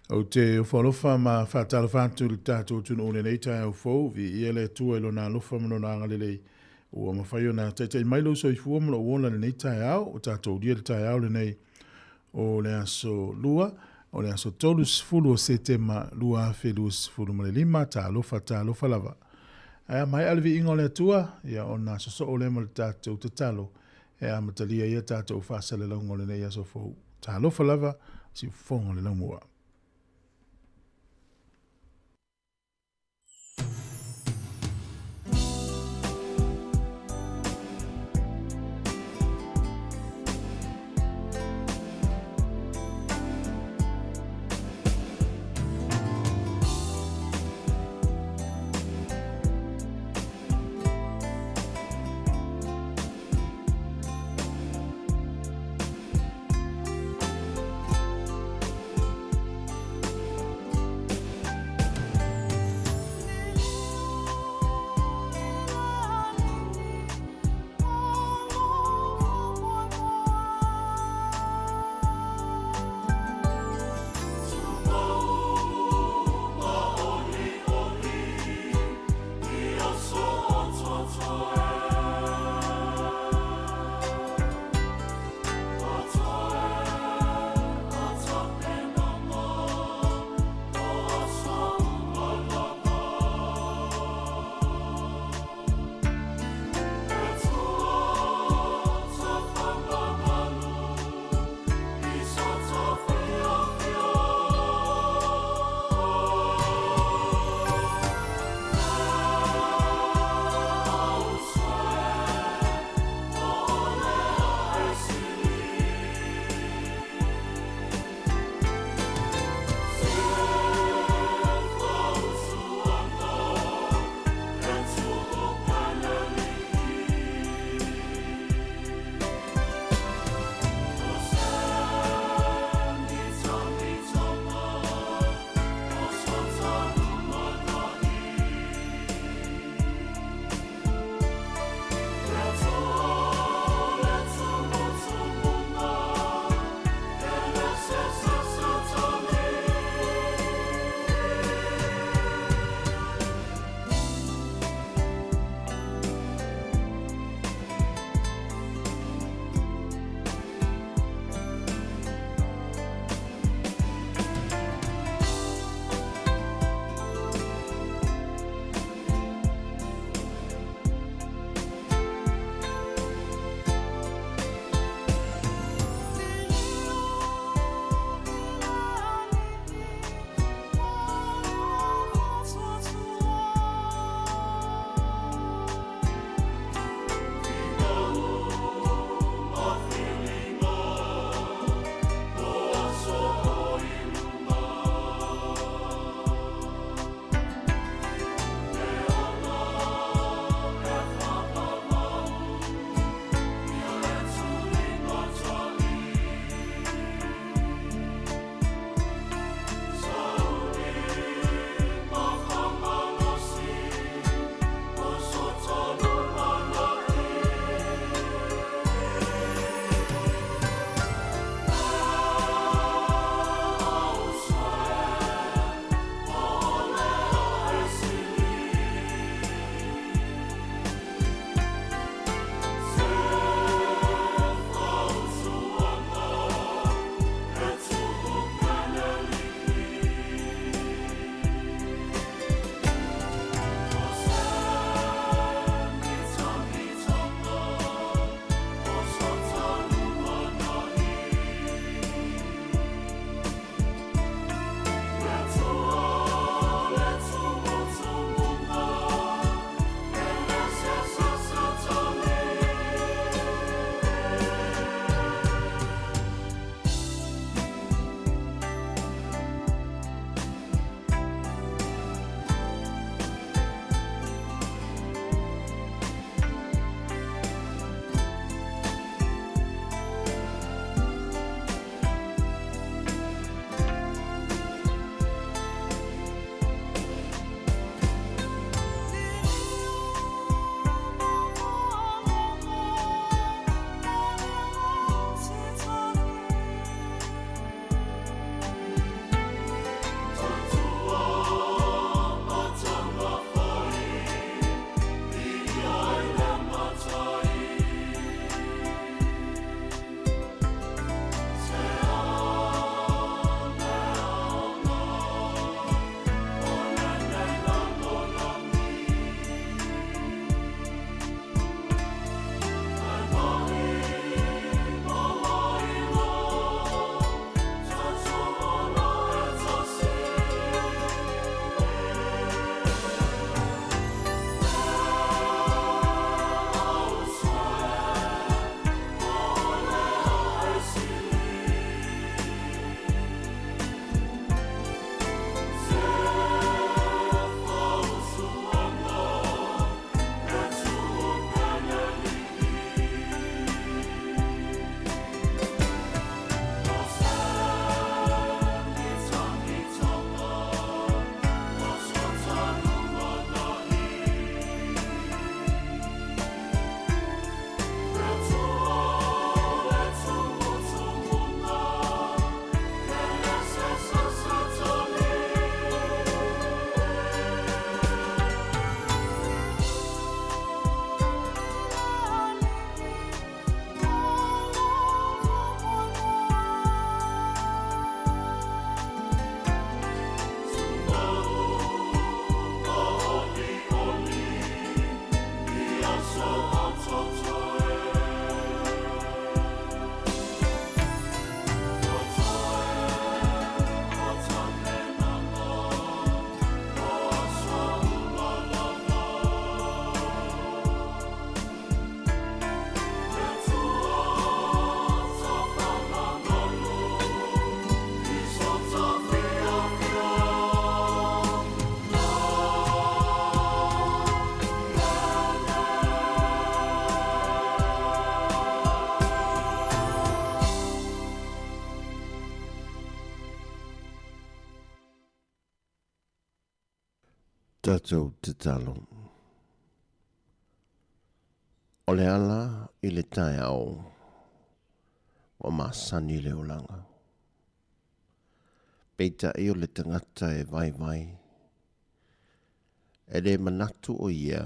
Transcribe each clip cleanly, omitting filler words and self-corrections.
Ou te ofo alofa ma faatalofa atu i le tatou atunuu i lenei taeao fou, viia le Atua i Lona alofa ma Lona agalelei ua mafai ona taitai mai lou soifua ma lou ola i lenei taeao. Ua tatou ulia le taeao lenei o le aso Lua, o le aso 30 o Setema 2025. Talofa, talofa lava. Ae a maea le viiga o le Atua, ia ona sosoo lea ma le tatou tatalo e amatalia ai a tatou faasalalauga o lenei aso fou. Talofa lava, siufofoga o le laumua. Tatou tatalo. O le ala i le taeao ua masani le olaga. Peitai o le tagata e vaivai, e le manatu o ia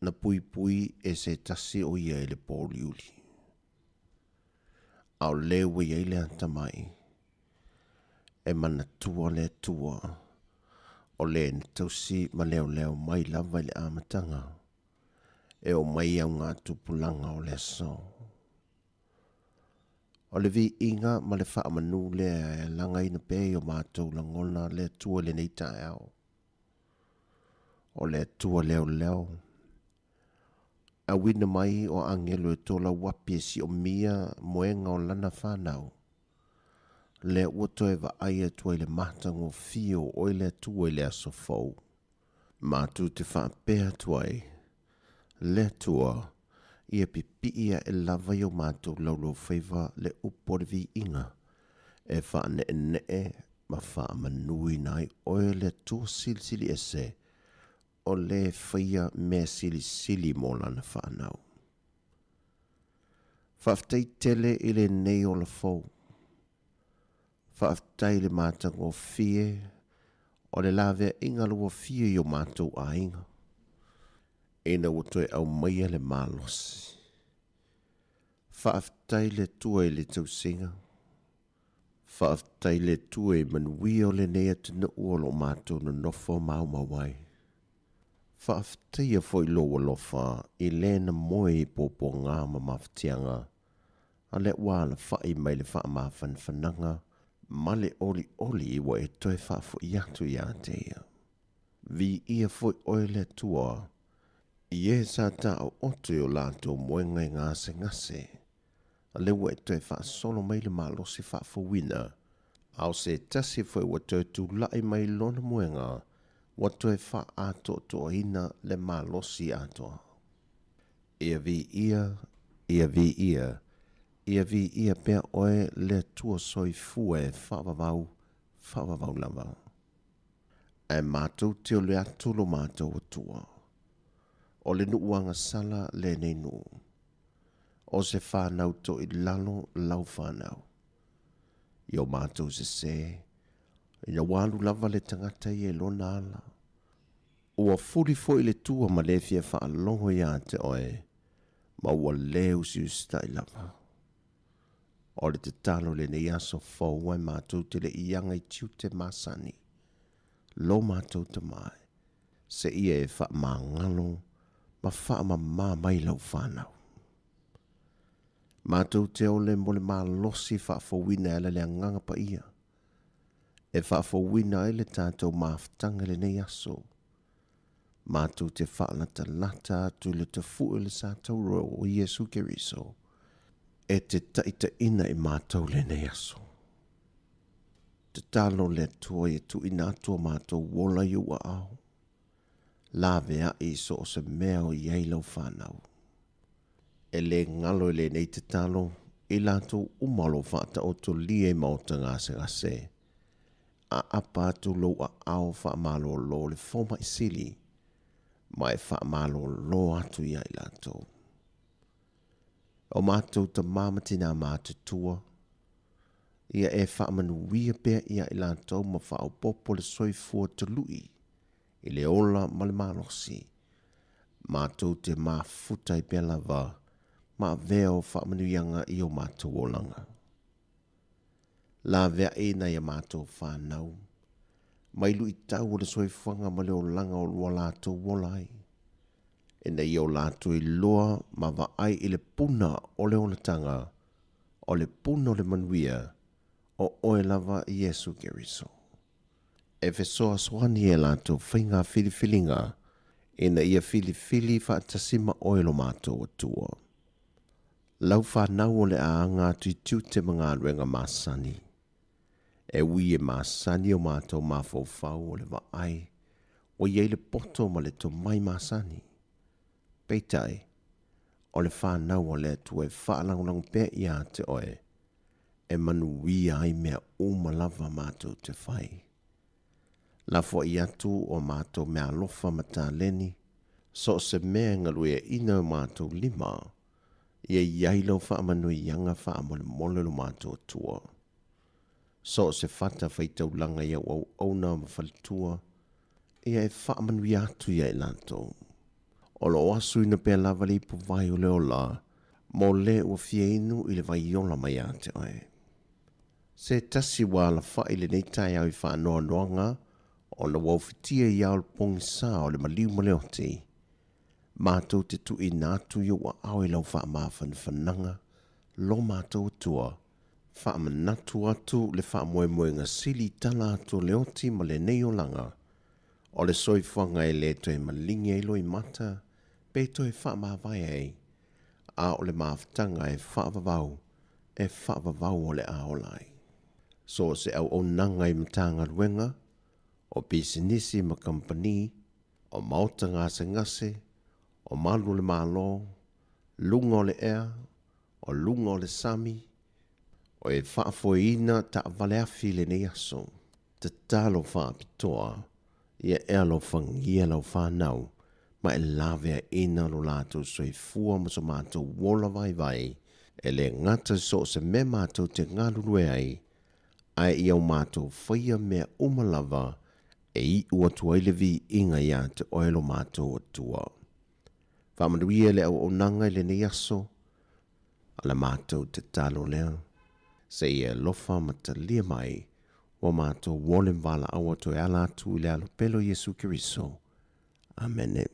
na puipui e se tasi o ia i le pōuliuli. A o le ua i ai le atamai, e manatua le Atua o le na tausi ma leoleo mai lava i le amataga e oo mai i augatupulaga o le aso. O le viiga ma le faamanu lea e alagaina pea i o matou lagona le Atua i lenei taeao. O le Atua leoleo, auina mai o agelo e tolauapi e siomia moega o lana fanau, lea ua toe vaai atu ai i le matagofie o oe le Atua i le aso fou. Matou te faapea atu ai, Le Atua, ia pipii ae lava i o matou laulaufaiva le upu o le viiga, e faaneenee ma faamanuina ai oe le Atua Silisili Ese, o le faia mea silisili mo lana fanau. Faafetai tele i lenei ola fou. Faafetai i le matagofie o le laveaiga lauafia i o matou aiga, ina ua toe aumaia le malosi. Faafetai le Atua i le tausiga. Faafetai le Atua i manuia o lenei atunuu o lo o matou nonofo maumau ai. Faafetaia foi lou alofa i le na moe i puapuaga ma mafatiaga, a lea ua alafai mai le faamafanafanaga ma le olioli ua e toe faafoi atu ia te ia. Viia foi oe le Atua i e sa taooto i o latou moega i gasegase, a lea ua e toe faasolo mai le malosi faafouina, a o se tasi foi ua toe tulai mai lona moega, ua toe faaatoatoaina le malosi atoa. Ia viia, ia viia, ia viia pea oe le Atua soifua e faavavau, faavavau lava. Ae matou te ole atu lo matou Atua. O le nuu agasala lenei nuu. O se fanau toilalo lau fanau. I o matou sesē, ina ua alu lava le tagata ia i lona ala. Ua fuli foi le tua ma le fia faalogo ia te oe, ma ua le usiusitai lava. O le tatalo i lenei aso fou ae matou te le i aga i tiute masani, lo matou Tama e, seia e faamagalo ma faamamā mai lau fanau. Matou te ole mo le malosi faafouina e ala i le Agaga Paia, e faafouina ai le tatou mafutaga i lenei aso. Matou te faalatalata atu i le tafue o le sa tauro o Iesu Keriso, e te taitaiina i matou lenei aso. Tatalo le Atua ia tuuina atu o matou ola i ou aao, laveai i so o se mea o i ai lau fanau. E le galo i lenei tatalo i latou uma o lo o faataotolia i maota gasegase, aapa atu lou aao faamalolo le fomai sili ma e faamalolo atu ia i latou. O matou tama ma tinā matutua, ia e faamanuia pea ia i latou ma faaopoopo le soifua tului i le ola ma le malosi. Matou te mafuta ai pea lava ma avea o faamanuiaga i o matou olaga. Laveai nai a matou fanau, mai luitau o le soifuaga ma le olaga o ua latou ola ai, ina ia o latou iloa ma vaai i le puna o le olataga, o le puna o le manuia, o oe lava Iesu Keriso. E fesoasoani e latou faiga filifiliga ina ia filifili faatasi ma oe lo matou Atua. Lau fanau o le a aga atu i tiute ma galuega masani. E ui e masani o matou mafaufau o le vaai ua i ai le poto ma le tomai masani. Peitai, o le fanau a le Atua e faalagolago pea ia te oe, e manuia ai mea uma lava matou te fai. Lafoai atu o matou meaalofa ma taleni, so o se mea e galueaina e o matou lima, ia i ai lau faamanuiaga faamolemole lo matou Atua. So o se fata faitaulaga i au auauna ma faletua, ia e faamanuia atu ia i latou. O lo o asuina pea lava le ipuvai o le ola, mo le ua fia inu i le vai ola mai ia te oe. Se tasi ua alafai i lenei taeao i faanoanoaga ona ua ufitia i ao le pogisa o le maliu ma le oti, matou te tuuina atu i ou aao i lau faamafanafanaga, lo matou Atua, faamanatu atu le faamoemoega sili tala atu o le oti ma lenei olaga, o le soifuaga e le toe maligi ai loimata pe toe faamavae ai, a o le mafutaga e faavavau, e faavavau o le a ola ai. So o se auaunaga i Matagaluega, o pisinisi ma kamupani, o maota gasegase, o malu o le Malo, luga o le ea, o luga o le sami, o e faafoeina taavale afi i lenei aso. Tatalo faapitoa ia e alofagia lau fanau ma e laveaina lo latou soifua ma so matou ola vaivai, e le gata i so o se mea matou te galulue ai, ae ia o matou faia mea uma lava e iu atu ai le viiga ia te oe lo matou Atua. Faamanuia le auaunaga i lenei aso, a la matou tatalo lea, se i e alofa ma talia mai ua matou ole ma valaau atu e ala atu i le Alo pele o Iesu Keriso. Amene.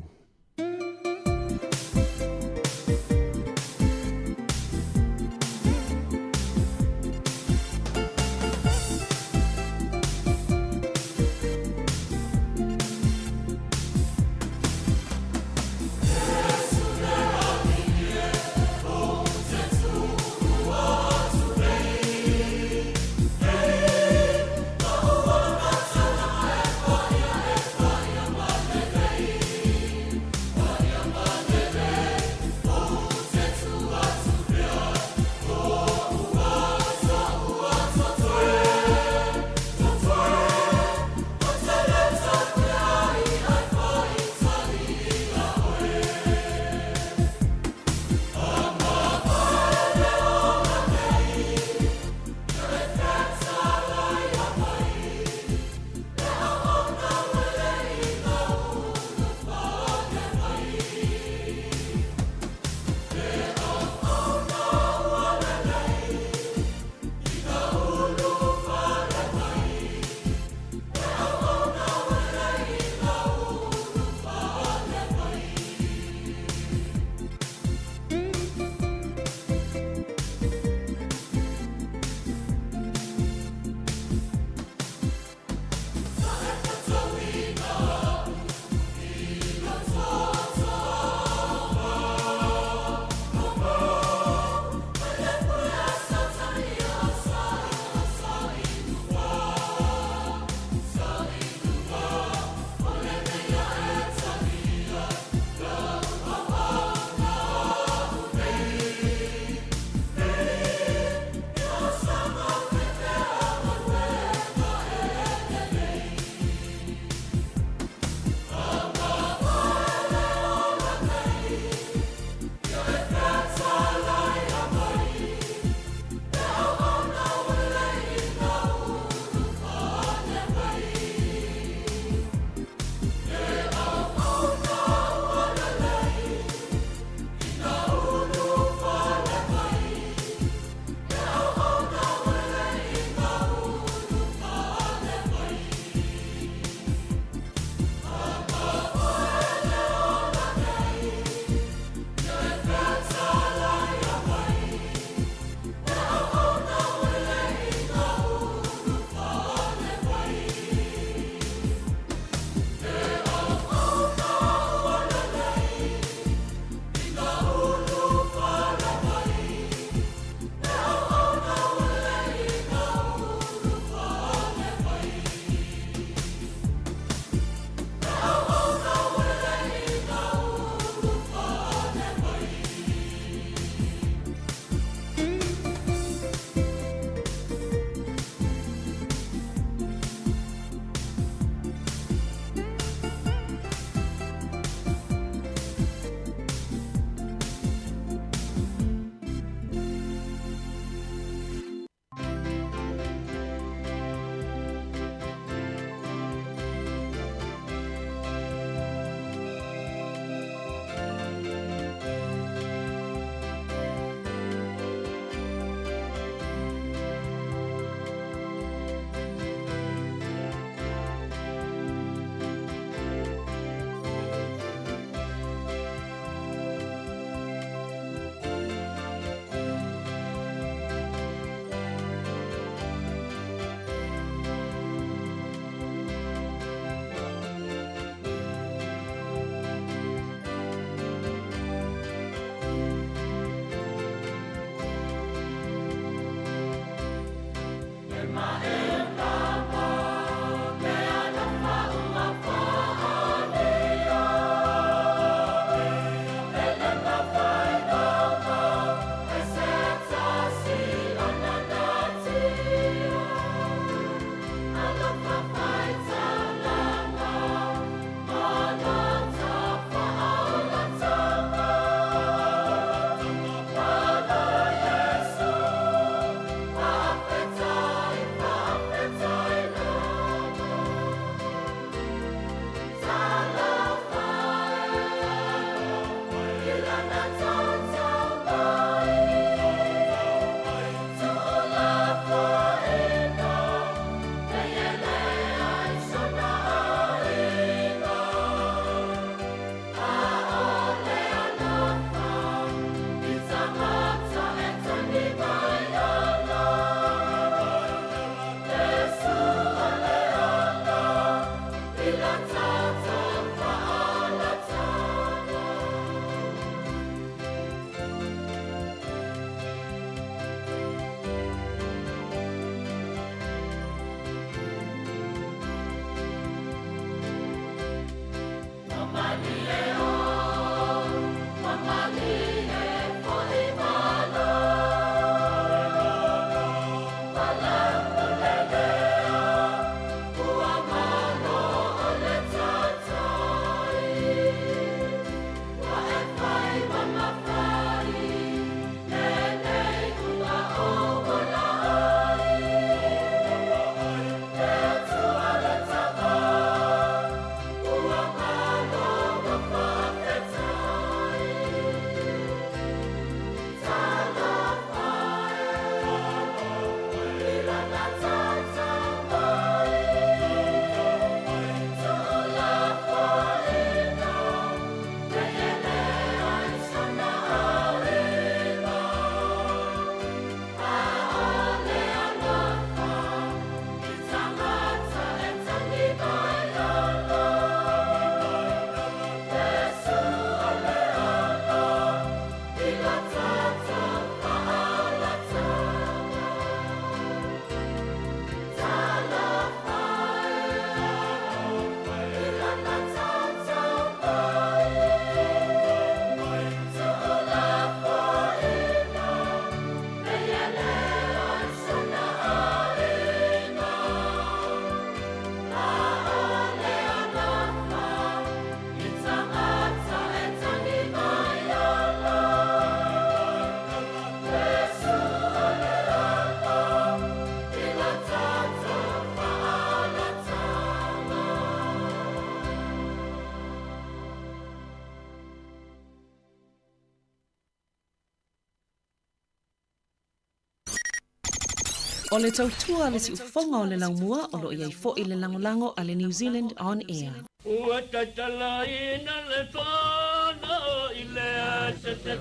O le tautua a le siufofoga o le laumua o lo o i ai foi le lagolago a le New Zealand On Air. Ua tatalaina le fono i le aso 16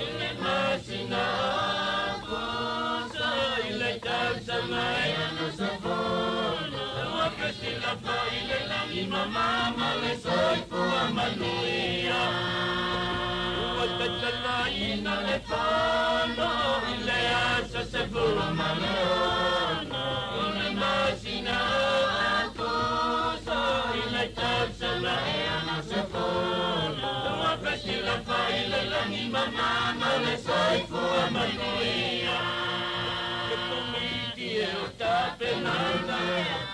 i le masina o Aokuso i le tausaga e 60. Ua fesilafa i le lagi mama ma le soifua manuia. Ua tatalaina le fono i le aso 16 i le masina o Aokuso i le tausaga e 60. Ua fesilafa i le lagi mama ma le soifua manuia. Le komiti e o tapenaga,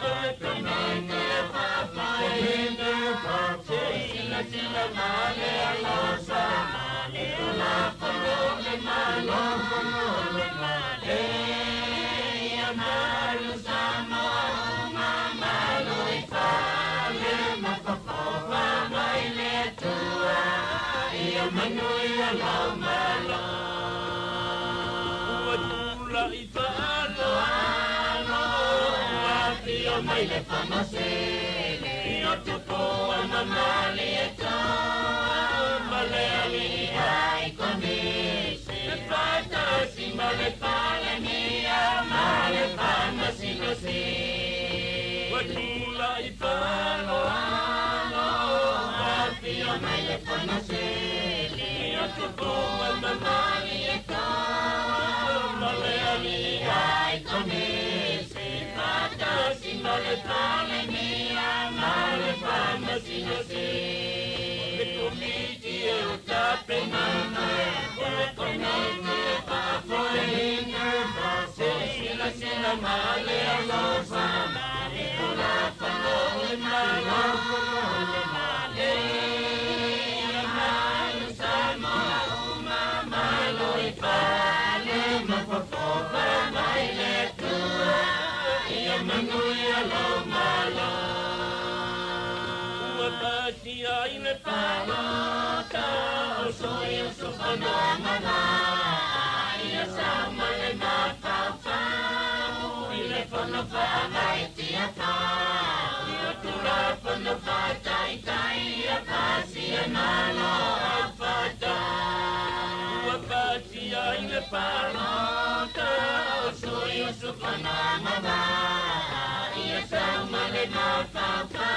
o le komiti e faafoeina, se i silasila ma le alofa i Tulafono o le Malo. E ia malu Samoa uma, malu i fale ma fofofa mai le Atua, ia manuia lou Malo. Ua tulai faaaloalo, ua afio mai le Fono Sili o Tupua ma Malietoa ma le alii ai Komisi, e faatasi ma le Palemia ma le Faamasino Sili. Ua tulai faaaloalo, ua afio mai le Fono Sili o Tupua ma Malietoa ma le alii ai Komisi, faatasi ma le Palemia ma le Faamasino Sili. Le komiti e o tapenaga, o le komiti e faafoeina, se i silasila ma le alofa i Tulafono o le Malo. E ia malu Samoa uma, malu i fale ma fofofa mai le Atua, ia manuia lou Malo. Ua pasia i le palota o sui usufono agavaa, ia sau ma le mafaufau i le fono faavae tiafau, i o Tulafono faataitai ia pasia e Malo aofata. Ua pasia i le palota o sui usufono agavaa, ia sau ma le mafaufau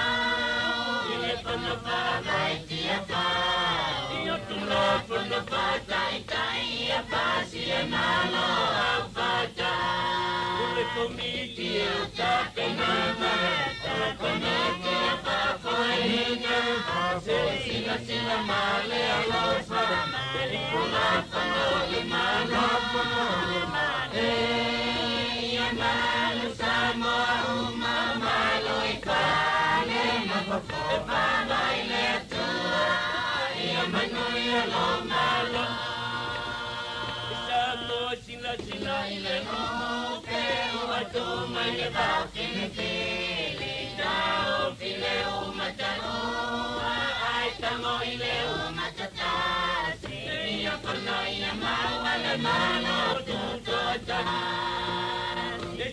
i le fono faavae tiafau, i o Tulafono faataitai ia pasia e Malo aofata. O le komiti e o tapenaga, o le komiti e faafoeina, se i silasila ma le alofa i Tulafono o le Malo. E ia malu Samoa uma, malu i fale ma fofofa mai le Atua, ia manuia lou Malo. Samoa silasila i le lupe ua tu mai le vao filifili, taofi le umataua ai tago i le umatatasi, ia fono ia maua le Malo tutoatasi.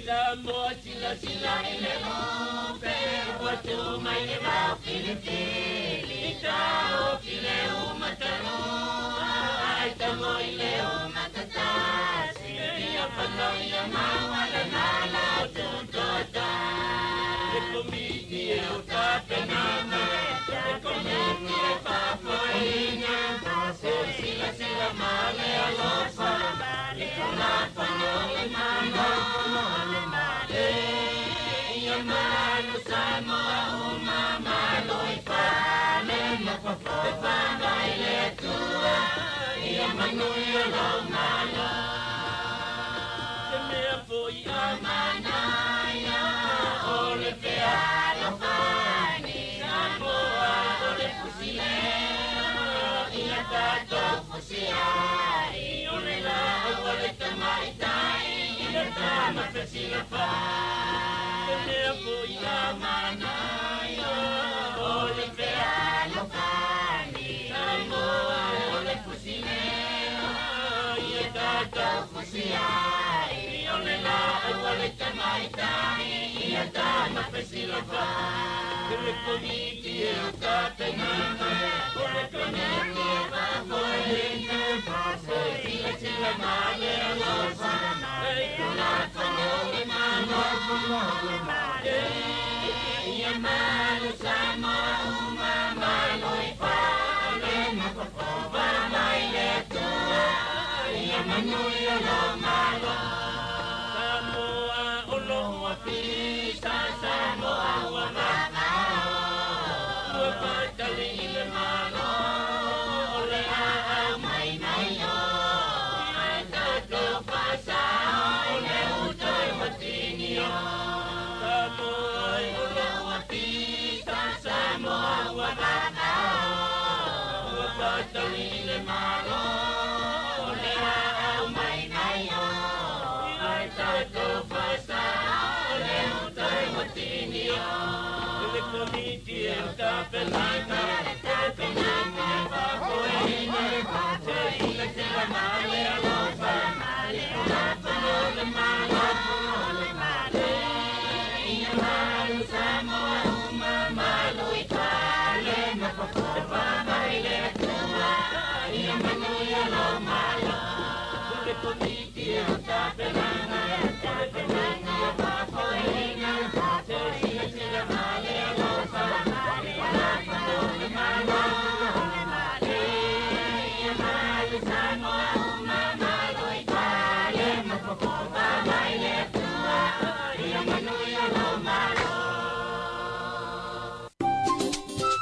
Samoa silasila i le lupe ua tu mai le vao filifili, taofi le umataua ai tago i le umatatasi, ia fono ia maua le Malo tutoatasi. Le komiti e o tapenaga, le komiti e faafoeina, se i silasila ma le alofa i Tulafono o le Malo. E ia malu Samoa uma, malu i fale ma fofofa mai le Atua, ia manuia lou Malo. Se mea foi a manaia o le fealofani, Samoa o le fusilea, ia tatou fusiai, o le laau a le tamaitai i le tama fesilafai. Se mea foi a manaia o le fealofani, Samoa o le fusilea, ia tatou fusiai.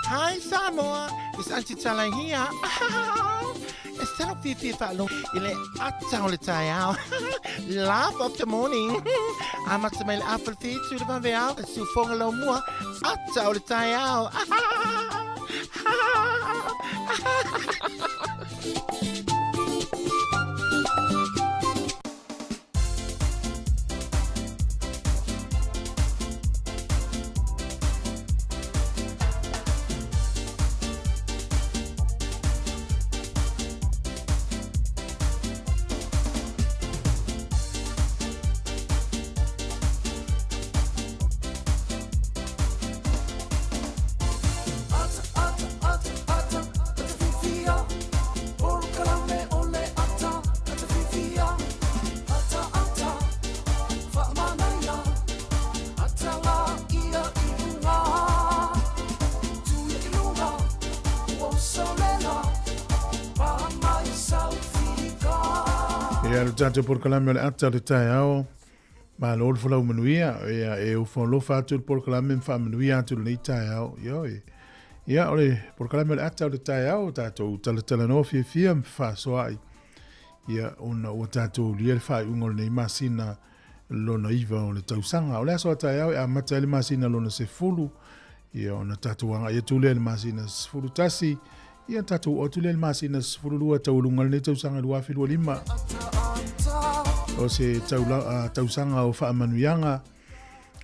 Hi Samoa, it's Auntie Tala here. E salo fiafia faalogo i le ata o le taeao. Laugh of the morning. Amata mai le afa le fitu le vaveao, le siufoga laumua, ata o le taeao. Ia le tatou polokalame o le ata o le taeao. Malo le folau manuia. Ia e ofo alofa atu le polokalame ma faamanuia atu lenei taeao. Ioe. Ia o le polokalame o le ata o le taeao tatou talatalanoa fiafia ma fefaasoaai. Ia ona ua tatou ulia le faaiuga o lenei masina lona iva o le tausaga. O le aso a taeao e amata ai le masina lona 10, ia ona tatou agai atu lea i le masina 11, ia tatou oo atu lea i le masina 12 taualuga lenei tausaga 2025. O se taula, tausaga o faamanuiaga,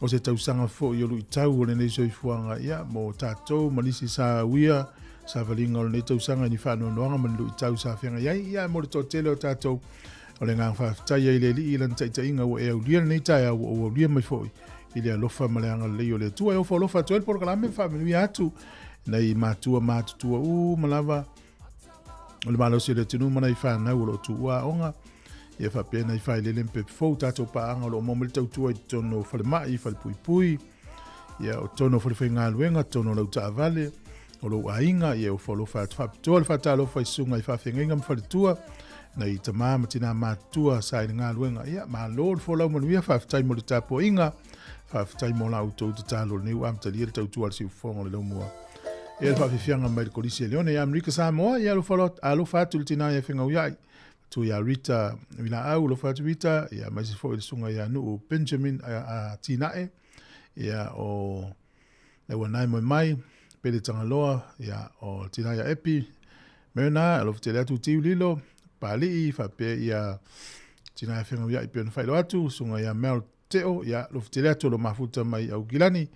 o se tausaga foi o luitau o lenei soifuaga, ia, mo tatou ma nisi sa uia savaliga o lenei tausaga i ni faanoanoaga ma ni luitau sa feagai ai, ia, mo le toatele o tatou, o le agaga faafetai ai i le Alii i lana taitaiga ua e aulia lenei taeao, ua ou aulia mai foi i le alofa ma le agalelei o le Atua. E ofo alofa atu ai le polokalame ma faamanuia atu nai matua matutua uma lava o le malosi o le atunuu ma nai fanau o lo o tuua aoga, ia faapea nai failele ma pepe fou, tatou paaga o lo o maua mai le tautua i totonu o falemai, falepuipui, ia o totonu o falefaigaluega, totonu o lau taavale, o lou aiga, ia ofo alofa atu faapitoa le faatalofa i susuga i faafeagaiga ma faletua, nai tama ma tina matutua sa i le galuega. Ia malo le folau manuia, faafetai mo le tapuaiga, faafetai mo la outou tatalo lenei ua amatalia le tautua a le siufofoga o le laumua. Ia le faafiafiaga mai le Kolisi a Leone ia Amerika Samoa, ia alofa atu le tina ia Fegauiai, tu ia Rita Vilaau, alofa atu Rita, ia maise foi le susuga ia Nuu Benjamin a Tinae, ia o le uanae moe mai, Pele Tagaloa, ia o tina ia Epi, Myrna, alofa tele atu Tiu Lilo, Palii, faapea ia tina ia Fegauiai pei ona faailoa atu, susuga ia Mel Teo, ia alofa tele atu o lo mafuta mai Aukilani,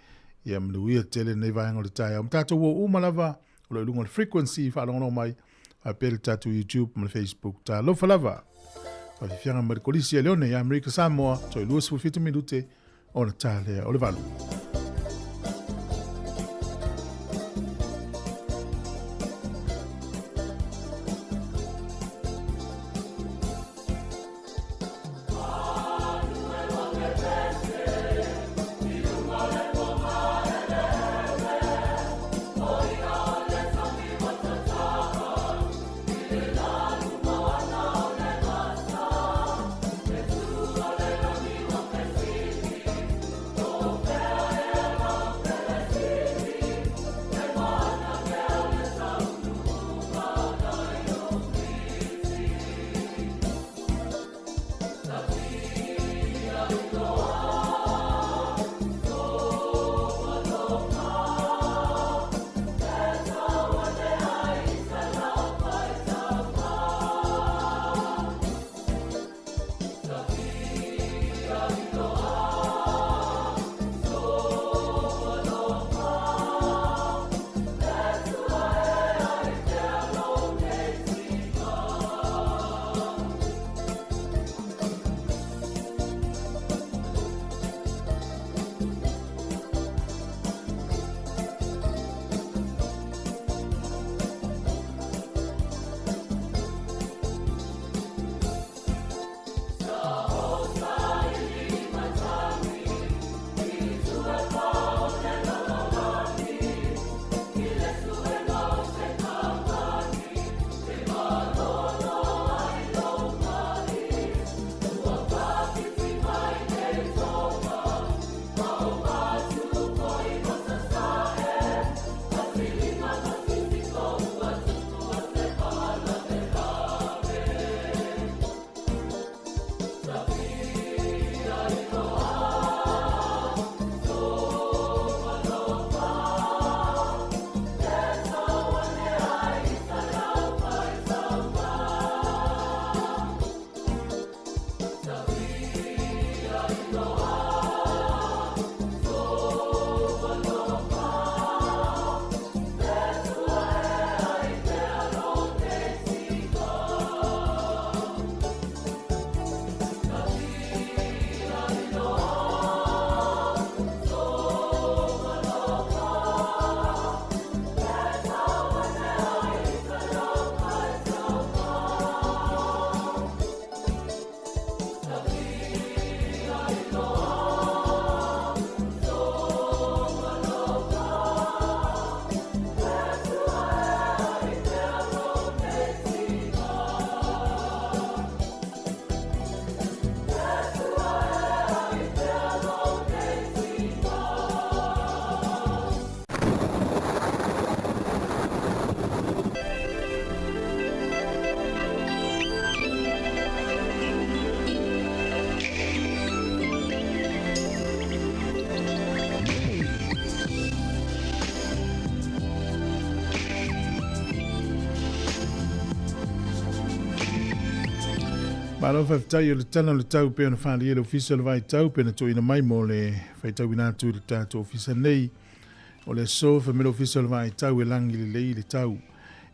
ia manuia tele lenei vaega o le taeao. Ma tatou o uma lava, o lo i luga o le frequency faalogologo mai, faapea le tatou YouTube ma le Facebook. Talofa lava! Faafiafiaga mai le Kolisi a Leone ia Amerika Samoa, toe 27 minute. Ona ta lea o le 8. Malo faafetai o le tala o le tau pei ona faaalia e le Ofisa o le Vaitau pei ona tuuina mai mo le faitauina atu i le tatou Ofisa nei. O le aso fai mai le Ofisa o le Vaitau e lagi lelei le tau.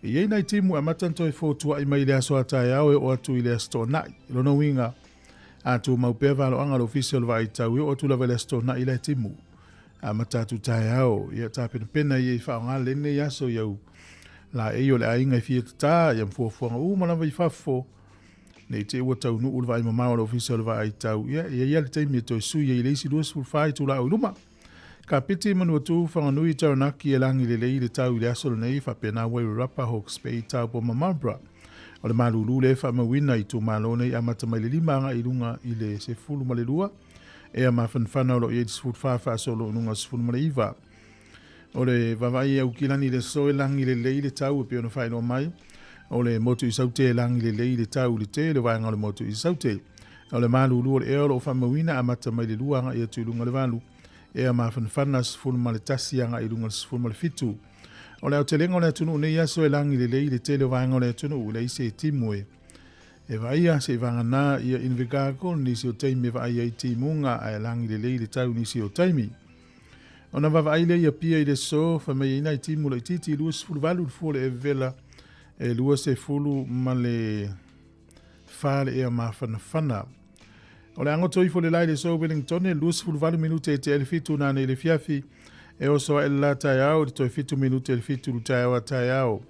E i ai nai timu e amata ona toe fotuai mai i le aso a taeao e oo atu i le Aso Toonai. I lona uiga, a tumau pea valoaga a le Ofisa o le Vaitau e oo atu lava i le Aso Toonai la e timu. Amata atu taeao, ia tapenapena ia i faaaoga lenei aso i au laei o le aiga e fia tata, ia ma fuafuaga uma lava i fafo, ne i te i ua taunuu le vaai mamao a le Ofisa o le Vaai Tau, ia, e i ai lava le taimi e toe sui ai i le isi 24 itula o i luma. Kapiti, Manuatū, Whanganui, Taranaki, e lagi lelei le tau i le aso lenei, faapena Wairarapa, Hawke's Bay, Taupo ma Marlborough. O le malūlū lea e faamauina i itumalo nei amata mai le 5 agai i luga i le 12, ea mafanafana o lo o i ai le 14 faasolo i luga o le 19. O le vaavaai i Aukilani i le aso e lagi lelei le tau e pei ona faailoa mai, o le motu i Saute e lagi lelei le tau i le tele o vaega o le motu i Saute. O le malūlū o le ea o lo o faamauina amata mai le 2 agai atu i luga o le 8, ea mafanafana 11 agai i luga o le 17. O le aotelega o le atunuu nei aso e lagi lelei i le tele o vaega o le atunuu, e leai se timu e e vaaia seivaganā ia Invercargill nisi o taimi e vaai ai timuga ae lagi lelei le tau nisi o taimi. Ona vaavaai lea i Apia i le aso, fai mai ai nai timu laitiiti e 28 le fua o le evela, e 24 le ea mafanafana. O le agoto ifo le la i le aso Wellington e 28 minute e tea i le 7 nanei i le afiafi. E oso ae le la taeao i le toe 7 minute i le 7 i le taeao a taeao.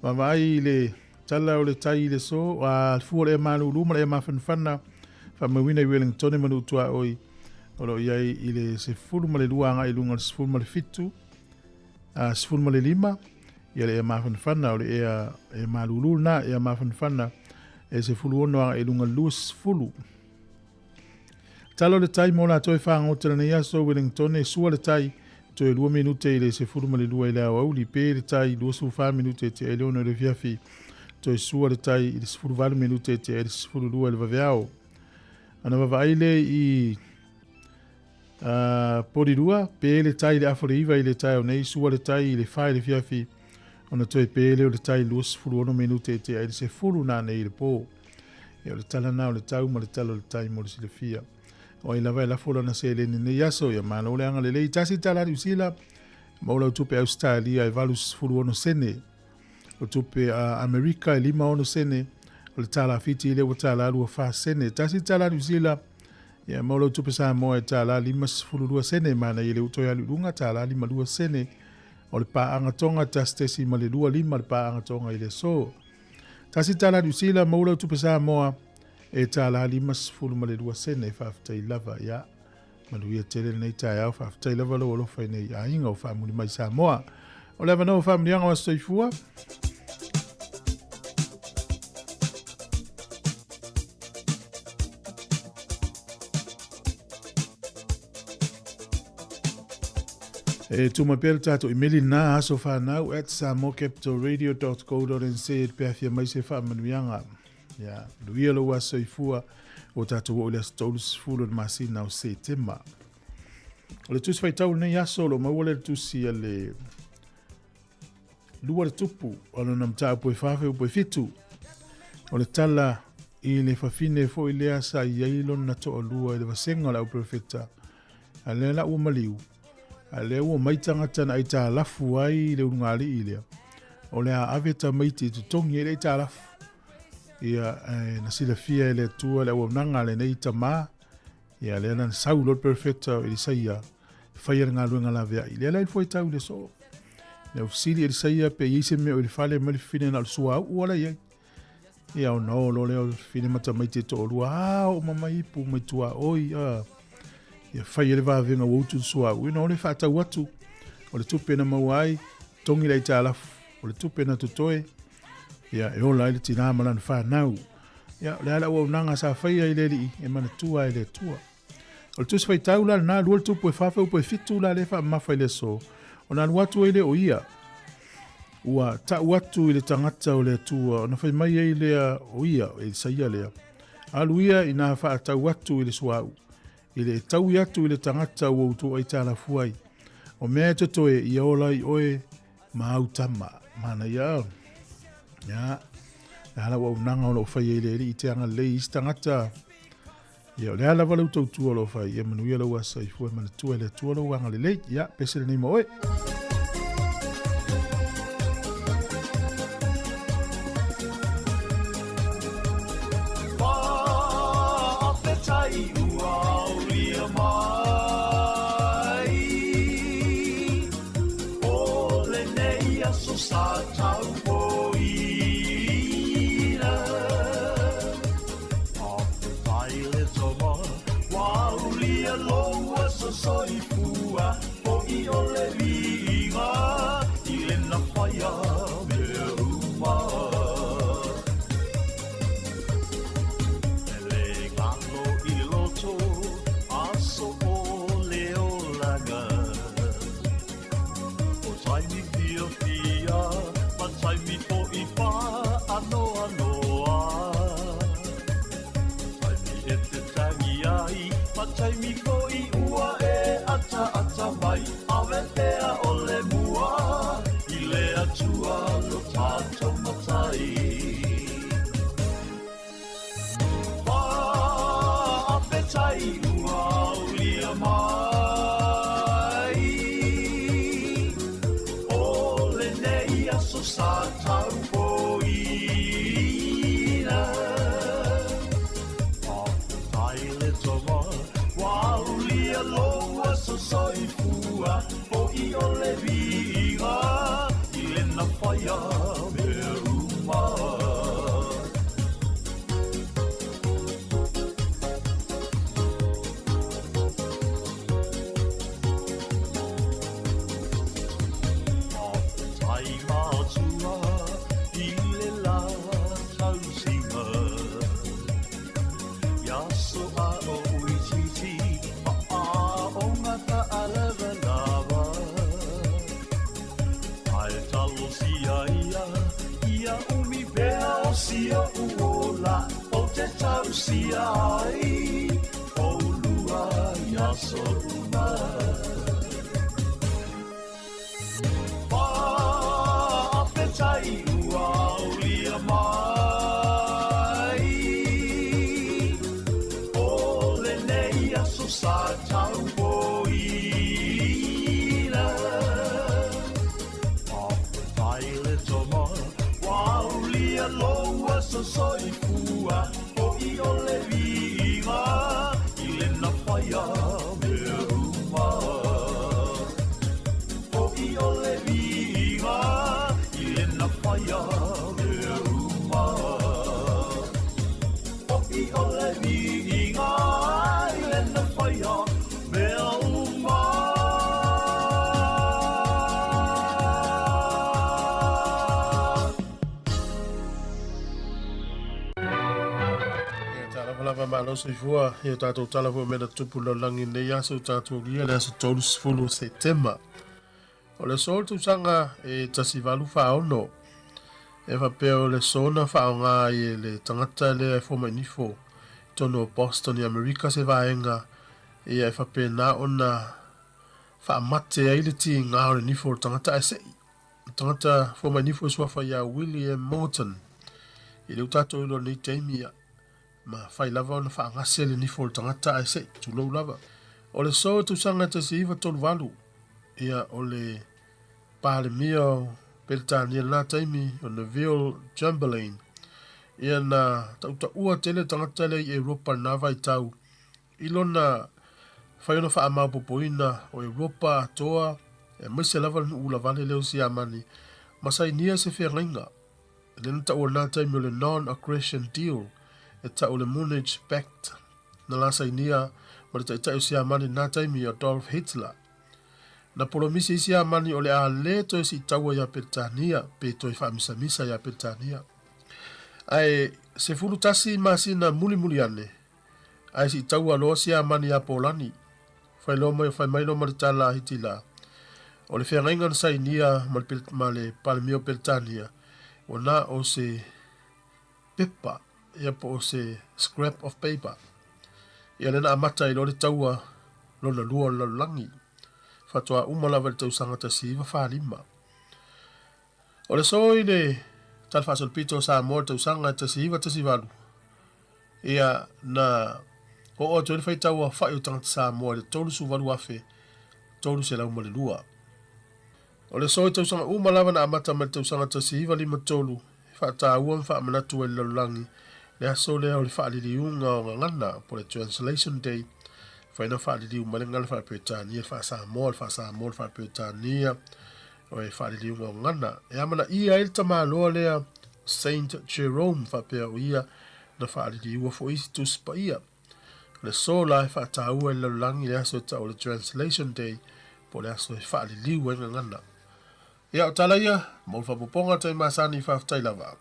Vaavaai i le tala o le tai i le aso, a le fua o le ea malūlū ma le ea mafanafana, faamauina i Wellington ma nuu tuaoi, o lo o i ai i le 12 agai i luga o le 17, a 15, ia le ea mafanafana, o le ea, ea malūlū lena, ea mafanafana, e 16 agai i luga o le 20. Tala o le tai mo latou e fagota i lenei aso, Wellington e sua le tai, toe 2 minute i le 12 i le aoauli, pe le tai 24 minute e tea i le 6 i le afiafi, toe sua le tai i le 18 minute e tea i le 12 i le vaveao. Ana vaavaai lea i Porirua, pe le tai i le afa o le 9 i le taeao nei, sua le tai i le 4 i le afiafi, ona toe pe lea o le tai 26 minute e tea i le 10 nanei i le po. Ia o le tala na o le tau ma le tala o le tai mo le silafia. O ai lava e lafo lana seleni nei aso, ia malo le agalelei. Tasi tala Niu Sila, maua lau tupe Ausetalia e 86 sene. O tupe a Amerika e 56 sene. O le tala Fiti lea ua tala 24 sene. Tasi tala Niu Sila, ia maua lau tupe Samoa e tala 52 sene. Manaia i le ua toe alu i luga, tala 52 sene. O le paaga Tonga 1.25 le paaga Tonga i le aso. Tasi tala Niu Sila, maua lau tupe Samoa e tala 52 sene. Faafetai lava, ia. Manuia tele lenei taeao, faafetai lava lou alofa i nei aiga o faamuli mai Samoa. O le avanoa o faamanuiaga o Aso Soifua. E tuma pea le tātou imeli nā asofanau@samoacapitalradio.co.nz pe afia mai se faamanuiaga. Ia, manuia lou aso soifua o tātou oo i le aso 30 o le masina o Setema. O le tusi faitau lenei aso, o lo maua le tusi a le lua le tupu, o lona mataupu e 4 upu e 7. O le tala i le fafine foi lea sa i ai lona toalua i le vasega o le auperofeta, a lea la ua maliu, a lea ua mai tagata na aitalafu ai le ulugalii lea, o le a ave tamaiti e totogi ai le aitalafu. Ia, na silafia e le Atua le auaunaga a lenei tamā, ia lea na sau loa le perofeta o Elisaia, faia le galuega laveai. Lea la i le fuaitau i le aso. Na fesili Elisaia pe i ai se mea o i le fale mai le fafine na o le suauu ala i ai. Ia ona o loa lea o le fafine ma tamaiti e toalua, a oo ma mai ipu mai tuaoi, a. Ia faia le vavega ua utu le suauu. Ia ona o lea faatau atu o le tupe na maua ai, togi le aitalafu, o le tupe na totoe, ia e ola ai le tinā ma lana whanau. Ia, o le a le auaunaga sa faia i le alii e manatua ai le Atua. O le tusi faitau la lena, lua le tupu e 4 upu e 7 la lea faamamafa i le aso, ona alu atu ai lea o ia. Ua tau atu i le tagata o le Atua, ona fai mai ai lea o ia, o Elisaia lea. Alu ia ina faatau atu i le suauu, i le e taui atu i le tagata ua outou aitalafu ai. O mea e totoe, ia ola ai oe ma au tama. Manaia. Ia, le a lau auaunaga o lo o fai ai le Alii i te agalelei i isi tagata. Ia, o le a lava lau tautua o lo o fai, ia manuia lou aso soifua e manatua e le Atua lou agalelei. Ia, pese lenei ma oe. Faafetai ua aulia mai O lenei aso sa taupoina Faafetai le tama ua aulia lou aso soifua Fo'i o le viiga i lena faia mea uma E le galo i le loto aso o le olaga O taimi fiafia ma taimi fo'i faanoanoa Taimi e te tangi ai ma taimi fo'i ua e tausia ai oulua i aso uma. Faafetai ua aulia mai o lenei aso sa taupoina. Faafetai le tama ua aulia lou aso soifua, fo'i o le viiga i lena faia mea uma. Fo'i o le viiga i lena faia mea uma. Fo'i o le viiga i lena faia mea uma. Ia talofa lava malo soifua ia tatou tala foi mea na tupu i le lalolagi i lenei aso tatou aulia le aso 30 o Setema. O le aso o le tausaga e 1846 e faapea o le aso na faaaoga ai e le tagata lea e fomai nifo i totonu o Boston i Amerika se vaega ia e faapena ona faamate ai le tiga o le nifo o le tagata ae se'i le tagata fomai nifo e suafa ia William Morton i lea ua tatou iloa i lenei taimi ia ma fai lava ona faagase le nifo o le tagata ae se'i tulou lava. O le aso o tausaga e 1938 ia o le Palemia o Peretania i lena taimi o Neville Chamberlain ia na tautaua tele tagata lea i Europa i lena vaitau i lona fai ona faamaopoopoina o Europa atoa aemaise lava le nuu ulavale lea o Siamani ma sainia se feagaiga lea na taua i lena taimi o le Non-Aggression Deal e tau o le Munich Pact na la sainia ma le taitai o Siamani i lena taimi Adolf Hitler. Na polomisi ai Siamani o le a le toe siitaua iā Peretania pe toe faamisamisa iā Peretania. Ae 11 masina mulimuli ane, ae siitaua loa Siamani iā Polani. Fai loa mai, fai mai loa ma le tala a Hitila, o le feagaiga na sainia ma le, ma le Palemia o Peretania, ua na o se pepa, ia po o se scrap of paper. Ia lea na amata ai loa le taua lona lua o le lalolagi, faatoa uma lava i le tausaga 1945. O le aso i le Tala Faasolopito o Samoa i le tausaga 1918, ia na oo atu ai le faitau aofai o tagata Samoa i le 38,302. O le aso i tausaga uma lava na amata mai le tausaga 1953 e faataua ma faamanatu ai i le lalolagi le aso lea o le faaliliuga o gagana po o le Translation Day, fai na faaliliu mai le gagana faa-Peretania i le faa-Samoa, le faa-Samoa i le faa-Peretania, o le faaliliuga o gagana. E amanaia ai le tamaloa lea Saint Jerome faapea o ia na faaliliua foi isi Tusi Paia. O le aso la e faataua i le lalolagi le aso e tau o le Translation Day po o le aso e faaliliu ai gagana. Ia, o tala ia, mo le faaopoopoga tai masani, faafetai lava.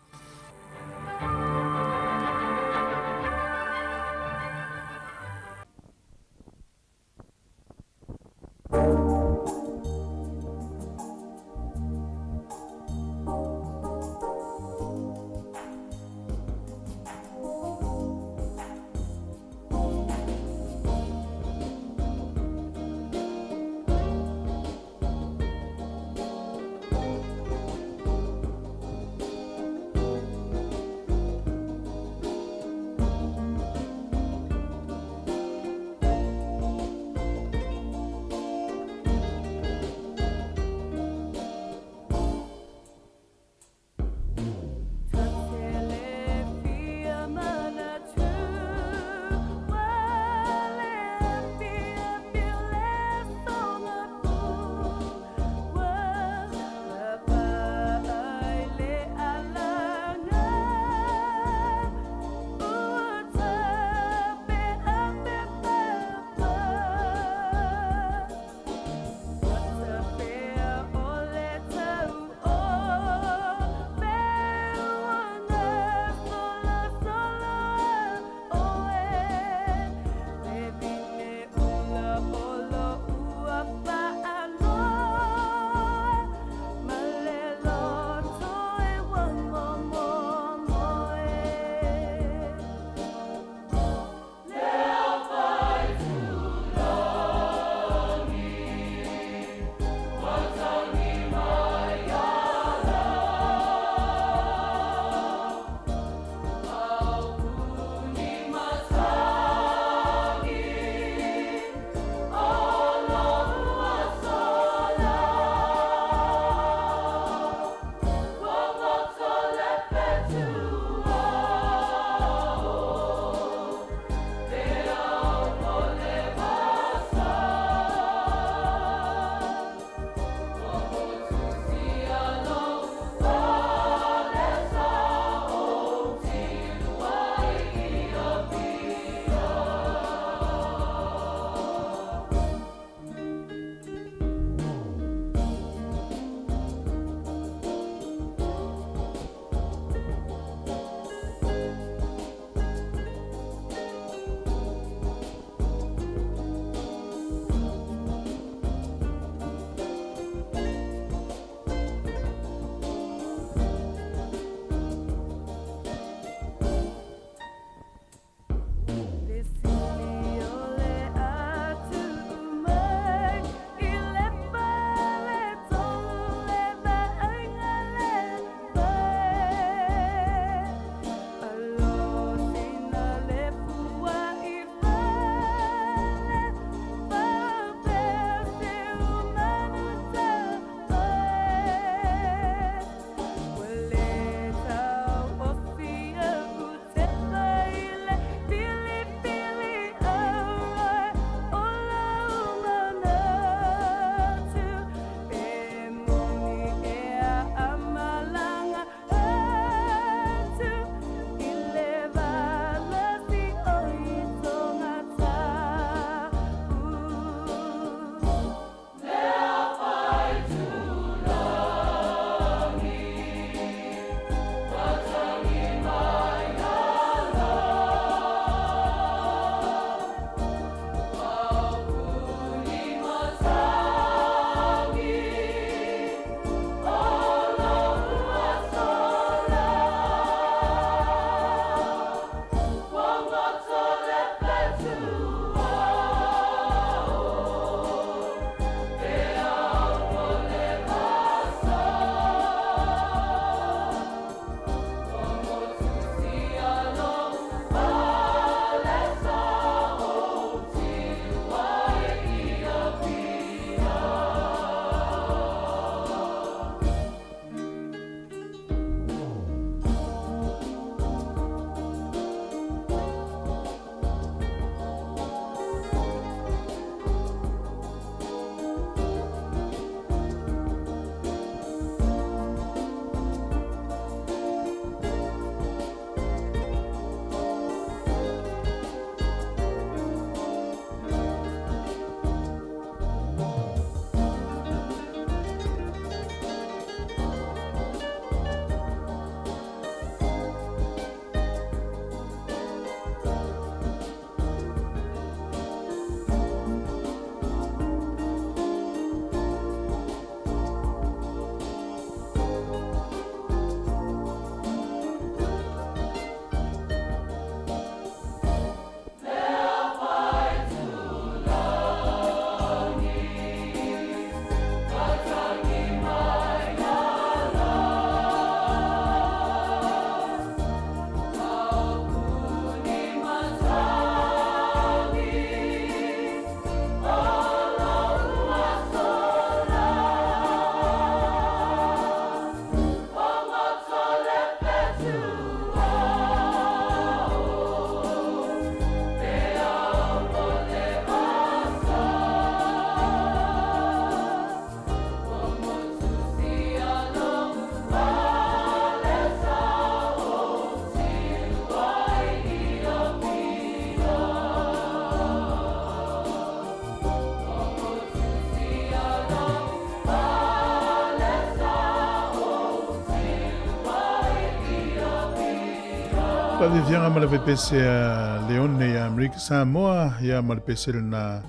Faafiafiaga ma le faipese a Leone ia Amerika Samoa, ia ma le pese lena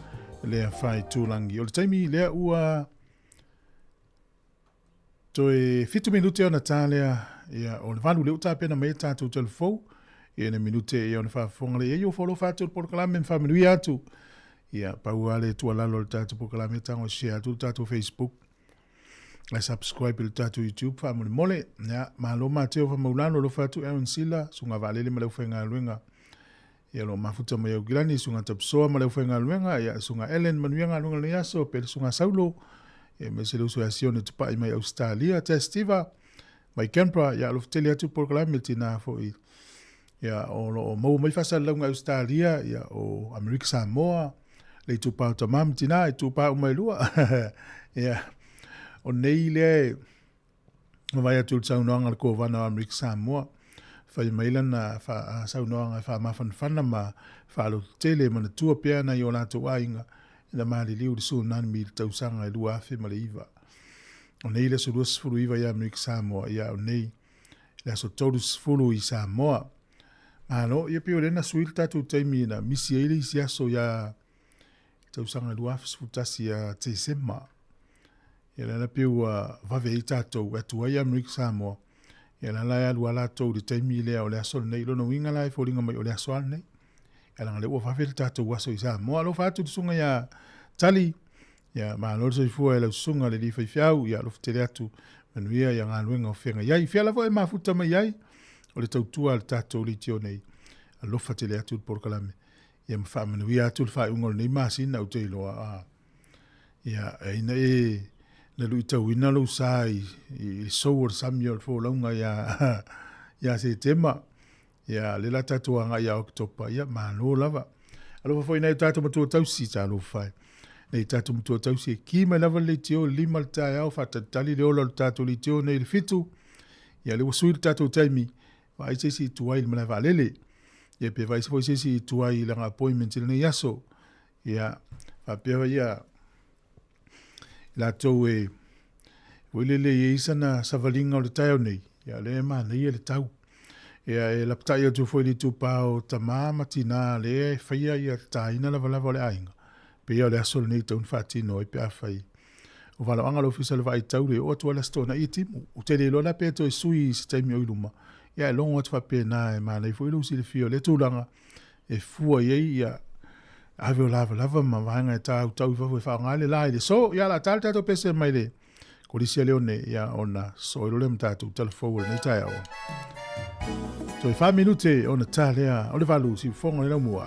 lea faitulagi. O le taimi lea ua toe 7 minute ona ta lea, ia, o le 8 lea ua tapena mai ai tatou talafou, ia na minute ia ona faafofoga lea. Ia, ua alofa atu le polokalame ma faamanuia atu. Ia, pau lava le tuualalo o le tatou polokalame, tago e share atu le tatou Facebook, ae subscribe i le tatou YouTube faamolemole. Ia, malo Mateo Faamaulalo, alofa atu Aaron Sila, susuga Vaalele ma le aufaigaluega. Ia, lo mafuta mai Aukilani, susuga Tapsoa ma le aufaigaluega, ia, susuga Ellen, manuia galuega lenei aso, pe le susuga Saulo, ia, aemaise le uso ia Sione Tupai mai Ausetalia, Tess Tiva, mai Canberra, ia, alofa tele atu polokalame tina foi. Ia, o lo o maua mai faasalalauga Ausetalia, ia, o Amerika Samoa, le itupa o tamā ma tinā, itupa uma e lua. Ia, o nei lea e vaai atu i le saunoaga a le Kovana o Amerika Samoa, fai mai lana saunoaga e faamafanafana ma faalototele e manatua pea nai o latou aiga ina maliliu i le tsunami i le tausaga e 2009. O nei le aso 29 i Amerika Samoa, ia o nei le aso 30 i Samoa. Malo, ia pei o lea na sui le tatou taimi na misi ai le isi aso ia tausaga 2011 ia Tesema. Ia lea la pei ua vave ai tatou e atu ai Amerika Samoa. Ia la la e alu a latou i le taimi lea o le aso lenei. Lona uiga la e foliga mai o le aso a lenei. Ia leaga lea ua vave le tatou aso i Samoa. Alofa atu le susuga ia Tali. Ia malo le soifua e lau susuga le alii faifeau, ia alofa tele atu, manuia ia galuega o feagai ai. Fea lava e mafuta mai ai, o le tautua a le tatou leitio nei, alofa tele atu le polokalame. Ia ma faamanuia atu le faaiuga o lenei masina ou te iloa. A, ia, e ina e na luitauina lou sa i, i, i sou o le sami o le folauga ia, ia Setema. Ia, lea la tatou agai ia Oketopa, ia, malo lava. Alofa foi nai o tatou matua tausi, talofa e. Nei tatou matua tausi e ki mai lava le leitio, le 5 le taeao, faatalitali le ola o le tatou leitio nei le 7. Ia, lea ua sui le tatou taimi, vaai se isi i tuai i le malae vaalele. Ia, pe vaai foi se isi i tuai i lana appointment i lenei aso. Ia, faapea ia, latou e, foi lele i ai sana savaliga o le taeao nei, ia, lea e manaia le tau. Ia, e lapatai atu foi i le itupa o tamā ma tinā lea e faia ia taina lavalava o le aiga, pei o le aso lenei tau na faatino ai pe afai o valaoaga o le Ofisa o le Vaai Taule e oo atu ai le Aso Toonai e timu. Ou te le iloa la pe toe sui i se taimi o i luma, ia e logo atu faapena e manaia foi lou silafia o lea tulaga e fua i ai ia ave o lavalava ma vaega e tautau i fafo e faaaoga ai le la i le so. Ia o le a ta le tatou pese mai le Kolisi a Leone, ia ona sosoo ai loa lea ma tatou tala fou o lenei taeao. Toe 4 minute ona ta lea o le 8 siufofoga o le laumua.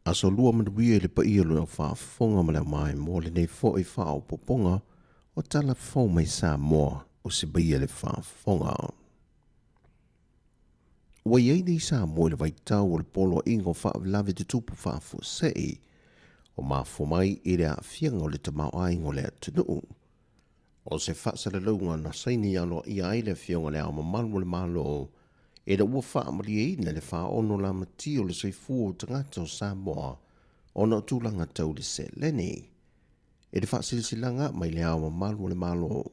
Aso lua manuia i le paia o le au faafofoga ma le aumaemoa lenei foi faaopoopoga o Tala Fou mai Samoa o se paia le faafofoga. Ua i ai nei Samoa i le vaitau o le poloaiga o faalavelave tutupu faafuasei o mafua mai i le aafiaga o le tamaoaiga o le atunuu. O se faasalalauga na saini aloaia ai le Afioga i Le Ao Mamalu o le Malo ina ua faamalieina le 46 lamatia o le soifua o tagata o Samoa ona o tulaga tau le seleni. I le faasilasilaga mai Le Ao Mamalu o le Malo,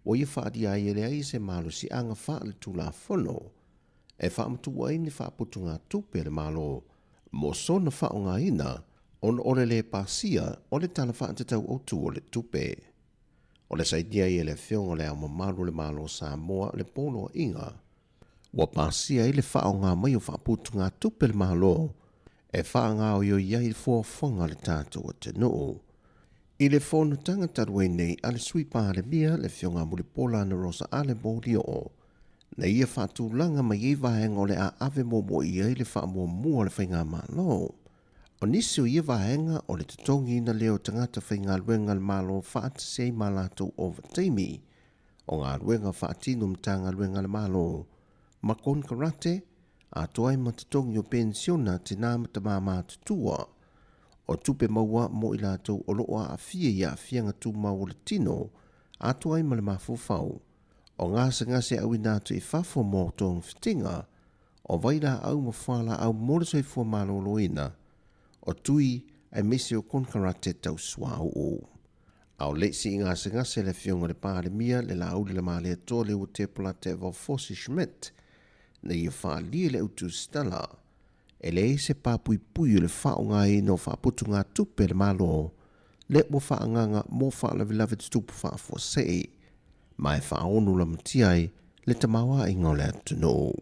ua ia faaalia ai e leai se malosiaga faaletulafono e faamatuu ai ni faaputugatupe a le Malo mo sona faaaogaina ona o le lē pasia o le Tala Faatatau Autu o le Tupe. O le sainia ai e le Afioga i Le Ao Mamalu o le Malo o Samoa le poloaiga ua pasia ai le faaaoga mai o faaputugatupe a le Malo e faagaoioi ai fuafuaga a le tatou atunuu. I le fonotaga talu ai nei a le Sui Palemia le Afioga Mulipola Anarosa Ale Molioo, na ia faatulaga mai ai vaega o le a ave muamua i ai le faamuamua a le Faigamalo. O nisi o ia vaega o le totogiina lea o tagata faigaluega a le Malo faatasi ai ma latou ovataimi, o galuega faatino Matagaluega a le Malo ma konekarate, atoa ai ma totogi o penisiona a tinā ma tamā matutua, o tupe maua mo i latou o lo o aafia i aafiaga tumau o le tino, atoa ai ma le mafaufau, o gasegase auina atu i fafo mo togafitiga, o vailaau ma fualaau mo le soifua maloloina, o tui aemaise o konekarate tau suauu. A o le i sii gasegase le Afioga i le Palemia, le Laauli Lamalietoa Leuatea Polataivao Fosi Schmidt, na ia faaalia le autusitala e leai se papuipui o le faaaogaina o faaputugatupe a le Malo lea ua faaagaaga mo faalavelave tutupu faafuasei ma e faaono lamatia ai le tamaoaiga o le atunuu.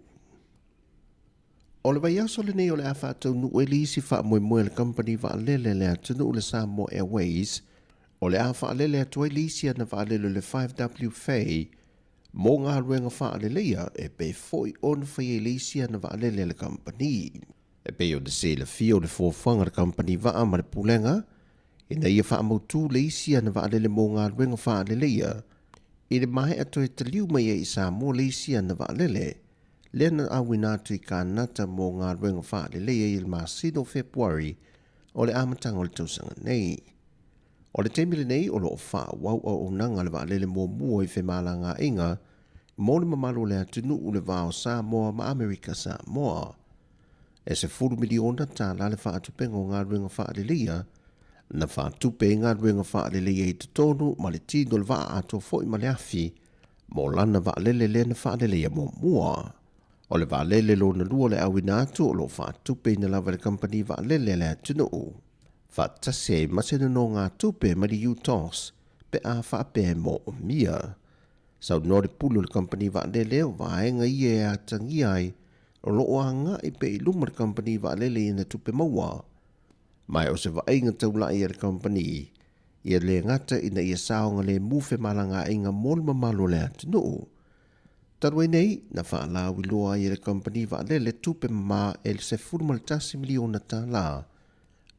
O le vaiaso lenei o le a faataunuu ai le isi faamoemoe a le kamupani vaalele a le atunuu le Samoa Airways, o le a faalele atu ai le isi ana vaalele o le 5W Fay mo galuega faaleleia e pei foi ona faia i le isi ana vaalele a le kamupani. E pei ona silafia o le fuafuaga a le kamupani vaa ma le Pulega ina ia faamautu le isi ana vaalele mo galuega faaleleia i le maea toe taliu mai ai i Samoa le isi ana vaalele lea na auina atu i Kanata mo galuega faaleleia i le masina o Fepuari o le amataga o le tausaga nei. O le taimi lenei o lo o faaauau auaunaga a le vaalele muamua i femalagaaiga mo le mamalu o le atunuu le va o Samoa ma Amerika Samoa. E $10 miliona le faatupega o galuega faaleleia na faatupe ai galuega faaleleia i totonu ma le tino o le vaa atoa foi ma le afi mo lana vaalele lea na faaleleia muamua. O le vaalele lona lua o le auina atu o lo o faatupeina lava e le kamupani vaalele a le atunuu faatasi ai ma se nonogatupe mai le UTOS pe a faapea e moomia. Saunoa le pule o le kamupani vaalele o vaega ia e atagia ai o lo o agai pea i luma le kamupani vaalele i ana tupe maua. Ma o se vaaiga taulai a le kamupani ia le gata ina ia saogalemu femalagaaiga mo le mamalu o le atunuu. Talu ai nei, na faalauiloa ai e le kamupani vaalele tupe mama e le $11 miliona,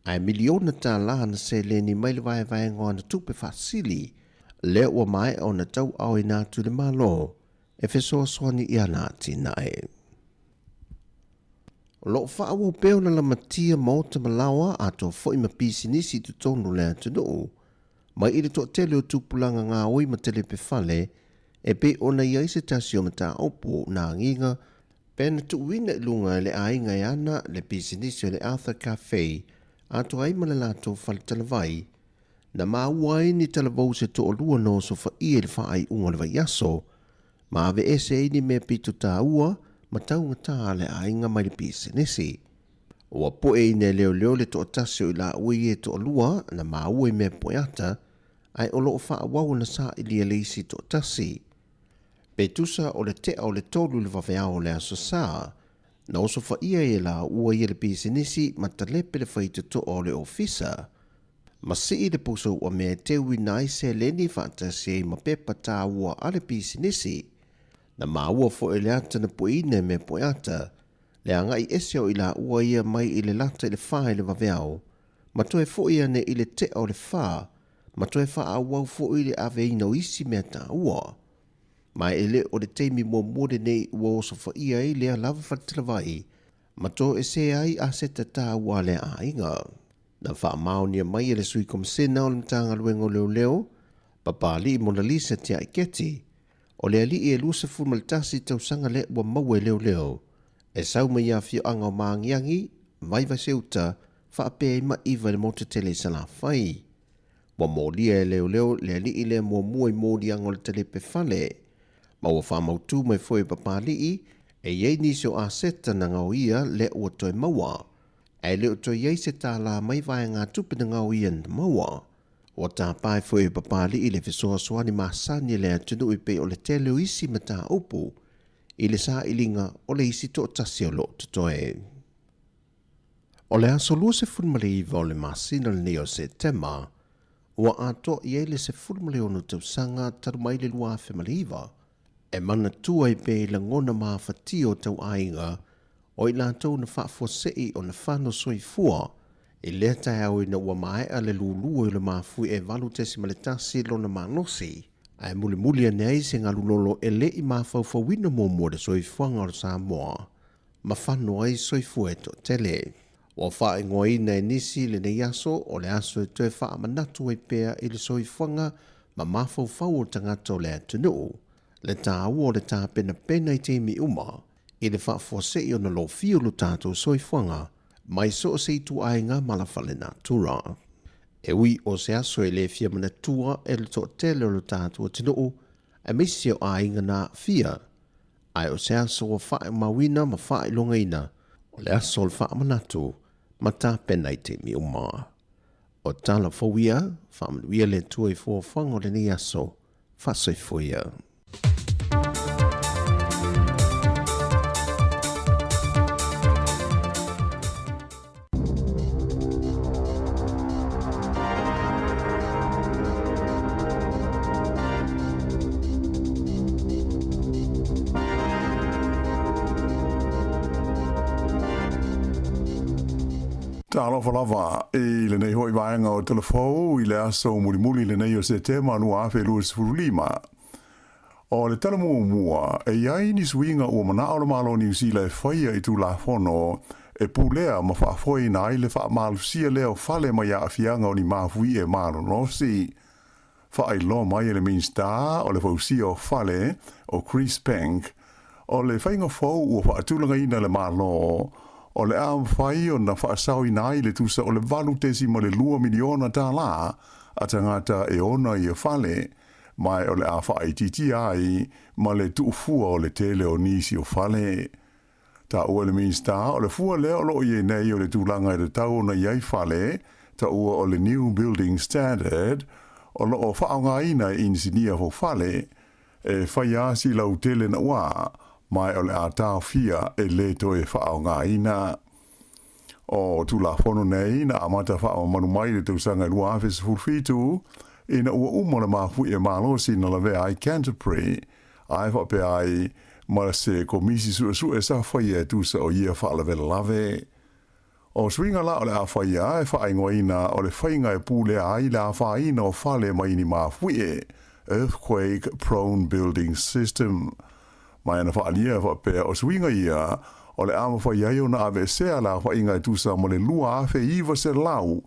ae $1 miliona na seleni mai le vaevaega o ana tupe faasili lea ua maea ona tauaaoina atu i le Malo e fesoasoani i ana atinae. O lo o faaauau pea ona lamatia maota ma laoa atoa foi ma pisinisi i totonu o le atunuu mai i le toatele o tupulaga gaoi ma telepe fale e pei ona i ai se tasi o mataupu na agiga pe na tuuina i luga e le aiga e ana le pisinisi o le Arthur Cafe atoa ai ma le latou faletalavai na maua ai ni talavou se toalua na osofaia i le faaiuga o le vaiaso ma aveese ai ni mea pito taua ma taugata a le aiga mai le pisinisi. Ua poeina e leoleo le toatasi o i laua ia e toalua na maua i mea poeata, ae o lo o faaauau ona sailia le isi toatasi. Pe tusa o le 2:45 i le vaveao o le Aso Sa, na osofaia ai e laua ia le pisinisi ma talepe le faitotoa o le ofisa, ma sii le pusa uamea e teuina ai seleni faatasi ai ma pepa taua a le pisinisi. Na maua foi le ata na pueina e mea poeata, Le agai ese o i laua ia mai i le lata i le 4 i le vaveao, ma toe fo'i ane i le 2:45 o le ma toe faaauau fo'i le aveina o isi mea taua. Ma e le o le taimi muamua lenei ua osofaia ai lea lava faletalavai, ma toesea ai aseta taua a lea aiga. Na faamaonia mai e le sui komisena o le Matagaluega o Leoleo, Papali'i Monalisa Tiaiketi, o le alii e 21 tausaga lea ua maua e leoleo, e sau mai i afioaga o Maagiagi, Vaivaseuta, faapea ai ma iva i le motu tele i Salafai. Ua molia e leoleo le alii lea muamua i moliaga o le talepe fale, ma ua faamautu mai foi e Papali'i e i ai nisi o aseta na gaoia lea ua toe maua, ae le o toe i ai se tālā mai vaegatupe na gaoia na maua. Ua tapae foi e Papali'i le fesoasoani masani a le atunuu e pei o le tele o isi mataupu i le sailiga o le isi toatasi o lo o totoe. O le aso 29 o le masina lenei o Setema, ua atoa i ai le 16 tausaga talu mai le 2009, e manatua ai pea i lagona mafatia o tauaiga o i latou na faafuasei ona fano soifua i lea taeao ina ua maea le lulua o le mafuie e 8.1 lona malosi, ae mulimuli ane ai se galulolo e le i mafaufauina muamua le soifuaga o le Samoa ma fano ai soifua e toatele. Ua faaigoaina e nisi lenei aso o le aso e toe faamanatu ai pea i le soifuaga ma mafaufau o tagata o le atunuu, le taua o le tapenapena i taimi uma i le faafuasei ona lofia o lo tatou soifuaga mai so o se ituaiga ma la fale natura. E ui o se aso e le fia manatua e le toatele o lo tatou atunuu, aemaise o aiga na aafia, ae o se aso ua faaumauina ma faailogaina o le aso o le faamanatu ma tapena i taimi uma. O tala fou ia, faamanuia le Atua i fuafuaga o lenei aso, faasoifua ia. Talofa lava i lenei hoi vaega o Tala Fou i le aso mulimuli lenei o Setema 2025. O le tala muamua, e i ai ni suiga ua manao le Malo o Niu Sila e faia i Tulafono e pulea ma faafoeina ai le faamalosia lea o fale mai aafiaga o ni mafuie malolosi. Faailoa mai e le Minisita o le Fausia o Fale, o Chris Penk, o le faiga fou ua faatulagaina e le Malo, o le a mafai ona faasaoina ai le tusa o le $8.2 miliona tālā a tagata e ona ia fale, ma o le a faaitiitia ai ma le tuufua o le tele o nisi o fale. Taua e le Minisita, o le fua lea o loo i ai nei o le tulaga e tatau ona i ai fale, taua o le New Building Standard, o loo faaaogaina e inisinia faufale, e faia si lautele naua, ma o le a taofia e lē toe faaaogaina. O Tulafono nei na amata faamamalu mai le tausaga e 2017, ina ua uma le mafuie malosi na lavea ai Canterbury, ae faapea ai ma se komisi suesue sa faia e tusa o ia faalavelave. O suiga la o le a faia e faaigoaina o le faiga e pulea ai le afaina o fale mai ni mafuie, Earthquake Prone Building System. Ma na faaalia faapea o suiga ia o le a mafai ai ona aveesea le aofaiga e tusa ma le 2,900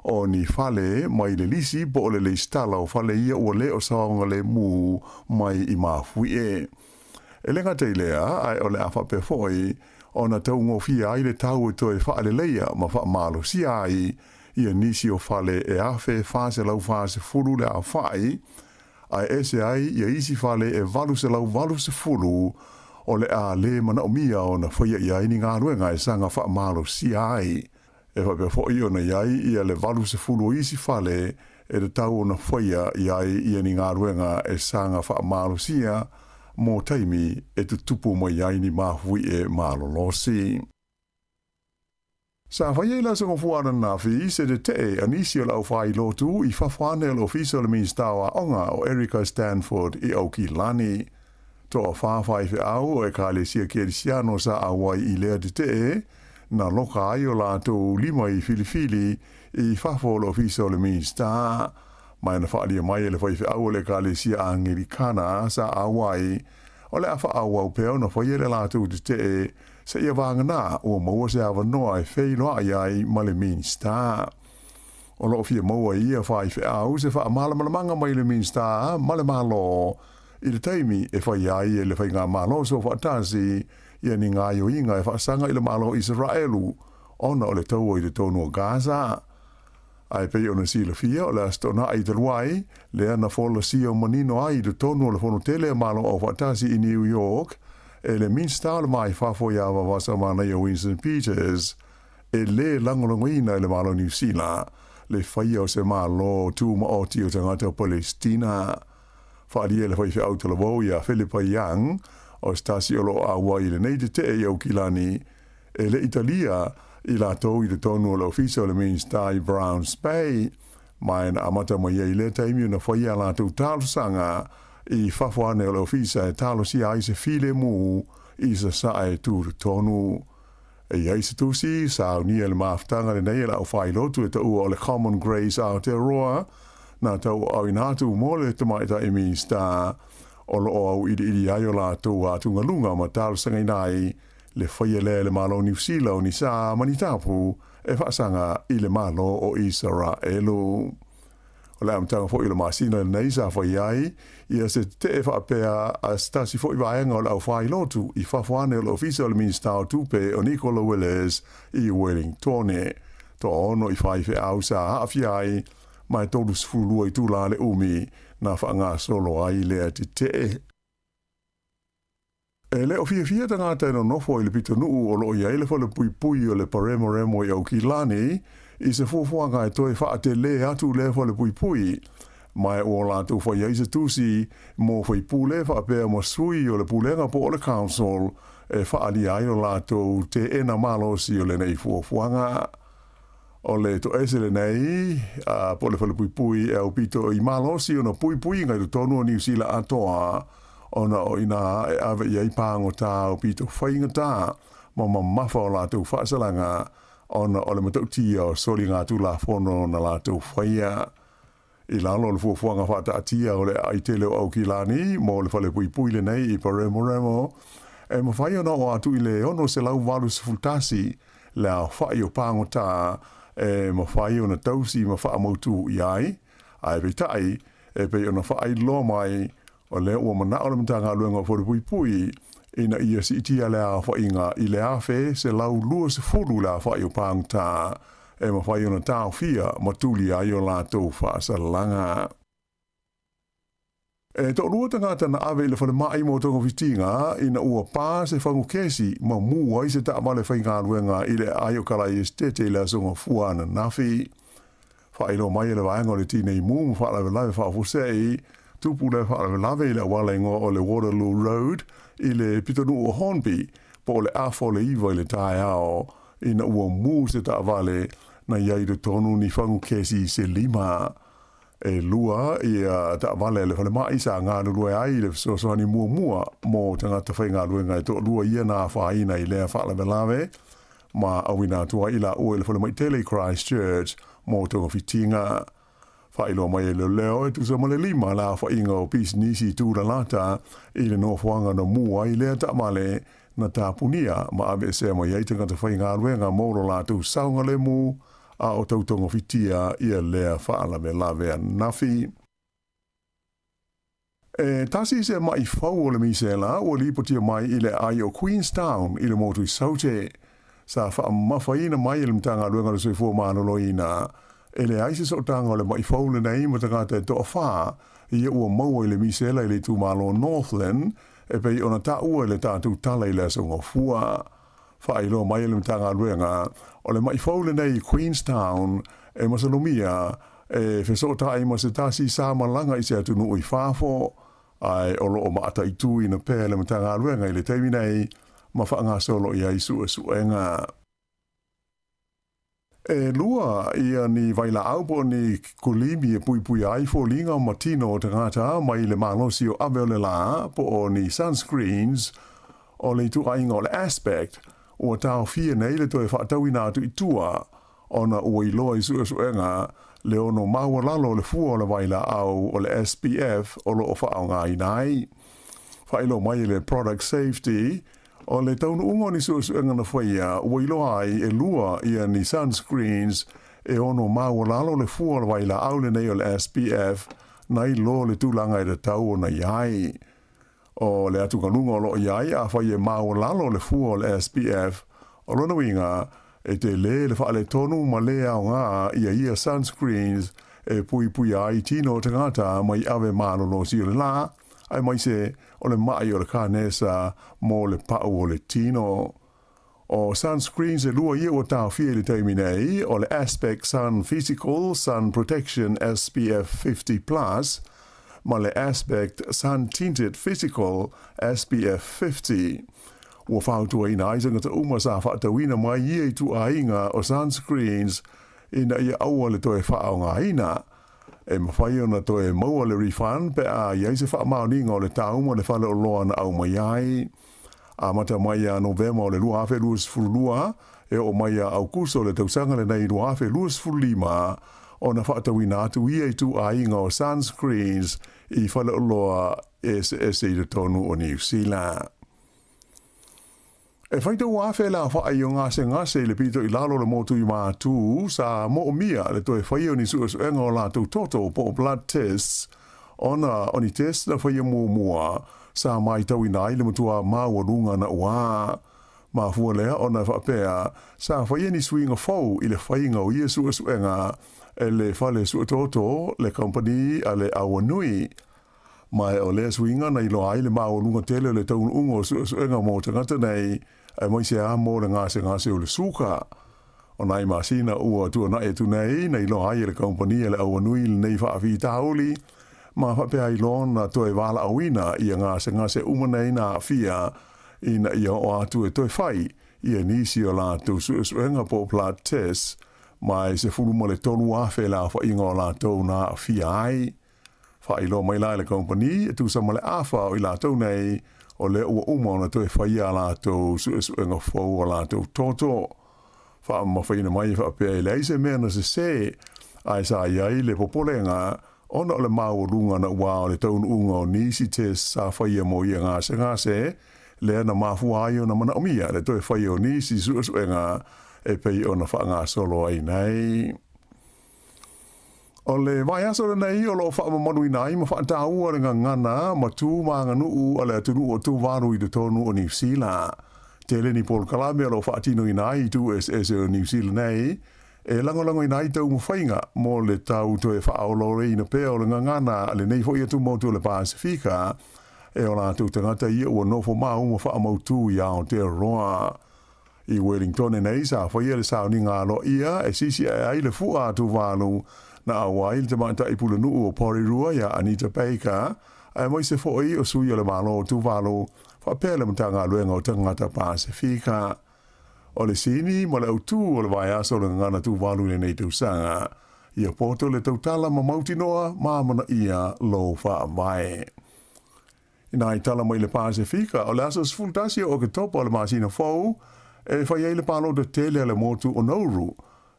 o ni fale mai le lisi po o le lesitala o fale ia ua lē o saogalemu mai i mafuie. E le gata i lea, ae o le a faapea foʻi ona taugofie ai le tau e toe faaleleia ma faamalosia ai ia nisi o fale e 1,440 le aofai, ae ese ai ia isi fale e 880 o le a lē manaomia ona faia i ai ni galuega e saga faamalosia ai. E faapea foʻi ona i ai ia le 80 o isi fale e tatau ona faia i ai ia ni galuega e saga faamalosia mo taimi e tutupu mai ai ni mafuie malolosi. Sa faia i le aso Gafua ananafi se tetee a nisi o le aufailotu i fafo ane o le ofisa o le Minisita o Aoga o Erica Stanford i Aukilani. Toafā faifeau o Ekalesia Kerisiano sa auai i lea tetee, na loka ai o latou lima i filifili i fafo o le ofisa o le Minista. Ma na faaalia mai e le faifeau o le Ekalesia Angelikana sa auai, o le a faaauau pea ona faia le latou tetee seia vagana ua maua se avanoa e feiloai ai ma le Minista. O lo o fia maua e ia faifeau se faamalamalamaga mai le Minista ma le Malo i le taimi e faia ai e le Faigamalo Soofaatasi ia ni gaoioiga e faasaga i le Malo o Isaraelu ona o le taua i totonu o Gaza. Ae pei ona silafia, o le Aso Toonai talu ai, lea na folasia manino ai i totonu o le Fono Tele a Malo Aufaatasi i New York e le Minista o le Va i Fafo ia Vaovasamanaia Winston Peters, e lē lagolagoina e le Malo o Niu Sila le faia o se Malo Tumaoti o tagata o Palesitina. Faaalia e le faifeau talavou ia Philippa Young, o se tasi o lo o auai i lenei tetee i Aukilani, e le i talia i latou i totonu o le ofisa o le Minista i Browns Bay, ma e na amata mai ai lea taimi ona faia a latou talosaga i fafo ane o le ofisa e talosia ai se filemu i sasae tutotonu. E i ai se tusi, saunia le mafutaga lenei e le aufailotu e taua o le Common Grace Aotearoa, na tauaaoina atu mo le Tamaitai Minista o lo o auiliili ai o latou atugaluga ma talosagaina ai le faia lea e le Malo o Niu Sila o ni sa ma ni tapu e faasaga i le Malo o Isaraelu. O le amataga foi o le masina lenei sa fai ai ia se tetee faapea a se tasi foi vaega o le aufailotu i fafo ane o le ofisa o le Minista o Tupe o Nicola Willis i Wellingtone. Toaono i faifeau sa aafia ai ma e 32 itula le umi na faagasolo ai lea tetee. E le o fiafia tagata e nonofo i le pitonuu o lo o i ai le falepuipui o le Paremoremo i Aukilani i se fuafuaga e toe faatelē atu lea falepuipui, ma e ua latou fai ai se tusi mo faipule faapea ma sui o le pulega po o le council e faaalia ai lo latou teena malosi o lenei fuafuaga. O le toese lenei, po o le falepuipui e aupito i malosi ona puipuiga i totonu o Niu Sila atoa, ona o inā e ave i ai pāgotā aupito faigata ma mamafa o latou faasalaga ona o le matautia o soligatulafono na latou faia. I lalo o le fuafuaga faataatia o le aai tele o Aukilani mo le falepuipui lenei i Paremoremo, e mafai ona oo atu i le 681 le aofai o pāgotā e mafai ona tausi ma faamautū i ai, ae peitai, e pei ona faailoa mai, o lea ua manao le Matagaluega o Falepuipui ina ia siitia le aofaiga i le 1,120 le aofai o pāgotā e mafai ona taofia ma tulia ai o latou faasalaga. E toalua tagata na ave i le falemai mo togafitiga ina ua pā se fagu kesi ma mū ai se taavale faigaluega i le aai o Kala'i Esetete i le Aso Gafua ananafi. Faailoa mai e le vaega o le Tinei Mu ma Faalavelave Faafuasei, tupu lea faalavelave i le auala igoa o le Waterloo Road i le pitonuu o Hornby po o le 8:30 i le taeao ina ua mū se taavale na i ai i totonu ni fagu kesi se lima. E lua ia taavale a le falemai sa galulue ai i le fesoasoani muamua mo tagata faigaluega e toalua ia na afaina i lea faalavelave ma auina atu ai i laua i le falemai tele i Christchurch mo togafitiga. Faailoa mai e leoleo e tusa ma le lima le aofaiga o pisinisi tūlalata i le nofoaga na mū ai lea taavale na tapunia ma aveesea mai ai tagata faigaluega mo lo latou saogalemu a o tautogofitia ia lea faalavelave ananafi. E tasi se maʻi fou o le misela ua lipotia mai i le aai o Queenstown i le motu i Saute. Sa faamamafaina mai e le Matagaluega o le Soifua Maloloina, e leai se sootaga o le maʻi fou lenei ma tagata e toafā ia ua maua i le misela i le itumalo o Northland e pei ona taua i le tatou tala i le Aso Gafua. Faailoa mai e le Matagaluega, o le maʻi fou lenei i Queenstown e masalomia e fesootai ma se tasi sa malaga i se atunuu i fafo, ae o lo o mataituina pea le Matagaluega i le taimi nei ma faagasolo i ai suesuega. E lua ia ni vailaau po o ni kulimi e puipuia ai foliga ma tino o tagata mai le malosi o ave o le lā po o ni sunscreens o le ituaiga o le Aspect ua taofia nei le toe faatauina atu i tua ona ua iloa i suesuega le ono maualalo o le fua o le vailaau o le SPF o lo o faaaogaina ai. Faailoa mai e le Product Safety O le taunuuga o ni suesuega na faia, ua iloa ai e lua ia ni sunscreens e ono maualalo le fua o le vailaau lenei o le SPF nai lo le tulaga e tatau ona i ai. O le atugaluga o lo o i ai afai e maualalo le fua o le SPF, o lona uiga, e tele le faaletonu ma le aoga ia ia sunscreens e puipuia ai tino o tagata mai ave malolosi o le la, aemaise o le maʻi o le kanesa mo le paʻu o le tino. O sunscreens e lua ia ua taofia i le taimi nei, o le Aspect Sun Physical Sun Protection SPF 50 Plus ma le Aspect Sun Tinted Physical SPF 50. Ua fautuaina ai tagata uma sa faatauina mai ia ituaiga o sunscreens ina ia aua le toe faaaogaina. E mafai ona toe maua le refund pe a i ai se faamaoniga o le tau ma le faleoloa na aumai ai. Amata mai ia Novema o le 2022 e oo mai ia Aukuso o le tausaga lenei 2025 ona faatauina atu ia ituaiga o sunscreens i faleoloa eseese i totonu o Niu Sila. E faitau afe le afaʻai o gasegase i le pito i lalo o le motu i Matū, sa moomia le toe faia o ni suesuega o latou toto po o blood tests, ona o ni test na faia muamua sa maitauina ai le matua maualuga na ua mafua lea ona e faapea sa faia ni suiga fou i le faiga o ia suesuega e le fale suetoto le kamupani a le Awanui. Ma o lea suiga na iloa ai le maualuga tele o le taunuuga o suesuega mo tagata nei, aemaise lava mo le gasegase o le suka. O nai masina ua tuanai atu nei na iloa ai e le kamupani a le Auanui lenei faafitauli, ma faapea ai loa ona toe valaauina ia gasegase uma nei na aafia ina ia oo atu e toe fai ia nisi o latou suesuega po o blood tests, ma e 13,000 le aofaiga o latou na aafia ai. Faailoa mai la e le kamupani e tusa ma le afa o i latou nei, o lea ua uma ona toe faia a latou suesuega fou o latou toto. Faamamafaina mai e faapea e leai se mea na sesē, ae sa i ai le popolega ona o le maualuga na ua o le taunuuga o nisi test sa faia mo ia gasegase, lea na mafua ai ona manaomia le toe faia o nisi suesuega e pei ona faagasolo ai nei. O le vaiaso lenei o lo o faamamaluina ai ma faataua le gagana ma tu ma aganuu a le atunuu o Tuvalu i totonu o Niu Sila. Tele ni polokalame o lo o faatinoina ai i itu eseese o Niu Sila nei e lagolagoina ai taumafaiga mo le tau toe faaolaolaina pea o le gagana a lenei foi atumotu o le Pasefika e o latou tagata ia ua nofo mau ma faamautū i Aotearoa. I Wellingtone nei sa faia le sauniga aloaia e sisi ae ai le fua a Tuvalu na ʻau ai le tamaitai pulenuu o Porirua iā Anita Baker, aemaise foi o sui o le Malo o Tuvalu faapea le Matagaluega o Tagata Pasefika. O le sini ma le autū o le vaiaso o le gagana Tuvalu i lenei tausaga, ia poto le tautala ma mautinoa ma amanaia lou faavae. Inā i tala mai le Pasefika, o le aso 11 o Oketopa o le masina fou, e fai ai le palota tele a le motu o Nauru,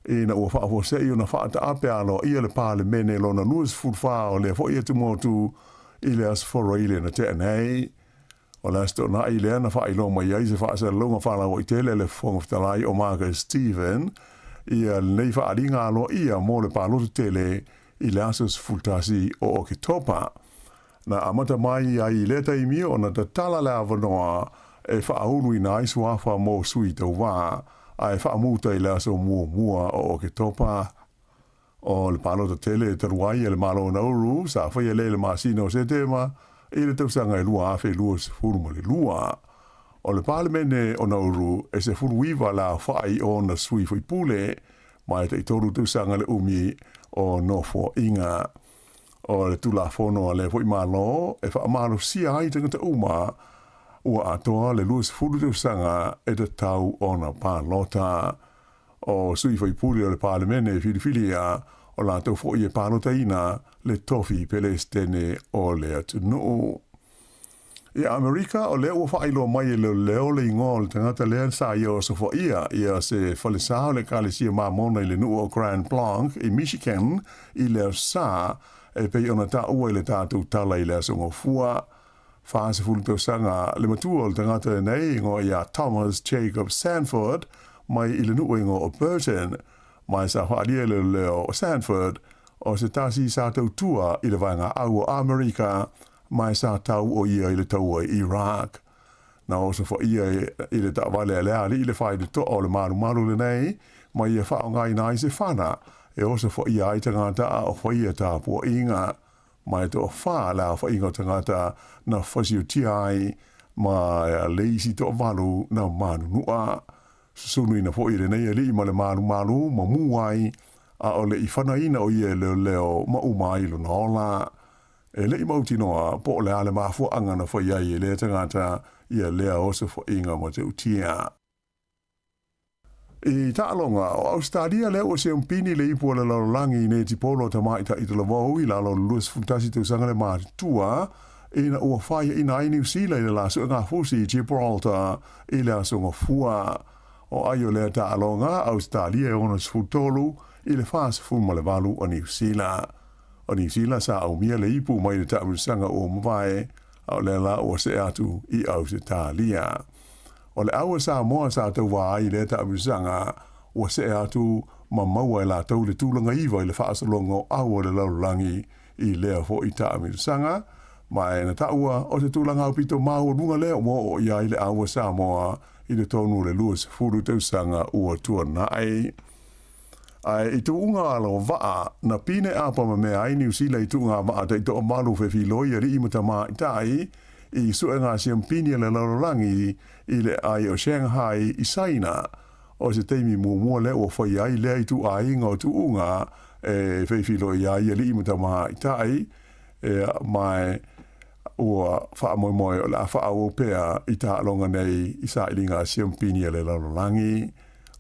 ina ua faafuasei ona faataape aloaia le Palemene lona 24 o lea foi atumotu i le Aso Faraile na tea nei. O le Aso Toonai lea na faailoa mai ai se faasalalauga faalauaitele a le Fofoga Fetalai o Marcus Stephen ia lenei faaaliga aloaia mo le palota tele i le aso 11 o Oketopa. Na amata mai ai i lea taimi ona tatala le avanoa e faauluina ai suafa mo sui tauva, ae faamuta i le aso muamua o Oketopa. O le palota tele e talu ai e le Malo o Nauru sa faia lea i le masina o Setema i le tausaga e 2022. O le Palemene o Nauru e 19 le aofai o ona sui faipule, ma e taitolu tausaga le umi o nofoaiga. O le Tulafono a lea foi Malo e faamalosia ai tagata uma ua atoa le 20 tausaga e tatau ona palota. O sui faipule o le Palemene e filifilia, o latou foi e palotaina le tofi Pelesitene o le atunuu. I Amerika, o lea ua faailoa mai e leoleo le igoa o le tagata lea sa ia osofaia ia se falesa o le Ekalesia Mamona i le nuu o Grand Blanc i Michigan i le Aso Sa, e pei ona taua i le tatou tala i le Aso Gafua. 40 tausaga le matua o le tagata lenei igoa ia Thomas Jacob Sanford mai i le nuu igoa o Burton, ma e sa faaalia e leoleo o Sanford o se tasi sa tautua i le vaega au o Amerika ma e sa tau o ia i le taua i Iraq. Na osofaia i le taavale a le alii le faitotoa o le malumalu lenei ma ia faaaogaina ai se fana e osofaia ai tagata a o faia tapuaiga. Ma e toafa le aofaiga o tagata na fasiotia ai ma le isi toavalu na manunua. Susunuina foi e lenei alii ma le malumalu ma mu ai, a o le i fanaina o ia e leoleo ma uma ai lona ola. E le i mautinoa po o le a le mafuaaga na fai ai e lea tagata ia lea osofaʻiga matautia. I taaloga, o Ausetalia lea ua siampini le ipu o le lalolagi i netipolo a tamaitai talavou i lalo o le 21 tausaga le matutua ina ua faiaina ai Niu Sila i le la suegafusi i Gibraltar i le Aso Gafua. O ai o lea taaloga, Ausetalia e 63 i le 48 o Niu Sila. O Niu Sila sa aumia le ipu mai le taamilosaga ua mavae, a o lea la ua see atu i Ausetalia. O le au a Samoa sa tauva ai i lea taamilosaga, ua see atu ma maua e latou le tulaga iva i le faasologa o au o le lalolagi i lea foi taamilosaga, ma e na taua o se tulaga aupito maualuga lea ua oo i ai le au a Samoa i totonu o le 20 tausaga ua tuanai. Ae i tuuga alo vaa, na pine apamamea ai Niu Sila i tuuga vaa taitoavalu fefiloi alii ma tamaitai i suega siampini a le lalolagi i le aai o Shanghai i Saina. O se taimi muamua lea ua faia ai lea ituaiga o tuuga e feifiloi ai alii ma tamaitai, ma ua faamoemoe o le a faaauau pea i taaloga nei i sailiga siampini a le lalolagi.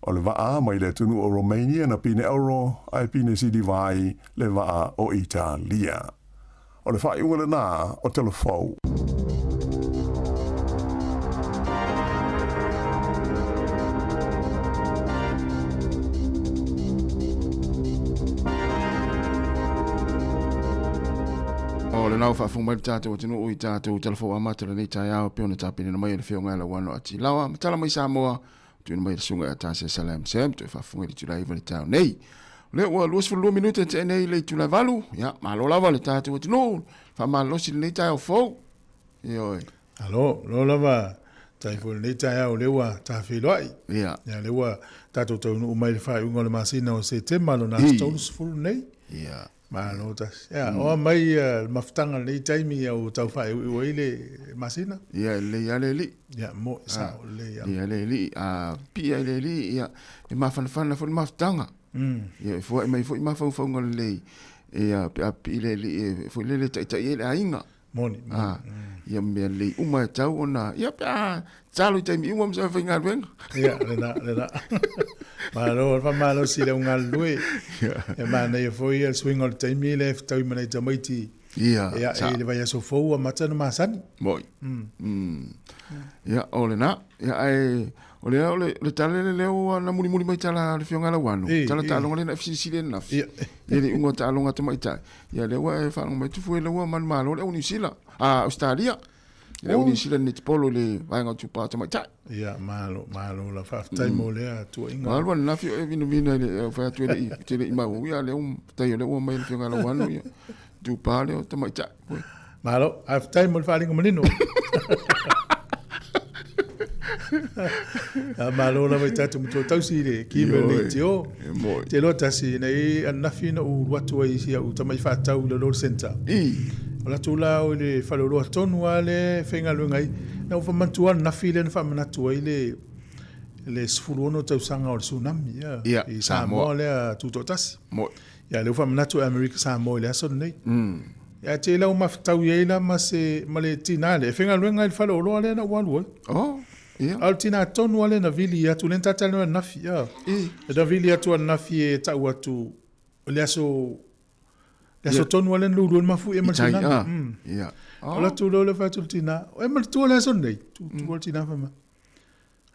O le vaa mai le atunuu o Romania na pine auro ae pine siliva ai le vaa o Italia. O le faaiuga lena o Talafou. O lena ua faafofoga mai le tatou atunuu i tatou Talafou amata lenei taeao e pei ona tapenina mai e le Afioga ia Lauano Atilawa ma tala mai Samoa tuuina mai le susuga ia Tasia Salam Sam toe faafofoga i le itula 9 le taeao nei. O lea ua 22 minute tea nei le itula 8. Ia, malo lava le tatou atunuu. Faamalolosi lenei taeao fou. Ioe. Alo, lo lava tai foi lenei taeao lea ua tafeiloai. Ia. Ia, lea ua tatou taunuu mai le faaiuga o le masina o Setema lona aso 30 nei. Ia. Malo tasi. Ia, o mai le mafutaga lenei taimi ia ua tau faaiuiu ai le masina. Ia, e lelei lava le alii. Ia, mo, sao, lelei lava. Ia, le alii, a pia i le alii, ia, e mafanafana foi le mafutaga. Ia, e foai mai foi mafaufauga lelei, ia, pe a pii le alii, e foi lele taitai ai le aiga. Moni, moni. Ah, ia mea lelei uma e tau ona, ia pe a talo i taimi uma ma sa faigaluega. Ia, lena, lena. Malo, faamalosi i le au galulue. E manaia foi le suiga o le taimi lea e fetaui ma nai tamaiti. Ia, Ia, i le vaiaso fou ua amata ona masani. Moi. Ia, o lena. Ia, ae, o lea o le, le tala lea lea ua na mulimuli mai tala a le Afioga ia Lauano. Tala taaloga lea na e fesilisili ai ananafi. Ia le iuga o taaloga a tamaitai. Ia lea ua e faalogo mai tufu e ua manumalo le au Niu Sila, a Australia. Le au Niu Sila netipolo i le vaega o Tupa Tamaitai. Ia, malo, malo la faafetai mo lea tuuaiga. Malo ananafi o e vinavina i le fai atu e le i, te le i mau ia lea ua tai o lea ua mai le Afioga ia Lauano ia Tupa lea o Tamaitai. Malo, faafetai mo le faaaliga manino. Malo lava i tatou matua tausi i le ki me le tio. Te loa tasi nei ananafi na ou alu atu ai i si au tamai faatau i le Lola Centre. O latou la o i le faleoloa tonu lava le faigaluega ai. Na ou faamanatu ananafi lea na faamanatu ai le le 16 tausaga o le tsunami ia, i Samoa lea tutoatasi. Ia, lea ua faamanatu e Amerika Samoa i le aso lenei. Ia, te lau mafetau i ai la ma se, ma le tina lea, e faigaluega i le faleoloa lea na ou alu ai. Oh. A o le tinā tonu lava lea na vili atu, lea na ta talanoa ananafi, a. Na vili atu ananafi e tau atu o le aso, le aso tonu lava lea na lulu ai le mafuie ma le tsunami. Alu atu loa lea fai atu i le tinā, e manatua le aso lenei? Tutu le tinā fai mai,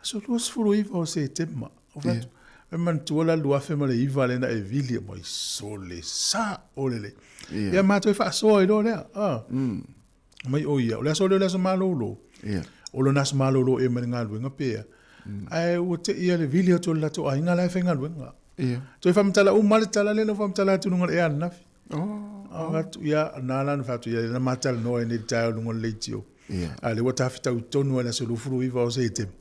aso 29 o Setema. Ou fai atu, e manatua la le 2009 lea na e vili mai, sole sao lelei. Ia matou e faasoa ai loa lea. Mai o ia, o le aso lea o le aso malolo. O lona aso malolo ea mai le galuega pe a. Ae ua te i le vili atu o le latou aiga la e faigaluega. Toe faamatala uma lava le tala lea na ou faamatala atu i luga o le ea ananafi. Oh. Atu, ia, na la na fai atu, ia, na ma talanoa ai nei i le taeao i luga o le leitio. A lea ua ta fetau tonu lava i le aso 29 o Setema.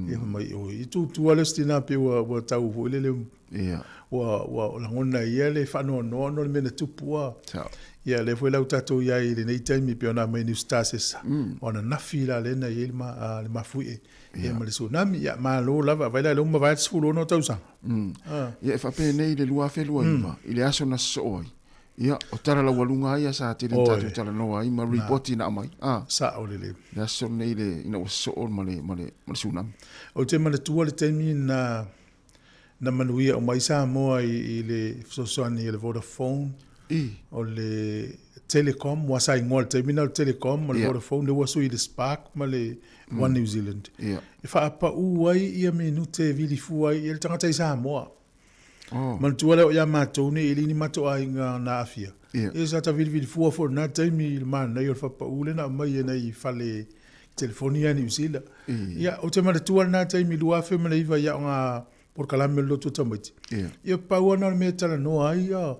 Ia fai mai, oi, i tutu lava le isi tinā pei ua tau foi lele, ua lagona e ia le faanoanoa ona o le mea na tupu a. Ia, lea foi la ua tatou i ai i lenei taimi pei ona aumai e New Star Sesa, o ananafi la lea na i ai le mafuie ia ma le tsunami. Ia, malo lava, vaai la lea ua mavae le 16 tausaga. Ia, e faapenei i le 2029, i le aso na sosoo ai, ia, o tala laualuga lava ia sa tele ona tatou talanoa ai ma ripoti na aumai. Sao lelei. Le aso lenei ina ua sosoo ma le tsunami. Ou te manatua le taimi na na manuia uma ai Samoa i le fesoasoani a le Vodafone, o le Telecom, ua sa igoa i le taimi lena o le Telecom ma le Vodafone, lea ua sui i le Spark ma le One New Zealand. E faapau ai ia minute e vili fua ai le tagata i Samoa. Manatua lea o ia matou nei, e le i ni matou aiga na aafia. Ia sa ta vilivili fua foi i lena taimi i le manaia o le faapau lea na aumai e nai fale telefoni ia Niu Sila. Ia, ou te manatua lena taimi 2009 i aoga polokalame o le lotu o tamaiti. Ia, pau lava lena o le mea e talanoa ai, ia,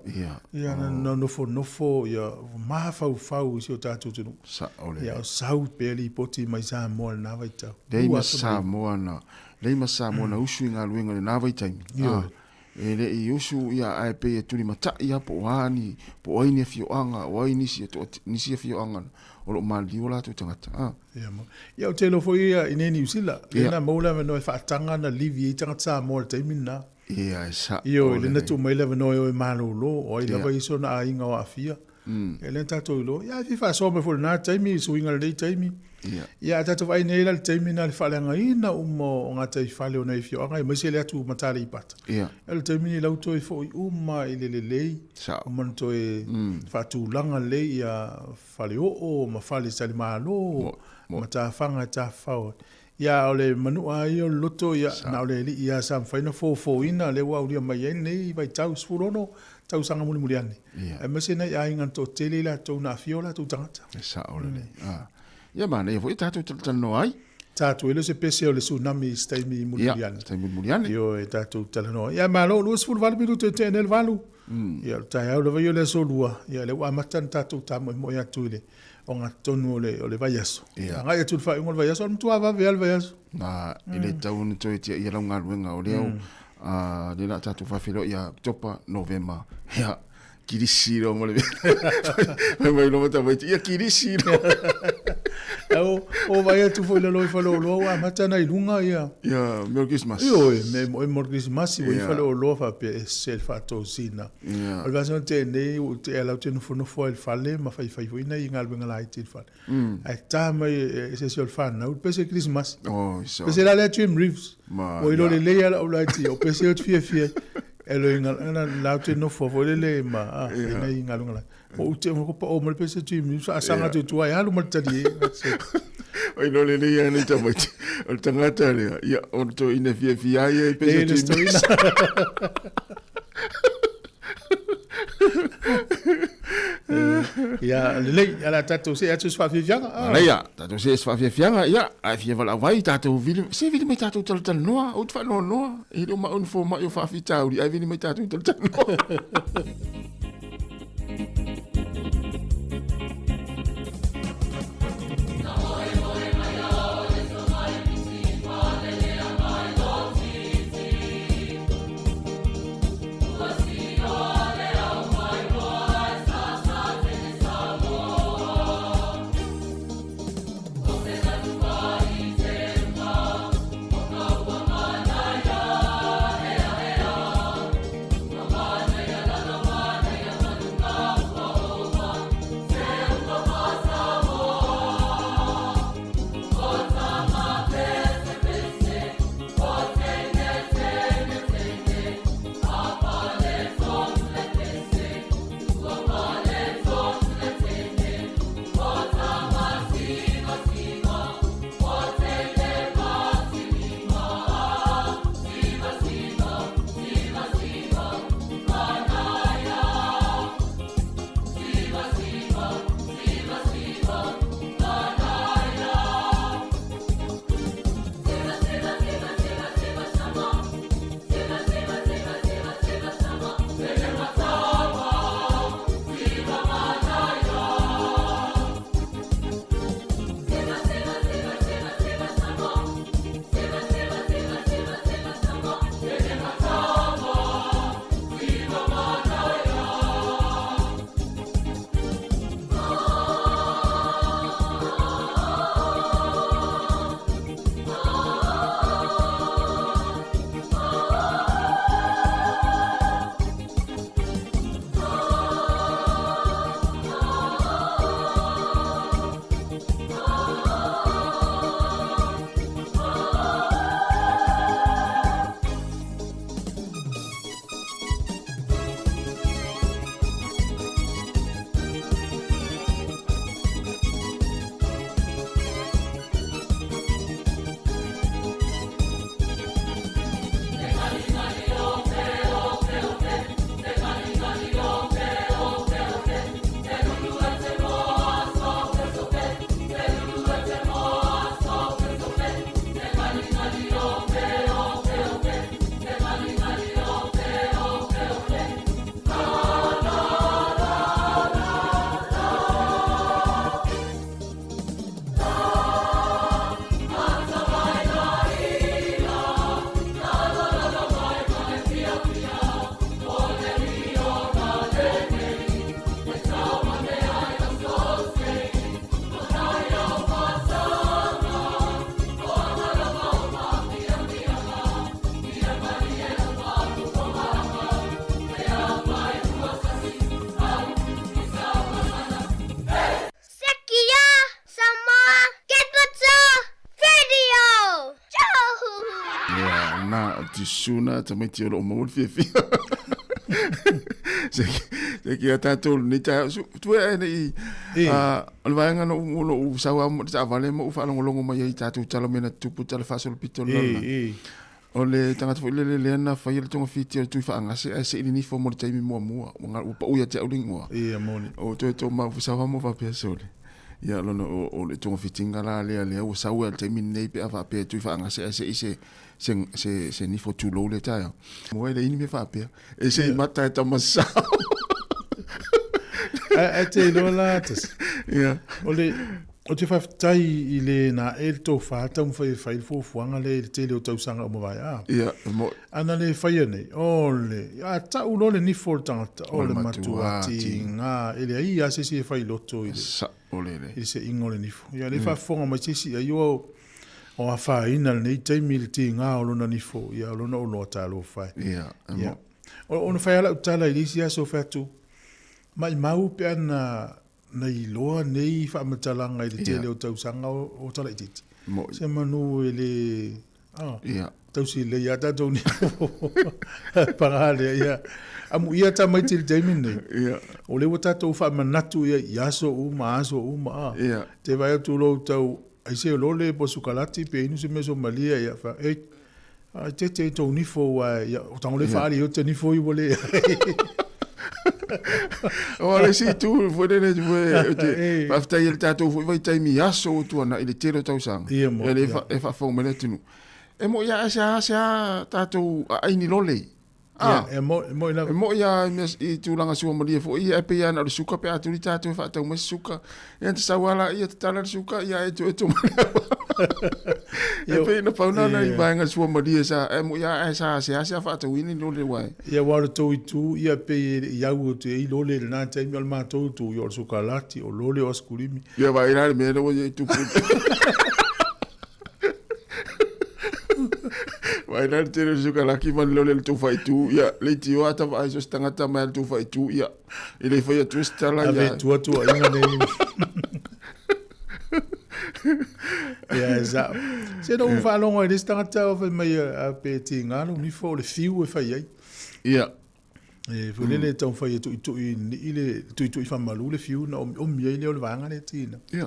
ia na nofonofo, ia, mafaufau i si o tatou atunuu. Ia, o sau pea lipoti mai Samoa i lena vaitau. Leai ma Samoa na, leai ma Samoa na usu i galuega i lena vaitaimi. E le i usu ia ae pei e tulimatai lava po o a ni, po o ai ni afioaga, o ai nisi, nisi afioaga o lo o maliliu o latou tagata. A. Ia, ia ou te iloa foi ia i nei Niu Sila, lea na maua le avanoa e faataga na livi ai tagata Samoa i le taimi lena. Ia, e sao. Ioe, lea na tuu mai le avanoa e o e malolo, o ai lava ia sona aiga o aafia. Ia lea na tatou iloa, ia e fia faasoa mai foi i lena taimi, suiga o lenei taimi. Ia a tatou vaai nei la i le taimi lena i le faaleagaina uma o gataifale o nai afioaga aemaise le atu Mata Aleipata. Ia le taimi lenei la ua toe foi uma i le lelei, uma ona toe faatulaga lelei ia faleoo ma fale talimalo ma tafaga e tafafao ai. Ia a o le manua lava ia o le loto, ia na o le Alii lava sa mafai ona fofoina lea ua aulia mai ai lenei vaitau 16 tausaga mulimuli ane, aemaise nai aiga na toatele i latou na aafia o latou tagata. E sao lelei. Ia manaia foi tatou talatalanoa ai. Tatou e le o se pese o le tsunami i se taimi mulimuli ane. Ia, se taimi mulimuli ane. Ioe, tatou talanoa. Ia malo, 28 minute e tea nei le 8. Ia, o le taeao lava ia o le aso Lua, ia lea ua amata ona tatou tamoemoe atu i le ogatotonu o le, o le vaiaso. Ia. Agai atu i le faaiuga o le vaiaso, o le matua vave lava le vaiaso. Na, e le tatau ona toe tiaia lau galuega, o lea, lea o le a tatou faafeiloai ia Oketopa, Novema, ia, kilisi loa ma le fai mai loa ma tamaiti, ia kilisi loa. O vaai atu foi i lalo i faleoloa ua amata ona i luga ia. Ia, mea o le Kerisimasi. Ioe, mea o le Kerisimasi ua i faleoloa faapea e se le faatosina. O le vaiaso na tea nei ua ou tea la ou te nofonofo ai i le fale ma faifai foi nai galuega laiti i le fale. Ae ta mai e se isi o le fanau, le pese Kerisimasi. Pese la lea Jim Reeves. Ua iloa lelei lava lau laiti, o pese ou te fiafia ai. E lo inga la ou te nofo foi lele ma fai nai galuega laiti. Ua ou tea ma pao mai le pese Jim Reeves, faasaga atu i tua e alu ma le talie. Oi lo lelei lava nei tamaiti. O le tagata lea, ia, o le toeaina e fiafia ai e pese Jim Reeves. Ia, lelei, o le a tatou see atu i se faafiafiaga. Manaia, tatou see i se faafiafiaga, ia, ae fia valaau ai tatou vili, se vili mai tatou talatalanoa, ou te faanoanoa, e le o maʻu ni fomai o faafitauli, ae vili mai tatou talatalanoa. susu na tamaiti o loo maua le fiafia. Se se ki a tātou ni tā su tu e nei a o le vaega no o lou sau a mo taavale ma ou faalogologo mai ai i tatou tala mea na tutupu tala faasolopito le lalolagi. O le tagata foi lele lea na faia le togafiti o le tui faagase ae se'i le nifo mo le taimi muamua ua ua pau ia te au le igoa. Ia moni. O toe tō mau sau mo faapea sole. Ia lona o, o le togafitiga la lea lea ua sau ai le taimi lenei pe a faapea e tui faagase ae se'i se se se se nifo tulou le taeao. Mo e leai ni mea faapea. E se'i mata e tama sao. Ae te iloa la tasi. Ia. O le Ou te faafetai i le na e le tofa taumafai e fai le fuafuaga lea i le tele o tausaga ua mavae, a. Ia, e mo'i. Ana le faia nei, o le, a tau loa le nifo o le tagata, o le matua tiga, e leai lava se isi e fai loto i le, Saolele. i le seiga o le nifo. Ia, lea e faafofoga mai se isi, ai ua o afaina lenei taimi i le tiga o lona nifo, ia, o lona oloa talofa e. Ia, e mo'i. Ia. Ona fai lava lau tala i le isi aso, fai atu, maimau pe ana Na iloa nei faamatalaga i le tele o tausaga o Tala Itiiti. Se manu e le tausi lelei lava tatou nei. Paga lea, ia. Amuia tamaiti i le taimi lenei, o lea ua tatou faamanatu i ai i aso uma, aso uma. Te vaai atu loa ua tau aise o lole po o sukalati pe inu se mea somalia, ia, fai, ei, Ai te te tou nifo ua ia o tango le faali o te nifo i ua le. O le si tu foi le le foi te faafetai i le tatou foi vaitaimi aso ua tuanai i le tele o tausaga. Ia mo. E le e faafofoga mai le atunuu. E moi lava e seā seā tatou aai ni lole. Ah, e mo e moi lava. E moi lava i mea i tulaga suamalie foi ia e pei lava na o le suka pe a tuli tatou e faatau mai se suka. Ia na sau lava laia tatala le suka ia e toe mai lava. E pei na pau na nai vaega suamalie sa e moi lava ae sa seasea faatauina ni lole aua e. Ia aua o le tou itu ia pei e le i au atu ai lole i lena taimi, o le matou itu ia o le sukalati, o lole o asikulimi. Ia vaai la le mea lea ua i ai tupu. Vaai la le tele o le sukalaki ma le lole o le tou faaitu ia leitioa a ta vaai so o se tagata mai a le tou faaitu ia e le fai atu se tala ia. Ave tua tuuaiga nei. Ia e sao. Se na ou faalogo ai le isi tagata o fai mai a pe tiga lou nifo o le fiu e fai ai. Ia. E foi lele e taumafai e tuitui i le tuitui faamalu le fiu na omiomi ai lea o le vaega lea tina. Ia.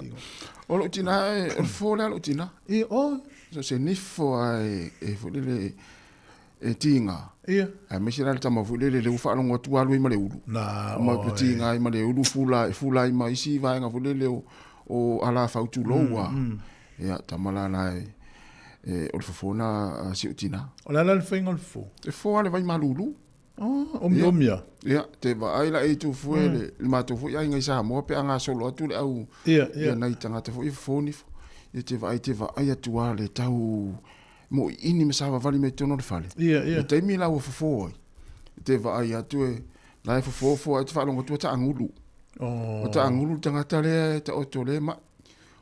O lou tina e, o le fofo lea lou tina. Ia, o. So se nifo lava e foi lele e tiga. Ia. Aemaise la le tama foi lele lea ua faalogo atu ua alu ai ma le ulu. Na, Ma tiga ai ma le ulu fula, fula ai ma isi vaega foi lele o, o alafau tulou lava. Ia, tama la la e, e, o le fofo lena a si ou tina. O le a la le faiga o le fofo? E fofo lava le vai malulu. Oh, omiomi a. Ia, te vaai la e tu fue le, le matou foi aiga i Samoa pe a gasolo atu le au Ia, ia. ia nai tagata foi e fofo nifo. Ia te vaai te vaai atu a le tau moiini ma savavali mai totonu o le fale. Ia, ia. Le taimi la ua fofo ai. Te vaai atu e la e fofo fofo ai te faalogo atu ua taagulu. Oh. Ua taagulu le tagata lea e taoto lea mai.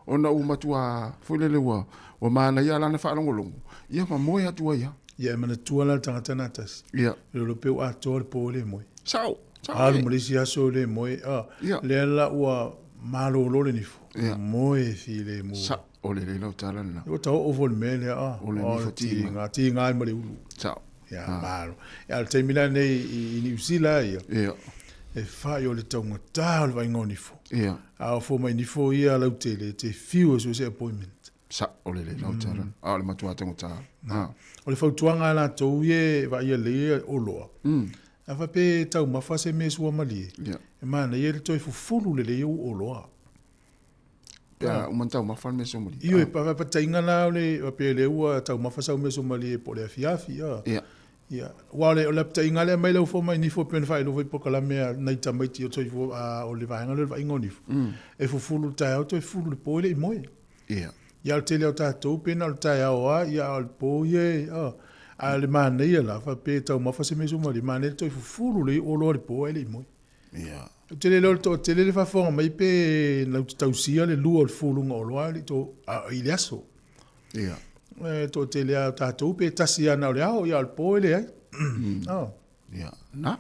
Ona ua matua foi lele ua, ua manaia lana faalogologo, ia ma moe atu ai lava. Ia e manatua la le tagata na tasi. Ia. E lolo pe ua atoa le po e le moe. Sao, sao. Alu ma le isi aso e le moe, a, Ia. lea la ua malolo le nifo. Ia. Moe filemu. Sao, o le lelei lau tala lena. Ua tau oo foi le mea lea, a, O le nifo tiga. tiga, tiga ai ma le ulu. Sao. Ia, malo. Ia, o le taimi la lenei i Niu Sila ia. Ia. E whai o le taugata o le vaaiga o nifo. Ia. A o fua mai nifo ia lautele, e te fiu e so o se appointment. Sa, o le lelei lau tala. A o le matua taugata. A. O le fautuaga a latou ia e vaaia lelei ia oloa. A faapea e taumafa se mea suamalie, Ia. e manaia le toe fufulu lelei ou oloa. Pe a uma na taumafa le mea suamalie. Ioe, faapataiga la o le faapea lea ua taumafa sau mea suamalie po o le afiafi, a. Ia. Ia, aua o le, o le apataiga lea mai lau fua mai nifo e pei ona faailoa foi i polokalame a nai tamaiti o soifua, a, o le vaega lea o le vaaiga o nifo. E fufulu i le taeao toe fufulu i le po e le i moe. Ia. Ia, o le tele o tatou pei na o le taeao lava, ia, a o le po ia e, a. A o le manaia la, faapea e taumafa se mea suamalie, manaia le toe fufulu lelei oloa i le po ae le i moe. Ia. Ou te le iloa o le toatele le faafofoga mai pe lau te tausia le lua o le fuluga oloa i to, a, i le aso. Ia. E toatele a tatou pe tasi lava na o le ao, ia o le po e leai. Oh. Ia. Na.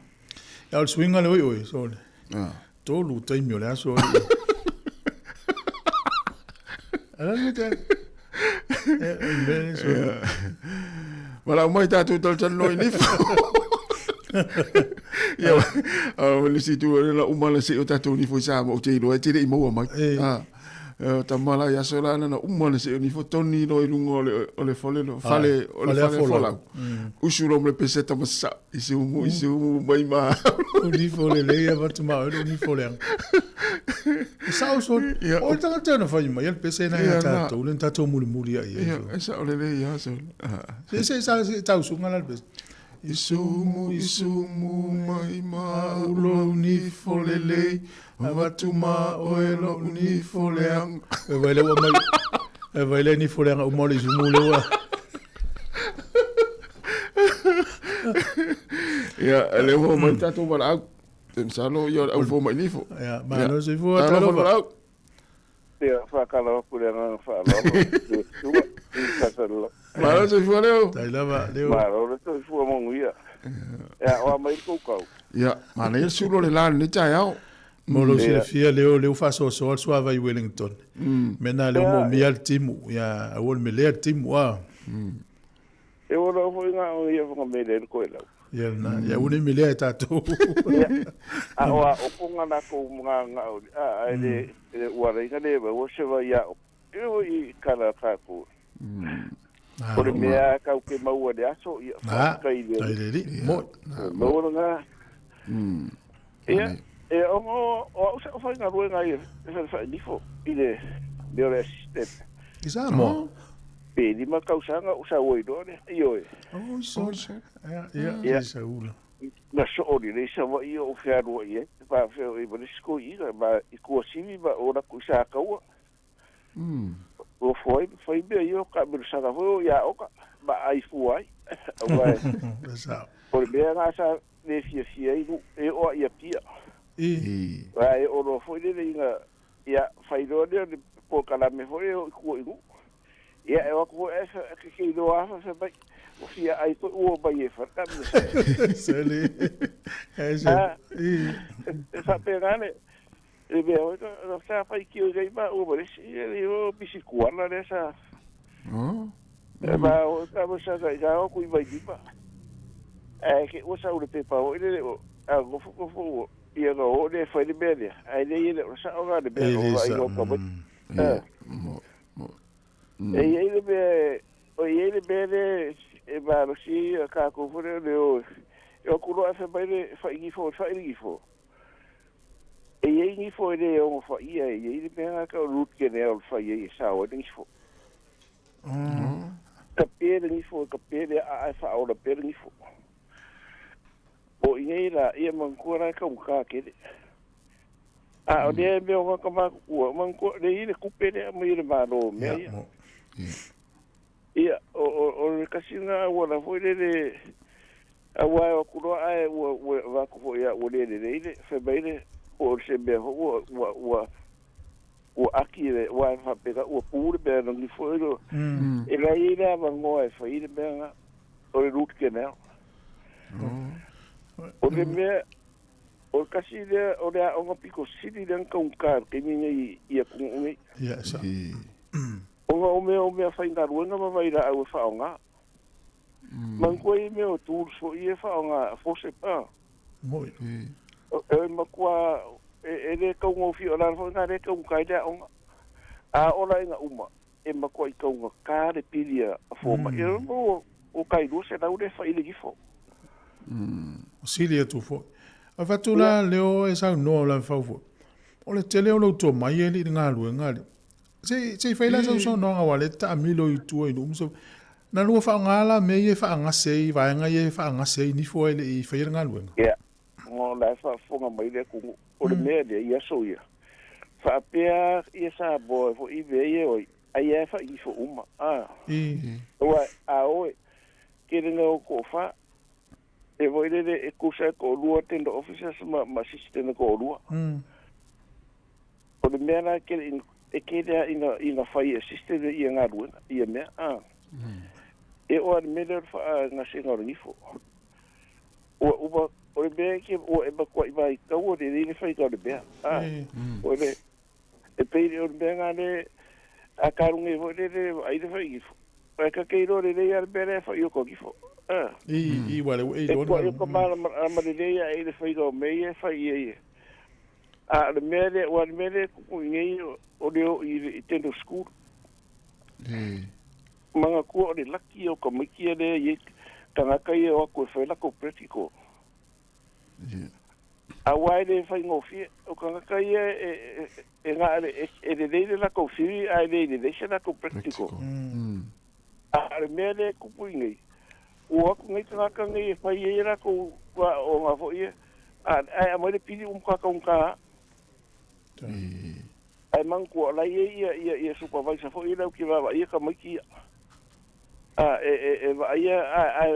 Ia o le suiga le oioi, so le Ia. tolu taimi o le aso. Ala le mea te- E, e, me, so. Valaau mai tatou talatalanoa i nifo. Ia, o le isi itu o lea uma na see o tatou nifo i Samoa, ou te iloa e te le i maua mai. Ah, tama la i aso la na uma na see o nifo toni loa i luga o le o le fale fale o le fale folau. Usu loa ma le peseta ma sa i se umu i se umu mai ma. O nifo lelei avatu ma oe lou nifo leaga. E sao so, o le tagata na fai mai le pese na ia tatou, le tatou mulimuli ai. Ia, e sao lelei ia so. Se se sa se tausuga la le pese. Isumu, isumu mai ma lou nifo lelei, avatu ma oe lou nifo leaga. E vai le ua mai, e vai le nifo leaga uma o le isumu le ua. Ia, le ua mai tatou valaau. Te masalo ia o le au fomai nifo. Ia, malo soifua, Talofa talofa. valaau. Ia, faatalofa atu le agaga faaaloalo i le susuga i le Sasalala. Malo soifua leo. Tai lava, leo. Malo le soifua manuia. Ia, o a mai le tou tau. Ia, manaia le sulu o le la lenei taeao. Mo lou silafia leo, leo faasoasoa le suavai Wellington. Mea na leo moomia le timu, ia aua le melea le timu a. E ola foi ngā o ia whanga mele le koe lau. Ia lena, ia aua ne i melea e tatou. Ia, a o a opo ngā lākou ngā ngā o, a, a ele, ele uara inga le wa se wa ia o. E o i kala kākou. O le mea kau ke maua le aso, ia, whakakai le. Tai le li, moi. Maua ngā. Ia, e o o au sa o whai ngā rue ngā ia, e whai whai nifo, i le, me o le assistant. I Samoa? Pe lima kausaga o sa oi loa lea, ioe. Oh, so, ia, ia, Ia. i sa ula. Na soo lelei Savaii o fealuai ai, faafeoai ma le isi toeaina ma i Tuasivi ma o latou i Sataua. Ofo ai ma fai mea ia o taamilosaga foi o i aoga ma ai fua ai. Aua E sao. o le mea lena sa le fiafia ai nu'u e oo a i Apia. I. Ae oo loa foi lele ina ia fai loa lea o le polokalame foi lea e oo i tua i nu'u. Ia e o atu foi ae kekeiloa lava fai mai ua fia ai foi ua omai e fai le taamilosaga. Sele. E se. I. E faapena le le mea foi na sa faitio ai nei maua ma le isi, ia le o pisi kuala lea sa. E ma o taamilosaga i na o atu i Vailima. Ae ke ua sau le pepa foi lele o a nofo nofo ua ia na o lea e fai le mea lea. Ae le ia le o le sao lena le mea E na le o sa. vaai ka mai. E i ai le mea o i ai le mea lea e malosi ai tatou foi lea o le o e o atu loa ae fai mai le faigifo le faaligifo. E i ai nifo e le ono faia, e i ai le mea lena tau o le root canal o le fai ai e sao ai le nifo. Kapē le nifo, e kapē le a'a e faaola pea le nifo. O i nei la, ia manatua la e taugata tele. A o lea e mea o tagata matutua, manatua, le i le tupe lea aumai e le Malo o mea ia. Ia, o le tasi lena auala foi lele, aua e o atu loa ae ua ua avatu foi ia ua le lelei le fai mai le po o se mea foi ua ua ua ua aki le aua e faapena ua pu le mea na nifo ai loa. E leai ai le avanoa e fai ai le mea lena, o le root canal. O le mea, o le tasi lea o le aoga pito sili lea na taugata i le taimi nei i atunuu nei. Ia, e sao. Ona o mea o meafaigaluega ma vailaau e faaaoga. Manatua i mea o tools foi ia e faaaoga, forceps a. Moi. E matua e le taugofie, o le ala foi lena lea e taugata ai le aoga. A ola ina uma, e matuai taugata le pili a fomai. E ua tai 200 lea e fai i le ifo. O sili atu foi. Avatu la leo e saunoa o la fau foi. O le tele o lou tomai e alii le galuega alii. Se se i fai la sau saunoaga aua lea e te taamilo i tua i nuu ma se Na lua faaaoga la mea ia e faagase ai, vaega ia e faagase ai nifo ai e le i faia le galuega. Ia, o la e faafofoga mai le atunuu, o le mea lea i aso ia, faapea ia Samoa foi i mea ia oi, ai lava e fai ifo uma, a. Aua a o e tele na o toafa, e foi lele e tusa e toalua tender officers ma assistant e toalua. O le mea la e tele e tele lava ina ina fai e assistant ia galuega ia mea, a. E oo lava i le mea lea o le faagasega o le nifo. Ua uma, o le mea e ke ua e matuai vaitaua lelei le faiga o le mea, a. O le, e pei o le mea lena le a talu nei foi lele e vaai le fai ifo. Ai ka ke iro le lei ale pere fa io ko kifo. I wale e E lo kua io ka mala ma le lei a e le whai o mei e whai ia ia. A le mea le, ua le mea le kuku i ngei o le o i tendo school. Manga kua o le laki o ka maiki e le i tangaka ia o aku e whai lako practical. A wai le whai ngōwhia, o kangaka ia e ngā e le leile lako whiri a e le le se lako practical. A le mea le kupu i ngei. O aku ngei tangaka ngei e whai e lako o ngā fo ia. A a mai le pili umkaka unka. Ai mangkua lai ia ia ia supervisor fo ia lau ki wawa ia ka maiki ia. A e va ia a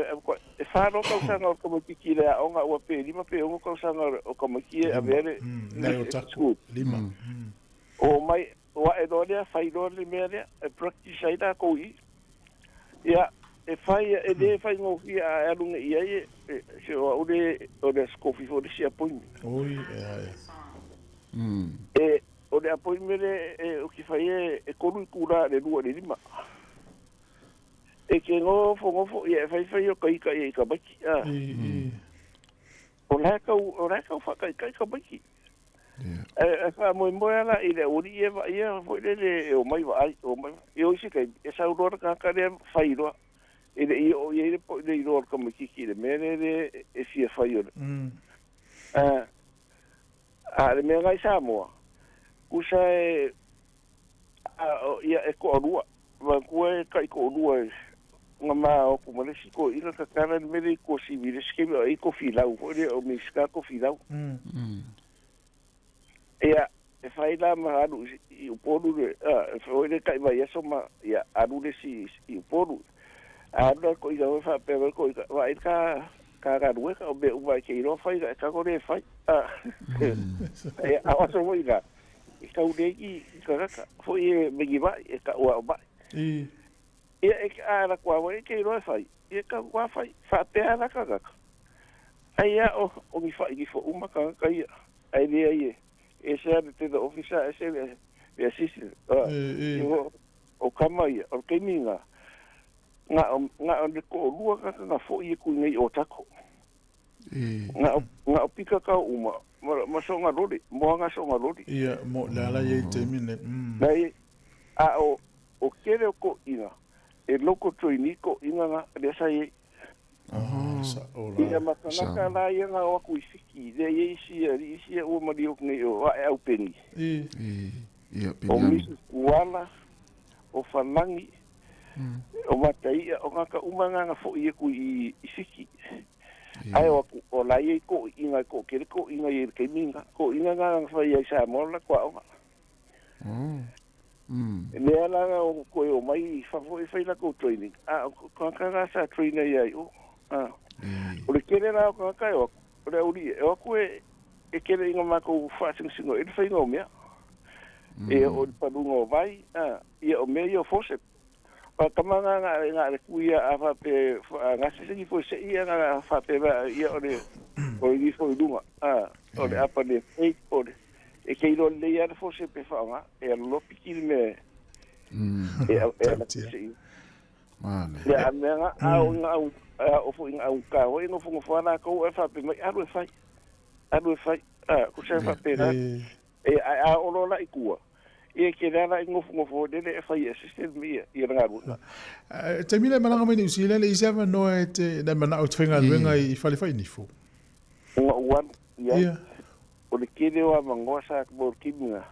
e whāro kausanga o ka maiki ki lea onga ua pe lima pe ongo kausanga o ka maiki e a vere Nei o taku lima. O mai o e loa lea whai loa le mea lea e practice ai la kou i. Ia e whai e le whai ngōwhia a alunga ia e se o ule o le skofi fo le si appointment. Oi e E o le appointment e o ki whai e kolu i kura le lua le lima. E ke ngofo ia e whai whai o kai kai i ka maiki. O lea kau whakai kai ka maiki. E wha moe moe ala i le ori e wa ia foi le e o mai wa ai o mai. E o isi kai e sau roa ka ka le whai roa. E le i o i le po le i roa ka maiki ki le mea le e fia whai o le. A le mea ngai Samoa. Kusa e ia e ko arua. Wa kua e kai ko arua e ngā mā o kumalesi ko ina ka kara ni mere ko si vire skemi o i ko filau ko le o miska ko filau. Ia e whai la ma alu i upolu le e whai le kai mai aso ma ia alu le si i upolu. Alu ko ina wha pe ko ina wa i ka ka rueka o me uma ke iro whai ka ko le whai. E a waso mo ina i kau leki i ka raka foi e mengi mai e ka ua o mai. Ia e a la kua wai ke iro e whai. Ia ka kua whai whapea la ka kaka. Ai ia o mi whai ki fo uma ka ka ia. Ai lea ia. E se ana te the officer e se le assistant. O kama ia. O ke minga. Ngā o le ko lua ka ka fo ia kui nei o tako. Ngā o pika ka uma. Ma songa lori. Moa ngā songa lori. Ia mo la la ia i te mine. Nei a o kere o ko ina. E loko trainee ko ina ngā lea sa iei. Ia matanaka la ia ngā o aku i whiki. Lea ia isi ia, isi ia ua mari ok nei o ae au peni. O Mrs. Kuala, o Whalangi, o Mataia, o ngā ka uma ngā ngā fo ia kui i whiki. Ai o aku, o la ia i ko ina ko kere ko ina ia kei minga. Ko ina ngā ngā whai ai sa mola kua onga. Lea la o koe o mai i whafo e whai la kou training. A, ka ka sa trainer ia i o. O le kere la o ka kai o aku. O le auri e o aku e kere inga mākou whaasingasingo e le whainga o mea. E o le palunga o vai, ia o mea ia o forcep. Pa kama ngā ngā ngā le kuia a whape, ngā sisengi fo se ia ngā whape ia o le o le fo i lunga. O le apa le fake o le. E kei loa le ia le forcep e whaonga, e alo piki le mea e ala se i. Lea a mea ngā au ngā au, o fo i ngā au kā hoi, ngō wha la kou e whape mai, alu e whai, alu e whai, ko se whape rā, e a olo la i kua. Ia ke lea la i ngō lele e whai assistant me ia, ia ngā rua. Te mila malanga mai New Zealand, i se noa e te nei mana o te whainga luenga i whale whai nifo. Ngā uanu, ia. O le kere o a mangoa sa mo kiminga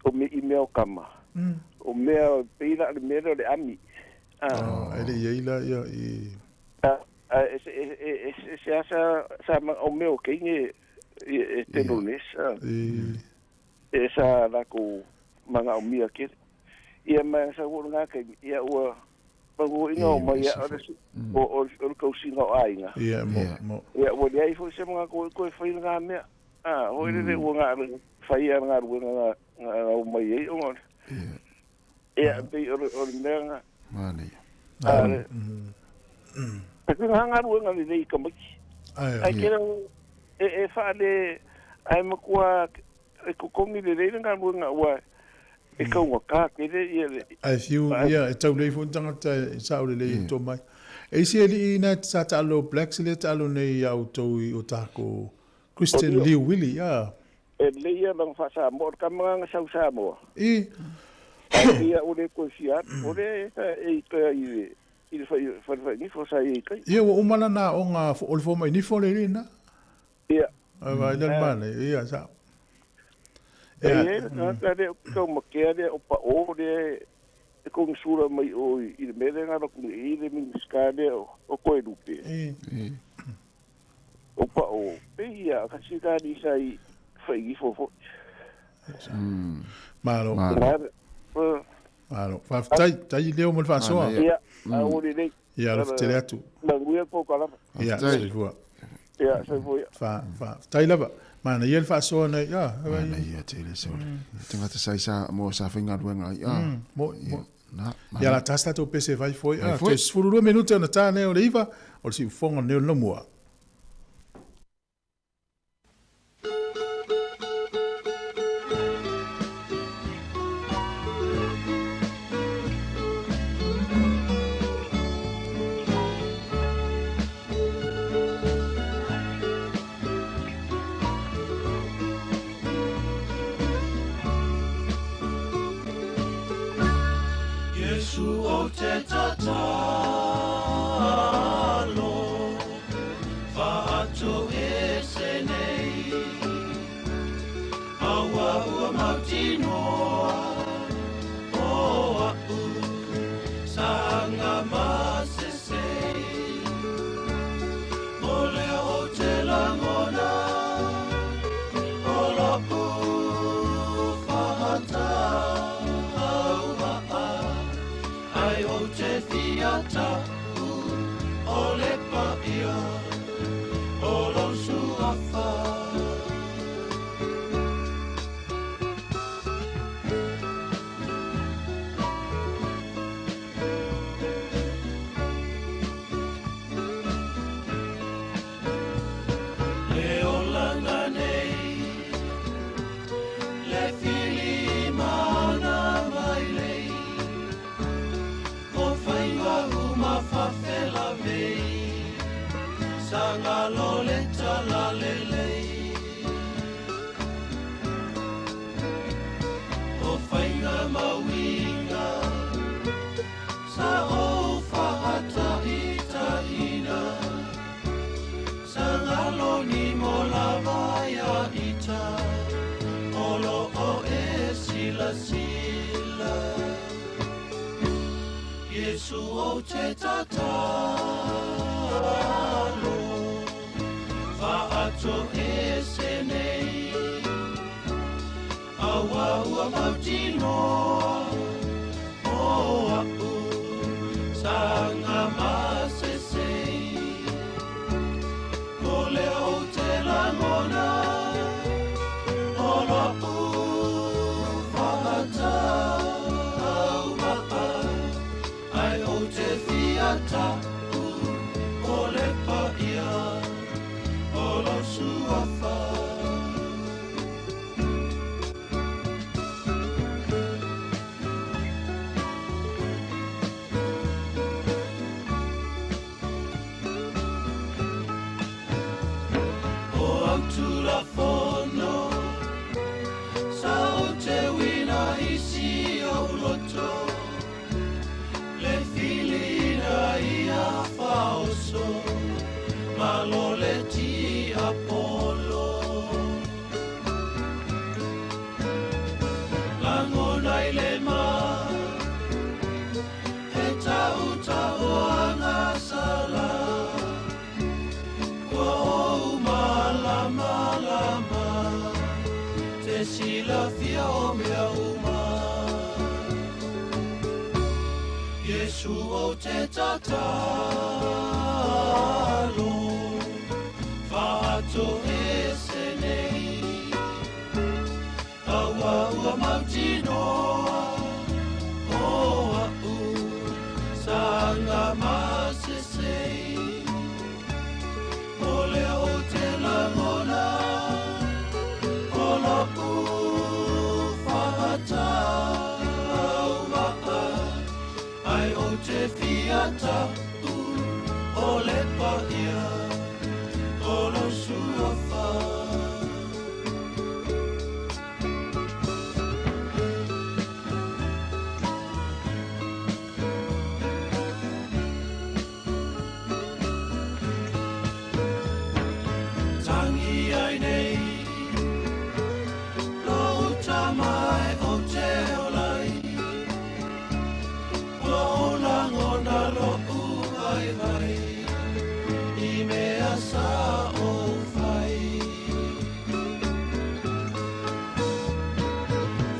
o me i mea o kama. O mea o peila le mea o le ami. E le ia ila ia i... E se asa sa o mea o keinge e te lones. E sa la ko manga o mea kere. Ia mai sa ua ngā kai ia ua pangu inga o mai o o kausinga o ainga. Ia mo. Ia ua le ai fo se mga ko e whai ngā mea. Hoi le ua ngā whai a ngā rua ngā o mai ei o ngā. Ia, pei o le mea ngā. Mani. Pei ngā ngā rua ngā le i ka maiki. Ai kera e whaale ai makua e kokongi le leira ngā rua ngā ua E kaugata tele ia le. Ae fiu ia e tau lelei foi ni tagata e sao lelei e tomai. E isi alii na sa taalo Blacks lea taalo nei ia outou i Otago Christian Liu Willie a. E lelei ia lana faa-Samoa, o le tama lena na sau Samoa. I. Ae pei a ua le toe fia alu. O lea e i tai i le i le fale fainifo sa i ai i tai. Ia ua uma lana aoga o le fomai-nifo le alii lena. Ia. Ai vaai lea le manaia, ia sao. E i ai le tagata lea ou te taumatea lea o Pao lea e konisula mai o i le mea lea na alu atu nei i le Minisita lea o Toelupe. O Pao, pei ia kasi la ni sa i whaigifo foi. Malo. Malo. Faafetai, tai leo mo le faasoa. Ia, a o lelei. Ia, alofa tele atu. Manuia le polokalame. Ia, soifua. Ia, soifua ia. Faafetai lava. Manaia le faasoa nei. Ia, manaia tele sole. Tagata sa isa mo sa faigaluega ai. Mo, mo. Ia la tasi tatou pese e fai foi. Toe 12 minute ona ta nei o le 9, o le siufofoga lenei o le Nomua. Iesu o te tatalo, whaato e se nei. Aua ua mautinoa, o a'u, sanga masese. O lea o te langona, o lo'u whaatauaa, ai o te fiata'u, o le paia, o lou suafa. Le olaga nei, le filimana mai lei, o faiva uma fafelavei, sangalo le talalelei. O faiga mauiga, sa ou faataitaina, sangalo ni mo lava ia ita, o lo o e silasila. Iesu o te tatalo, faato ese nei, aua ua mautinoa, o a'u, sanga masesei. O lea ou te lagona, o lo'u faataumaa, ai ou te fiata'u, o le paia, o lou suafa. O au Tulafono, sa ou te uina i si ou loto, le filina ia faoso, malo le tiapolo. Lagona i le ma, he tautaoanga sala, ua ou malamalama, te silafia o mea uma. Iesu o te tatalo, faato ese nei, aua ua mautinoa, o a'u, sanga masesei. O lea o te lagona, o lo'u faataumaa, mai nei Lou tama e ou te ola ai Ua ou lagona loʻu waiwai I mea sa ou fai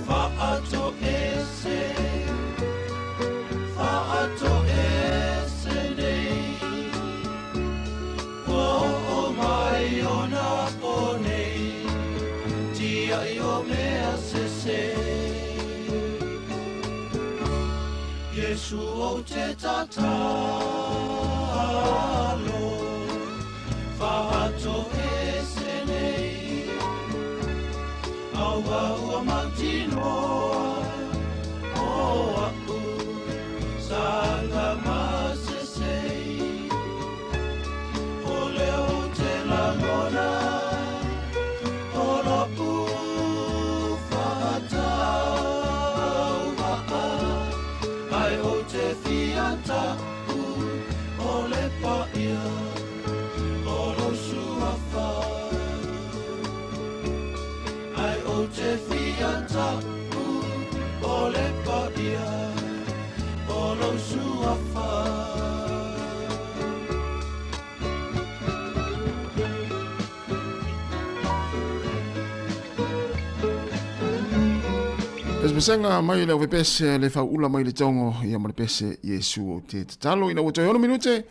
Whaatoese Whaatoese nei Ua oo mai ona po nei Tiaʻi o mea sese Iesu ou te tatalo Whaatoese nei Aua ua mautinoa O aʻu sala masese O lea ou te lagona O loʻu faatauvaa Ae ou te fia taʻu O le paia o lou suafa Ae ou te fia taʻu O le paia o lou suafa. Pesepesega mai le ovepese le fauula mai le togo ia ma le pese Iesu ou te tatalo ina ua toe ono minute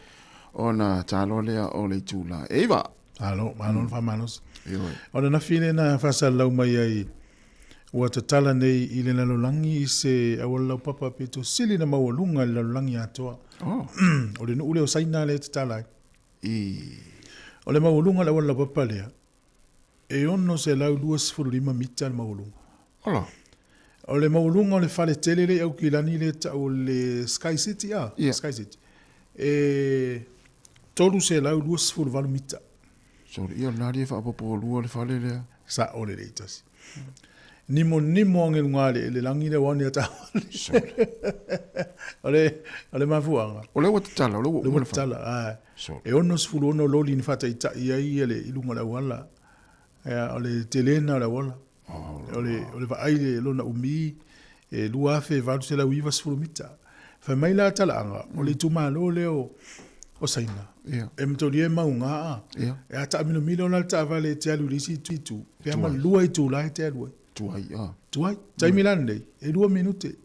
ona talo lea o le itula e iva. Malo, malo le faamalosi. O le nafi lea na faasalalau mai ai ua tatala nei i le lalolagi i se auala laupapa pito sili ona maualuga i le lalolagi atoa. Oh. O le nuu lea o Saina lea e tatala ai. I. O le maualuga o le auala laupapa lea, e 625 mita le maualuga. Ola. O le maualuga o le fale tele lea i Aukilani lea e tau o le Sky City, a? Yeah. Sky City. E 328 mita. Sorry, ia lena lia faapopo lua le fale lea. Sa'o lelei tasi. Nimonimo age luga le le lagi lea ua ni ataavale. Sorry. O le o le mafuaaga. O lea ua tatala, o lea ua uma le fale. Tatala, Sorry. E 66 loli na faataitai ai le i luga o le auala. O le telena o le auala. O le o le vaai le lona umi e 2890 mita. Fai mai la talaaga, o le itumalo lea o o Saina. Yeah. E matolia e mauga a. Yeah. E a taamilomilo la le taavale e te alu i le isi itu, pe a ma lua itula e te alu ai. Tuai, a. Tuai. Taimi la lenei, e lua minute.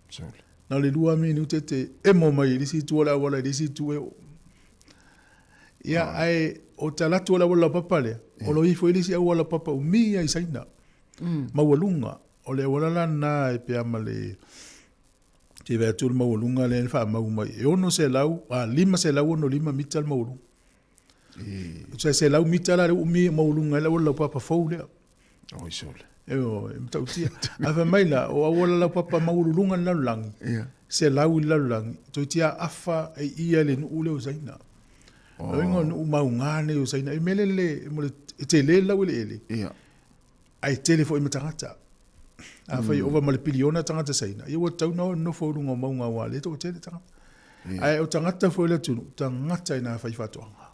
Sole. Na o le lua minute te emo mai i le isi itu o le auala i le isi itu e oo. Ia, ae o te alu atu o le auala laupapa lea, o lo o i ai foi le isi auala laupapa umi lava i Saina, maualuga. O le auala la lena e pe a ma le te vaai atu le maualuga lea na faamau mai, e 600, a, 565 mita le maualuga. E 100 mita la le umi e maualuga ai le auala laupapa fou lea. Oi sole. E o, e matautia. Ae fai mai la, o auala laupapa maualuluga i le lalolagi, 100 i le lalolagi, toeitiiti afa e ia i le nuu lea o Saina. O le uiga o nuu mauga nei o Saina, e mea lele, e tele le laueleele, ae tele foi ma tagata. Afai e ova ma le piliona tagata Saina, ia ua tatau ona o e nonofo i luga o mauga aua o lea e toatele tagata. Ae o tagata foi o le atunuu, tagata i nā faifaatoaga.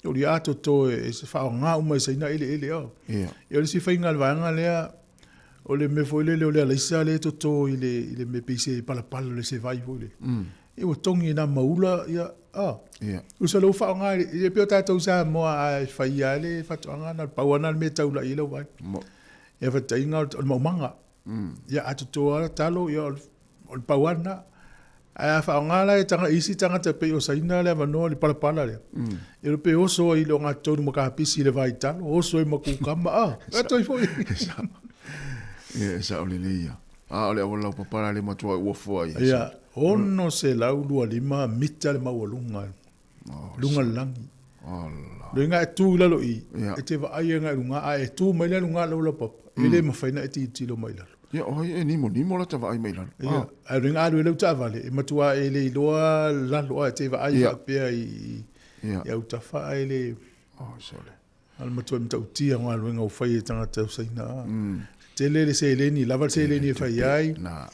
O le atoatoa e faaaoga uma e Saina eleele o. Ia. Ia o le isi faiga a le vaega lea, o le mea foi lele o le alaisa lea e toto i le, i le mea pei se palapala o le se vai foi lele. Ia ua togi e nā maula, ia, a. Ia. Usa lea ua faaaoga e le, e pei o tatou Samoa a e fai lava le faatoaga na o le pau lava lena o le mea e taulai ai lau vaai. Ia faataitaiga o le maumaga. Ia a toto lava talo, ia o le pau lava lena. Ae a faaaoga la e isi tagata pei o Saina le avanoa le palapala lea, ia le pe oso ai i le ogatotonu ma kapisi i le vaitalo, oso ai ma kukama, a, e toi foi. Ia, e sao lelei ia. A o le auala laupapa la le matua uafu ai. Ia, 625 mita le maualuga, luga o le lagi. Ala. Loiga e tu i lalo i, Ia. e te vaai ai agai i luga, a e tu mai la i luga o le auala laupapa, e le mafai ona e tilotilo mai i lalo. Ia, o ai e nimonimo lata vaai mai i lalo. Ia, ae loiga alu ai lau taavale, e matua e le iloa lalo, a e te vaai faapea i, Ia. i autafa ae le... Oh, sole. A o le matua matautia o galuega ua fai e tagata o Saina. Tele le seleni, lava le seleni e fai ai. Na.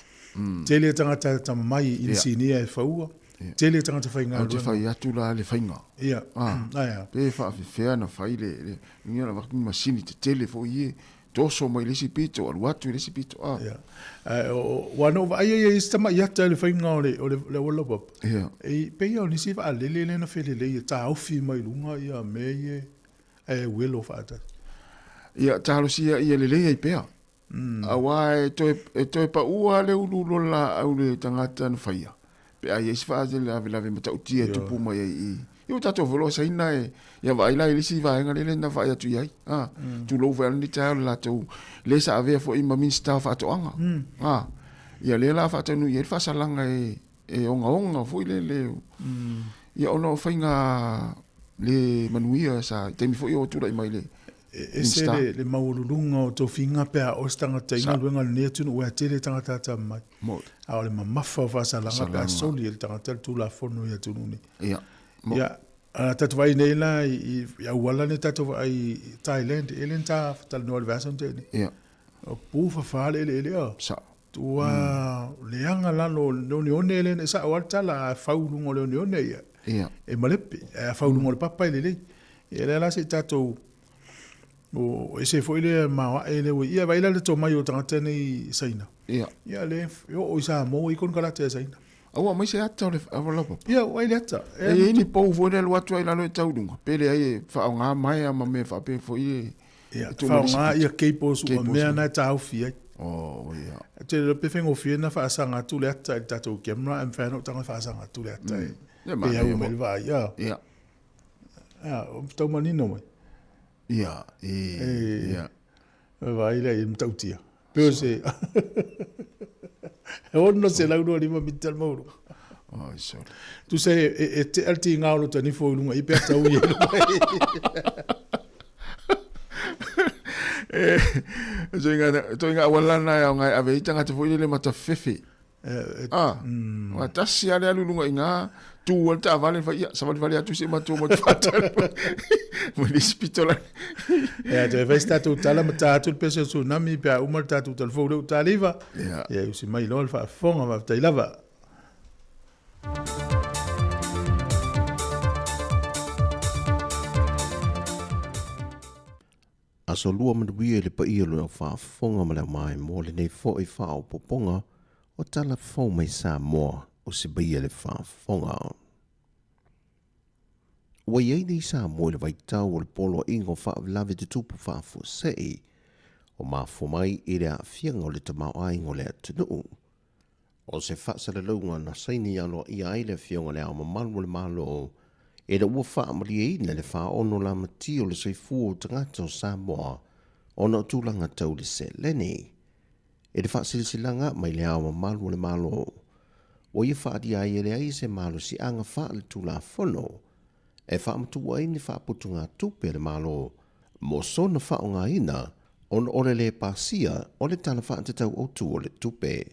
Tele tagata tamamai inisinia e faua. Tele tagata faigaluega. Ou te fai atu la le faiga. Ia. Ah, Ae a? Pe faafefea ona fai le, le, ia na avatu ni masini tetele foi ia, toso mai le isi pito, alu atu i le isi pito, ah. Ia. Ae, ua na ou vaaia ia i isi tamai ata i le faiga o le, o le, le auala laupapa. Ia. E pei o nisi vaalele lea na felelei e taofi mai luga ia mea ia e uelo faatasi. Ia, talosia ia lelei ai pea. Auā e toe, e toe paʻu lava le uluulu o le laau i le tagata na faia, pe a i ai se faalavelave matautia e tupu mai ai i. Ia ua tatou feoloa Saina e, ia vaai la i le isi vaega lele na vaai atu i ai, a, tulou foi lava lenei taeao i le latou le sa avea foi ma Minisita o Faatoaga, a, ia lea la faataunuu i ai le faasalaga e, e ogaoga foi lele, ia ona o faiga le manuia sa, i taimi foi o tulai mai le E ese le, le maualuluga o tofiga pe a oo se tagata i galuega a lenei atunuu aua e tele tagata atamamai. A o le mamafa o faasalaga pe a soli e le tagata le Tulafono i atunuu nei. Ia. Ia, a tatou vaai nei la i, i auala nei tatou vaai i Thailand, e le na ta talanoa i le vaiaso na tea nei. Ia. O pufafa le eleele o. Sao. Ua leaga lalo o le oneone e le na sao lava le tala, a fau i luga o le oneone ia, Ia. e malepe, ae a fau i luga o le papa e lelei. Ia lea la se i tatou o ese foi le maoae lea ua ia vaai la le tomai o tagata nei i Saina. Ia. Ia le e oo i Samoa i konekarate a Saina. A ua aumai se ata o le auala laupapa? Ia ua ai le ata. E i ai ni pou foi lea e alu atu ai i lalo e tau i luga, pe leai e faaaoga maea ma mea faapea foi e Ia, faaaoga ia cables ua mea na e taofi ai. Oh, ia. Ou te iloa pe faigofie ona faasaga atu le ata i le tatou camera ae mafai ona ou tago e faasaga atu le ata e pe au mai le vaai. Ia. Ia. Ia, tau manino mai. Ia, e, ia. E vaai lea i le matautia. Pe o se... E 625 mita le maualuga. Oi, sorry. Tusa e, e, e tea le tiga o lo nifo i luga i pe tau i E, toinga, toinga awala na e ngai ave i tangata foi lele matafefe. Ah, wa tasi ale alu lunga i ngā tū ale taavale whai ia, savalivali atu se matua mo te whātari. Mo le isi pito la. Ia, toe fai se tatou tala ma ta atu le pese o tsunami pe a uma le tatou talafou lea ua taliva. Ia. Ia, usi mai loa le faafofoga, faafetai lava. Aso lua manuia i le paia o le au faafofoga ma le aumaemoa lenei foi faaopoopoga o tala fou mai Samoa o se paia le faafofoga. Ua i ai nei Samoa i le vaitau o le poloaiga o faalavelave tutupu faafuasei o mafua mai i le aafiaga o le tamaoaiga o le atunuu. O se faasalalauga na saini aloaia ai le Afioga i Le Ao Mamalu o le Malo ina ua faamalieina le faono lamatia o le soifua o tagata o Samoa ona o tulaga tau le seleni. I le faasilasilaga mai Le Ao Mamalu o le Malo, ua ia faaalia ai e leai se malosiaga faaletulafono e faamatuu ai ni faaputugatupe a le Malo mo sona faaaogaina ona o le lē pasia o le Tala Faatatau Autu o le Tupe.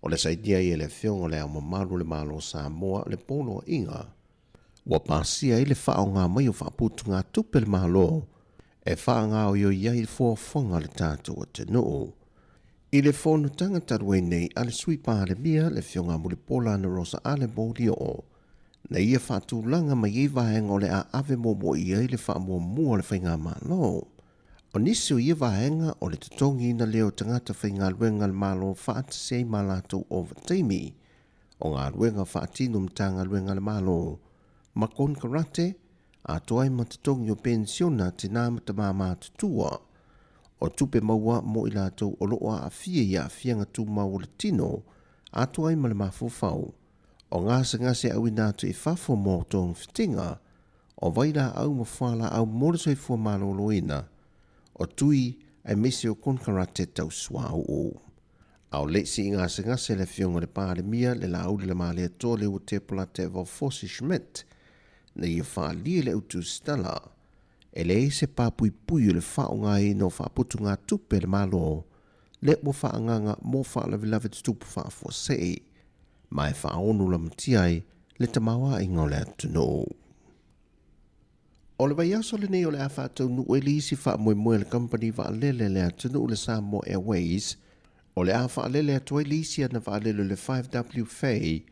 O le sainia ai e le Afioga o Le Ao Mamalu o le Malo o Samoa le poloaiga ua pasia ai le faaaoga mai o faaputugatupe a le Malo e faagaoioi ai fuafuaga a le tatou atunuu. I le fonotaga talu ai nei a le Sui Palemia, le Afioga a Mulipola Anarosa Ale Molioo, na ia faatulaga mai ai vaega o le a ave muamua i ai le faamuamua o le Faigamalo. O nisi o ia vaega o le totogiina lea o tagata faigaluega a le Malo faatasi ai ma latou ovataimi o galuega faatino Matagaluega a le Malo ma konekarate atoa ai ma totogi o penisiona a tinā ma tamā matutua, o tupe maua mo i latou o lo o aafia i aafiaga tumau o le tino atoa ai ma le mafaufau, o gasegase auina atu i fafo mo togafitiga, o vailaau ma fualaau mo le soifua maloloina, o tui aemaise o konekarate tau suauu. A o le isi i gasegase le Afioga i le Palemia, le Laauli Lamaleatoa Leuatea Polataivao Fosi Schmidt, na ia faaalia i le autusitala, e leai se papuipui o le faaaogaina o faaputugatupe a le Malo lea ua faaagaaga mo faalavelave tutupu faafuasei, ma e faaono lamatia ai le tamaoaiga o le atunuu. O le vaiaso lenei o le a faataunuu ai le isi faamoemoe a le kamupani vaalele a le atunuu le Samoa Airways, o le a faalele atu ai le isi ana vaalele o le 5W Fei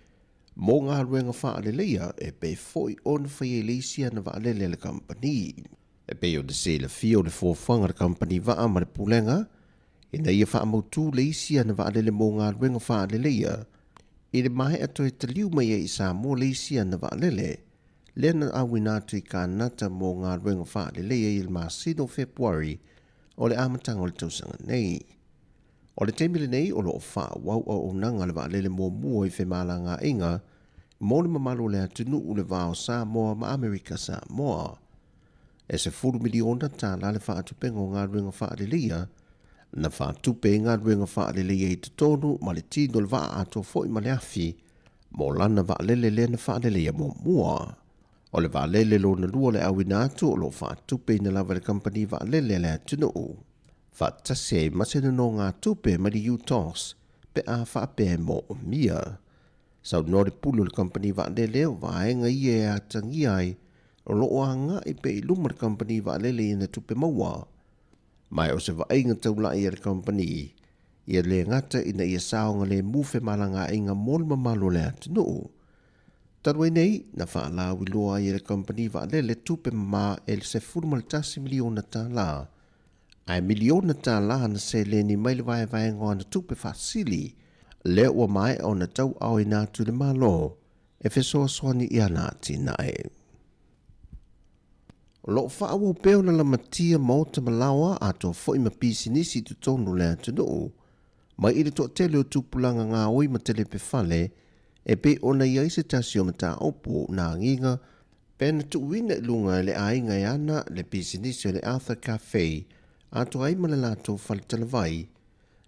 mo galuega faaleleia e pei foʻi ona faia i le isi ana vaalele a le kamupani. E pei ona silafia o le fuafuaga a le kamupani vaa ma le pulega ina ia faamautū le isi ana vaalele mo galuega faaleleia i le maea toe taliu mai ai i Samoa le isi ana vaalele lea na auina atu i Kanata mo galuega faaleleia i le masina o Fepuari o le amataga o le tausaga nei. O le taimi lenei o loo faaauau auaunaga a le vaalele muamua i femalagaaiga mo le mamalu o le atunuu le va o Samoa ma Amerika Samoa. E $10 miliona tālā le faatupega o galuega faaleleia na faatupe ai galuega faaleleia i totonu ma le tino o le vaa atoa foʻi ma le afi mo lana vaalele lea na faaleleia muamua. O le vaalele lona lua le auina atu o loo faatupeina lava e le kamupani vaalele a le atunuu faatasi ai ma se nonogatupe mai le UTOS pe a faapea e moomia. Saunoa le pule o le kamupani vaalele o vaega ia e atagia ai o loo agai pea i luma le kamupani vaalele i ana tupe maua. Ma o se vaaiga taulai a le kamupani ia le gata ina ia saogalemu femalagaaiga mo le mamalu o le atunuu. Talu ai nei, na faalauiloa ai e le kamupani vaalele tupe mamā e le $11 miliona tālā, ae miliona tālā na seleni mai le vaevaega o ana tupe faasili, lea ua maea ona tauaaoina atu i le Malo e fesoasoani i ana atinae. O loo faaauau pea ona lamatia maota ma laoa atoa foʻi ma pisinisi i totonu o le atunuu mai i le toatele o tupulaga gaoi ma telepe fale e pei ona i ai se tasi o mataupu na agiga pe na tuuina i luga e le aiga e ana le pisinisi o le Arthur Cafe atoa ai ma le latou faletalavai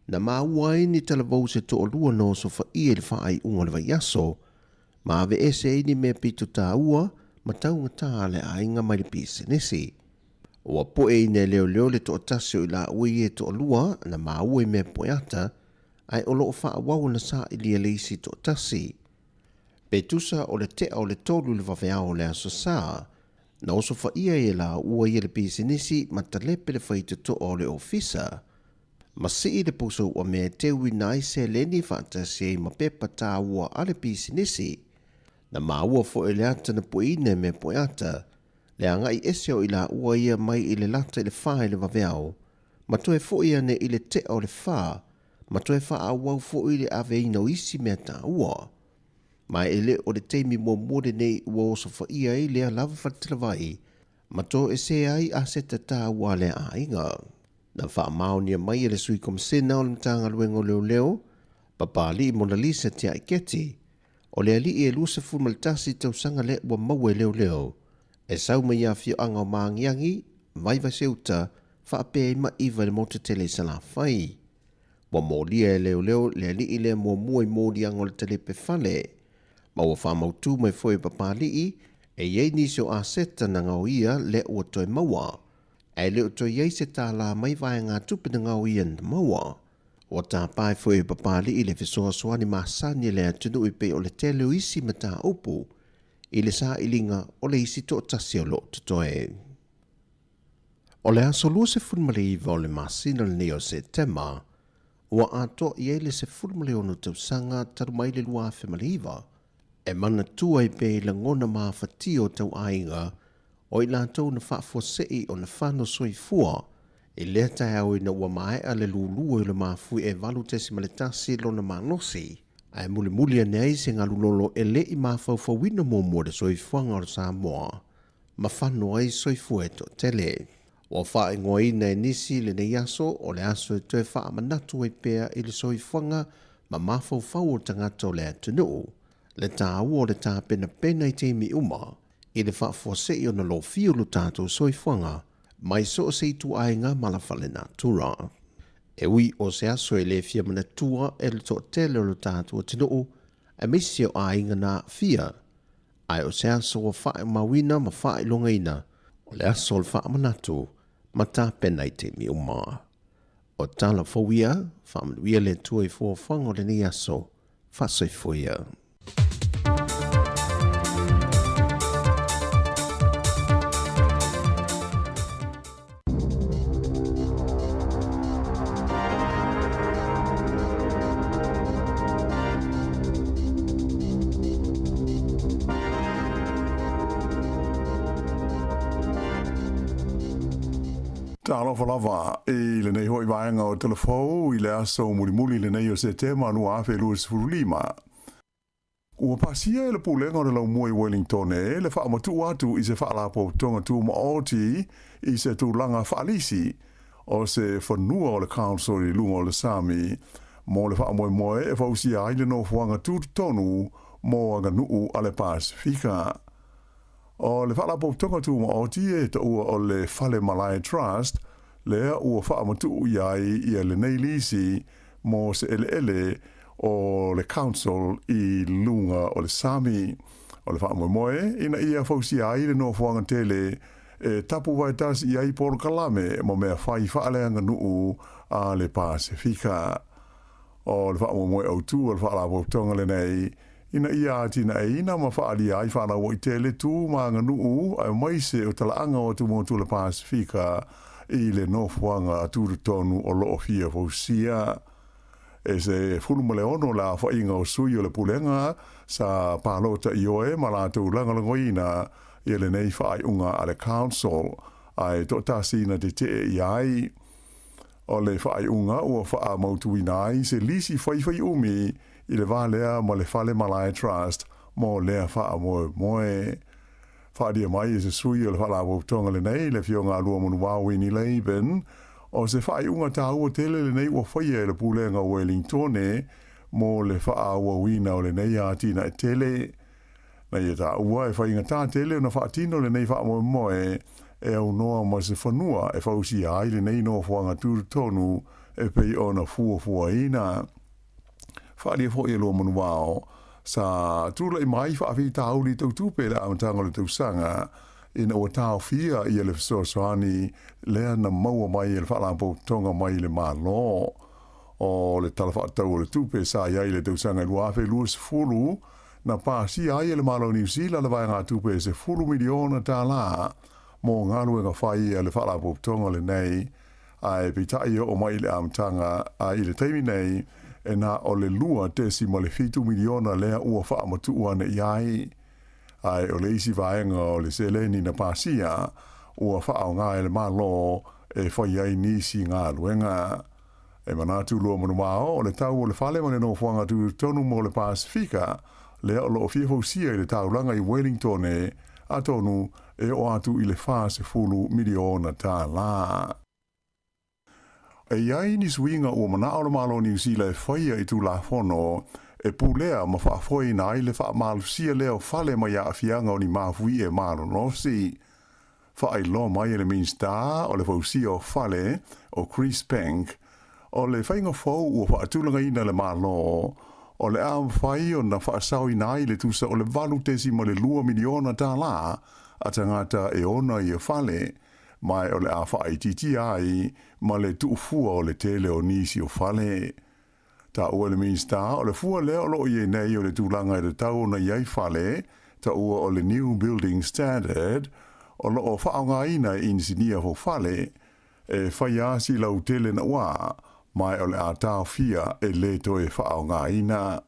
na maua ai ni talavou se toalua na osofaia i le faaiuga o le vaiaso ma aveese ai ni mea pito taua ma taugatā a le aiga mai le pisinisi. Ua poeina e leoleo le toatasi o i laua ia e toalua na maua i mea poeata ae o loo faaauau ona sailia le isi toatasi. Pe tusa o le tea o le 3 i le vaveao o le aso Sā, na osofaia ai e laua ia le pisinisi ma talepe le faitotoa o le ofisa. Ma sii le pusa ua mea e teuina ai seleni faatasi ai ma pepa taua a le pisinisi. Na maua foʻi le ata na pueina e mea poeata, le agai ese o i laua ia mai i le lata i le 4 i le vaveao, ma toe foʻi ane i le tea o le 4, ma toe faaauau foʻi le aveina o isi mea taua. Ma e le o le taimi muamua lenei ua osofaia ai lea lava faletalavai, ma toesea ai aseta taua a le aiga. Na faamaonia mai e le sui komisena o le Matagaluega o Leoleo, Papali'i Monalisa Tiaiketi, o le alii e 21 tausaga lea ua maua e leoleo, e sau mai i afioaga o Maagiagi, Vaivaseuta, faapea ai Maiva i le motu tele i Salafai. Ua molia e leoleo le alii lea muamua i moliaga o le talepe fale, ma ua faamautū mai foʻi e Papali'i e i ai nisi o aseta na gaoia lea ua toe maua, ae le o toe i ai se tālā mai vaegatupe na gaoia na maua. Ua tapae foʻi e Papali'i le fesoasoani masani a le atunuu e pei o le tele o isi mataupu i le sailiga o le isi toatasi o loo totoe. O le aso 29 o le masina lenei o Setema, ua atoa i ai le 16 tausaga talu mai le 2009, e manatua ai pea i lagona mafatia o tauaiga o i latou na faafuasei ona fano soifua i lea taeao ina ua maea le lulua i le mafui e 8.1 lona malosi, ae mulimuli ane ai se galulolo e leʻi mafaufauina muamua le soifuaga o le Samoa ma fano ai soifua e toatele. Ua faaigoaina e nisi lenei aso o le aso e toe faamanatu ai pea i le soifuaga ma mafaufau o tagata o le atunuu, le taua o le tapenapena i taimi uma i le faafuasei ona lofia o lo tatou soifuaga mai so o se ituaiga ma la falenatura. E ui o se aso e le fia manatua e le toatele o lo tatou atunuu aemaise o aiga na aafia, ae o se aso ua faaumauina ma faailogaina o le aso o le faamanatu ma tapena i taimi uma. O tala fou ia, faamanuia le Atua i fuafuaga o lenei aso, faasoifua ia. Talofa lava i lenei foi vaega o Talafou i le aso mulimuli lenei o Setema 2025. Ua pasia e le Pulega o le Laumua i Wellingtone le faamatuu atu i se Faalapotopotoga Tumaoti i se tulaga faalisi o se fanua o le Council i luga o le sami mo le faamoemoe e fausia ai le nofoaga tutotonu mo aganuu a le Pasefika. O le Faalapotopotoga Tumaoti e taua o le Fale Malae Trust lea ua faamatuu i ai ia lenei lisi mo se eleele o le Council i luga o le sami. O le faamoemoe ina ia fausia ai le nofoaga tele e tapu vaetasi i ai polokalame ma mea fai faaleaganuu a le Pasefika. O le faamoemoe autu o le Faalapotopotoga lenei ina ia atinaeina ma faaalia ai faalauaitele tu ma aganuu aemaise o talaaga o atumotu o le Pasefika i le nofoaga tutotonu o loo fia fausia. E 16 le aofaiga o sui o le Pulega sa palota ioe ma latou lagolagoina ia lenei faaiuga a le Council, ae toatasi na tetee i ai. O le faaiuga ua faamautuina ai se lisi faifaiumi i le va lea ma le Fale Malae Trust mo lea faamoemoe. Faaalia mai e se sui o le Faalapotopotoga lenei, le Afioga a Luamanuvao Winnie Laban, o se faaiuga taua tele lenei ua faia e le Pulega o Wellingtone mo le faaauauina o lenei atinae tele. Na ia taua e faigata tele ona faatino lenei faamoemoe e aunoa ma se fanua e fausia ai lenei nofoaga tutotonu e pei ona fuafuaina. Faaalia foi e Luamanuvao, sa tulai mai faafitauli tau tupe i le amataga o le tausaga ina ua taofia ia le fesoasoani lea na maua mai e le Faalapotopotoga mai le Malo. O le Tala Faatatau o le Tupe sa i ai i le tausaga e 2020, na pasia ai e le Malo o Niu Sila le vaegatupe e $10 miliona mo galuega fai a le Faalapotopotoga lenei, ae peitai e oo mai i le amataga a i le taimi nei e na o le $2.7 miliona lea ua faamatuu ane i ai. Ae o le isi vaega o le seleni na pasia ua faaaoga e le Malo e fai ai nisi galuega. E manatu Luamanuvao o le tau o le fale ma le nofoaga tutotonu mo le Pasefika lea o loo fia fausia i le taulaga i Wellingtone, atonu e oo atu i le $40 miliona. E i ai ni suiga ua manao le Malo o Niu Sila e faia i Tulafono e pulea ma faafoeina ai le faamalosia lea o fale mai aafiaga o ni mafuie malolosi. Faailoa mai e le Minisita o le Fausia o Fale, o Chris Penk, o le faiga fou ua faatulagaina e le Malo, o le a mafai ona faasaoina ai le tusa o le $8.2 miliona a tagata e ona ia fale, ma o le a faaitiitia ai ma le tuufua o le tele o nisi o fale. Taua e le Minisita o le fua lea o loo i ai nei o le tulaga e tatau ona i ai fale, taua o le New Building Standard, o loo faaaogaina e inisinia faufale, e fai asi lautele naua, ma o le a taofia e le toe faaaogaina.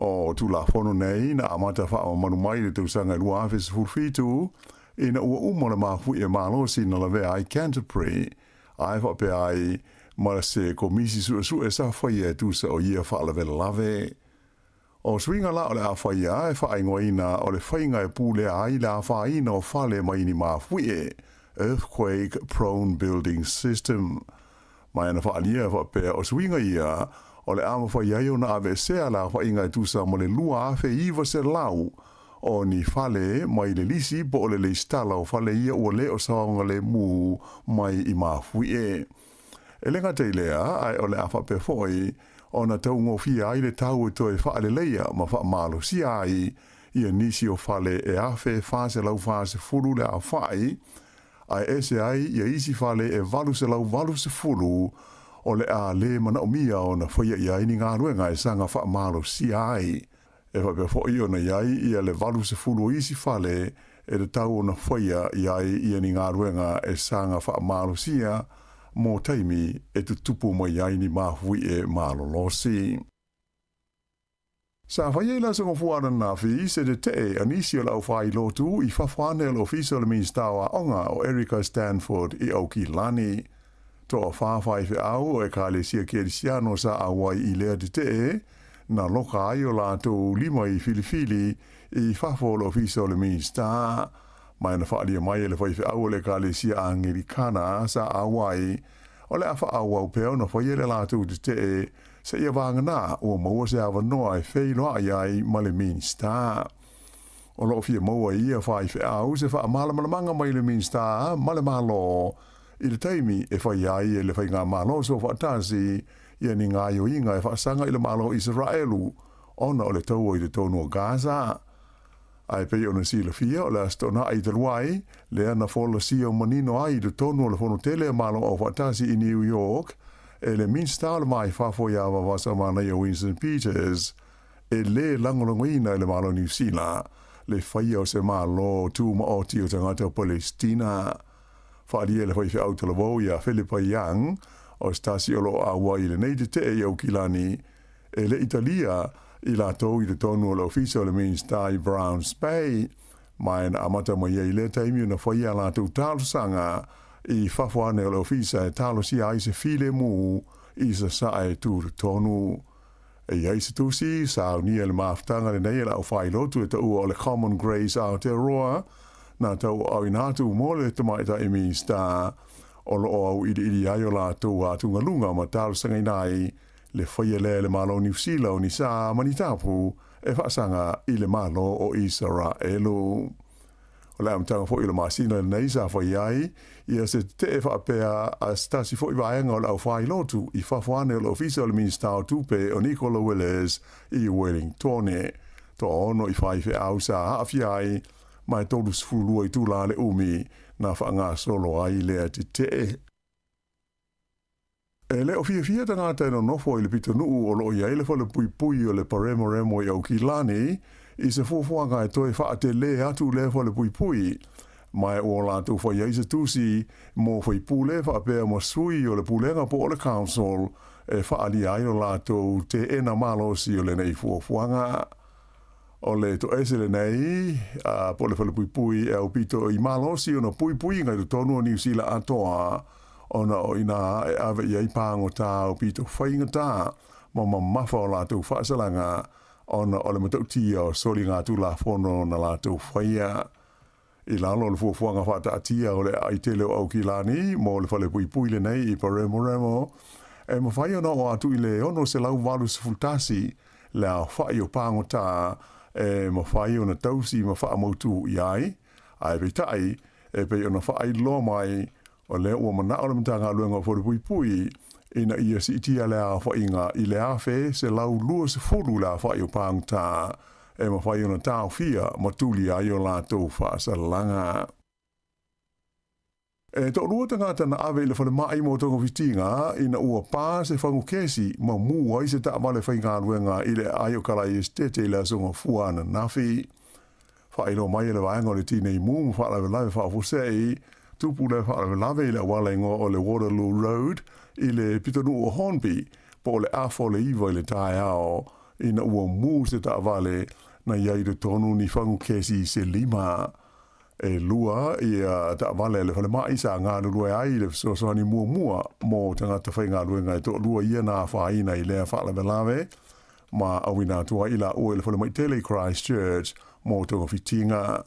O Tulafono nei na amata faamamalu mai le tausaga e 2017, ina ua uma le mafuie malosi na lavea ai Canterbury, ae faapea ai ma se komisi suesue sa faia e tusa o ia faalavelave. O suiga la o le a faia e faaigoaina o le faiga e pulea ai le afaina o fale mai ni mafuie, Earthquake Prone Building System. Ma ana faaalia e faapea o suiga ia o le a mafai ai ona aveesea le aofaiga e tusa ma le 2,900 o ni fale mai le lisi po o le lesitala o fale ia ua le o saogalemu mai i mafuie. E le gata i lea, ae o le a faapea foi ona taugofie ai le tau e toe faaleleia ma faamalosia ai ia nisi o fale e 1,440 le aofai, ae ese ai ia isi fale e 880 o le a le manaomia ona faia i ai ni galuega e saga faamalosia ai. E faapea foi ona i ai ia le 80 o isi fale e tatau ona faia i ai ia ni galuega e saga faamalosia mo taimi e tutupu mai ai ni mafuie malolosi. Sa faia i le Aso Gafua ananafi se tetee a nisi o le aufailotu i fafo ane o le Ofisa o le Minisita o Aoga o Erica Stanford i Aukilani. Toafa faifeau o Ekalesia Kerisiano sa auai i lea tetee, na loka ai o latou lima i filifili i fafo o le Ofisa o le Minisita. Ma na faaalia mai e le faifeau o le Ekalesia Angelikana sa auai, o le a faaauau pea ona faia le latou tetee seia vagana ua maua se avanoa e feiloai ai ma le Minisita. O lo o fia maua e ia faifeau se faamalamalamaga mai le Minisita ma le Malo i le taimi e faia ai e le Faigamalo Soofaatasi ia ni gaoioiga e faasaga i le Malo o Isaraelu ona o le taua i totonu o Gaza. Ae pei ona silafia, o le Aso Toonai talu ai, lea na folasia manino ai i totonu o le Fono Tele a Malo Aufaatasi i New York e le Minisita o le Va i Fafo ia Vaavasamanaia Winston Peters, e lē lagolagoina e le Malo o Niu Sila le faia o se Malo Tumaoti o tagata o Palesitina. Faaalia e le faifeau talavou ia Philippa Young, o se tasi o lo o auai i lenei tetee i Aukilani, E le i talia i latou i totonu o le ofisa o le Minisita i Browns Bay, ma e na amata mai ai lea taimi ona faia a latou talosaga i fafo ane o le ofisa e talosia ai se filemu i sasae tutotonu. E i ai se tusi, saunia le mafutaga lenei e le aufailotu e taua o le Common Grace Aotearoa, na tauaaoina atu mo le Tamaitai Minisita o lo o auiliili ai o latou atugaluga ma talosagaina ai le faia lea e le Malo o Niu Sila o ni sā ma ni tapu e faasaga i le Malo o Isaraelu. O le amataga foi o le masina lenei sa fai ai ia se tetee faapea a se tasi foi vaega o le aufailotu i fafo ane o le Ofisa o le Minisita o Tupe o Nicola Willis i Wellingtone. Toaono i faifeau sa aafia ai ma e 32 itula le umi na faagasolo ai lea tetee. E le o fiafia tagata e nonofo i le pitonuu o lo o i ai le falepuipui o le Paremoremo i Aukilani i se fuafuaga e toe faatelē atu lea falepuipui, ma e ua latou fai ai se tusi mo faipule faapea ma sui o le pulega po o le council e faaalia ai lo latou teena malosi o lenei fuafuaga. O le toese lenei, po o le falepuipui e aupito i malosi ona puipuiga i totonu o Niu Sila atoa, ona o inā e ave i ai pāgotā aupito faigata ma mamafa o latou faasalaga ona o le matautia o soligatulafono na latou faia. I lalo o le fuafuaga faataatia o le aai tele o Aukilani mo le falepuipui lenei i Paremoremo, e mafai ona oo atu i le 681 le aofai o pāgotā e mafai ona tausi ma faamautū i ai, ae peitai, e pei ona faailoa mai, o lea ua manao le Matagaluega o Falepuipui ina ia siitia le aofaiga i le 1,120 le aofai o pāgotā e mafai ona taofia ma tulia ai o latou faasalaga. E toalua tagata na ave i le falemai mo togafitiga ina ua pā se fagu kesi ma mū ai se taavale faigaluega i le aai o Kalaesetete i le Aso Gafua ananafi. Faailoa mai e le vaega o le Tinei Mu ma Faalavelave Faafuasei, tupu lea faalavelave i le auala igoa o le Waterloo Road i le pitonuu o Hornby po o le afa o le 9 i le taeao ina ua mū se taavale na i ai i totonu ni fagu kesi se lima. E lua ia taavale a le falemai sa galulue ai i le fesoasoani muamua mo tagata faigaluega e toalua ia na afaina i lea faalavelave ma auina atu ai i laua i le falemai tele i Christchurch mo togafitiga.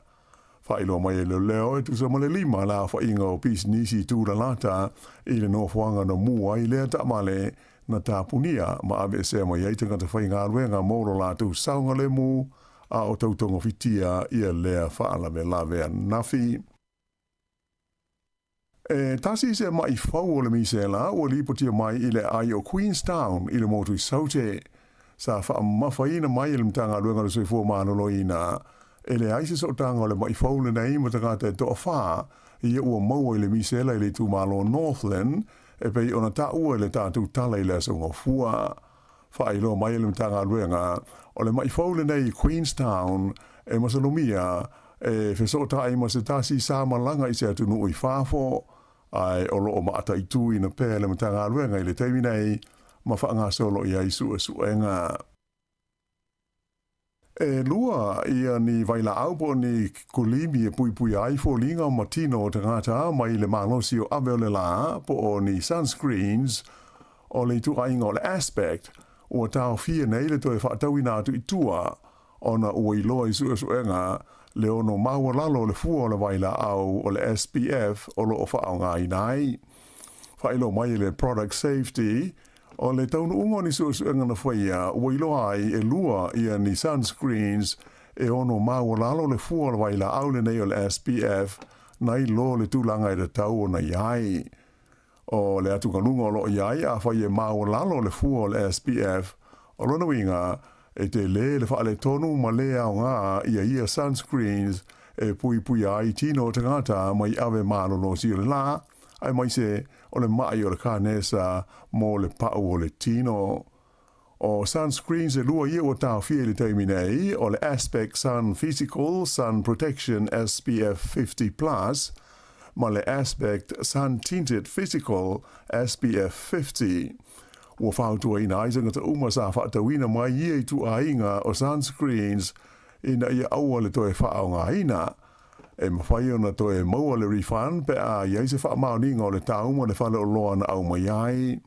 Faailoa mai e leoleo e tusa ma le lima le aofaiga o pisinisi tūlalata i le nofoaga na mū ai lea taavale na tapunia ma aveesea mai ai tagata faigaluega mo lo latou saogalemu a o tau togafitia ia lea faalavelave ananafi. E tasi se maʻi fou o le misela ua lipotia mai i le aai o Queenstown i le motu i Saute. Sa faamamafaina mai e le Matagaluega o le Soifua Maloloina, e leai se sootaga o le maʻi fou lenei ma tagata e toafa ia ua maua i le misela i le itumalo o Northland e pei ona taua i le tatou tala i le Aso Gafua. Faailoa mai e le Matagaluega, o le maʻi fou lenei i Queenstown e masalomia e fesootai ma se tasi sa malaga i se atunuu i fafo, ae o lo o mataituina pea le Matagaluega i le taimi nei ma faagasolo i ai suesuega. E lua ia ni vailaau po o ni kulimi e puipuia ai foliga ma tino o tagata mai le malosi o ave o le lā po o ni sunscreens o le ituaiga o le aspect ua taofia nei le toe faatauina atu i tua ona ua iloa i suesuega le ono maualalo o le fua o le vailaau o le SPF o lo o faaaogaina ai. Faailoa mai e le Product Safety O le taunuuga o ni suesuega na faia, ua iloa ai e lua ia ni sunscreens e ono maualalo le fua o le vailaau lenei o le SPF nai lo le tulaga e tatau ona i ai. O le atugaluga o lo o i ai afai e maualalo le fua o le SPF, o lona uiga, e tele le faaletonu ma le aoga ia ia sunscreens e puipuia ai tino o tagata mai ave malolosi o le la, aemaise o le maʻi o le kanesa mo le paʻu o le tino. O sunscreens e lua ia ua taofia i le taimi nei, o le Aspect Sun Physical Sun Protection SPF 50 Plus ma le Aspect Sun Tinted Physical SPF 50. Ua fautuaina ai tagata uma sa faatauina mai ia ituaiga o sunscreens ina ia aua le toe faaaogaina. E mafai ona toe maua le refund pe a i ai se faamaoniga o le tau ma le faleoloa na aumai ai.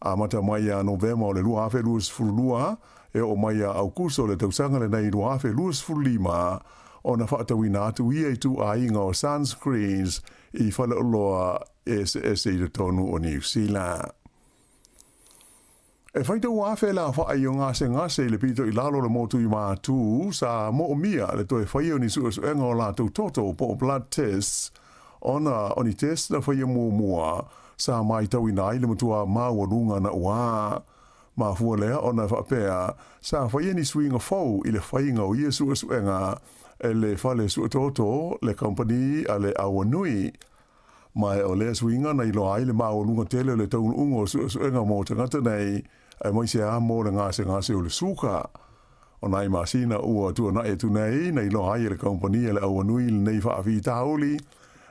Amata mai ia Novema o le 2022 e oo mai ia Aukuso o le tausaga lenei 2025 ona faatauina atu ia ituaiga o sunscreens i faleoloa eseese i totonu o Niu Sila. E faitau afe le afaʻai o gasegase i le pito i lalo o le motu i Matū, sa moomia le toe faia o ni suesuega o latou toto po o blood tests, ona o ni test na faia muamua sa maitauina ai le matua maualuga na ua mafua lea ona e faapea sa faia ni suiga fou i le faiga o ia suesuega e le fale suetoto le kamupani a le Awanui. Ma o lea suiga na iloa ai le maualuga tele o le taunuuga o suesuega mo tagata nei, aemaise lava mo le gasegase o le suka. O nai masina ua tuanai atu nei, na iloa ai e le kamupani a le Auanui lenei faafitauli,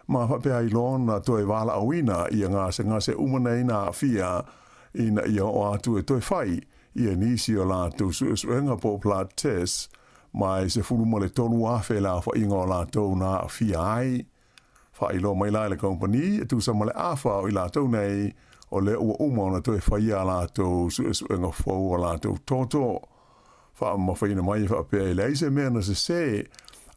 ma faapea ai loa ona toe valaauina ia gasegase uma nei na aafia ina ia oo atu e toe fai ia nisi o latou suesuega po o blood tests, ma e 13,000 le aofaiga o latou na aafia ai. Faailoa mai la e le kamupani e tusa ma le afa o i latou nei, o lea ua uma ona toe faia a latou suesuega fou o latou toto. Faamamafaina mai e faapea e leai se mea na sesē,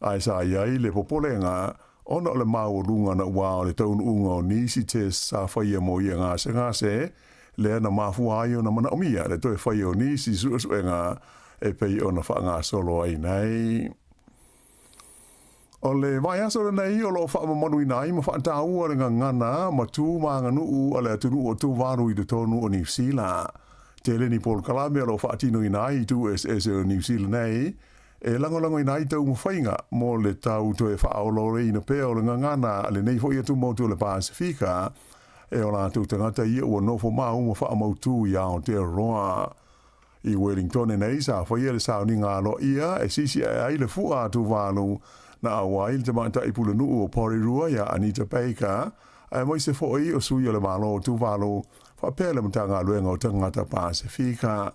ae sa i ai le popolega ona o le maualuga na ua o le taunuuga o nisi test sa faia mo ia gasegase, lea na mafua ai ona manaomia le toe faia o nisi suesuega e pei ona faagasolo ai nei. O le vaiaso lenei o lo o faamamaluina ai ma faataua le gagana ma tu ma aganuu a le atunuu o Tuvalu i totonu o Niu Sila. Tele ni polokalame o lo o faatinoina ai i itu eseese o Niu Sila nei e lagolagoina ai taumafaiga mo le tau toe faaolaolaina pea o le gagana a lenei foi atumotu o le Pasefika e o latou tagata ia ua nofo mau ma faamautū i Aotearoa. I Wellingtone nei sa faia le sauniga aloaia e sisi ae ai le fua a Tuvalu na auai le tamaitai pulenuu o Porirua iā Anita Baker, aemaise foi o sui o le Malo o Tuvalu faapea le Matagaluega o Tagata Pasefika.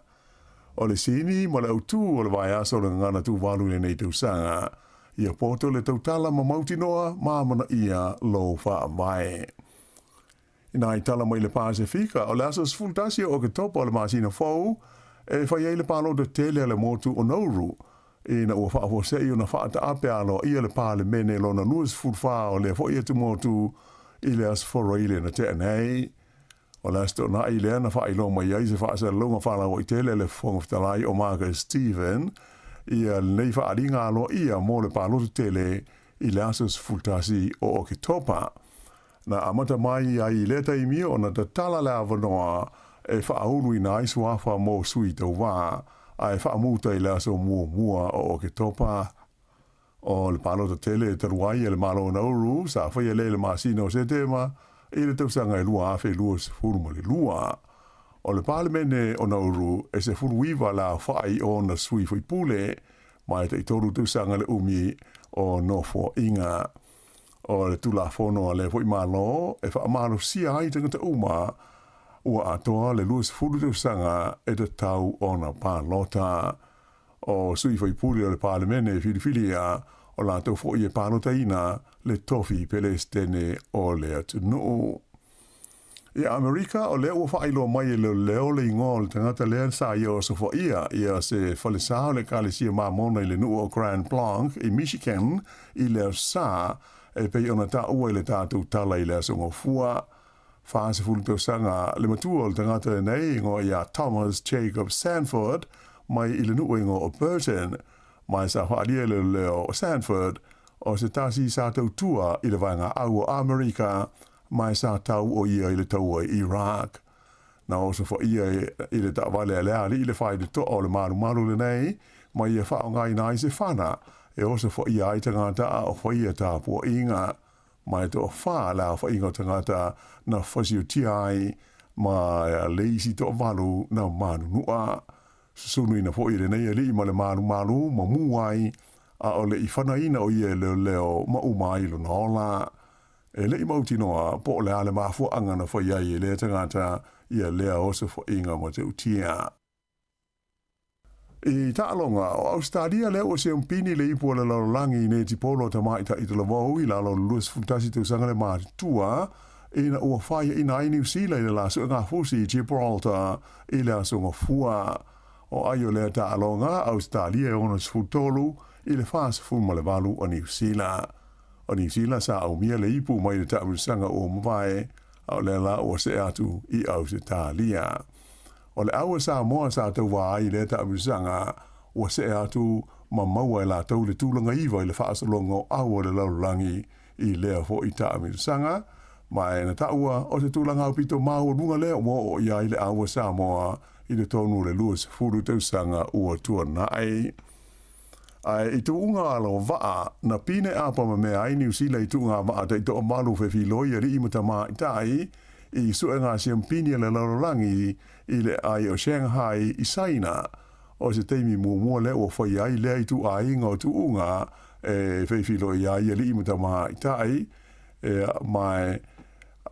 O le sini ma le autū o le vaiaso o le gagana Tuvalu i lenei tausaga, ia poto le tautala ma mautinoa ma amanaia lou faavae. Inā i tala mai le Pasefika, o le aso 11 o Oketopa o le masina fou, e fai ai le palota tele a le motu o Nauru, ina ua faafuasei ona faataape aloaia le Palemene lona 24 o lea foi atumotu i le Aso Faraile na tea nei. O le Aso Toonai lea na faailoa mai ai se faasalalauga faalauaitele a le Fofoga Fetalai o Marcus Stephen ia lenei faaaliga aloaia mo le palota tele i le aso 11 o Oketopa. Na amata mai ai i lea taimi ona tatala le avanoa e faauluina ai suafa mo sui tauva, ae faamuta i le aso muamua o Oketopa. O le palota tele e talu ai e le Malo o Nauru sa faia lea i le masina o Setema i le tausaga e 2022. O le Palemene o Nauru e 19 le aofai o ona sui faipule, ma e taitolu tausaga le umi o nofoaiga. O le Tulafono a lea foi Malo e faamalosia ai tagata uma ua atoa le 20 tausaga e tatau ona palota. O sui faipule o le Palemene e filifilia, o latou foi e palotaina le tofi Pelesitene o le atunuu. I Amerika, o lea ua faailoa mai e leoleo le igoa o le tagata lea sa ia osofaia ia se falesa o le Ekalesia Mamona i le nuu o Grand Blanc i Michigan i le Aso Sa, e pei ona taua i le tatou tala i le Aso Gafua. 40 tausaga le matua o le tagata lenei igoa ia Thomas Jacob Sanford mai i le nuu igoa o Burton, ma sa faaalia i le leo o Sanford o se tasi sa tautua i le Vaega Au o Amerika ma sa tau o ia i le taua i Iraq. Na osofaia i le taavale a le alii le faitotoa o le malumalu lenei ma ia faaaogaina ai se fana e osofaia ai tagata a o faia tapuaiga. Ma e toafa le aofaiga o tagata na fasiotia ai ma le isi toavalu na manunua. Susunuina foi e lenei alii ma le malumalu ma mu ai, a o le i fanaina o ia e leoleo ma uma ai lona ola. E le i mautinoa po o le a le mafuaaga na fai ai e lea tagata ia lea osofaiga matautia. I taaloga, o Ausetalia lea ua siampini le ipu o le lalolagi i netipolo a tamaitai talavou i lalo o le 21 tausaga le matutua ina ua faiaina ai Niu Sila i le la suegafusi i Gibraltar i le Aso Gafua. O ai o lea taaloga, Ausetalia e 63 i le 48 o Niu Sila. O Niu Sila sa aumia le ipu mai le taamilosaga ua mavae, a o lea la ua see atu i Ausetalia. O le au a Samoa sa tauva ai i lea taamilosaga, ua see atu ma maua e latou le tulaga iva i le faasologa o au o le lalolagi i lea foi taamilosaga, ma e na taua o se tulaga aupito maualuga lea ua oo i ai le au a Samoa i totonu o le 20 tausaga ua tuanai. Ae i tuuga alo vaa, na pine apa ma mea ai Niu Sila i tuuga vaa taitoavalu fefiloi alii ma tamaitai i suega siampini a le lalolagi i le ai o Shanghai i Saina. O se taimi muamua lea ua faia ai lea ituaiga o tuuga e feifiloi ai alii ma tamaitai, ma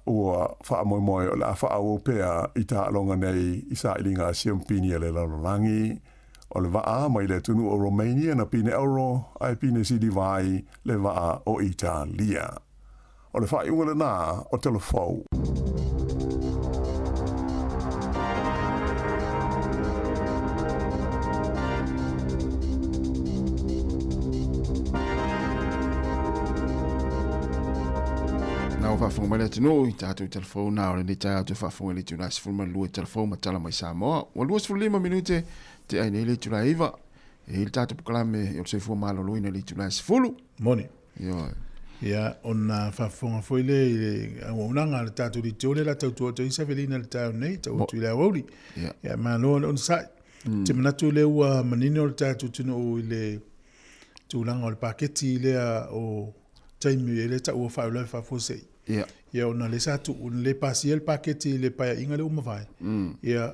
ua faamoemoe o le a faaauau pea i taaloga nei i sailiga siampini a le lalolagi. O le vaa mai le atunuu o Romania na pine auro ae pine siliva ai le vaa o Italia. O le faaiuga lena o Talafou. Na ua faafofoga mai le atunuu i tatou Talafou na o lenei taeao toe faafofoga i le itula 12 i Talafou ma tala mai Samoa. Ua 25 minute te ai nei le itula 9. E i le tatou polokalame o le soifua maloloina i le itula 10. Moni. Ioe. Ia, ona faafofoga foi lea i le auaunaga a le tatou leitio lea o le a tautua atu ai Savelina i le taeao nei, tau atu i le aoauli. Ia. Ia, malo le onosai. Ou te manatu o lea ua manino le tatou atunuu i le tulaga o le paketi lea o taimi e le taua faalavelave faafuasei. Ia. Ia, ona lea sa tuu, na le pasia le paketi i le paeaiga lea ua mavae. Ia,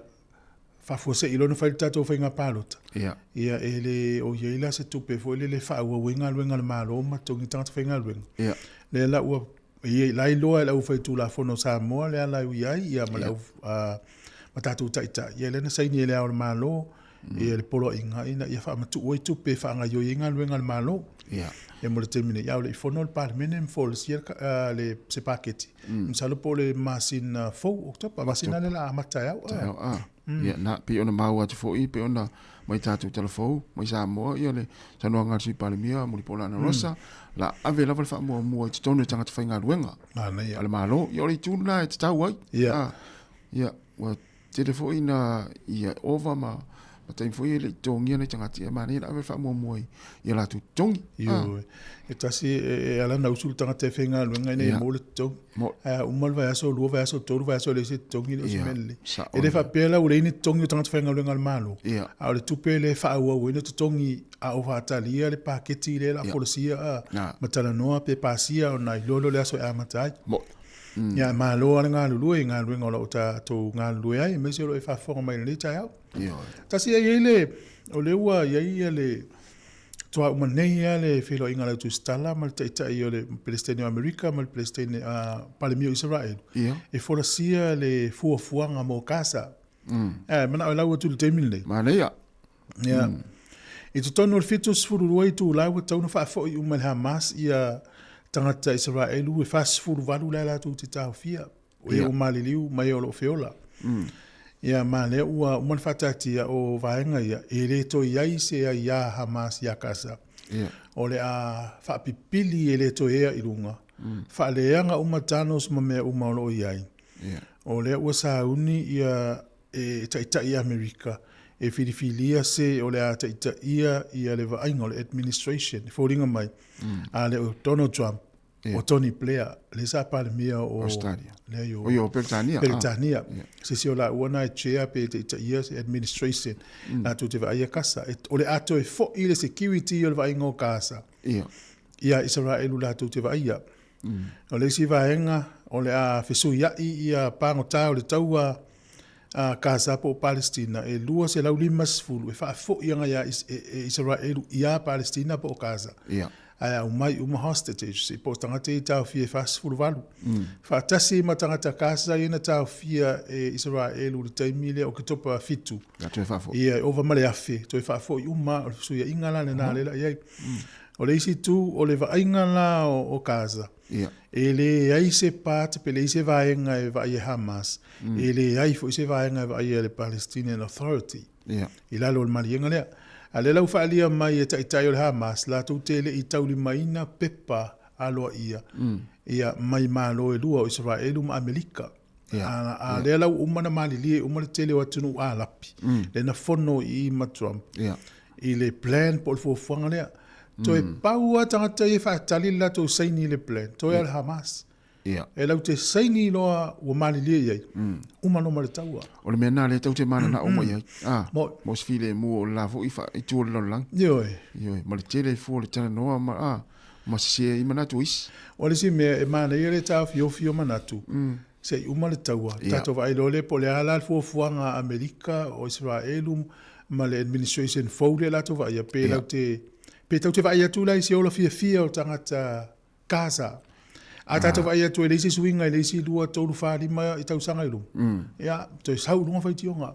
faafuasei loa ona fai le tatou faiga palota. Ia. Ia, e le o i ai la se tupe foi lele e faaauau ai galuega a le Malo ma totogi tagata faigaluega. Ia. Lea la ua i la iloa e le aufaitulafono o Samoa le ala e ui ai, ia ma le au, ma tatou taitai, ia lea na saini e le Ao o le Malo, ia le poloaiga ina ia faamatuu ai tupe e faagaoioi ai galuega a le Malo. Ia. Ia mo le taimi nei, a o le i fono le Palemene ma folasia le, se paketi. Masalo po o le masina fou, Oketopa, masina lea o le a amata ai au. Taeao, a. Ia, na, pei ona maua atu foi, pei ona mai tatou Talafou, mai Samoa, ia le saunoaga a le Sui Palemia, Mulipola Anarosa, la ave lava le faamuamua i totonu e tagata faigaluega Manaia. a le Malo. Ia, o le itu lena e tatau ai. Ia. A, ia, ua tele foi ina ia ova ma ma taimi foi e le i totogia nai tagata, ia manaia le ave le faamuamua i i a latou totogi. Ioe. E tasi e ala ona usu le tagata e faigaluega ina ia maua le totogi. Ae a uma le vaiaso, lua vaiaso, tolu vaiaso e leai se totogi, e le o se mea lelei. E le faapea la ua leai ni totogi o tagata faigaluega a le Malo, a o le tupe lea e faaauau ai ona totogi a o faatalia le paketi lea o le a folasia ma talanoa pe pasia ona iloa lea o le aso e amata ai. Ia, malo lava le galulue i galuega o lo o tatou galulue ai, aemaise o lo o e faafofoga mai i lenei taeao. Tasi e i ai le, o lea ua i ai le, toa uma nei lava le feiloaiga a le Autusitala ma le Taitai o le Peresetene o Amerika ma le Peresetene, Palemia o Isaraelu, e folasia le fuafuaga mo Gaza. E manao e lau atu i le taimi lenei. Manaia. Ia. I totonu o le 72 itula ua tatau ona faafoi uma e le Hamas ia tagata Isaraelu e 48 la e latou te taofia, o e ua maliliu ma e o lo o feola. Ia ma lea ua uma ona faataatia o vaega ia, e le toe i ai se aia a Hamas ia Gaza. O le a faapipili e le toe ea i luga, faaleaga uma tunnels ma mea uma o lo o i ai. O lea ua sauni ia e taitai Amerika e filifilia se o le a taitaia ia le vaaiga o le administration, e foliga mai, a le o Donald Trump, o Tony Blair, lea sa Palemia o Australia. Leai, o O Peretania. Peretania. Se isi o laua na e chair pe taitaia se administration, latou te vaaia Kasa. O le a toe foi le security o le vaaiga o Kasa ia Isaraelu latou te vaaia. O le isi vaega, o le a fesuiai ia pagota o le taua a Gaza po o Palestina e 250 e faafoi agai ia e Isaraelu ia Palestina po o Gaza. Ae aumai uma hostages, po o tagata ia i taofia e 48. Faatasi ma tagata Gaza ia na taofia e Isaraelu i le taimi lea o Oketopa 7. Ia, toe faafoi. Ia, e ova ma le 1,000, toe faafoi uma, o le fesuiaiga la lena lea la i ai. O le isi itu, o le vaaiga la o Gaza, e leai se part pe leai se vaega e vaai e Hamas, e leai foi se vaega e vaai e le Palestinian Authority i lalo o le maliega lea. A o lea la ua faaalia mai e taitai o le Hamas, latou te le i taulimaina pepa aloaia ia mai Malo e lua o Isaraelu ma Amerika. A lea la ua uma ona malilie uma le tele o atunuu Arapi, lea na fono i i ma Trump i le plan po o le fuafuaga lea. Toe pau lava tagata ia e faatali le latou saini i le plan, toe lava le Hamas. E latou te saini loa ua malilie i ai, uma loa ma le taua. O le mea lena lea tatou te mananao uma i ai. Mo se filemu o le la foi itu o le lalolagi. Ioe. Ioe, ma le tele fua o le talanoa ma, ma sese ai manatu o isi. O le isi mea e manaia le taofiofi o manatu, se i uma le taua, tatou vaai loa lea po o le a la le fuafuaga a Amerika o Isaraelu ma le administration fou lea latou vaaia, pe latou te, pe tatou te vaai atu la i se ola fiafia o tagata Gaza. A tatou vaai atu e leai se suiga i le isi 2, 3, 4, 5 i tausaga i luma, ia, toe sau i luga faitioga.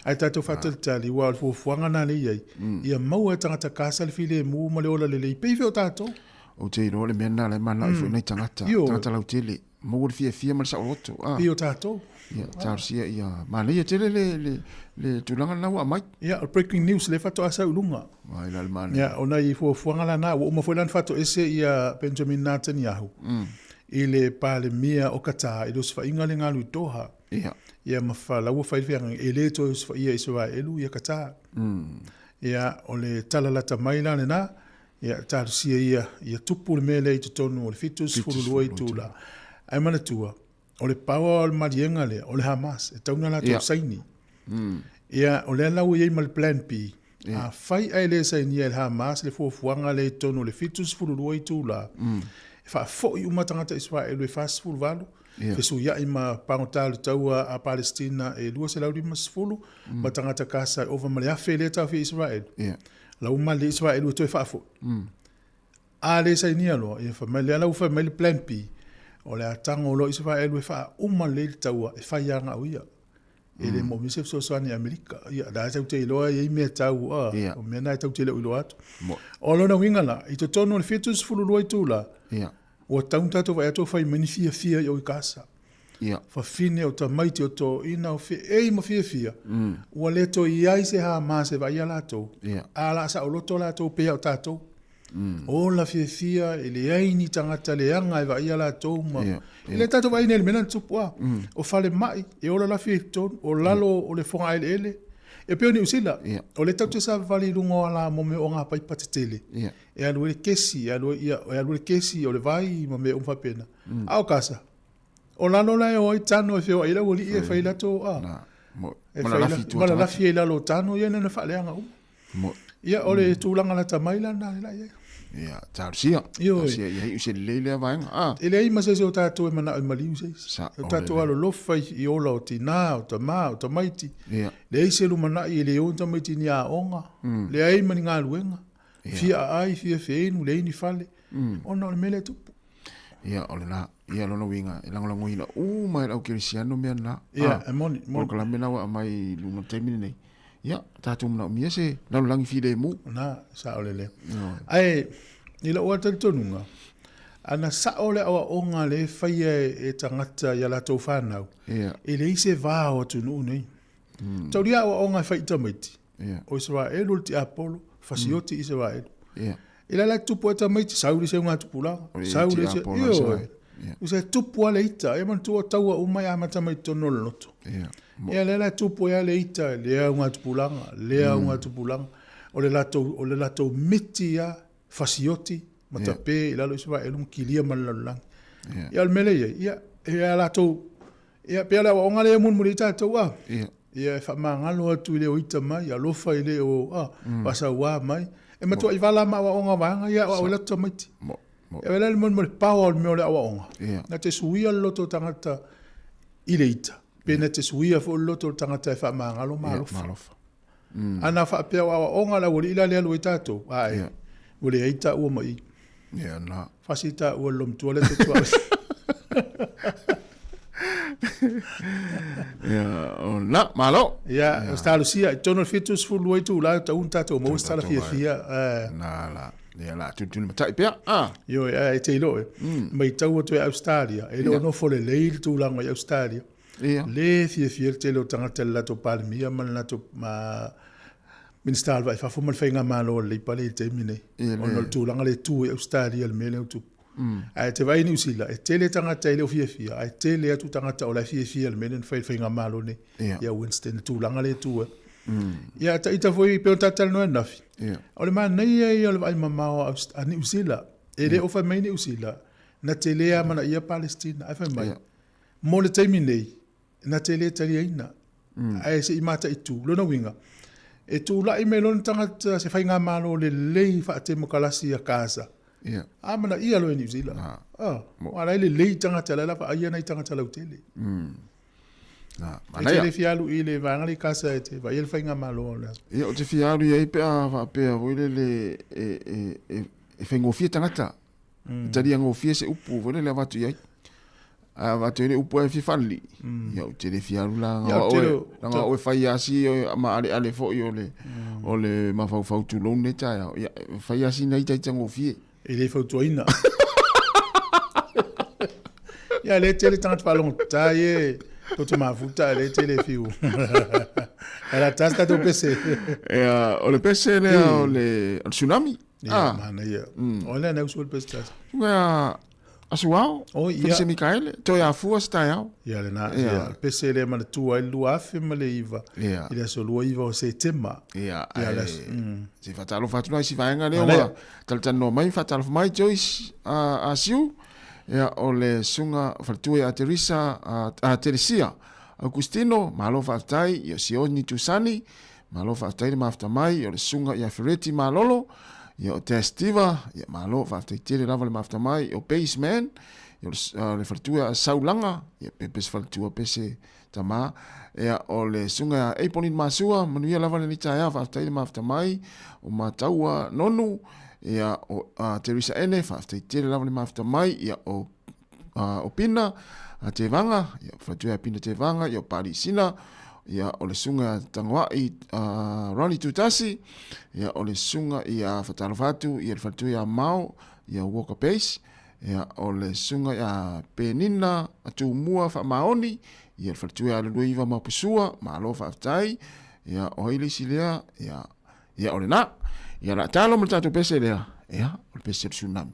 Ae tatou faatalitali, aua o le fuafuaga lena lea e i ai, ia maua e tagata Gaza le filemu ma le ola lelei, pei foi o tatou. Ou te iloa o le mea lena la e mananao foi nai tagata, tagata lautele, maua le fiafia ma le saoloto. Pei o tatou. Ia, talosia ia, manaia tele le, le, le tulaga lena ua aumai. Ia, o le breaking news lea faatoa sau i luga. Ai la le manaia. Ia, o nai fuafuaga la na, ua uma foi la ona faatoese ia Benjamin Netanyahu i le Palemia o Qatar i le osofaiga lea na alu i Doha. Ia. Ia ma fa, la ua fai le feagaiga, e le toe osofaia Isaraelu ia Qatar. Ia, o le tala lata mai la lena, Ia, talosia ia, ia tupu le mea lea i totonu o le 72 itula. Ae manatua, o le power o le maliega lea, o le Hamas, e tatau ona latou saini. Ia, o lea la ua i ai ma le plan B, afai ae le sainia e le Hamas le fuafuaga lea i totonu o le 72 itula, e faafoi uma tagata Isaraelu e 48, fesuiai ma pagota o le taua a Palestina e 250, ma tagata Gaza e ova ma le 1,000 lea e taofia e Isaraelu. La ua malilie Isaraelu e toe faafoi. A le sainia loa, ia fai mai lea la ua fai mai le plan B, o le a tago loa Isaraelu e faauma lelei le taua e fai lava na o ia. E le moomia se fesoasoani a Amerika. Ia, la e tatou te iloa e i ai mea tau, o mea na e tatou te le o iloa atu. O lona uiga la, i totonu o le 72 itula, ua tatau ona tatou vaai atu o fai mai ni fiafia i o i Gaza. Fafine o tamaiti o toeaiina o feei ma fiafia, ua le toe i ai se Hamas e vaaia latou, a la saoloto latou pei a o tatou. Ola fiafia, e leai ni tagata leaga e vaaia latou ma e le tatou vaai nei i le mea lea na tupu a. O falemai, e ola lafi i totonu, o lalo o le fogaeleele. E pei o Niu Sila, o lea tatou te savavali i luga o ala mo mea o ogapaipa tetele. E alu ai le kesi, e alu ai, ia, e alu ai le kesi o le vai ma mea uma faapena. A o Kasa, o lalo la e o ai tano e feoai ai le aualii e fai latou a. E fai ma lalafi ai i lalo o tano ia na faaleaga uma. Ia, o le tulaga lata mai la lena la i ai. Ia, talosia. Talosia ia iu se lelei lea vaega. Ah. E leai ma se isi o tatou e manao e maliu se isi. O tatou alolofa i ola o tinā, o tamā, o tamaiti. Leai se lumanai e le o ni tamaiti i ni aoga. Leai ma ni galuega. Fia aai, fia feinu, leai ni fale. Ona o le mea lea e tupu. Ia, o lena. Ia, lona uiga, e lagolagoina uma e le au kerisiano mea na. Ia, e moni, moni. Polokalame la ua aumai i luga o le taimi lenei. Ia, tatou manaomia se lalolagi filemu. Na, sao lelei. Ae, i lou lava talitonuga, ana sao le aoaoga lea e faia e tagata i a latou fanau, e leai se va o atunuu nei. Mm. Taulia aoaoga e fai i tamaiti, o Isaraelu o le tiapolo, fasioti Isaraelu. I la la tupu ai tamaiti, sau le isi augatupulaga, sau le isi, ioe. Ua se tupu lava le ita, ia manatua o taua uma e amata mai totonu o le loto. Ia lea la e tupu ai lava le ita, lea augatupulaga, lea augatupulaga. O le latou, o le latou miti lava, fasioti, matape i lalo Isaraelu ma kilia ma le lalolagi. Ia o le mea lea e i ai, ia, e a latou, ia pei o le aoaoga lea e mulimuli ai tatou a. Ia e faamagalo atu i le o ita mai, alofa i le o a, faasauā mai. E matuai vala ma aoaoga vaega ia aoao ai latou tamaiti. E avea la le mea o le power o le mea o le aoaoga, na te suia le loto o tagata i le ita, pe na te suia foi le loto o le tagata e faamagalo ma alofa. A na faapea o aoaoga le aualii la lea alu ai tatou, ae ua leai taua ma i. Ia na. Fasi taua le lomatua lea te tuaa. Ia, o na, malo. Ia, o se talosia, i totonu o le 72 itula, tau na tatou maua se tala fiafia. Na la. Ia la tulituli matai pea. Ah. Ioe, ae te iloa e, matau atu e Ausetalia, e le o nofo lelei le tulaga i Ausetalia. Ia. Le fiafia le tele o tagata i le latou Palemia ma le latou Minisita o le Vai i Fafo ma le Faigamalo a le Leipa lea i le taimi nei. Ona o le tulaga lea e tu ai Ausetalia i le mea lea ua tupu. Ae te vaai i Niu Sila, e tele tagata e le o fiafia, ae tele atu tagata o la e fiafia i le mea lea na fai e le Faigamalo nei, ia Winston, le tulaga lea e tu ai. Ia, ta ita foi pei ona ta talanoa ananafi, o le manaia ia o le vaai mamao a Niu Sila. E le o fai mai Niu Sila, na te le amanaia Palestina, ae fai mai, mo le taimi nei, na te le taliaina, ae se i mataitu. Lona uiga, e tulai mai loa le tagata se faigamalo lelei faatemokalasi a Gaza, amanaia loa e Niu Sila. Aua la e lelei tagata, la e vaaia nai tagata lautele. E te le fia alu i le vaega lea i Gaza e te vaaia le faigamalo o le aso. Ia, ou te fia alu i ai pe a faapea foi lele e faigofie tagata. E talia gofie se upu foi lele avatu i ai. A avatu ai le upu e fia faalelii, ia ou te le fia alu la leaga o oe fai lava si maaleale foi o le o le mafaufau tulou lenei taeao. Ia fai lava sina ita ita gofie. E le fautuaina. Ia lea e tele tagata faalogotata ia e toto mafuta a lea e tele e fiu. Ae la tasi tatou pese. Ia, o le pese lea o le tsunami. Ia, manaia. O lea na usu le pese tasi. Ia, Asuao, oh, ia. Felise Mikaele, toe afua se taeao. Ia lena, ia. Ia, le pese lea manatua ai le 2009, ia. I le aso 29 o Setema. Ia, ia ae, le, se faatalofa atu la i si vaega lea ua talatalanoa mai, faatalofa mai Joyce Asiu, ia, o le susuga faletua ia Teresa, a Teresia Augustino, malo faafetai, ia Sioni Tusani, Malo faafetai le mafuta mai, o le susuga ia Fereti Malolo, ia o Des Diva, ia malo faafetai tele lava le mafuta mai, o Baseman, ia o le faletua ia Saulaga, ia pe se faletua pe se tama, ia o le susuga ia Apolin Masua, manuia lava lenei taeao, faafetai le mafuta mai, o Mataua Nonu, ia o Teresa Ene, faafetai tele lava le mafuta mai, ia o o Pina a Tevaga, ia faletua ia Pina Tevaga, ia o Palisina, ia o le susuga ia Tagoai Ronnie Tutasi, ia o le susuga ia Fatalofa atu, ia le faletua ia Mao, ia Walker Base, ia o le susuga ia Penina Tumua Faamaoni, ia le faletua ia Leluaiva Maupusua, malo faafetai, ia o ai le isi lea, ia ia o lena, ia la talo ma le tatou pese lea, ia o le pese o le tsunami.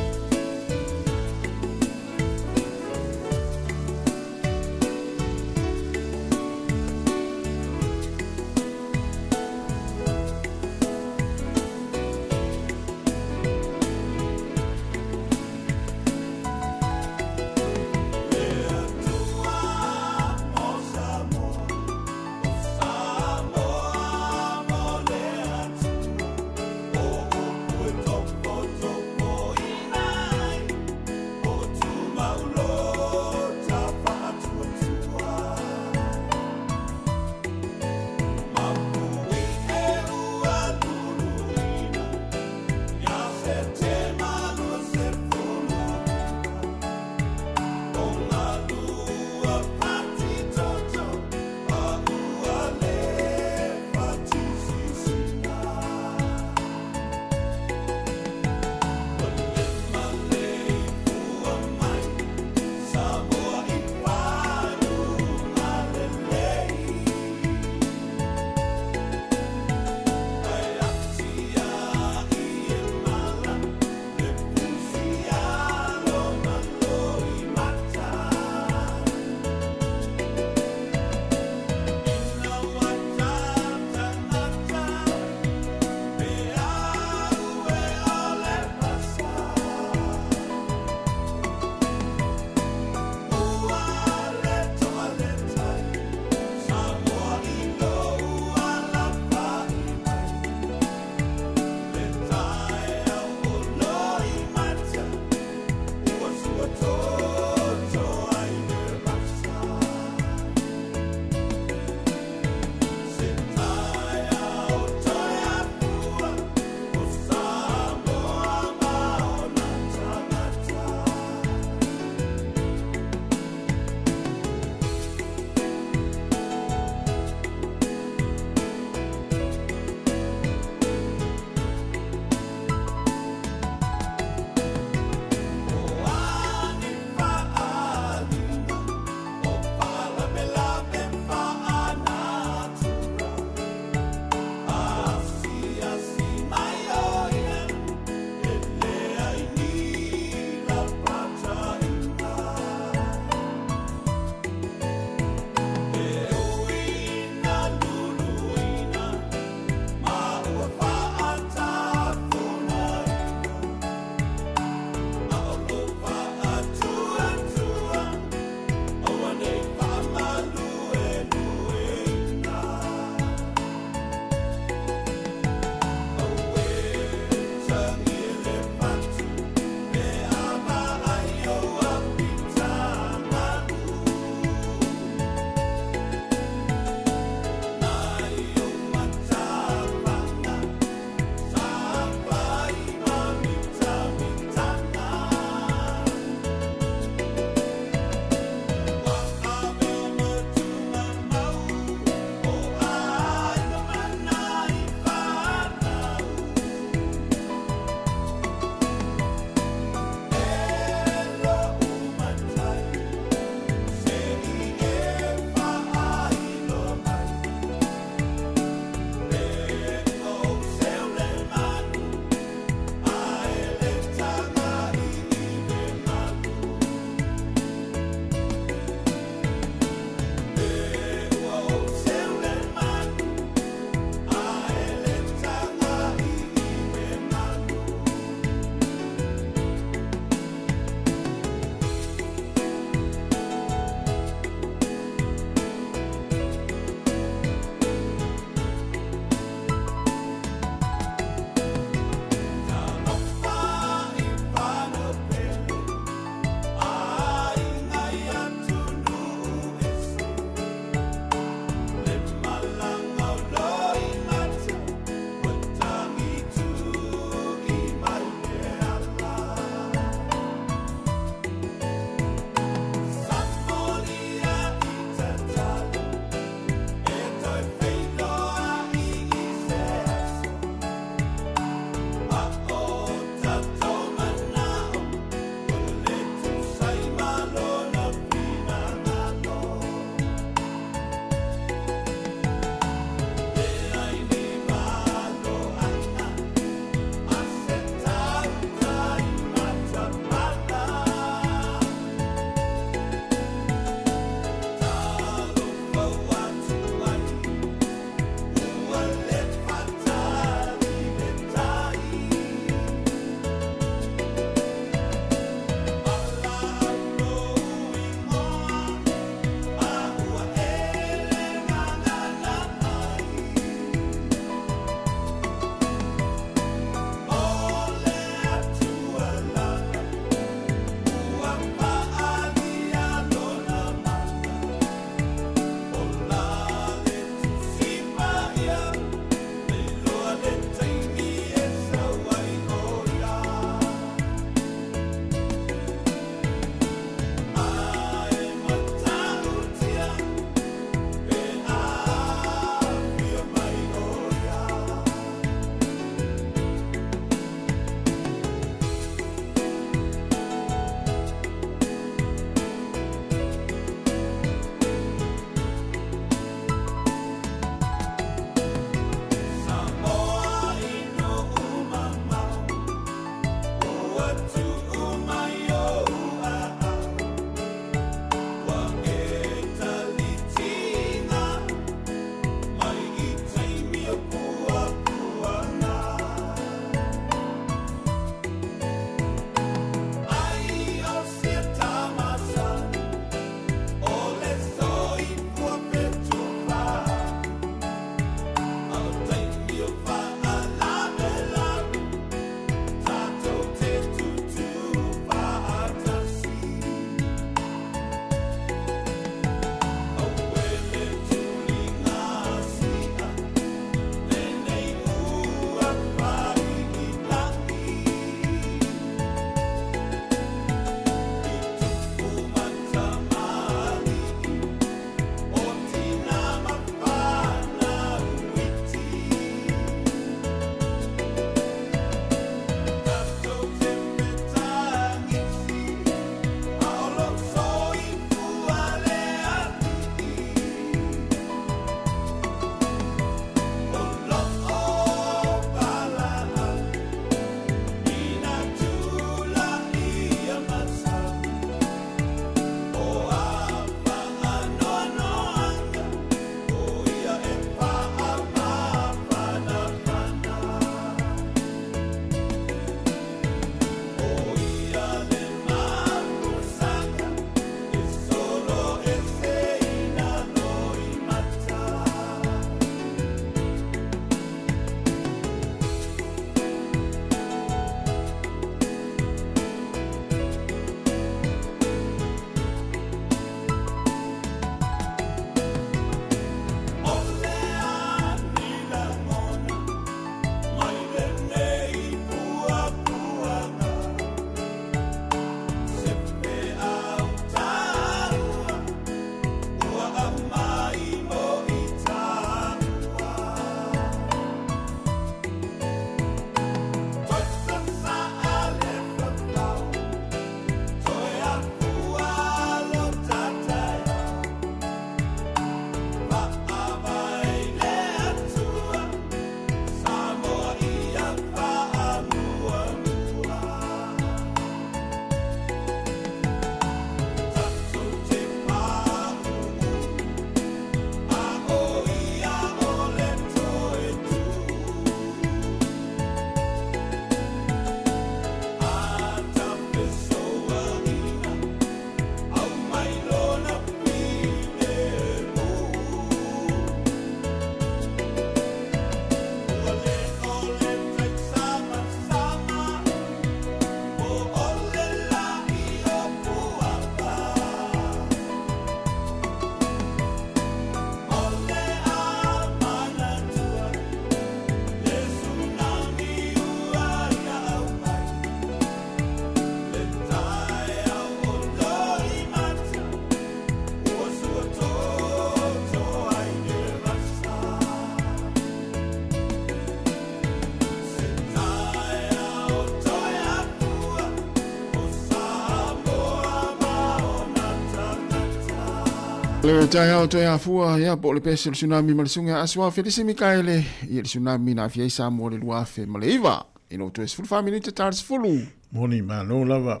Le taeao toe afua, ia, po o le pese o le tsunami ma le suga a Asuā Felisi Mikaele, ia le tsunami na aafia ai Samoa i le 2009. Ina ua toe 14 minute ta le 10. Moni, malo lava.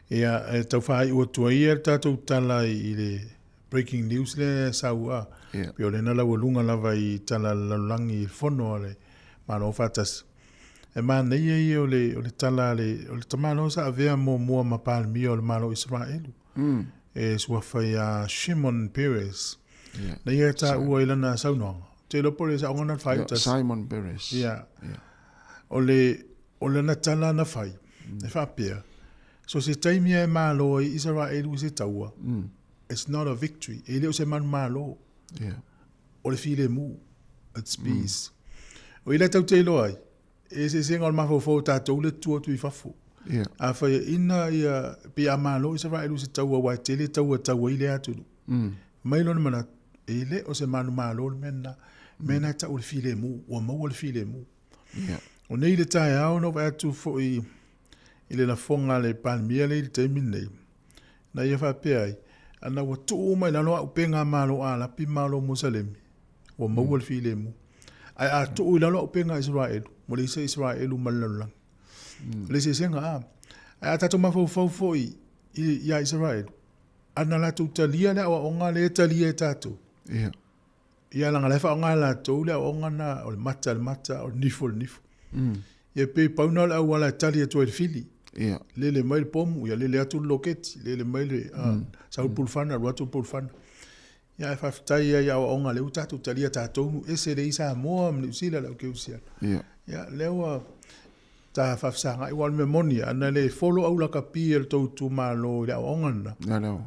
Ia, e tau faaiu atu ai ia le tatou tala i le breaking news lea e sau a. Yeah. Pei o lena laualuga lava i tala a le lalolagi i le fono a le Malo Faatasi. E manaia ia o le, o le tala a le, o le tamaloa sa avea muamua ma Palemia o le Malo o Isaraelu. Mm. E suafa ia Shimon Peres. Yeah. Na ia taua i lana saunoaga. Te iloa po o le saoga na fai yeah, Simon Peres. Yeah. Yeah. O le, o lana tala na fai, mm. e faapea, so se taimi e malo ai Isaraelu i se taua, mm. it's not a victory, e le o se manumalo. Yeah. O le filemu, it's mm. peace. Mm. O ila tau te iloa ai, e eseesega o le mafaufau o tatou le tua atu i fafo. Yeah. A whai ina ia, pe a malo Isaraelu se taua aua e tele taua tau ai lea atunuu. Mm. Mai lona manatu, e le o se manumalo le mea lena. Mea lena e tau o le filemu, ua maua le filemu. Yeah. O nei le taeao na ou vaai atu foi i le lafoga a le Palemia lea i le taimi lenei, na ia faapea ai, ana ua tuu uma i lalo auupega a Malo Alapi ma Malo Musalemi, ua maua le filemu. Ae a tuu i lalo auupega a Isaraelu, ua leai se Isaraelu ma le lalolagi. O le eseesega, a. Ae a tatou mafaufau foi ia Isaraelu, ana latou talia le aoaoga lea e talia e tatou. Yeah. Ia leaga la e faaaoga e latou le aoaoga na o le mata le mata, o le nifo le nifo. Mm. Ia pei pau na o le auala e tali atu ai le fili. Yeah. Lele mai le pomu, ia lele atu le loketi, lele mai le mm. sau le pulufana, alu atu le pulufana. Ia ae faafetai ai i aoaoga lea ua tatou talia tatou nu ese lea i Samoa ma Niu Sila le au keusiana. Yeah. Ia lea ua ta faafesagai aua o le mea moni ana le follow au lakapi a le tou itumalo i le aoaoga lena. Ia lea.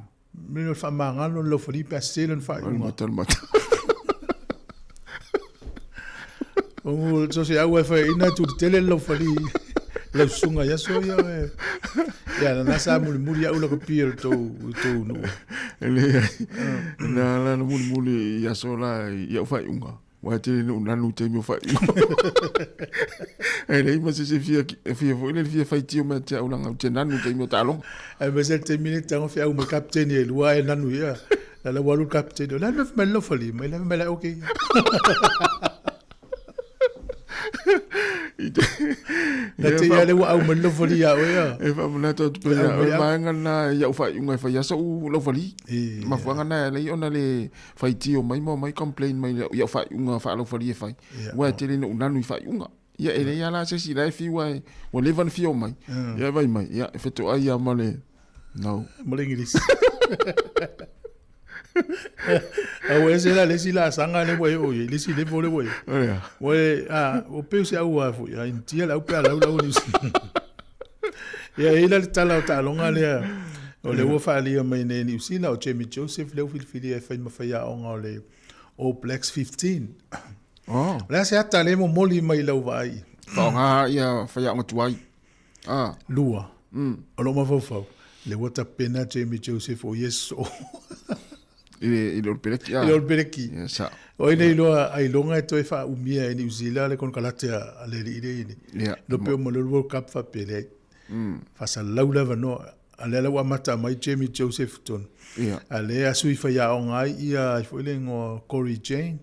Mea o le faamagalo le laufali pe a sese lona faaiuga. Mata le mata. O so se au e fai ina tu tele le laufali lau susuga i aso ia e. Ia na sa mulimuli au lakapi o le tou tou nuu. Le na la na mulimuli i aso la i au faaiuga. Ua tele na nanu i taimi o faaiuga. Ae leai ma se se fia, fia foi le fia faitio mai te au langa te nanu i taimi o taaloga. Ae ma se taimi le tago fi au ma kapteni e lua e nanu ia. La la walu kapteni. La me mai lo fali, mai la mai la okay. Na te ia le ua au mai laufali ia oe ia. E faamanatu atu pea ia oe vaega lena i au faaiuga e fai aso u laufali. Mafuaaga lena e ala ai ona le faitio mai ma omai complain mai i au faaiuga faalaufali e fai. Aua e tele ina ou nanu i faaiuga. Ia e leai lava la se isi la e fiu ae ua leva ona fia omai. Ia e vaai mai, ia e fetoai lava ma le no. Ma le Igilisi. A ua ese la le isi laasaga lea ua e oo i ai, le isi level lea ua i ai. Ia. Ua e, a, ua pei o se au a foi, a Initia le au pe a laulau o Niu Sila. Ia, e i ai la le tala o taaloga lea, o lea ua faaalia mai nei e Niu Sila, o Jamie Joseph lea ua filifilia e fai ma faiaoga o le All Blacks 15. Oh. O le a se ata lea e momoli mai i lau vaai? Faaaoga ia faiaoga tuai. Ah. Lua. O lou mafaufau, lea ua tapena Jamie Joseph o ia e sosoo. I le, i le Olopeleki. I le Olopeleki. Ia, sao. O ai nei iloa ailoga e toe faaumia e Niu Sila le konekarate a le alii lea i nei. Ia. Lo pe o ma le World Cup faapea leai. Faasalau le avanoa. A lea la ua amata mai Jamie Joseph tonu. Ia. A lea a sui faiaoga ai ia ai foi le igoa Corey Jane.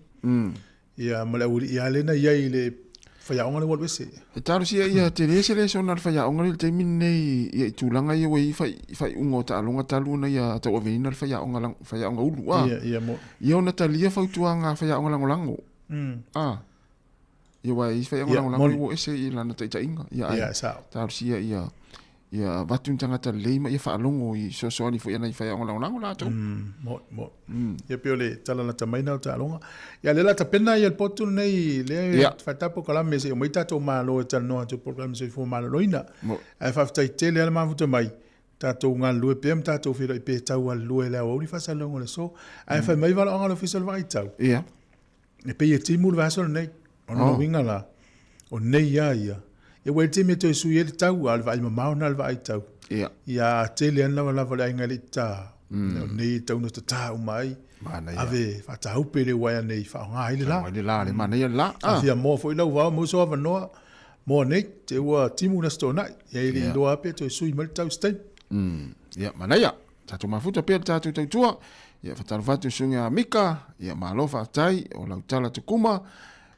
Ia ma le aualii lava lea na i ai i le faiaoga lea ua alu ese. E talosia ia tele se lesona a le faiaoga lea i le taimi lenei ia i tulaga ia ua i ai faaiuga o taaloga talu ona ia tauaveina le faiaoga faiaoga ulu a. Ia, ia mo. Ia ona talia fautuaga a faiaoga lagolago. A. Ia aua e i ai faiaoga lagolago ua ese i lana taitaiga. Ia ae. Ia, sao. Talosia ia ia avatu ni tagata lelei ma ia faalogo i fesoasoani foi ana i faiaoga lagolago latou. Mo, mo. Ia pei o le tala lata mai na o taaloga. Ia lea la tapena ia le potu lenei lea Ia. faatapo kalame se i omai tatou malo e talanoa atu i polokalame soifua maloloina. Mo. Ae faafetai tele lava le mafuta mai tatou galulue pea ma tatou feiloai pea e tau galulue i le aoauli faasalalauga o le aso. Ae fai mai valaoga a le Ofisa o le Vaai Tau. Ia. E pei e timu le vaiaso lenei. O lona uiga la, o nei lava ia, ia ua i ai le taimi e toe sui ai le tau, a o le vaai mamao lena o le vaai tau. Ia. Ia a tele lava lavalava o le aiga e le i tatā, o nei e tatau ona tatā uma ai, Manaia. ave faataupe le uaea nei e faaaoga ai le la. Faaaoga ai le la, le manaia le la. A fia moa foi lau vao, maua sou avanoa, moa nei, te ua timu le Aso Toonai. Ia e le i iloa lava pe toe sui mai le tau i se taimi. Ia, manaia. Tatou mafuta pea le tatou tautua. Ia, faatalofa atu i le susuga ia Mika, ia malo faafetai, o Lautala Tukuma,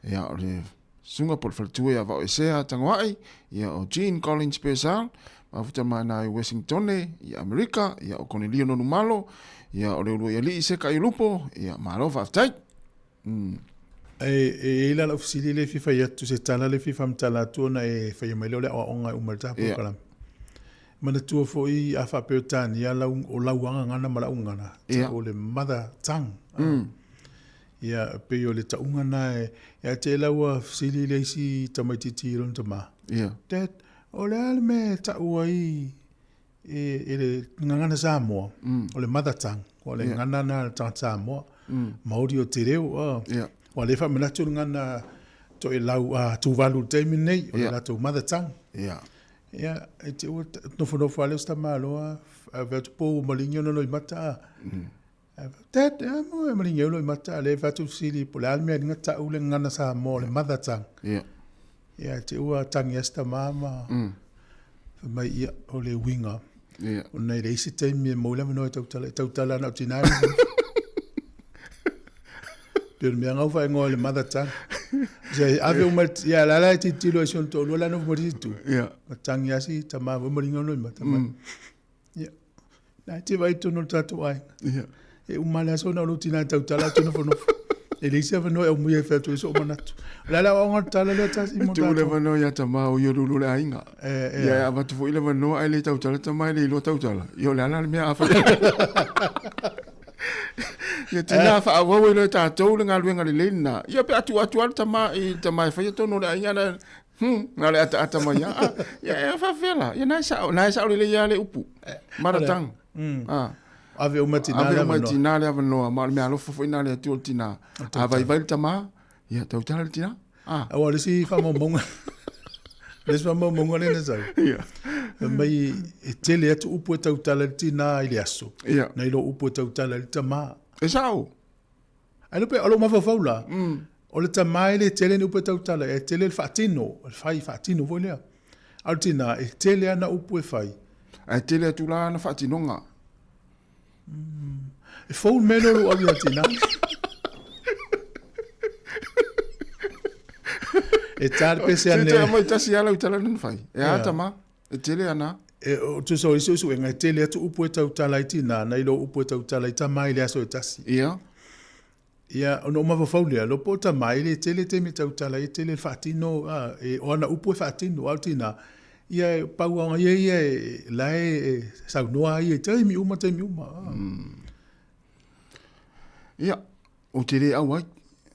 ia o le susuga po o le faletua ia Vaoesea Tagoai, ia o Jean Collins Purcell, mafuta mai na i Washingtone i Amerika, ia o Konelio Nonumalo, ia o Leuluaialii Seka Iulupo, ia malo faafetai. Mm. E, e i ai la lau fesili lea e fia fai atu, se tala lea e fia faamatala atu ona e faia mai lea o le aoaoga e uma i le ta polokalame. Manatua foi a faa-Peretania lau, o lau lava gagana ma lau gagana, o le mother tongue. Ia, pei o le tauga lena e, ia te la ua fesili le isi tamaitiiti i lona tama, Dad, o le a le mea e tau ai e, e le gagana Samoa, o le mother tongue, o le gagana lena a le tagata Samoa, Maori o te reo, Ua le faamanatu le gagana Toelau a Tuvalu i le taimi lenei, o le latou mother tongue. Ia, e te ua nofonofo lava lea o si tamaloa, fai atu po ua maligi ona loimata a. Dad, e a mo e maligi ai ou loimata a lea e fai atu fesili po o le a le mea e liga tau le gagana Samoa o le mother tongue. Ia, e te ua tagi ai si tama ma fai mai, ia, o le uiga, ona e leai se taimi e maua ai le avanoa e tautala, e tautala na o tina e nofonofo. Pei o le mea na faaigoa i le mother tongue. Se ave uma ia la la e tilotilo ai si ona toalua la e nofo ma le isi itu. Ma tagi lava si tama foi ma liga ona mata mai. Ia. Na e te vaai i totonu o le tatou aiga. E uma lava le aso na o lou tina e tautala atu nofonofo. E leai se avanoa e aumaia e fai atu ai sou manatu. O le a le aoaoga o le tala lea tasi mo tatou. Tuu le avanoa ia tama o ia lulu le aiga. Ia e avatu foi le avanoa ae le tautala tama e le iloa tautala. Ia o le a la le mea a fai. Ia tina faaauau ai loa e tatou le galuega lelei lena. Ia pe a tuu atu lava le tama i le tama e faia tonu o le aiga na, na o le ataata mai lava. Ah, ia e faapefea la? Ia na e sao, na e sao lelei lava le upu. Mother tongue. Ah. Ave uma i tina le avanoa. Ave uma i tina le avanoa, ma o le meaalofa foi lena a le Atua i le tina. A vaivai le tama, ia tautala le tina. Ah. Aua o le isi faamaumauga, le isi faamaumauga lea na sau. Ia. Fai mai e tele atu upu e tautala i le tina i le aso, Ia. nai lo upu e tautala i le tama. E sao. Ae le pe, o lou mafaufau la, o le tama e le tele ni upu e tautala, e tele le faatino, le fai faatino foi lea. A o le tina, e tele ana upu e fai. Ae tele atu la ana faatinoga. E fou le mea lea o lou au ia tina. E tā le pese ane. Se te mai tasi ala utala nana fai. E a tama, e tele ana. E, o tusa o isi suega, e tele atu upu e tautala i tina, nai lo upu e tautala i tama i le aso e tasi. Ia. Ia, ona ou mafaufau lea, lo po o tama, e le tele taimi e tautala ai, e tele le faatino, a, e, o ana upu e faatino, a o tina, ia, e pau lava ia ia e, la e, e saunoa ai ia i taimi uma, taimi uma. A. Ia, ou te le au ai.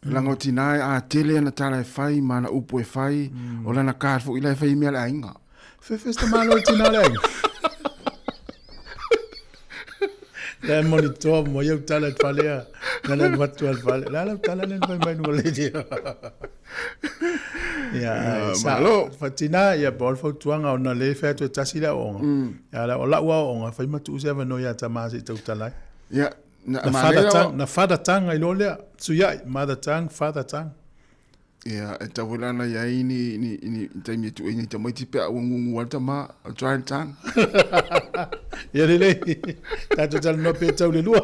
Leaga o tina e a tele ana tala e fai ma ana upu e fai, o lana card foi la e fai ai mea a le aiga. Fefe se tamaloa le tina o le aiga. La e monitoa mo iau tala i le fale a. Na le alu atu a le fale. La lau tala lea na fai mai luga le dia. Ia, sa, malo. Fatina, ia, po o le fautuaga ona le fai atu e tasi le aoaoga. Ia, o lau aoaoga, fai ma tuu se avanoa ia tama se i tautala ai. Ia, na, Na father tongue, na father tongue ai loa lea. Suiai, mother tongue, father tongue. Ia, e tatau foi la ona i ai ni, ni, ni taimi e tuu ai nai tamaiti pe a ua gugu ai le tama, o try le tongue. Ia lelei, tatou talanoa pe tau le lua.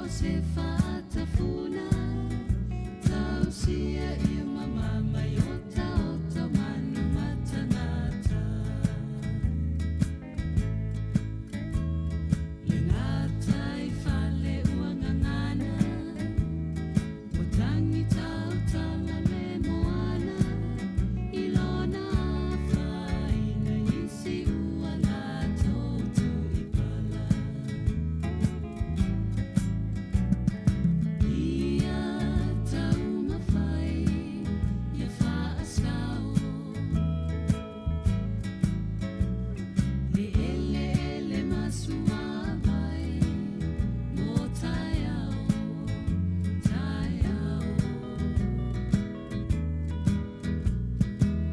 o se whaatafuna Tausia ia mamama i ota ota manu matangata Le ngātai whale uangangana O tangi tautala le moana I lona whainga isi ua lato tu i pala Ia taumawhai, ia whaasau Le ele ele masua mai Mō taiao, taiao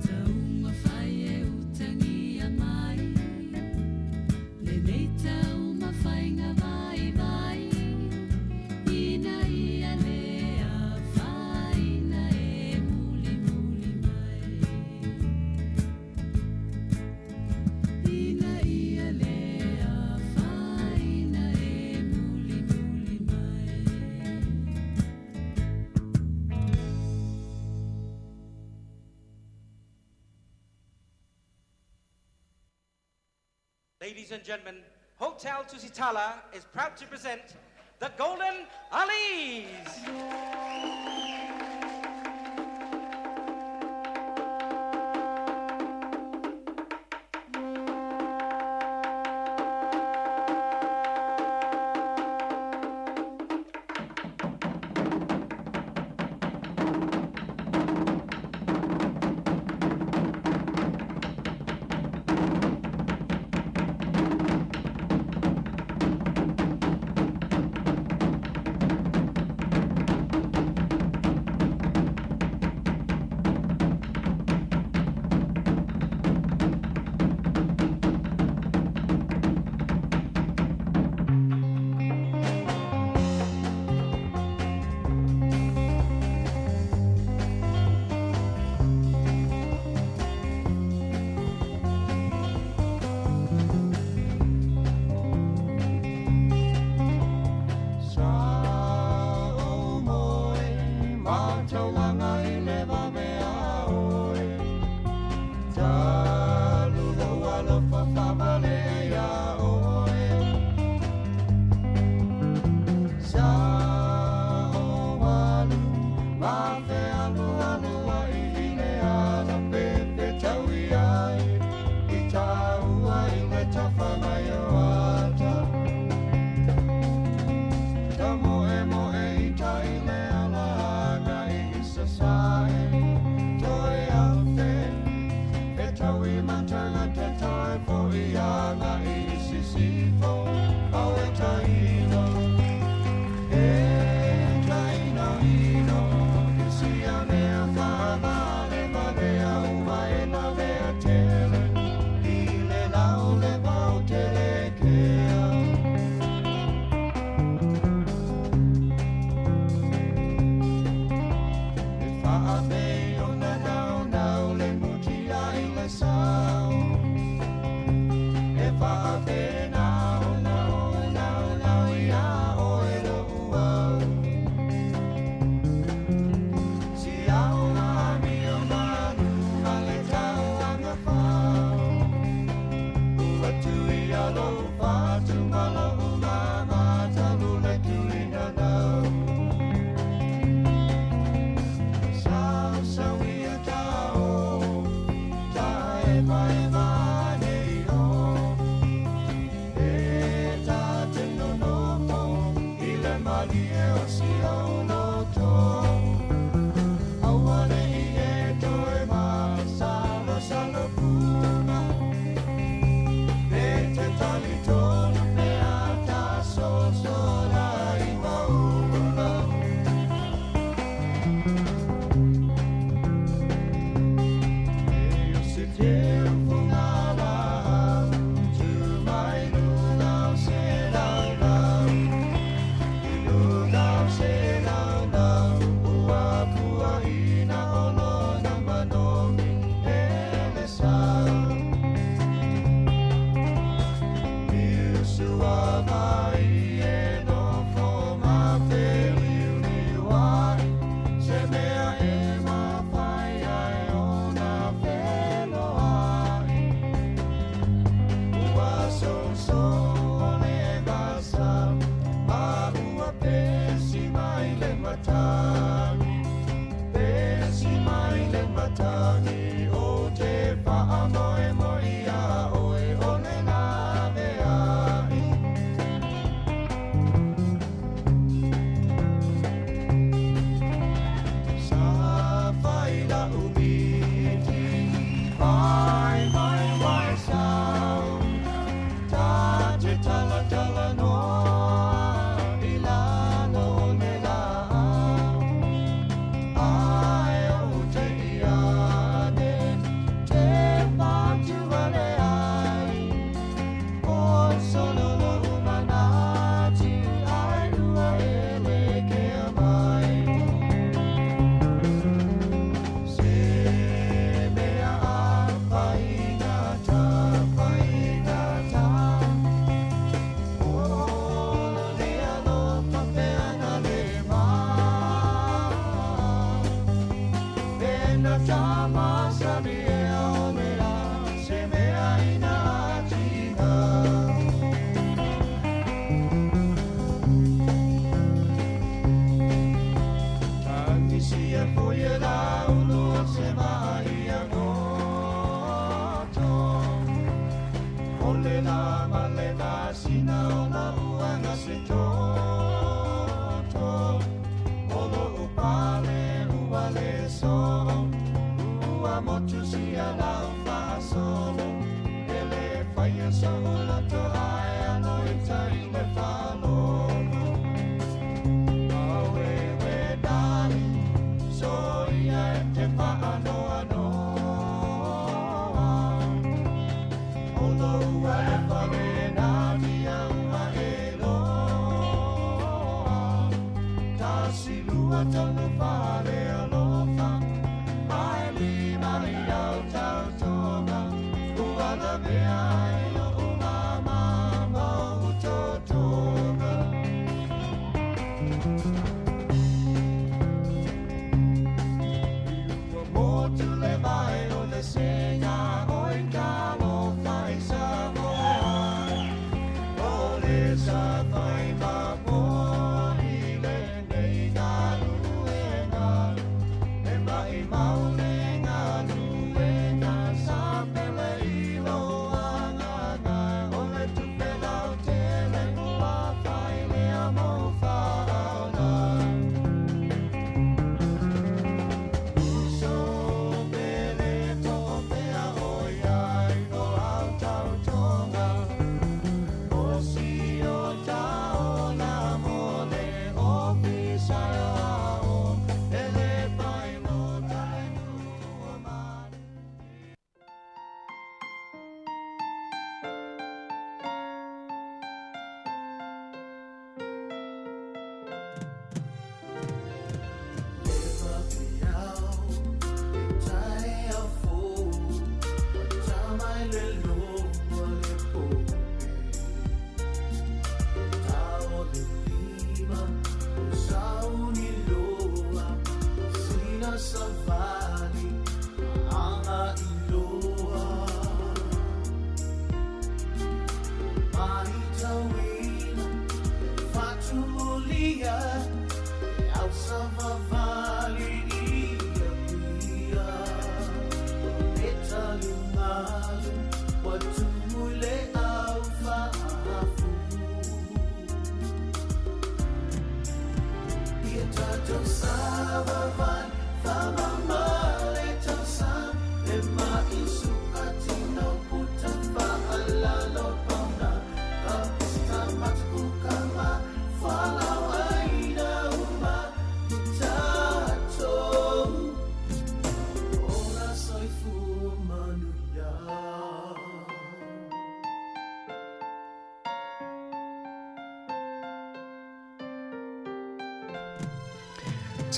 Taumawhai e utangia mai Le nei taumawhainga vai vai Ina ia le awhaina e muli muli mai Ina ia le awhaina e muli muli mai. Ladies and gentlemen, Hotel Tusitala is proud to present the Golden Alis.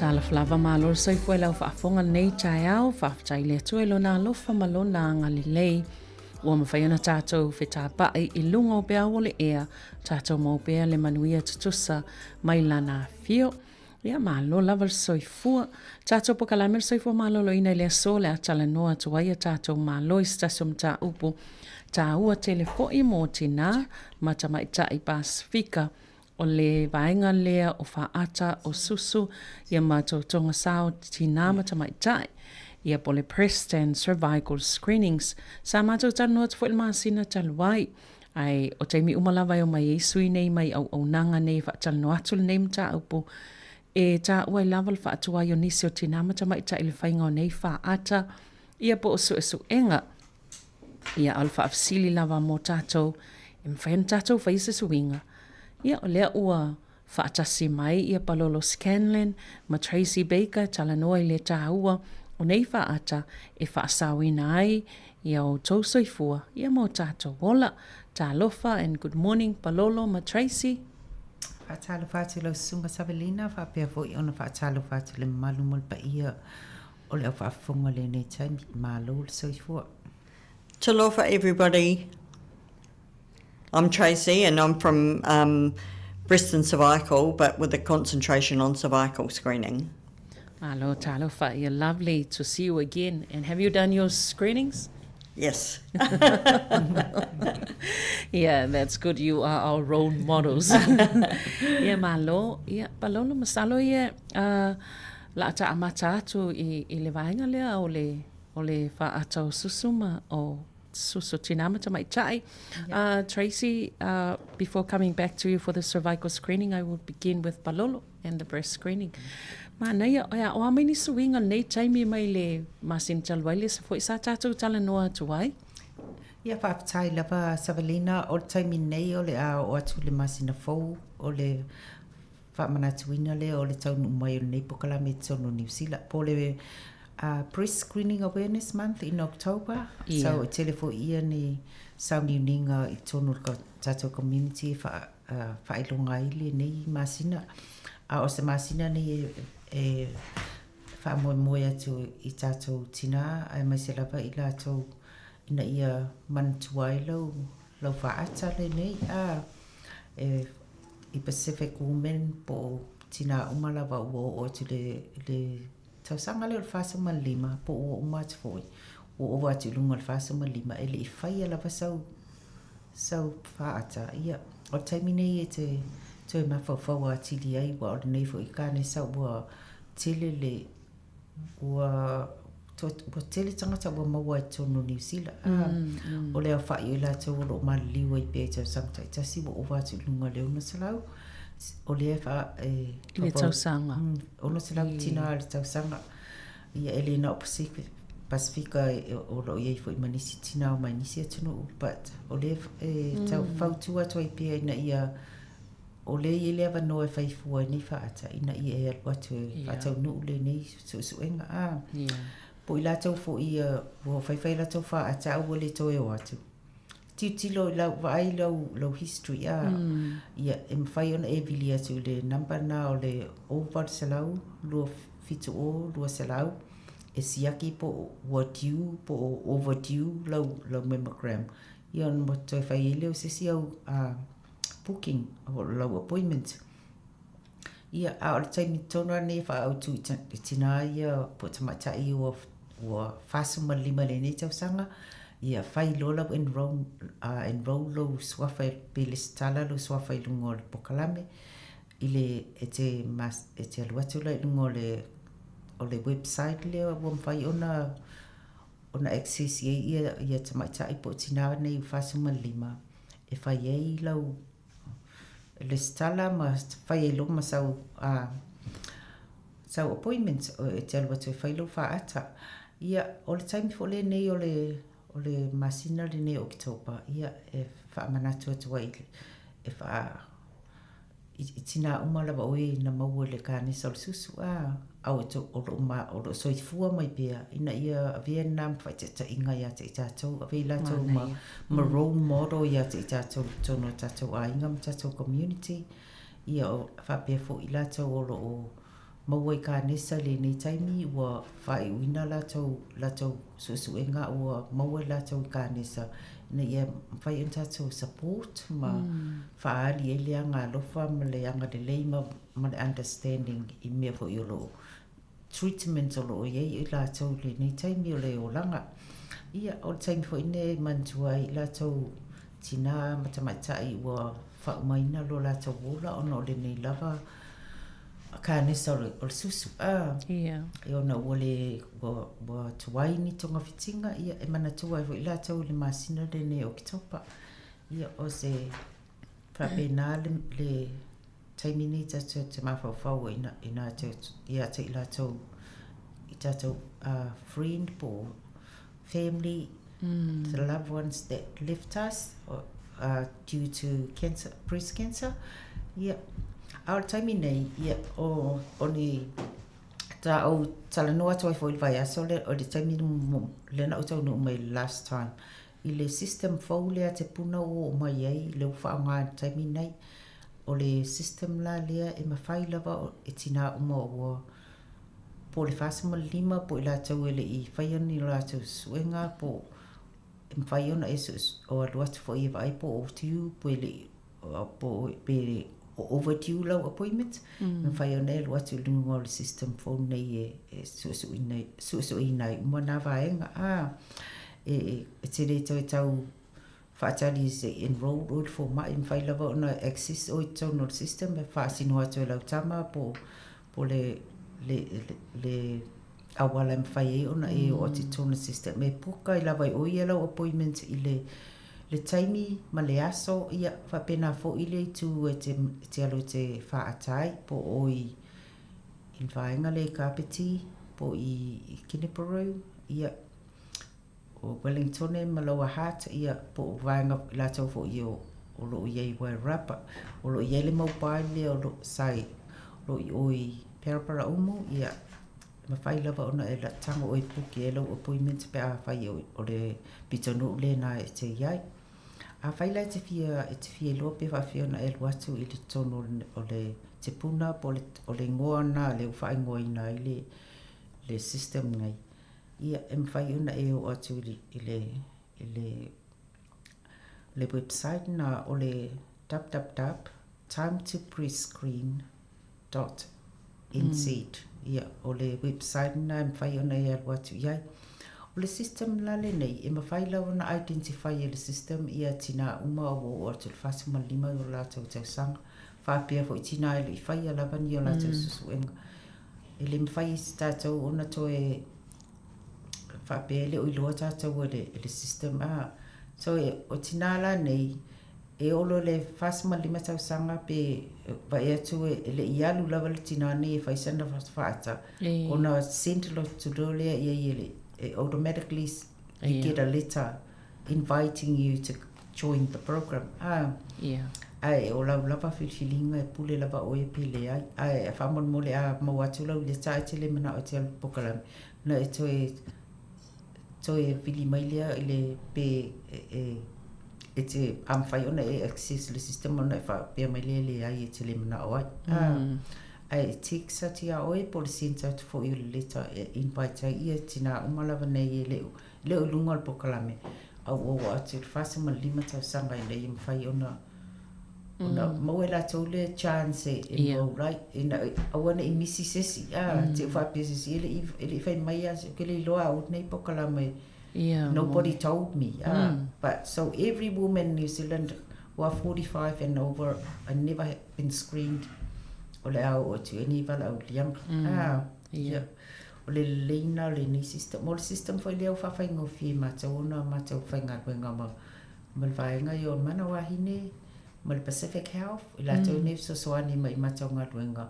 Talofa lava malo le soifua i lau faafofoga lenei taeao, faafetai i le Atua i lona alofa ma lona agalelei. Ua mafai ona tatou fetapa'i i luga o peau o le ea, tatou maua pea le manuia tutusa mai lana afio. Ia, malo lava le soifua. Tatou polokalame o le soifua maloloina i le aso o le a talanoa atu ai a tatou malo i se tasi o mataupu taua tele foi mo tinā ma tamaitai Pasefika. O le vaega lea o faata o susu ia ma totoga sao tinā ma tamaitai, ia po o le breast and cervical screenings. Sa matou talanoa atu foi i le masina talu ai, ae o taimi uma lava e omai ai sui nei mai auaunaga nei e faatalanoa atu lenei mataupu, e taua ai lava le faatuai o nisi o tinā ma tamaitai i le faiga o nei faata, ia po o suesuega. Ia, a o le faafesili lava mo tatou, e mafai ona tatou faia se suiga? Ia, o lea ua faatasi mai ia Palolo Scanlan ma Tracey Baker e talanoa i le taua o nei faata e faasaoina ai ia outou soifua ia ma o tatou ola. Talofa and good morning Palolo ma Tracey. Faatalofa atu i lau Susuga Savelina faapea foi ona faatalofa atu i le mamalu ma le paia o le au faafofoga i lenei taimi. Malo le soifua. Talofa everybody. I'm Tracey and I'm from um, breast and cervical, but with a concentration on cervical screening. Malo talofa, yeah, lovely to see you again. And have you done your screenings? Yes. yeah, that's good. You are our role models. yeah, malo. Yeah, palolo masalo ia uh, la ta amata atu i, i le vaega lea o le o le faata o susu ma o susu tinā ma tamaitai. Yeah. Uh, Tracy, uh, before coming back to you for the cervical screening, I will begin with Palolo and the breast screening. Manaia, ea, o a mai ni suiga lenei taimi mai le masina talu ai le sa foi sa tatou talanoa atu ai? Ia, faafetai lava Savelina, o le taimi nei o le a oo atu i le masina fou o le faamanatuina lea o le taunuu mai o lenei polokalame i totonu o Niu Sila, po o le Breast Screening Awareness Month in October. Yeah. So e tele foi ia ni sauniuniga i totonu o le tatou community e wha, uh, whaailoga ai lenei masina. A o se masina nei e, e faamoemoe atu i tatou tinā aemaise lava i latou ina ia manatua ai lau lau faata lenei a e i Pacific Women po o tinā uma lava ua oo atu i le le tausaga lea o le 45 po o ua uma atu foi ua ova atu i luga o le 45 e le i faia lava sau sau faata ia o le taimi nei e te toe mafaufau atili ai aua o lenei foi kanesa ua tele le ua ua tele tagata ua maua i totonu o Niu Sila o le aofa'i o i latou o lo o maliliu ai pea i tausaga taitasi ua ova atu i luga o le 600 o lea e faa e I le tausaga. 600 tinā i le tausaga. Ia e le na o Pasifika, Pasifika o lo o i ai foi ma nisi tinā mai nisi atunuu but o lea e tau fautua atu ai pea ina ia o lea e i ai le avanoa e fai fua ai nei faata ina ia e alu atu e faataunuu lenei suesuega a. Po o i latou foi ia ua faifai latou faata a ua le toe o atu. Tilotilo i lau vaai lau lau history a ia e mafai ona e vili atu i le number lena o le 0800 270 200 e siaki po o ua due po o overdue lau lau mammogram ia ona toe fai ai lea o se isi au booking o lau appointment. Ia, a o le taimi tonu lava lenei e faaautu i tinā ia po o tamaitai ua ua 45 i lenei tausaga, ia fai loa lau enroll, enroll lou suafa pe lesitala lou suafa i luga o le polokalame i le e te e te alu atu la i luga o le o le website lea ua mafai ona ona access i ai ia ia tamaitai po o tinā nei ua 45 e fai ai lau lesitala ma fai ai loa ma sau sau appointment e te alu atu e fai lou faata. Ia, o le taimi foi lenei o le o le masina lenei o Oketopa, ia e faamanatu atu ai e faa i tinā uma lava o e na maua i le kanesa o le susu, a, a o o lo o soifua mai pea ina ia avea lena ma faataitaiga ia te i tatou, avea i latou ma, ma role model ia te i tatou i totonu o tatou aiga ma tatou community. Ia o faapea foi i latou o lo o maua i kanesa i lenei taimi ua faaiuina latou latou suesuega ua maua i latou i kanesa ina ia mafai ona tatou support ma faaali ai le agaalofa ma le agalelei ma ma le understanding i mea foi o lo o treatment o lo o i ai i latou i lenei taimi o le olaga. Ia, o le taimi foi lenei e manatua ai i latou tinā ma tamaitai ua faaumaina lo latou ola ona o lenei lava kanesa o le, o le susu. A, yeah. E ona ua le, ua, ua tuai ni togafitiga, ia, e manatua ai foi i latou i le masina lenei o Oketopa. Ia, o se faapena le, le taimi nei tatou te mafaufau ai ina, ina te, ia te i latou i tatou uh, friend po o family, mm. the loved ones that left us uh, due to cancer, breast cancer. Ia, a o le taimi nei, ia, o, o ni tā ou talanoa atu ai foi i le vaiaso lea, o le taimi lea na ou taunuu mai last time, i le system fou lea te puna ua oo mai ai, lea ua faaaoga i le taimi nei, o le system la lea e mafai lava e tinā uma ua po o le 45 po o i latou e le i faia ni o latou suesuega po e mafai ona e o alu atu foi e vaai po o due po e le i po pe o overdue lau appointment e mafai ona e alu atu i luga o le system fou nei e e suesueina suesueina ai uma nā vaega a e e te le toe tau faatali se i enroll oe i le fomai, mafai lava ona access oe i totonu o le system e faasino atu e lau tama po po le le le auala e mafai ai ona e oo atu i totonu o le system e puka ai lava e oe ia lau appointment i le le taimi ma le aso ia faapena foi le itu e te e te alu e te faata ai po o i i le vaega lea i Kapiti po i i Kenepuru ia o Wellingtone ma Lower Hutt, ia, po o vaega latou foi o, o lo o i ai i Wairarapa. O lo o i ai le mobile lea o lo sai, o lo o i o i Paraparaumu, ia, e mafai lava ona e tago oe e puki ai lau appointment pe afai o, o le pitonuu lena e te i ai. Afai la e te fia, e te fia iloa pe faafefea ona e alu atu i le totonu o le, o le. Te Puna po o le, o le igoa lena lea ua faaigoaina ai le, le system nei. Ia, e mafai ona e oo atu i le, i le, i le, le website na o le www time to prescreen dot nz. Ia, o le website lena e mafai ona e alu atu i ai. O le system la lenei, e mafai lava ona identify e le system ia tinā uma ua oo atu i le 45 o latou tausaga, faapea foi tinā e le i faia lava ni o latou suesuega. E le mafai e se tatou ona toe faapea e le o iloa tatou e le, e le system. A, so e, o tinā la nei, E olo le 45 tausaga pe vaai atu e le i alu lava le tinā nei e fai sana faata ona send atu loa lea i ai e le e automatically you get a letter inviting you to join the program. Ah. Yeah. Ae o lau lava filifiliga e pule lava oe pe leai. Ae faamolemole a maua atu lau leta e te le manao e te alu i le polokalame ona e toe toe vili mai lea i le pe e e te a mafai ona e access le system ona e faapea mai lea e leai e te le manao ai. Mm. Ae e text atu iā oe po o le send atu foi o le letter e invite ai ia tinā uma lava nei e le o le o i luga o le polokalame a ua oo atu i le 45 tausaga ina ia mafai ona ona maua e latou le chance e enroll ai ina aua ne i misi se isi a te i faapea se isi e le i e le i fai mai a ou te le iloa au lenei polokalame nobody told me a but so every woman in New Zealand who are 45 and over and never been screened o le a oo atu i ai nei valaauliaga a ia o le lelei lena o lenei system o le system foi lea ua faafaigofie i matou ona matou faigaluega ma ma le vaega ia o le Mana Wahine ma le Pacific Health, i latou nei fesoasoani mai i matou galuega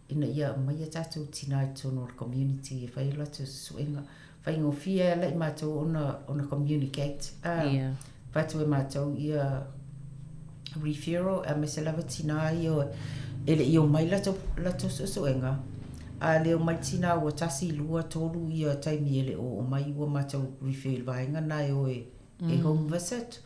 ina ia aumai a tatou tinā i totonu o le community e fai a latou suesuega. Faigofie ai la i matou ona, ona communicate, a, yeah. avatu e matou ia referral, aemaise lava tinā ia e le i omai latou, latou suesuega, a le omai tinā ua tasi, lua, tolu ia taimi e le o omai ua matou refer i le vaega na e o e e home visit,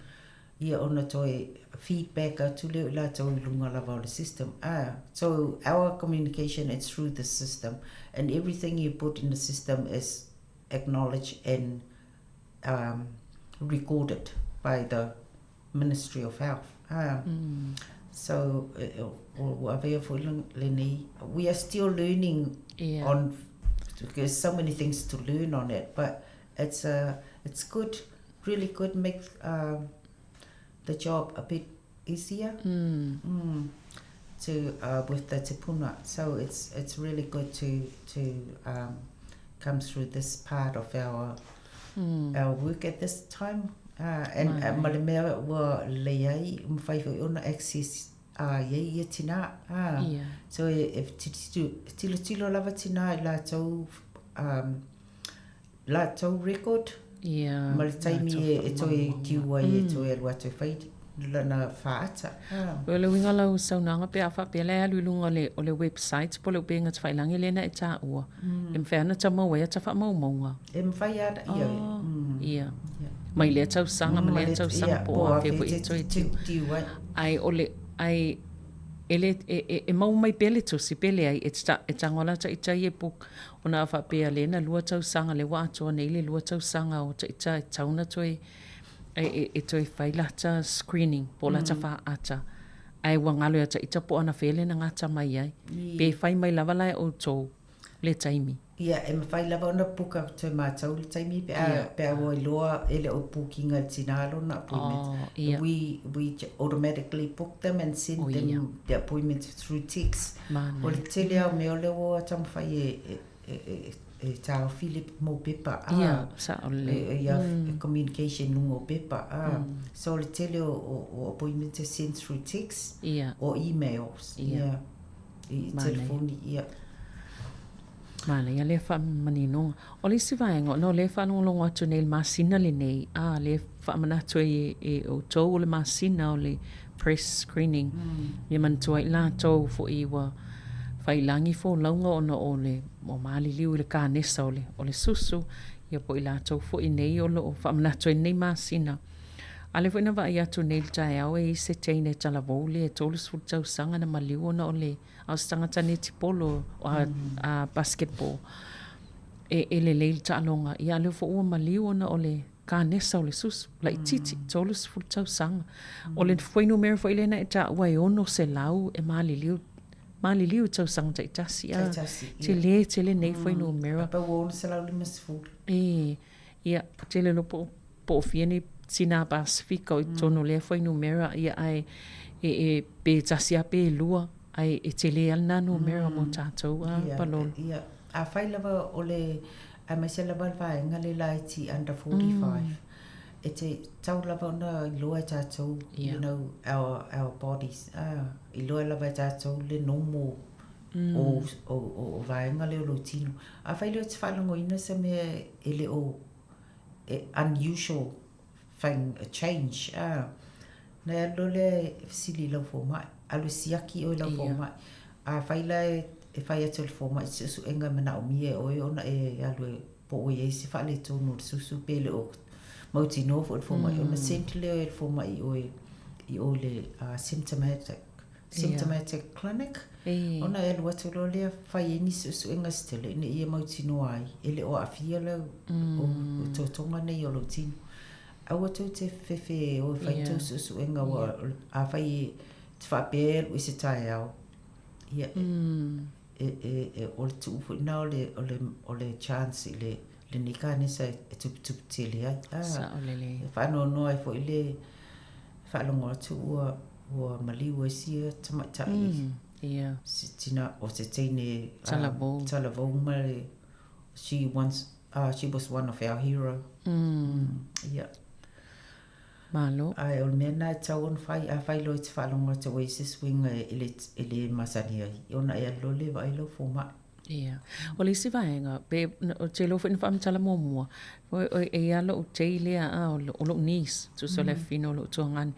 ia ona toe feedback atu lea o i latou i luga lava o le system. Ah, so our communication it's through the system and everything you put in the system is acknowledged and um, recorded by the Ministry of Health. Ah, so ua avea foi lenei, we are still learning yeah. on, there's so many things to learn on it, but it's a, it's good really good make um, the job a bit easier mm. Mm, to uh, with the Te Puna. So it's it's really good to to um, come through this part of our mm. our work at this time. Uh, and uh, ma le mea ua lelei ai, mawhai foi ona access a i ai ia tinā. Uh, yeah. So e, e tilotilo lava tinā i latou um, Latou record Ia, ma le taimi latou e, e toe faamaumauga. tiu ai e toe alu atu e fai lana faata. O le uiga o lau saunoaga pe a faapea la e alu i luga o le, o le website po o le upega tafailagi lea na e taua, e mafai lava ona ta maua ai ata faamaumauga. E mafai lava ona, ia, Ia. Mai lea tausaga ma lea tausaga po o afea foi e toe tiu. Ae o le, ae e le, e, e, e maua mai pea le tusi pe leai, e, e tago la taitai e book Ona a faapea lea na lua tausaga lea ua atoa nei le lua tausaga o Taita e tatau ona toe e, e, e toe fai lata screening po o lata mm. faata ae ua galo ia Taita po o anafea lea na gata mai ai. Mm. Pe fai mai lava la e outou le taimi. Ia, e mawhai lava ona puka toe mātou le taimi pe a, yeah. pe a ua iloa e le o booking a tina lona appointment. Oh, yeah. We, we automatically book them and send oh, them yeah. the appointment through text. Mānaia. O le tele lava o mea o lea ua taumafai e, e, e, e, e tāofi le mau pepa, ā, Ia, sao lelei. e, ia communication luga o pepa, ā. So o le tele o, o, o appointments e send through text Ia. or emails, Ia. ia, i Mānaia. telefoni, ia. Mānaia lea faamaninoga. O le isi vaega, ona o lea e faalogologo atu nei i le masina lenei, ā, lea e faamanatu ai e, e outou o le masina o le press screening. Ia manatua ai latou foi ua faiilagi folauga ona o le ua maliliu i le kanesa o le, o le susu, ia po o i latou foi nei o lo o faamanatu ai lenei masina. A lea foi na vaai atu nei i le taeao e i ai se teine talavou lea e 30 tausaga na maliu ona o le, a o se tagata netipolo, a basketball, e, e lelei le taaloga. Ia a lea foi ua maliu ona o le kanesa o le susu, laitiiti, 30 tausaga. O le fuainumera foi lea na e taua e 600 e maliliu, maliliu i tausaga taitasi. A, tele tele nei fuainumera. Pei ua 650. E, ia, tele loa po o po o fia ni tinā Pasifika o i totonu o lea fuainumera, ia ae e, e, pe tasi lava pe lua, ae e tele lava lena numera mo tātou a Palolo. Ia, afai lava o le, aemaise lava le vaega le laiti under 45, e te tau lava ona iloa e tātou, you know, our, our bodies, ah, iloa lava e tātou le normal o, o, o, o vaega lea o lou tino. Afai lea e te faalogoina se mea e le o e unusual thing, a change, a. Na e alu loa lea e fesili i lau fomai, alu e siaki oe i lau fomai. Afai la e fai atu e le fomai se suesuega e manaomia e oe ona e alu e po ua i ai se faaletonu o le susu pe le o mautinoa foi le fomai, ona send lea e le fomai i oe i o i le symptomatic symptomatic clinic, ona e alu atu loa lea fai ai ni suesuega se tele ina ia mautinoa ai e le o aafia lau ototoga nei o lou tino. Aua tou te fefe e o e fai tou suesuega aua afai e te faapea e alu i se taeao, ia e, e, e, o le tuu foi lena o le, o le, o le chance i le, lenei kanesa e tuputupu tele ai. Ah, Sao lelei. E faanoanoa ai foi le faalogo atu ua, ua maliu ai sia tamaitai. Yeah. Se tina, o se teine Talavou. talavou ma le, she once, she was one of our hero. Yeah. Malo. Ae o le mea lena e tatau ona fai, afai loa e te faalogo atu ua i ai se suiga e le, e le masani ai, ona e alu loa lea e vaai lau fomai. Ia. O le isi vaega, pe, ou te iloa foi na faamatala muamua, e i ai lava lou tei lea a, o lou niece, tusa o le afafine o lou tuagane.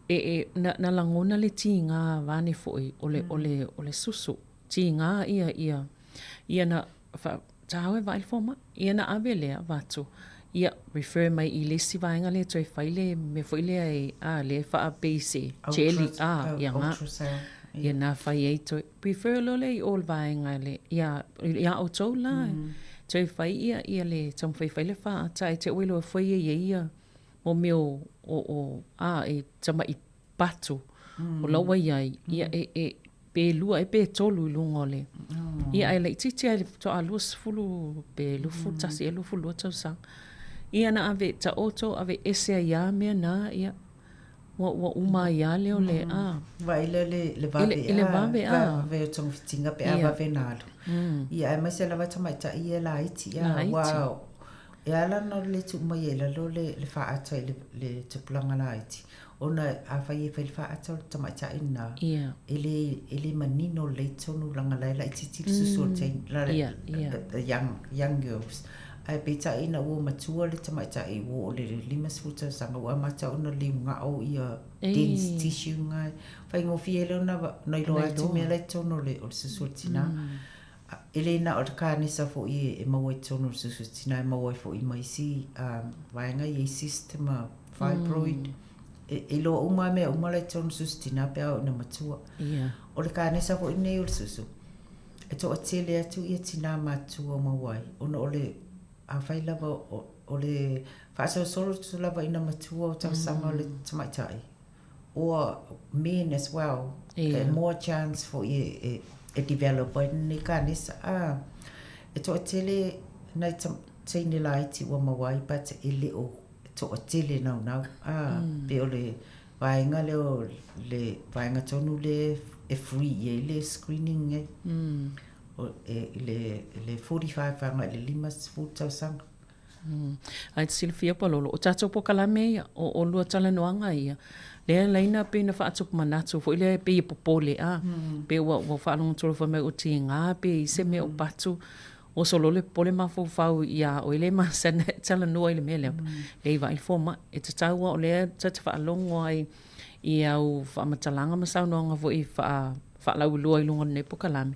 E, e, na, na lagona le tiga vaeane foi o le, o le, o le susu, tiga ia, ia, ia na, fa, taua e vaai le fomai. Ia na ave lea, avatu, ia refer mai i le isi vaega lea toe fai le mea foi lea e, a, lea e faapei se jelly, a, ia na, ia na fai ai toe, prefer loa lea i o le vaega le, ia, ia outou la, toe fai ia, ia le taumafai e fai le faata, e te i ua iloa foi e i ai ia, mo mea o, o, o, a, e tamai patu o la ua i ai, ia e, e, pe lua ea pe tolu i luga o le, ia ae laitiiti lava i le faatoa 20 pe 21 ea 22 tausaga. Ia na ave, taoto ave ese ai lava mea na, ia ua, ua uma ai lava lea o le, a. Vaai lea le, le vave, I le vave, a. Vave o togafitiga pe a vave na alu. Ia aemaise lava tamaitai ia laiti, a, aua e ala ona le tuu mai ai i lalo le, le faata i le, le tupulaga laiti, Ona afai e fai le faata o le tamaitai lena, e le, e le manino lelei tonu leaga la e laitiiti le susu o le teine, la, the young, young girls. Ae peitai ina ua matua le tamaitai ua oo i le 50 tausaga ua amata ona liugao ia dense tissue nga, faigofie ai lea ona iloa atu mea la i totonu o le susu o le tina. E le na o le kanesa foi e maua i totonu o le susu tina, e maua ai foi ma isi vaega ia i cyst ma fibroid. E iloa uma lava mea uma la i totonu o le susu tina pe a oo ina matua. O le kanesa foi lenei o le susu, e toatele atu ia tina matutua maua ai, ona o le, afai lava o le faasolosolo atu lava ina matua o tausaga o le tamaitai, or men as well, yeah. more chance foi e, e, e develop ai lenei kanesa. Ah, e toatele nai teine laiti ua maua ai, but e le o toatele naunau. Ah, pe o le vaega lea o le vaega tonu le e free i ai le screening ai. O, e, le, le 45 agai i le 50 tausaga. Ae te silafia Palolo, o tatou polokalame ia, o olua talanoaga ia, lea laina pei na faatupu manatu foi lea pei e popole a, pei ua ua faalogo atu loa fai mai ua tiga pe i se mea o patu, oso loa le popole mafaufau iā oe le masani e talanoa i le mea lea, lea i vaai le fomai. E tatau lava o lea ta te faalogo ai i au faamatalaga ma saunoaga foi faa faalauiloa i luga o lenei polokalame.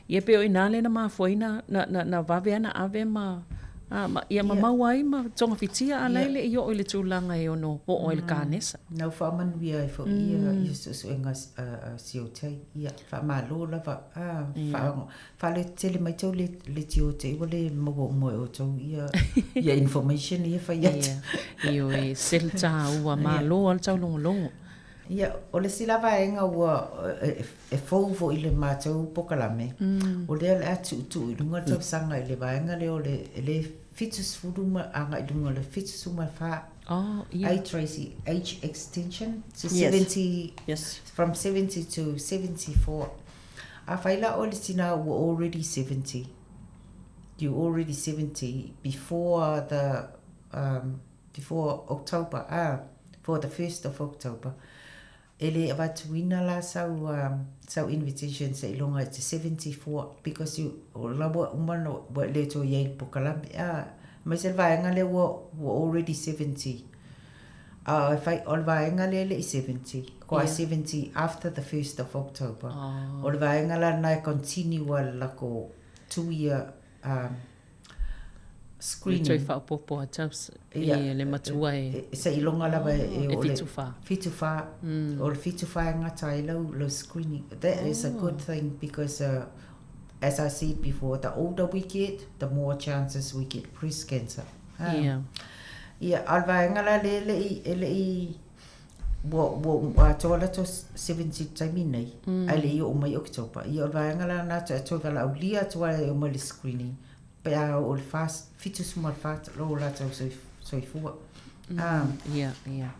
Ia pei o i ina lea na mafua ai na, na, na, na vave lava na ave ma A, ma, ia ma maua ai ma togafitia a la e le i oo i le tulaga e ono oo ai le kanesa. Na ua faamanuia ai foi ia ia suesuega a COT. Ia, faamalo lava. A, fa, faaletetele mai tou le, le COT ua le maua uma e outou ia, ia information ia fai atu. Ia, ioe, sel tāua, malo lava le taulogologo. Ia, o le isi la vaega ua e fou foi i le matou polokalame, o lea o le a tuutuu i luga le tausaga i le vaega lea o le, e le 70 ma agai i luga o le 74. Oh, ia. Age Tracy, age extension to 70, yes. from 70 to 74. Afai la oe le tina ua already 70, you already 70 before the um, before October, ah, for the first of October, e le avatuina la sau, um, sau invitation seiloga i te 74 because you, o la ua uma na ua e le toe i ai i le polokalame, ah, aemaise le vaega lea ua, ua already 70. A e fai, o le vaega lea e le i 70, ko a 70 after the first of October. O le vaega la lena e continue a le lako 2 year, um, screening. Le toe faaopoopo atu i le matua e. Seiloga lava e oo i le 74. 74. O le 74 e gata ai lau, lau screening. That is a good thing because uh, as I said before, the older we get, the more chances we get breast cancer. Yeah. Ia, a o le vaega la lea e le i, e le i, ua, ua atoa latou 70 i le taimi nei, ae le i oo mai Oketopa. Ia, o le vaega la lena e toe valaaulia atu lava e omai i le screening pe a oo i le 74 lo latou soifua. Ia, ia.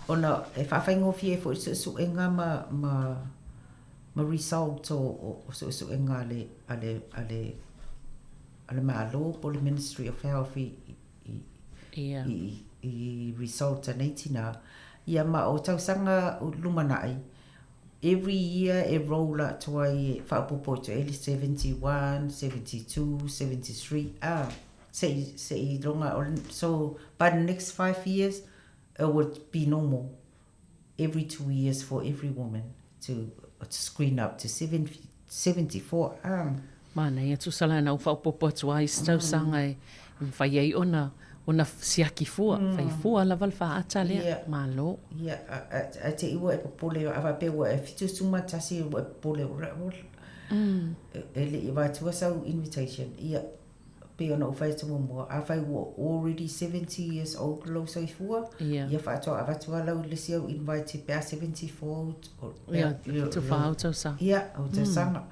Ona e faafaigofie ai foi le suesuega ma, ma, ma result o, o suesuega a le, a le, a le, a le Malo po o le Ministry of Health i, i, Ia. i, i result a nei tinā. Ia ma o tausaga lumanai, every year e roll atu ai e faaopoopo atu ai le 71, 72, 73, a, se'i, seiloga, so by the next 5 years it would be normal every 2 years for every woman to, to screen up to 74. A. Manaia, tusa la na ua faaopoopo atu ai isi tausaga e mafai ai ona ona siaki fua, fai fua lava le faata lea. Malo. Ia, ae te i ua e popole, a faapea ua e 71 ua e popole, e le i avatua sau invitation, ia, pei ona ou fai atu muamua, afai ua already 70 years old lou soifua, ia faatoa avatu lava lau le isi au invite pe a 74 Ia, 74 ou tausaga. Ia, ou tausaga.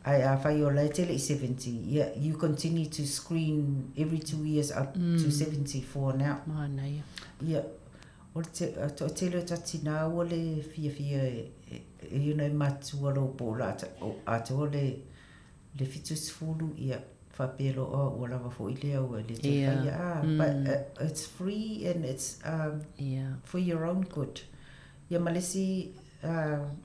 Ae afai o la e te le i 70, ia, you continue to screen every 2 years up to 74 now. Manaia. Ia, o le te, toatele o tatou tinā ua le fiafia e, e, you know, e matua loa po o le atoa le, le 70, ia, faapea loa, oh, ua lava foi lea ua le toe faia. Ah, but it's free and it's um, for your own good. Ia ma le isi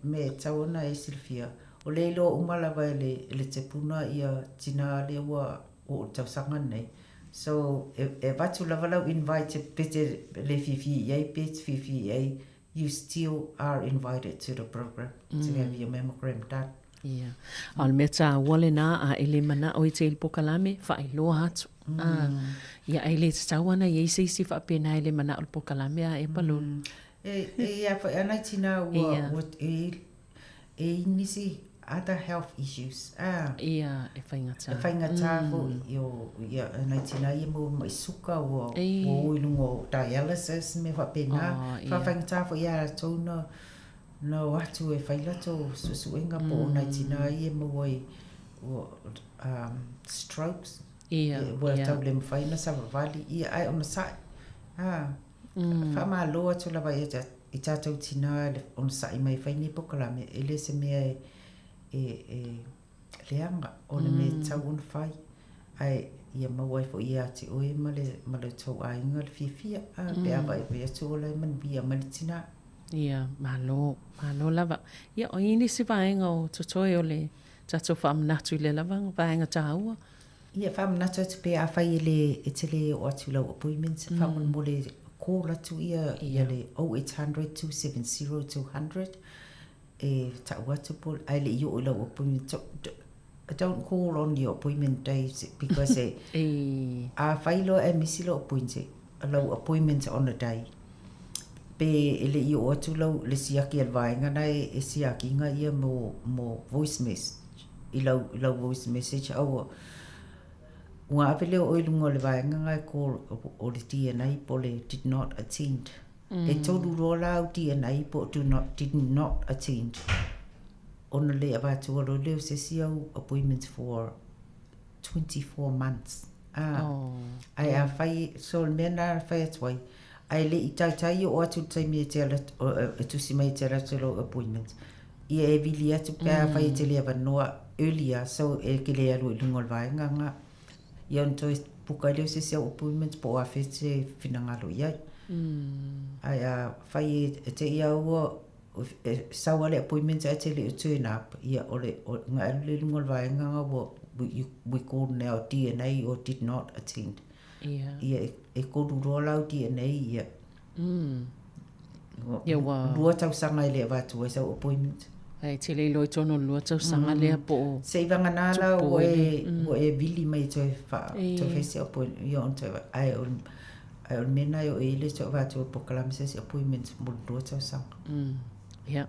mea e tatau ona e silafia, o lea iloa uma lava e le, e le tepuna ia tinā lea ua oo i le tausaga lenei. So, e, e avatu lava lau invite pe te le fiafia i ai, pe te fiafia i ai, you still are invited to the program to have your mammogram done. Ia. A o le mea taua lena, a e le manao e te i le polokalame, faailoa atu. A, ia, e le tatau ana i ai se isi faapena e le manao i le polokalame a e palulu. E, e ia foi ana i tinā ua, ua, e, e i nisi other health issues. A. Ia, e faigata. E faigata foi i o, ia, nai tinā ia maua mai suka, ua, ua o i luga o dialysis, mea faapena. Oh, ia. Faafaigata foi ia latou na, na o atu e fai latou suesuega po o nai tinā ia e maua i, ua, um, strokes. Ia, ua tau le mafai ona savavali, ia, ae onosai. A. Faamalo atu lava ia i tatou tinā i le onosai mai e fai nei polokalame, e le o se mea e, e, e leaga, o le mea e tatau ona fai, ae ia maua ai foi ia te oe ma le, ma lo tou aiga le fiafia, a, pe a vaivai atu o la e manuia mai le tinā. Ia, malo, malo lava. Ia, o i ai nisi vaega o totoe o le tatou faamanatu i lea lava vaega taua? Ia, faamanatu atu pe afai e le, e te le oo atu i lau appointment, faamolemole call atu ia, ia le 0800 270 200 e tau atu po, ae le i oo i lau appointment. Don't call on your appointment days because e afai loa e misi lou appointment, lau appointment on a day, pe e le i oo atu lau le siaki a le vaega na e siakiga ia mo mo voice message i lau i lau voice message a ua ua ave lea o oe i luga o le vaega na e call o le DNA po o le did not attend. E tolu loa la au DNA po o do not did not attend. Ona le avatua loa lea o se isi au appointment for 24 months. Ah, oh. Ae a fai, so le mea na fai atu ai, ae le i taitai oo atu le taimi e te ala, e tusi mai e te ala atu lou appointment. Ia e vili atu pe a fai e te le avanoa earlier, so e ke le alu i luga o le vaega nga. Ia ona toe puka ai lea o se isi au appointment po o afea e te finagalo i ai. Ae a fai e te i a ua e sau a le appointment ae te le o turn up, ia o le, o, nga alu lea i luga o le vaega nga ua, we, we call now DNA or did not attend. Ia. Ia e, e kolu loa lau DNA, ia. Ia ua... Lua tausaga e le avatu ai sau appointment. Ae tele iloa i totonu o le lua tausaga lea po o... Se i vagana la ua e, ua e vili mai e toe wha, toe whai se appointment, ia ona toe, ae o, ae o le mea na e o e le toe avatu ai polokalame se isi appointment mo le lua tausaga. Ia.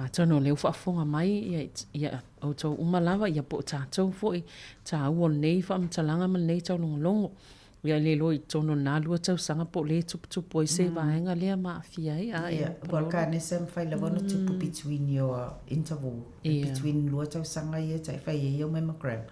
Atonu o lea ua faafofoga mai ia, ia outou uma lava, ia po o tatou foi, taua o lenei faamatalaga ma lenei taulogologo. Ia e le iloa i totonu o lena lua tausaga po o le tuputupu ai se vaega lea ma aafia ai. A, Ia, ua kanesa e mafai lava ona tupu between your interval, between lua tausaga ia e tai fai ai au mammogram.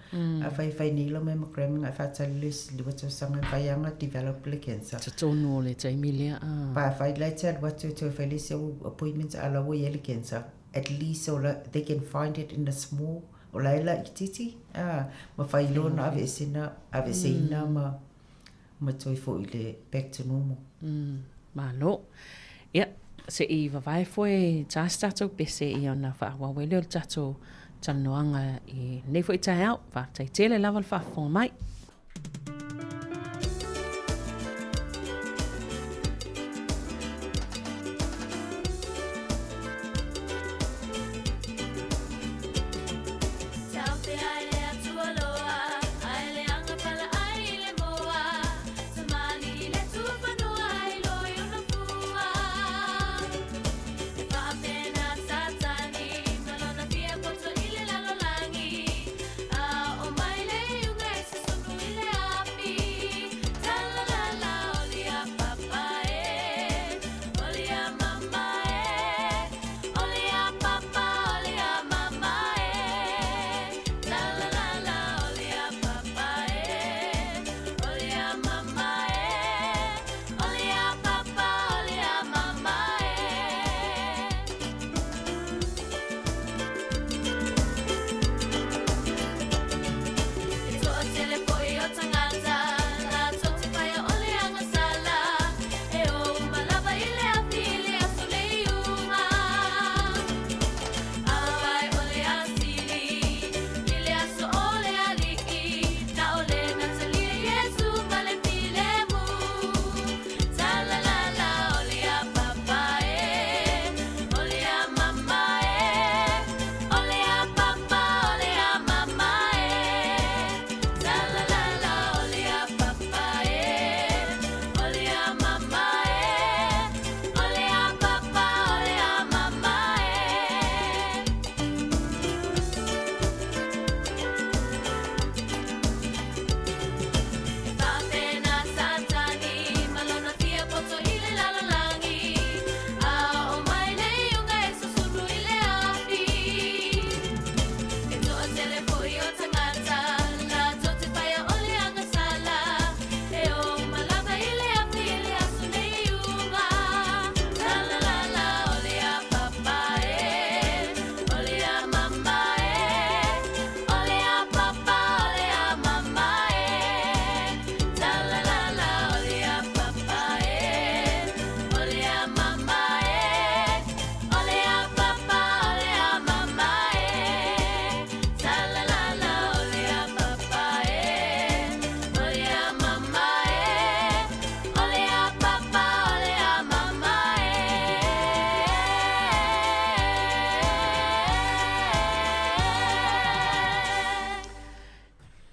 Afai e fai nei lau mammogram nga e faatali le isi lua tausaga e mafai lava ona develop le cancer. Totonu o le taimi lea, a. Pa afai la e te alu atu e toe fai le isi au appointment a la ua i ai le cancer, at least o la, they can find it in a small O la e laitiiti, a, mafai loa ona aveeseina, aveeseina ma, ma toe foi i le back to normal. Malo. Ia, se i vavae foe tā se tātou pese ia ona faaauau ai lea o le tatou talanoaga i lenei foi taeao. Faafetai tele lava le faafofoga mai.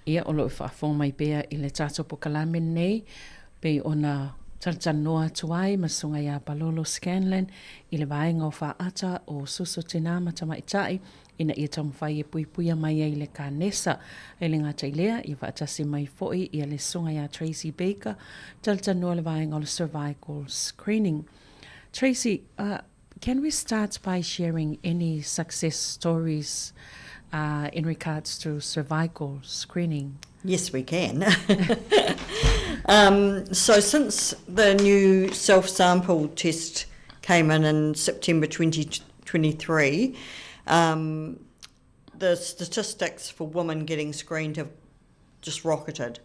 Ia, o lo o faafofoga mai pea i le tatou polokalame lenei, pei ona talatalanoa atu ai ma Susuga ia Palolo Scanlan i le vaega o faata o Susu Tina ma Tamaitai ina ia taumafai e puipuia mai ai le kanesa. E le gata i lea, ia faatasi mai foi ia le Susuga ia Tracy Baker, talatalanoa le vaega o le Cervical Screening. Tracy, uh, can we start by sharing any success stories uh, in regards to cervical screening? Yes, we can. um, so, since the new self sample test came in in September 2023, um, the statistics for women getting screened have just rocketed.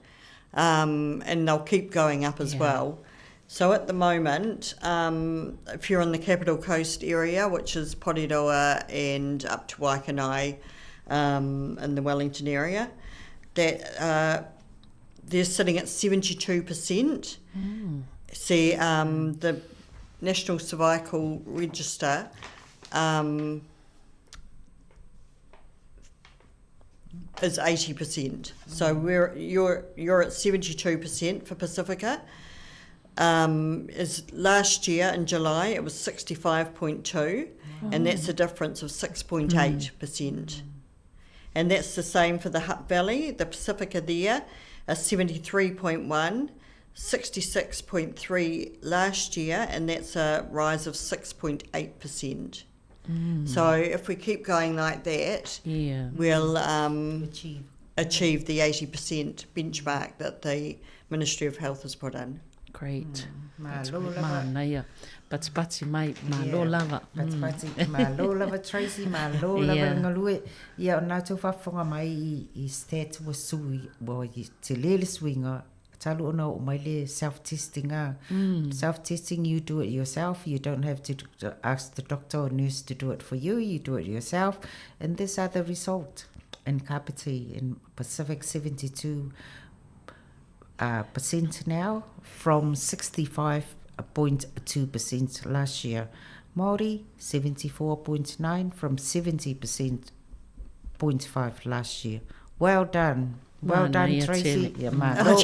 Um, and they'll keep going up as yeah. well. So at the moment, um, if you're in the Capital Coast area, which is Porirua and up to Waikanae um, in the Wellington area, that uh, they're sitting at 72%. Mm. See, um, the National Cervical Register um, is 80%. So we're you're you're at 72% for Pacifica. Um, is last year in July it was 65.2, and that's a difference of 6.8%. Mm. And that's the same for the Hutt Valley, the Pacifica there, a 73.1, 66.3 last year, and that's a rise of 6.8%. Mm. So if we keep going like that, yeah. we'll um, achieve. achieve the 80% benchmark that the Ministry of Health has put in. Great. Mm. Malo lava. Manaia. Patipati mai, malo yeah. lava. Patipati, mm. malo lava Tracy, malo lava yeah. ngalue. Ia, o nā tau whafonga mai i, i stats ua sui, ua i te lele suiga, Talu ona oo mai le self testing a. Mm. Self testing you do it yourself, you don't have to ask the doctor or nurse to do it for you, you do it yourself and these are the result in Kapiti in Pacific 72 uh, percent now from 65.2 percent last year. Māori 74.9 from 70 percent 0.5 last year. Well done. Well done, Tracy. Yeah, malo.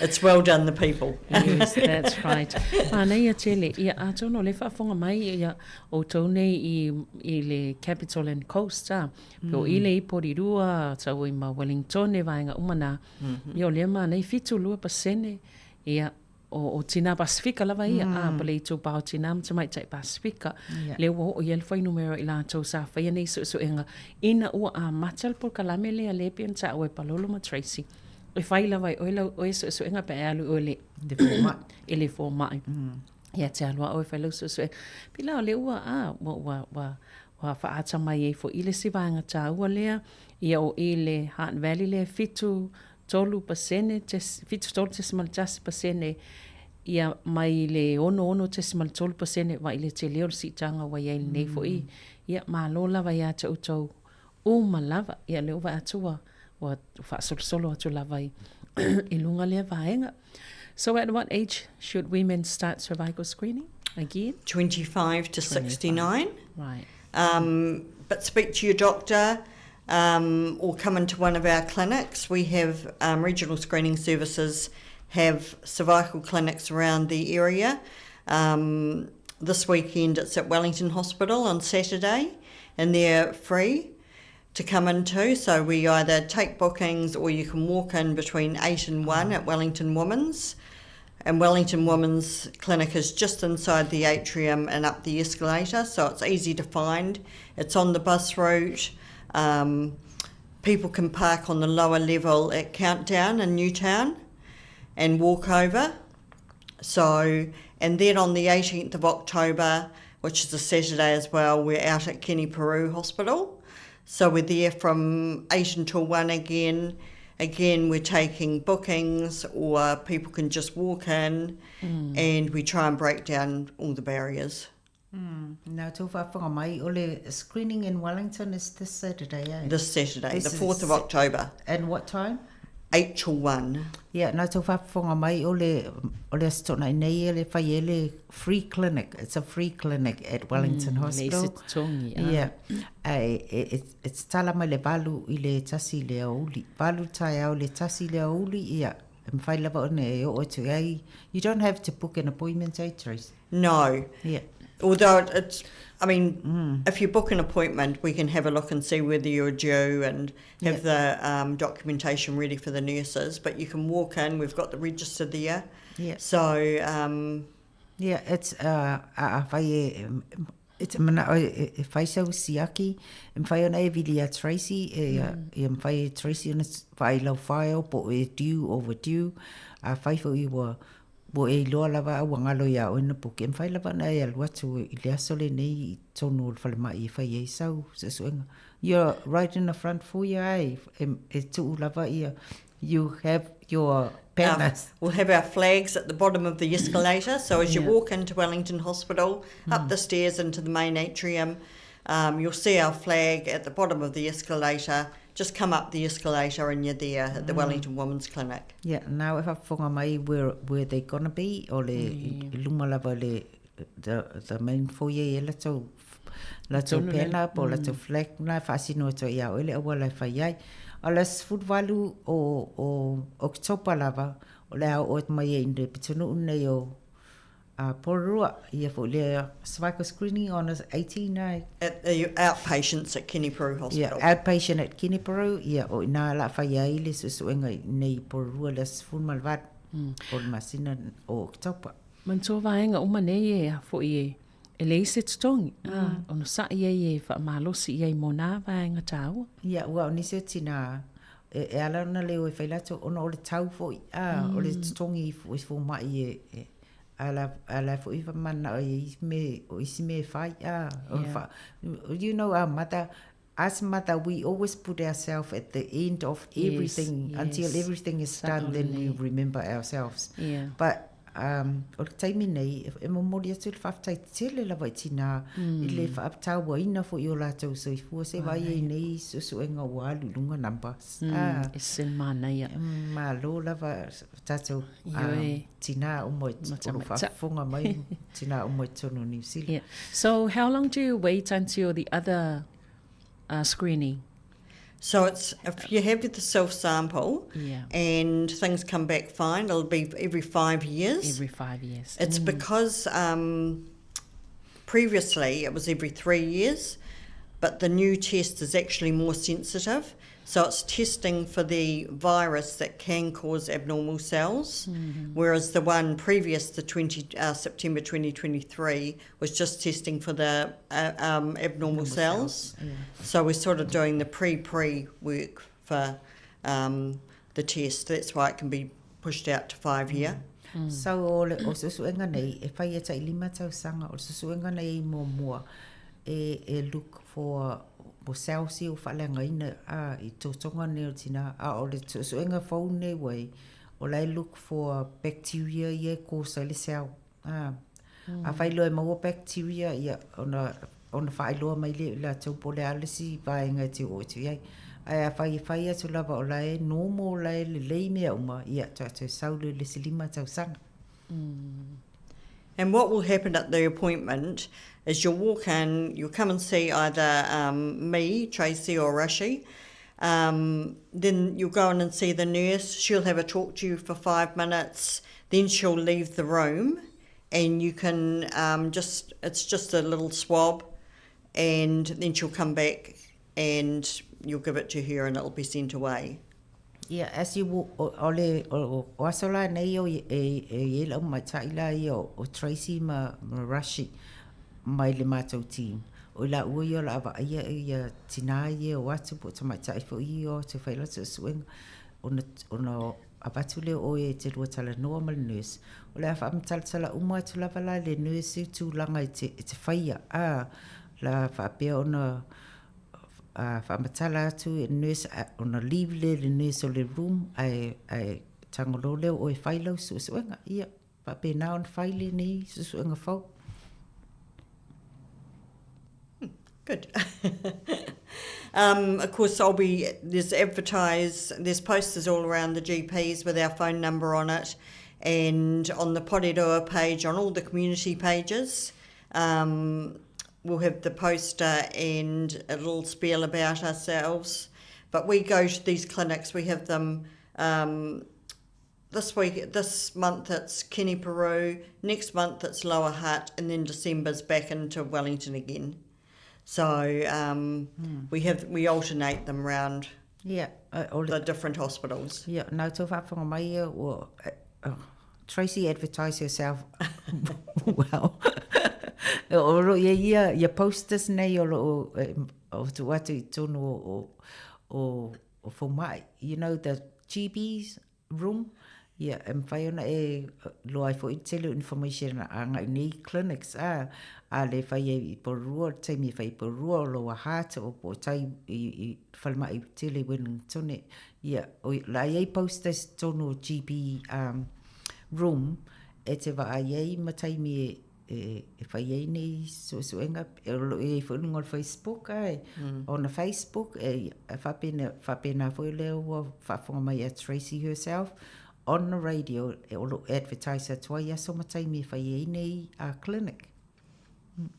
It's well done, the people. Yes, that's right. Manaia tele, ia atonu o le faafofoga mai ia outou nei i, i le Capital and Coast, a. Mm. O ile i Porirua, tau i ma Wellington, vaenga uma nā. Mm -hmm. Ia o lea manai 72%, ia, o, o Tinā Pasifika lava ia, mm. a, pa le itupa o Tinā ma Tamaitai Pasifika. Yeah. Lea ua oo i ai le fuainumera i latou sa faia nei suesuega ina ua amata le polokalame lea le pei ona taua e Palolo ma Tracy. E fai lava e oe lau oe suesuega pe a alu oe le, i le fomai. Mm. Ia te alu a oe fai lau suesuega. Pila o lea ua, a, ua, ua, ua, ua faaata mai ai fo'i le isi vaega taua lea, ia o i le Hutt Valley lea e 73%, 73.1% ia mai le 66.3% vaai le tele o le siitaga ua i ai lenei fo'i. Ia, malo lava ia te outou uma lava. Ia, lea ua vaai atu ua, ua faasolosolo atu lava i, i luga lea vaega. So at what age should women start cervical screening again? 25 to 69. Right. Um, but speak to your doctor um, or come into one of our clinics. We have um, regional screening services have cervical clinics around the area. Um, this weekend it's at Wellington Hospital on Saturday and they're free to come into. So we either take bookings or you can walk in between 8 and 1 at Wellington Women's. And Wellington Women's Clinic is just inside the atrium and up the escalator, so it's easy to find. It's on the bus route. Um, people can park on the lower level at Countdown in Newtown and walk over. So, and then on the 18th of October, which is a Saturday as well, we're out at Kenny Peru Hospital. So we're there from 8 until 1 again. Again, we're taking bookings or people can just walk in mm. and we try and break down all the barriers. Mm. Now, tō whawhanga mai, o le screening in Wellington is this Saturday, eh? This Saturday, this the 4th of October. And what time? 8 till 1. Ia, na tou faafofoga mai o le, o le Aso Toonai nei e le fai ai le free clinic, it's a free clinic at Wellington mm, Hospital. Leai se totogi. Ah. Ia, ae e, e, e tatala mai le valu i le tasi i le aoauli. Valu taeao i le tasi i le aoauli, ia, e mafai lava ona e oo atu i ai. You don't have to book an appointment, eh, Trace? No. Yeah. Although it's, I mean, mm. if you book an appointment, we can have a look and see whether you're due and have yeah. the um, documentation ready for the nurses. But you can walk in, we've got the register there. Yeah. So, um, yeah, it's, uh, a whai e, e te mana o e, e whai sau siaki, e mwhai ona e vili a Tracy, e, mm. e mwhai e Tracy ona whai lau whaeo po e due overdue, a whai fo i wa Ua e iloa lava a ua galo iā oe na puke, e mafai lava ona e alu atu i le aso lenei i totonu o le falemai e fai ai sau suesuega. You're right in the front foyer ai, e, e tuu lava ia, you have your banners. We'll have our flags at the bottom of the escalator, so as you yeah. walk into Wellington Hospital, mm. up the stairs into the main atrium, um, you'll see our flag at the bottom of the escalator Just come up the escalator and you're there at the mm. Wellington Women's Clinic. Yeah, now if I whonga mai where, where they gonna be, o le yeah. luma lava le, the, the main foyer e latou, latou pena po mm. latou flag na whaasino atu ia oe le awala e whai ai. O le 18 o, o Oktopa lava, o le ao oe mai e inde pitunu nei o A Porirua, ia foi lea cervical screening on the 18 ai. At the outpatients at Kenepuru Hospital. Yeah, outpatient at Kenepuru, ia o ina la whai ai le suesuega i nei Porirua le 18 mm. o le masina o Oktopa. Manatua vaega uma nei e a foi e e leai se totogi, mm. a, ona sa'i ai e faamalosi i ai mo nā vaega tāua. Ia, ua o nisi o tinā, e, e ala ona leo e whai latou, ona o le tau foi, a, mm. o le totogi i, i fōma'i e, e ala, ala foi i mana o isi me, o isi me whai, a, yeah. wha, you know our mother, as mother, we always put ourselves at the end of everything yes, until yes. everything is done, then we remember ourselves. Yeah. But um, o le taimi nei, e momoli atu le faafetai tele lava i tinā, mm. i le faatauaina foi o latou soifua, se vai ai nei suesuega ua alu i luga numbers. Mm, ah, e se manaia. Malo lava tātou um, tinā uma i o lo faafofoga mai, tinā uma i totonu o New Zealand. Yeah. So how long do you wait until the other uh, screening? So it's if you have the self sample yeah. and things come back fine, it'll be every five years. Every five years. It's mm. because um, previously it was every three years, but the new test is actually more sensitive. So it's testing for the virus that can cause abnormal cells, mm-hmm. whereas the one previous to 20, uh, September 2023 was just testing for the uh, um, abnormal cells. cells. Yeah. So we're sort of doing the pre-pre work for um, the test. That's why it can be pushed out to five year. Mm. So o le o susuenga nei, e whai e tai lima tausaga, o le susuenga nei i mua e, e look for mo cells ia ua faaleagaina a i totoga nei o le tinā, a o le suesuega fou nei ua i, o la e look for bacteria ia e cause ai le cell. A, mm. afai loa e maua bacteria, ia, ona, ona faailoa mai lea i latou po o le a le isi vaega e te oo atu i ai. Ae afai e fai atu lava o la e normal, o la e lelei mea uma, ia, toe sau loa i le isi lima tausaga. Mm. And what will happen at the appointment is you'll walk in, you'll come and see either um, me, Tracy, or Rashi. Um, then you'll go in and see the nurse. She'll have a talk to you for five minutes. Then she'll leave the room, and you can um, just, it's just a little swab, and then she'll come back and you'll give it to her and it'll be sent away. Ia, as you walk, o, o le, o, o aso la nei o e, e i lau maita'i la ia o, o Tracy ma, ma Rashi mai le mātou team. O i la ua ia o la vaaia ia tinā ia o atu po o tamaitai foi ia o atu whai la suesuega ona, ona avatu lea o oe e te lua talanoa ma le nurse. O le a whaamatalatala uma atu lava la le nurse i tūlanga i te, i te whaia. A, la whaapea ona faamatala atu e le nurse ona leave lea le nurse o le room ae ae tago loa lea o oe e fai lau suesuega. Ia, faapena ona fai lenei suesuega fou. Good. um, of course, I'll be there's advertised, there's posters all around the GPs with our phone number on it, and on the Porirua page, on all the community pages, um, we'll have the poster and a little spiel about ourselves. But we go to these clinics, we have them um, this week, this month it's Kenepuru, next month it's Lower Hutt, and then December's back into Wellington again. So um, mm. we have we alternate them round yeah, uh, the different hospitals. Yeah, no tau whaafonga mai ia, ua, uh, Tracy advertised herself well. o lo ia ia, ia posters nei o lo o, o tu atu i tonu o, o, o, o fomai. You know, the GBs room, ia, e mawhai ona e loa ai fo'i tele o information a ngai nei clinics a, a le whai ai i Porirua, le taimi e whai i Porirua o Lower Hutt o po tai i, i whalemai i tele i Wellington, ia, o, la ai posters tonu o GP um, room e te vaai ai ma taimi e, e, e whai ai nei suesuenga, e o lo i ai foi lunga o le Facebook, ai, mm. ona Facebook, e, e whapena, whapena foi lea ua whaafonga mai a Tracy herself, on the radio, e o lo advertise atu ai aso ma taimi e whai ai nei a clinic. Mm.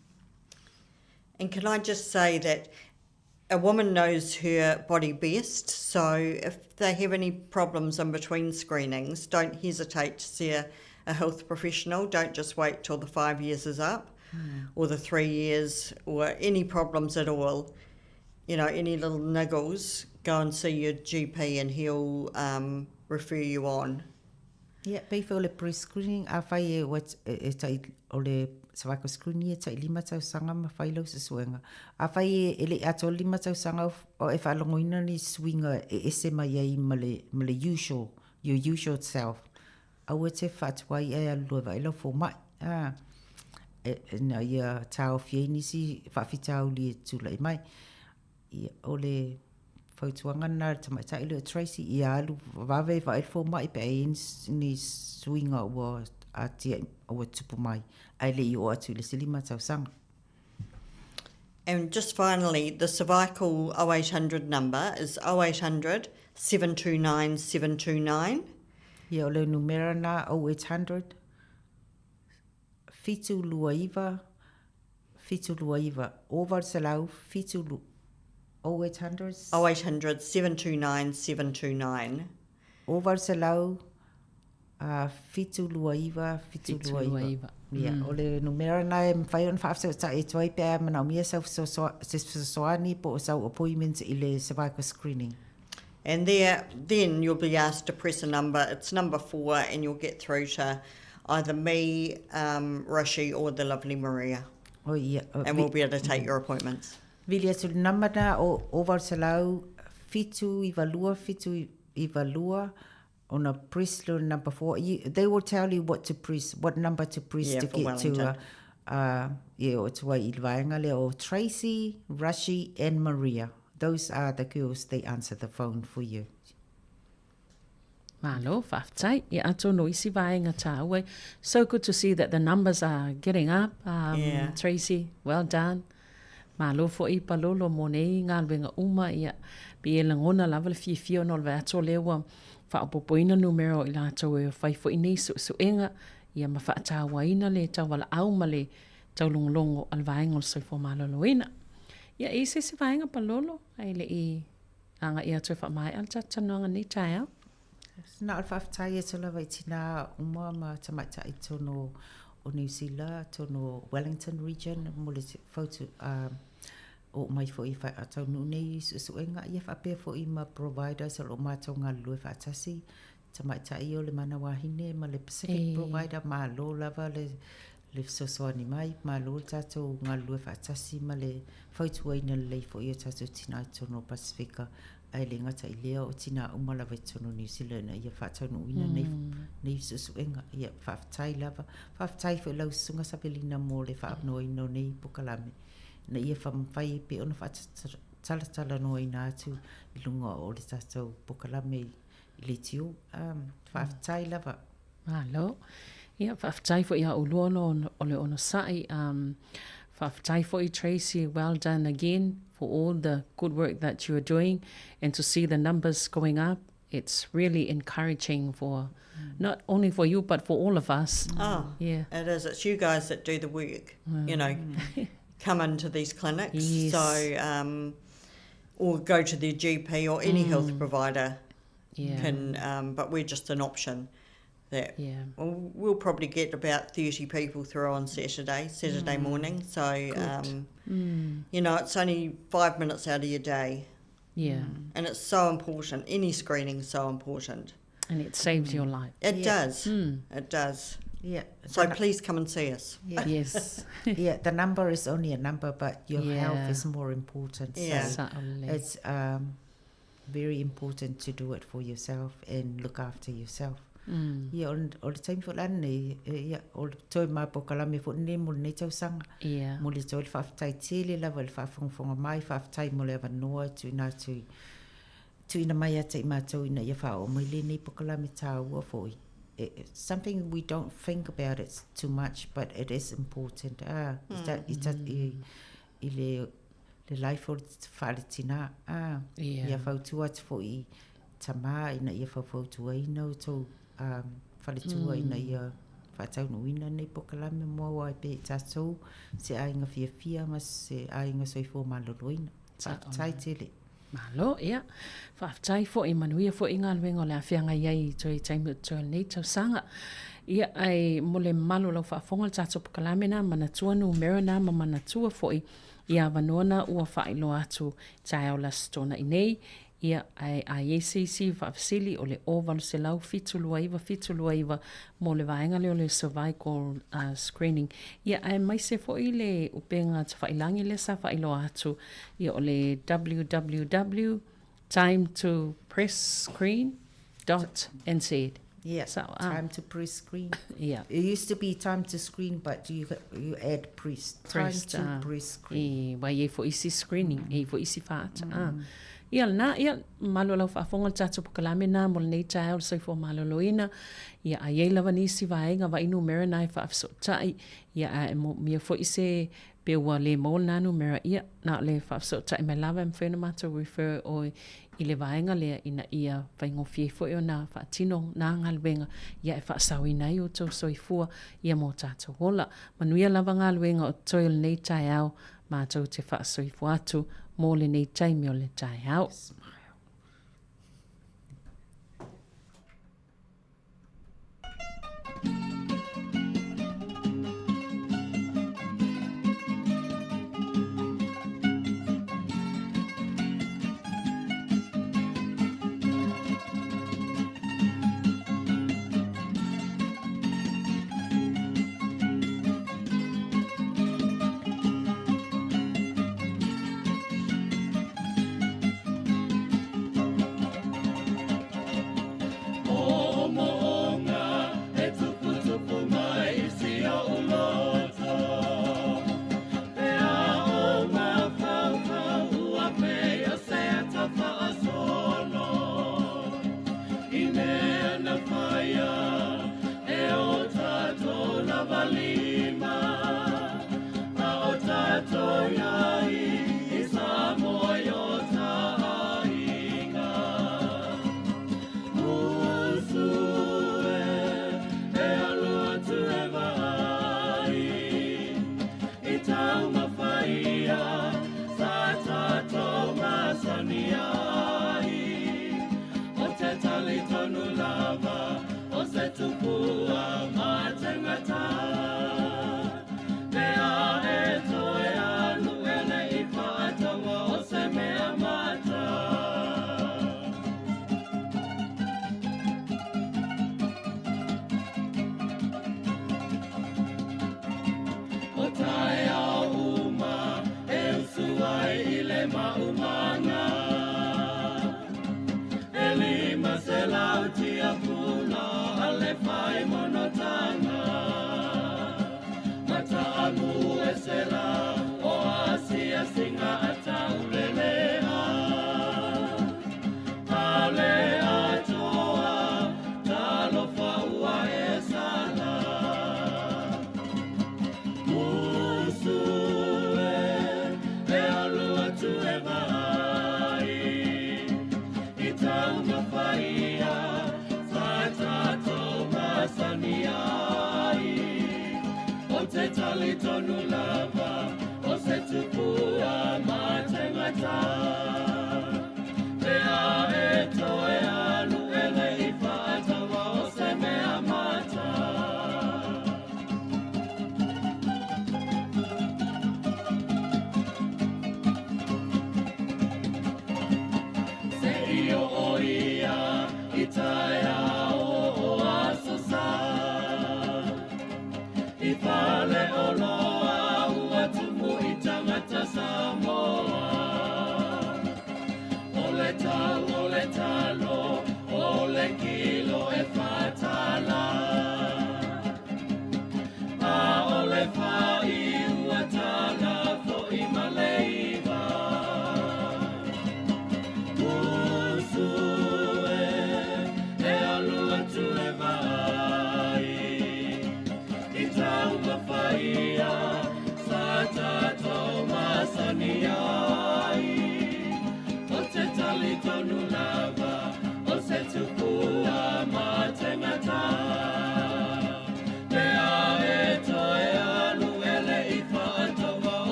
And can I just say that a woman knows her body best, so if they have any problems in between screenings, don't hesitate to see a, a health professional. Don't just wait till the five years is up mm. or the three years or any problems at all. You know, any little niggles, go and see your GP and he'll um, refer you on. Ia, pei foi o le pre-screening, afai e ua e tai o le cervical screening e tai lima tausaga ma fai lau suesuega. Afai e, e le i atoa le lima tausaga o e faalogoina ni suiga e ese mai ai ma le, ma le usual, your usual self, aua e te faatuai ae alu loa e vaai lau fomai. A, e, ina ia taofi ai nisi faafitauli e tulai mai. Ia, o le fautuaga lena a le tamaitai lea o Tracy, ia alu vave e vaai le fomai pe a i ai ni suiga ua atia, ua tupu mai, ae le i oo atu i le isi lima tausaga. And just finally, the cervical 0800 number is 0800 729 729. Ia, o le numera lena 0800 729 729, 800 7 0800. 0800 729 729. 800 729 729. Ia, o le numera lena e mafai ona faafesootai atu ai pe a manaomia sau se fesoasoani po o sau appointment i le cervical screening. And there, then you'll be asked to press a number. It's number four, and you'll get through to either me, um, Rishi, or the lovely Maria. Oh, ia. And we'll be able to take your appointments. Vili atu le nama na o 800 792 792 ona press le number 4. You, they will tell you what to press, what number to press yeah, to for get Wellington. to uh, uh, yeah, o tua i le vaenga lea o Tracy, Rushy and Maria. Those are the girls, they answer the phone for you. Malo, faafetai. Ia atonu isi vaenga tāua. So good to see that the numbers are getting up. Um, Yeah. Tracy, well done. Malo fo'i Palolo mō nei galuega uma ia. Pei e lagona lava le fiafia ona o le vaai atu o lea ua faaopoopoina numera o i latou e fai fo'i nei suesuega ia ma faatauaina le taualaau ma le taulogologo a le vaega o le soifua maloloina. Ia, e i ai se isi vaega Palolo ae le i agai atu e faamaea le tatou talanoaga i lenei taeao. Na o le faafetai atu lava i tinā uma ma tamaitai i totonu o Niu Sila, totonu o Wellington region mo le fautu oo mai foi e faataunuu nei suesuega ia faapea foi ma providers o lo o matou galulue faatasi, tamaitai o le mana wahine ma le Pacific provider, malo lava le le fesoasoani mai, malo le tatou galulue faatasi ma le fautuaina lelei foi o tatou tinā i totonu o Pasifika, ae le gata i lea o tinā uma lava i totonu o Niu Sila ina ia faataunuuina nei, nei suesuega. Ia, faafetai lava. Faafetai foi i lau Susuga Savelina mo le faaavanoaina o nei pokalame ina ia mafai ai pea ona faatalatalanoaina atu i luga o le tatou pokalame i le ITU. Faafetai lava. Malo. Ia, faafetai foi ia oulua ona o le onosai. Um, Faafetai foi Tracy, well done again for all the good work that you are doing and to see the numbers going up, it's really encouraging for not only for you but for all of us. Oh, yeah. It is. It's you guys that do the work, you know, come into these clinics. Yes. So, or go to their GP or any health provider can, but we're just an option. That well, we'll probably get about 30 people through on Saturday morning. So, Good. you know, it's only 5 minutes out of your day. Yeah. And it's so important. Any screening's so important. And it saves your life. It does. It does. Yeah. So please come and see us. Yeah. Yes. Yeah, the number is only a number, but your health is more important. So Yeah. Certainly. it's very important to do it for yourself and look after yourself. Ia, o le taimi fo'i lana ia, o le toe mapōkalame fo'i lenei mo lenei tausaga. Yeah. Mo le toe le faafetai tele lava i le faafogafoga mai, faafetai mo le avanoa tuuina atu, tuuina mai ia te i matou ina ia faaoo mai lenei pokalame tāua fo'i. It's something we don't think about it too much, but it is important. Ah, i, i le, le life o le faaletinā. Ah, ia fautua atu fo'i i tamā ina ia faufautuaina outou faletua ina ia faataunuuina lenei pokalame mo au ai pea i tatou se aiga fiafia ma se aiga soifua maloloina. Faafetai tele. Malo, ia. Faafetai fo'i, manuia fo'i galuega o le a feagai ai i toe taimi o totoe o lenei tausaga. Ia, ae mo le mamalu o lau faafofoga i le tatou pokalame na, manatua numera na ma manatua fo'i i avanoa na ua faailoa atu i taeao le Aso Toonai nei. Ia, ae a i ai se isi faafesili, o le 0800 729 729 mo le vaega lea o le cervical screening. Ia, aemaise foi le upega tafailagi lea sa faailoa atu, ia o le www time to press screen dot nz. Yeah, So, ah. time to press screen. Yeah. It used to be time to screen, but you add press. Time Press, to ah. press screen. E, ua i ai foi isi screening, e i ai foi isi faata. Ah. Ia lena, ia, malo lau faafofoga i le tatou pokalame lena mo lenei taeao le soifua maloloina. Ia, a i ai lava nisi vaega vaai numera na e faafesootai, ia, ae moomia foi se pe ua le maua lena numera, ia, na o le faafesootai mai lava e mafai ona matou refer oe i le vaega lea ina ia faigofie ai foi ona faatino na galuega, ia, e faasaoina ai outou soifua, ia ma o tatou ola. Manuia lava galuega o totoe o lenei taeao, matou te faasoifua atu mo lenei taimi o le taeao.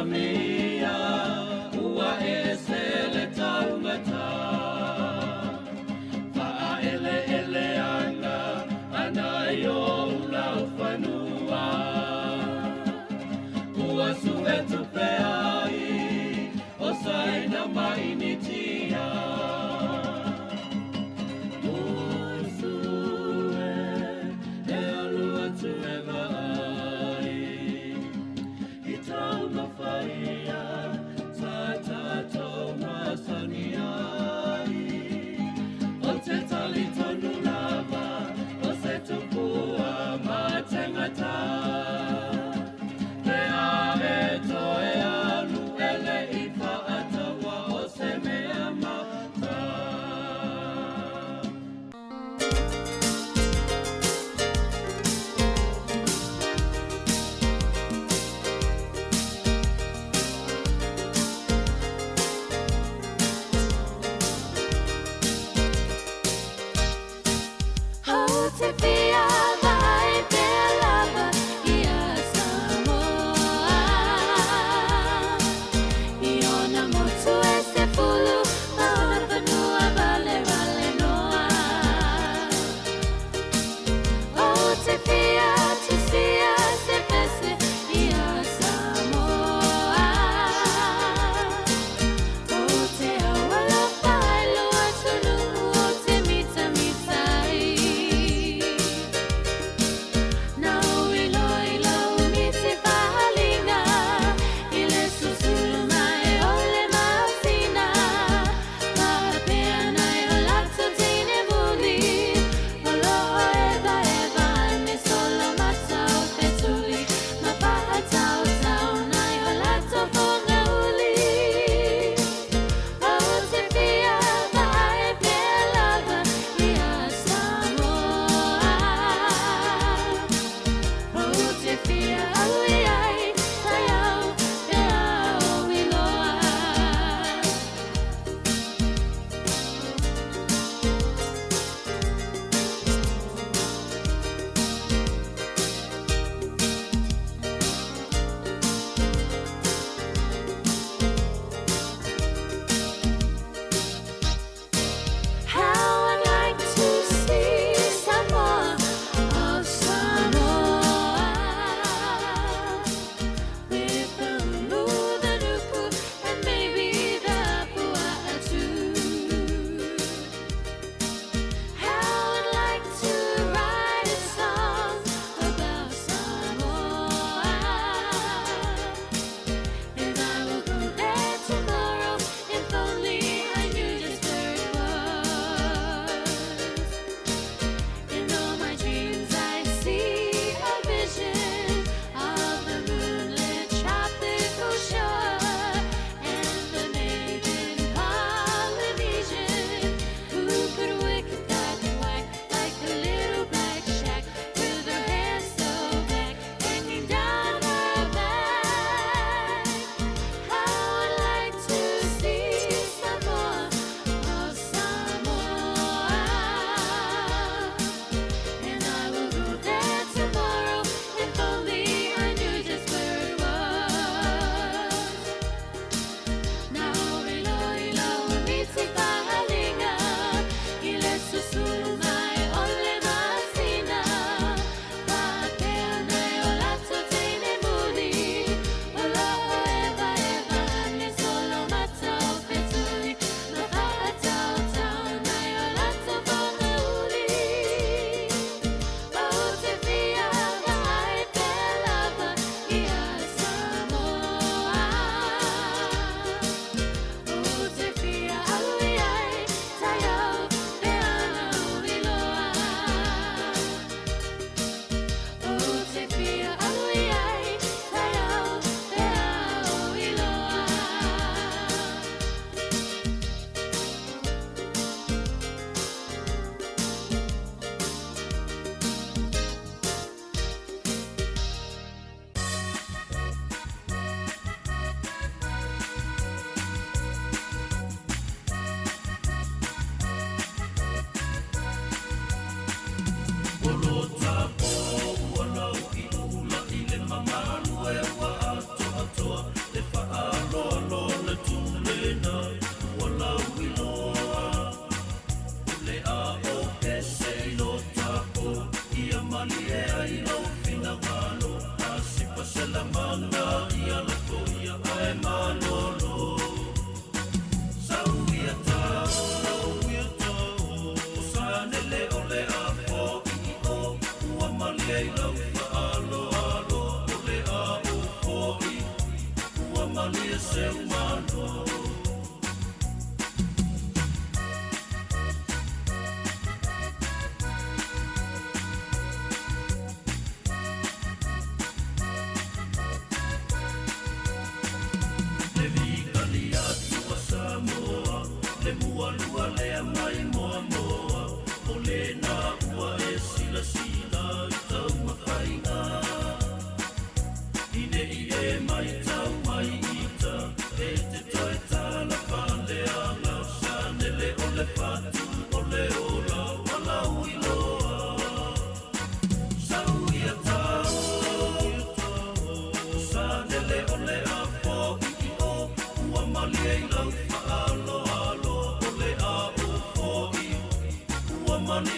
matamia ua ese le taumata Faaeleeleaga ana i ou laufanua Ua suetupe ai o Saina ma Initia Ua sue e alu atu e vaai i taumafaia sa tatou masani ai. O te talitonu lava o se tupua matengata Pe a e toe alu ele i faataua o se mea.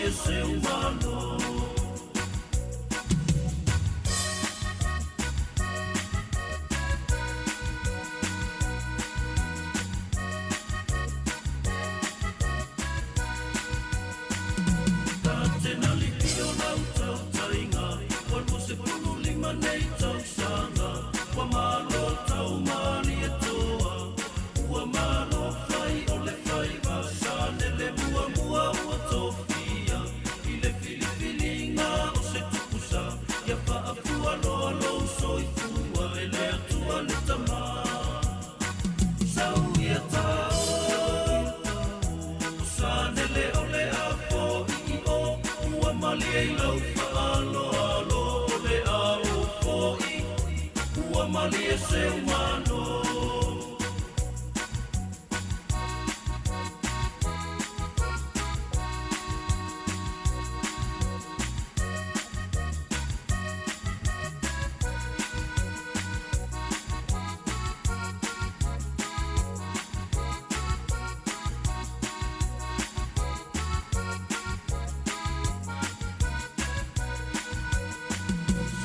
malie se umalo. Tena liki o lau tautaiga, ua 25 nei tausaga, ua malo tau malie toa, ua malo fai o le faiva, sa lele muamua ua tofia, i le filifiliga o se tupusa, ia faafua loa lou soifua, e le Atua le Tamā. Sau ia tao, o Sanele o le a fo'i i o, ua malie i lau faaaloalo, o le a ou fo'i, ua malie se umalo.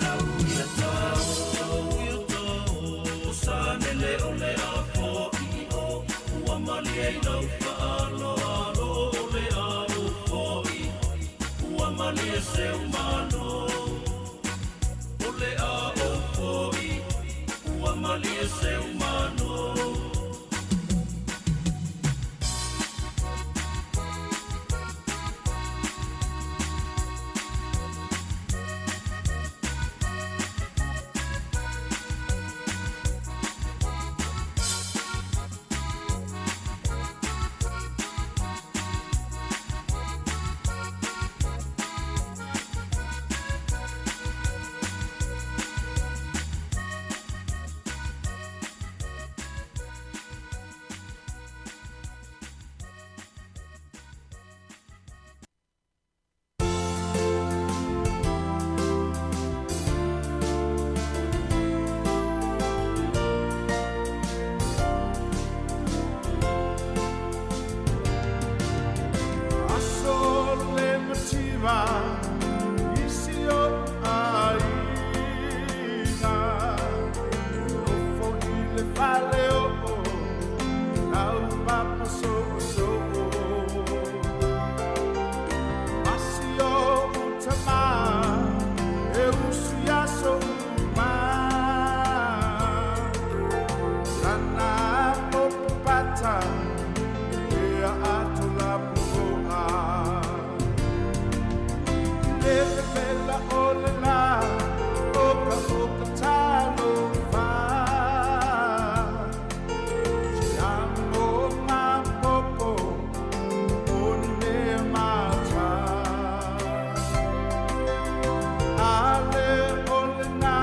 Sau ia tao, ia tao, o Sanele o le a fo'i i o, ua malie i lau faaaloalo, o le a ou fo'i, ua malie se umalo. O le a ou fo'i, ua malie se umalo. Aso le mativa i si ou aiga, nofo i le fale oo lau papa soosoo. Ma si ou tamā e usu i aso uma, lana opopata e ato lapuoa. Le vela o le la o ka o ka talofa, se amo mapopo o ni mea mata. Ale o le na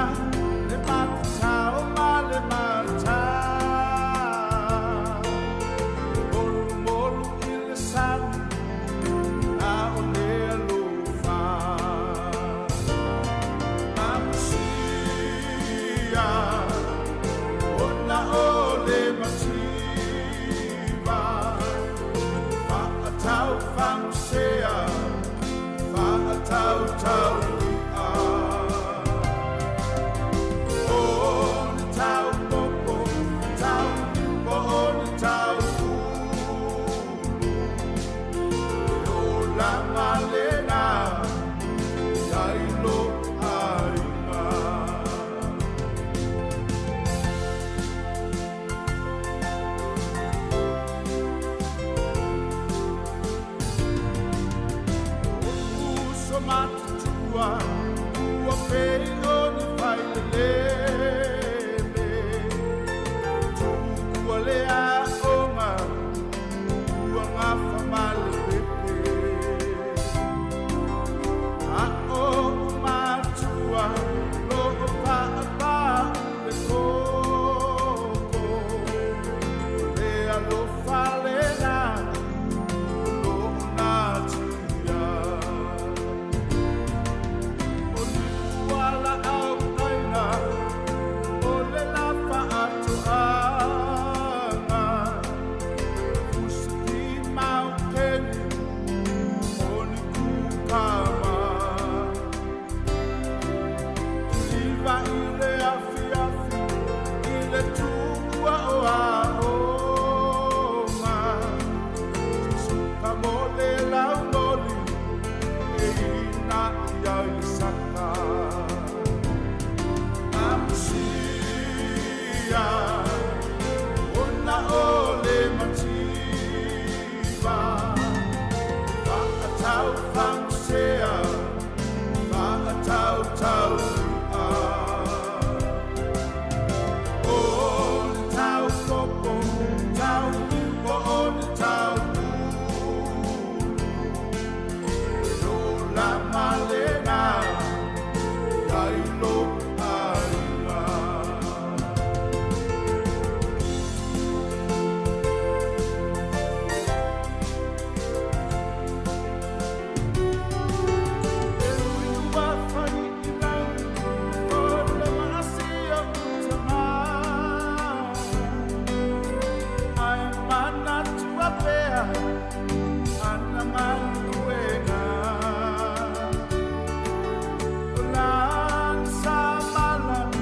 le matatao ma le mata, molumolu i le sani a o le alofa. Mamusia ona o le mativa, fa'atau fagusea fa'atautau i'a. O le tau popo tau po o le tau ulu, e olaga lena i ai lo aiga. Uso matutua ua pei o ni failelele, tuua le aoga ua gafa ma le pepe. A o'u matua lo'o pa'apa'u le koko, o le alofa lena o lo'o natia. O lipu ala au aina o le la fa'ato'aga, fusiki maukeni o ni mo le laumoli e ina'i ai le saka. Amusia ona o le mativa, fa'atau fagusea, fa'atautau i'a. O le tau popo, tau niu po o le tau ulu, e ola malena i ai lou aiga. E ui ua fai i lagi, e fole ma asia utama. Ai manatua pea ana galuega. O lana sa mala, e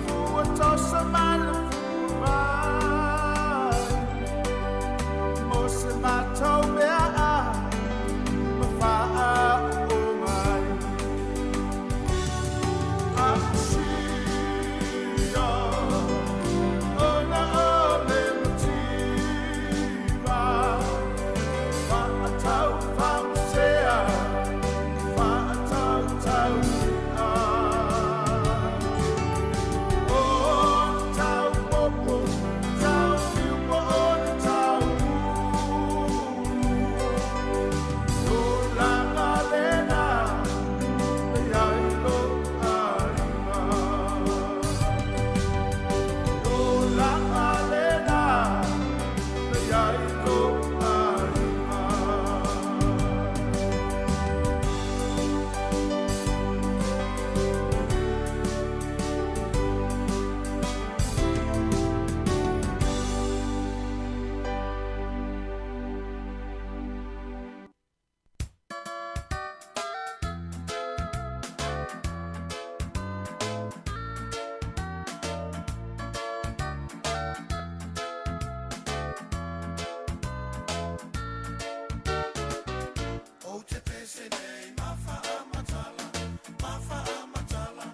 fua tosa ma le fua vai. Mo se matou mea ai ma faaooga ai. Amusia ona o le mativa, fa'atau fagusea, fa'atautau i'a. O le tau popo, tau niu po o le tau ulu, tulaga lena e ai lou aiga. Tulaga lena e ai lou aiga. Ou te pese nei ma faamatala, ma faamatala,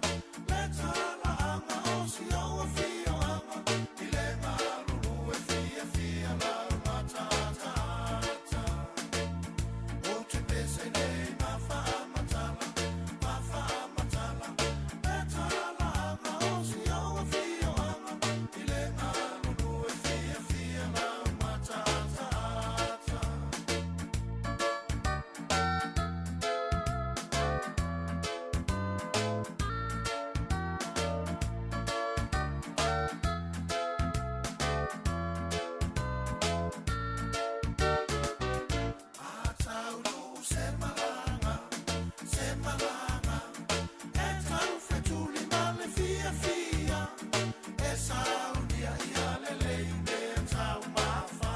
le talaaga o si ou afioaga i le galulue fiafia lau mataataata. Ou te pese nei ma faamatala, ma faamatala, le talaaga o si ou afioaga i le galulue fiafia lau mataataata. Ataunuu se malaga, se malaga, e tau fetuli ma le fiafia, e saunia ia lelei mea taumafa.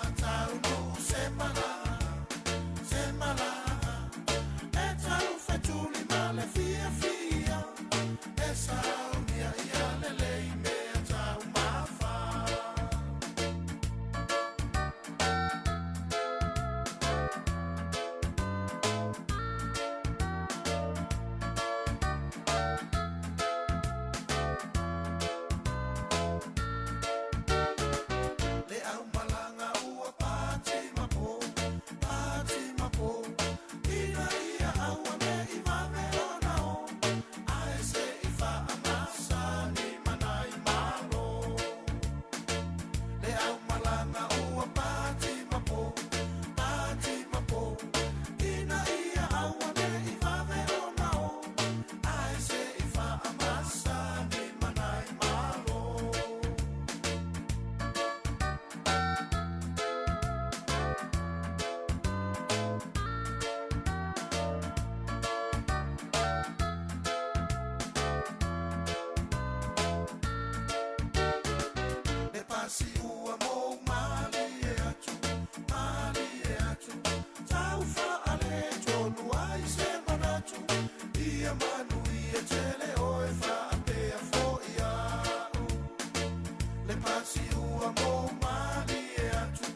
Ataunuu se malaga, se malaga, e tau fetuli ma le fiafia, e saunia ia lelei mea taumafa. Le aumalaga ua pati ma po, pati ma po, ina ia aua ne i vave ona o, ae se i faamasani manai malo. Le aumalaga ua pati ma po, pati ma po, ina ia aua ne i vave ona o, ae se i faamasani manai malo. Le pasi ua mou malie atu, malie atu, tau faale tonu ai se manatu, ia manuia tele oe faapea fo'i a'u. Le pasi ua mou malie atu,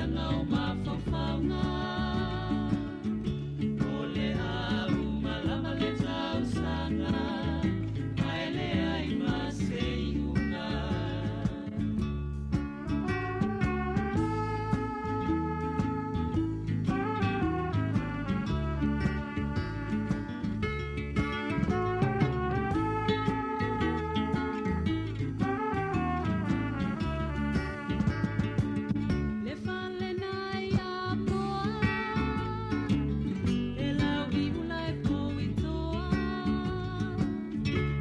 amataga o mafaufauga. O le a uma lava le tausaga, ae leai ma se iuga. Le fale na ia moa, e lau i ula e pou i toa,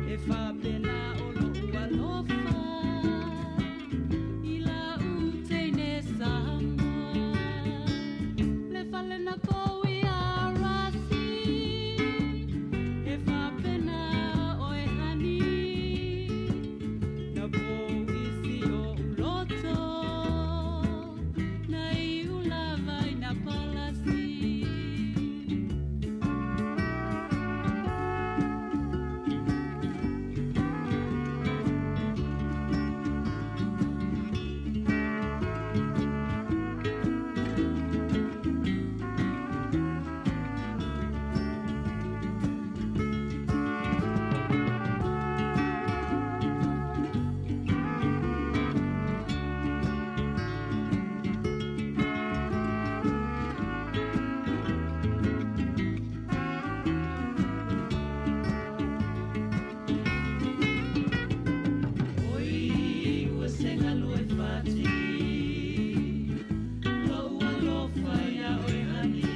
e faapena o lo'u alofa i lau teine Samoa. Le fale na kou ia Rasi, e faapena oe hani, na pou isi o uloto, na i ulava i na palasi. Oi, ua se galue fati, lou alofa ia oe hani,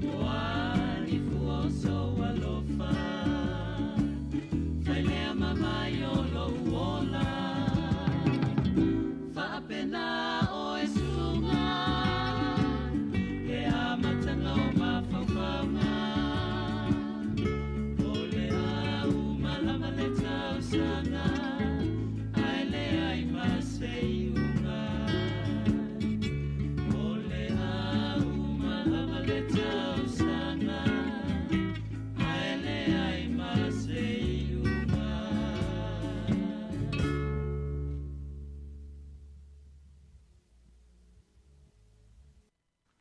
o a ni fua o sou alofa, fai lea mamai o lou ola, faapena oe suga, le amataga o mafaufauga. O le a uma lava le tausaga, ae leai ma se iuga. O le a uma lava le tausaga, ae leai ma se iuga.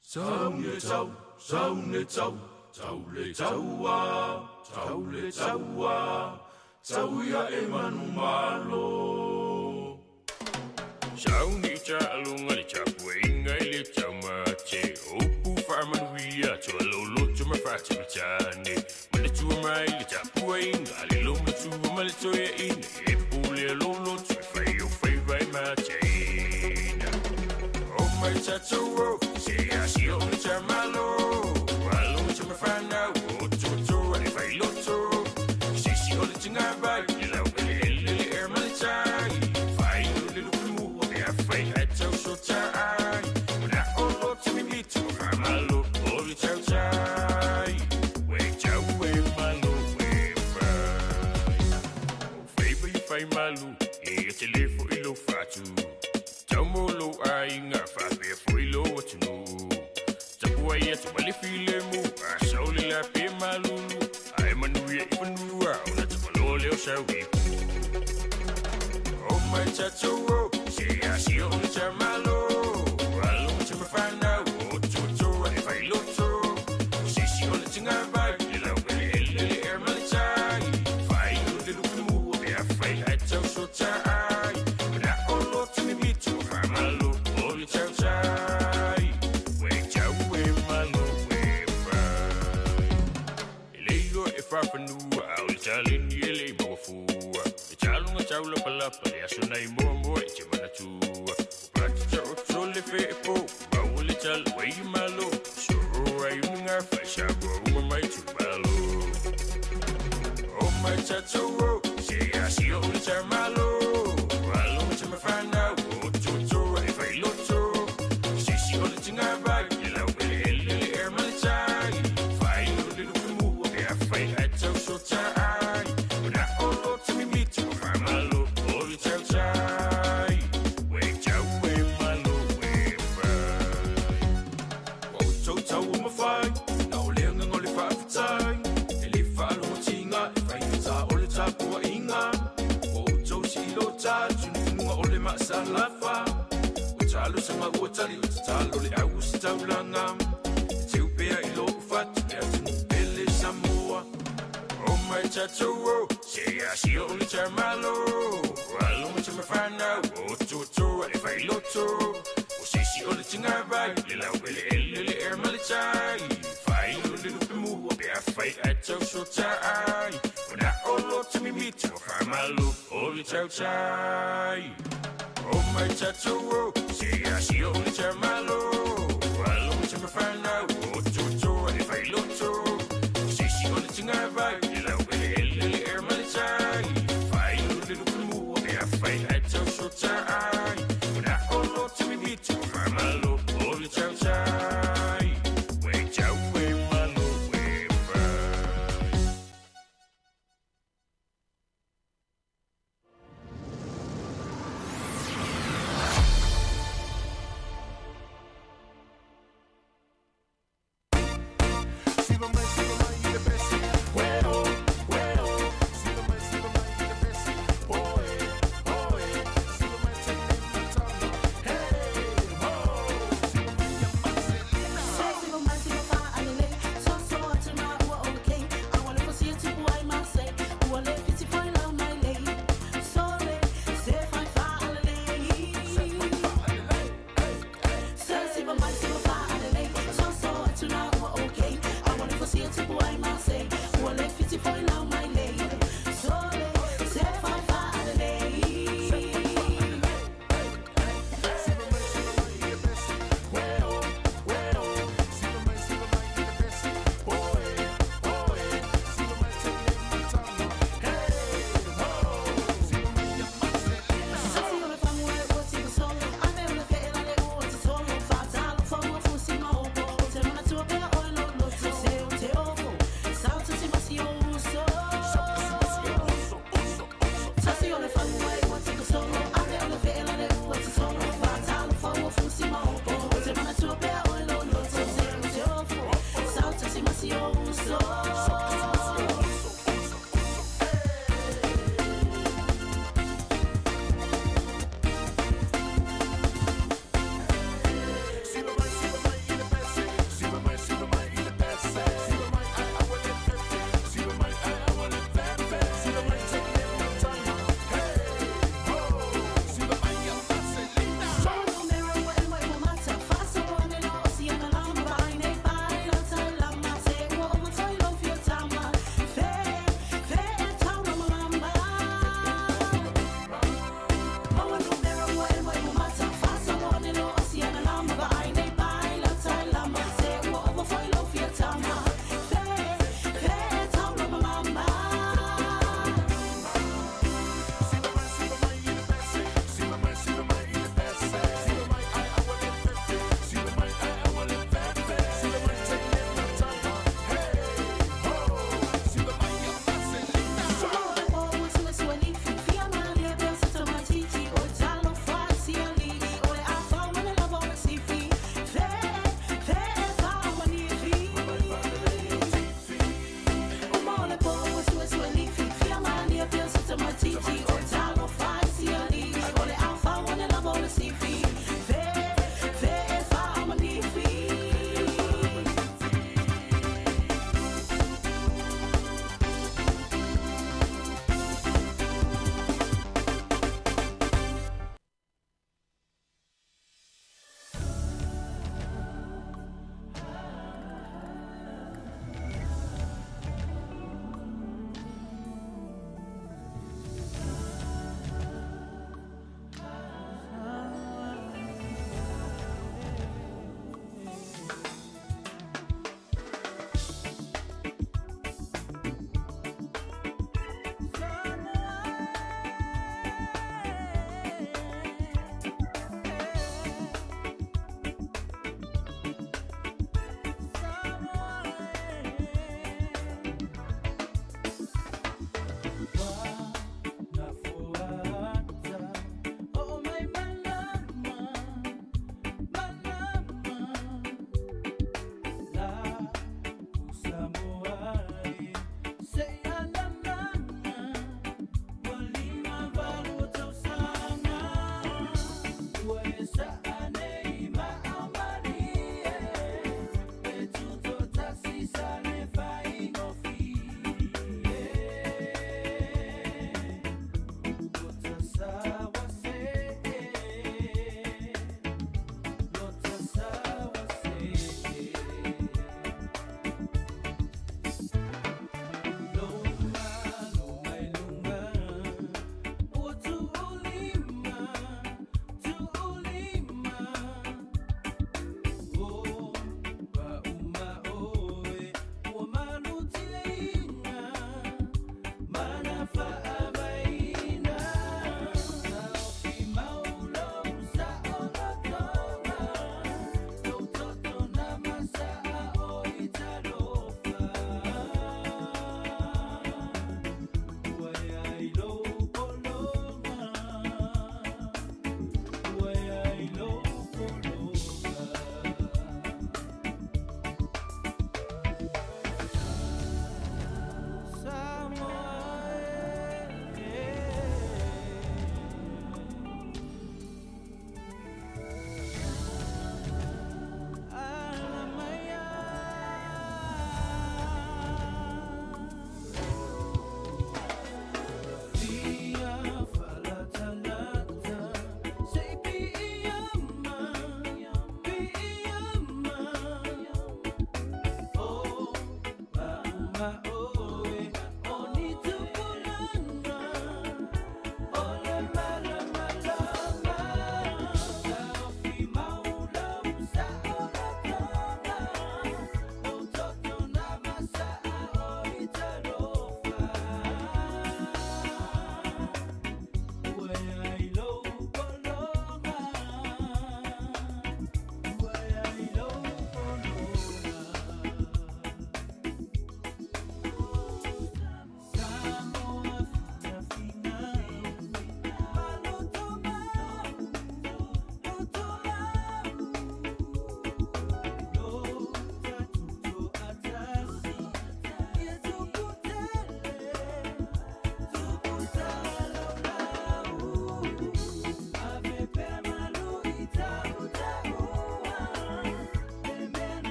Sau le tau, sau le tau, tau le taua, tau le taua, tau ia e manumalo. Sau ni ta'aloga le tapuaiga i le taumate upu faamanuia tualoloto ma faatamatane manatua mai le tapuaiga le lomatua ma le toeaina e pule a loloto e fai o faiva e mateina. O mai tatou o se asi o le tamalo alo ma tamafanau o tuatua e failoto sisi o le tigavai le laueleele le ea ma le tai fai o le lupimu o le afai ae tausotaai ona o loto mimiti o faamalo o le tautai ue tau e malo e fai o faiva i faimalu e te lē fo'i lou fatu tau mo lou aiga faapea fo'i lou atunuu tapuai atu ma le filemu a sau le lape malulu ae manuia i fanua ona tapaloa lea o sau ipu. O mai tatou o se asi o le tamalo alo ma tamafanau o tuatua e failoto sisi o le tigavai le laueleele le ea ma le tai fai o le lupimu pe afai ae tausotaai ona o loto mimiti o faamalo o le tautai ue tau e malo e fai. E le iloa e faafanua a o le taleni e lei mauafua e taloga taulapalapa le aso nai moamoa i te manatua o patita o tole feepo maua le tala uai malo soro ai unuga faisamoa uma mai tumalo. O mai tatou o se asi o le tamalo alo ma tamafanau o tuatua e failoto sisi o le tigavai le laueleele le ea ma le tai fai o le lupimu pe afai ae tausotaai ona o loto mimiti o faamalo o le tautai ue tau e malo e fai. Talosaga ua tali o tatalo le au o se taulaga E teu pea i lou fatu le atunuu pele Samoa O mai tatou o Se asia o le tamalo Alo ma tamafanau O toto le failoto O se isi o le tigavai Le laueleele le ea ma le tai Failo le lupe mua Pe afai ae tau sotaai O na olo mimiti Ua faamalo o le tautai O mai tatou o Se asia o le tamalo Alo ma tamafanau O toto le failoto O se isi o le tigavai Le laueleele le ea ma le tai Failo le lupe mua Pe afai ae tau sotaai O na olo mimiti Ua faamalo o le tautai Ue tau e malo e fai.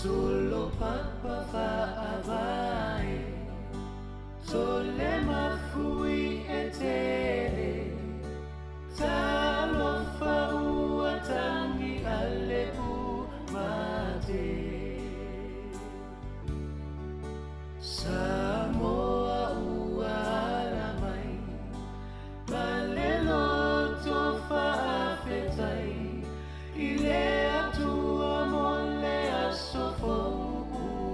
Solo papa fa'avae Tole mafui e tele Talofa ua tangi ale u mate Samoa ua ala mai Ma le loto fa'afetai I le Atua mo le aso fou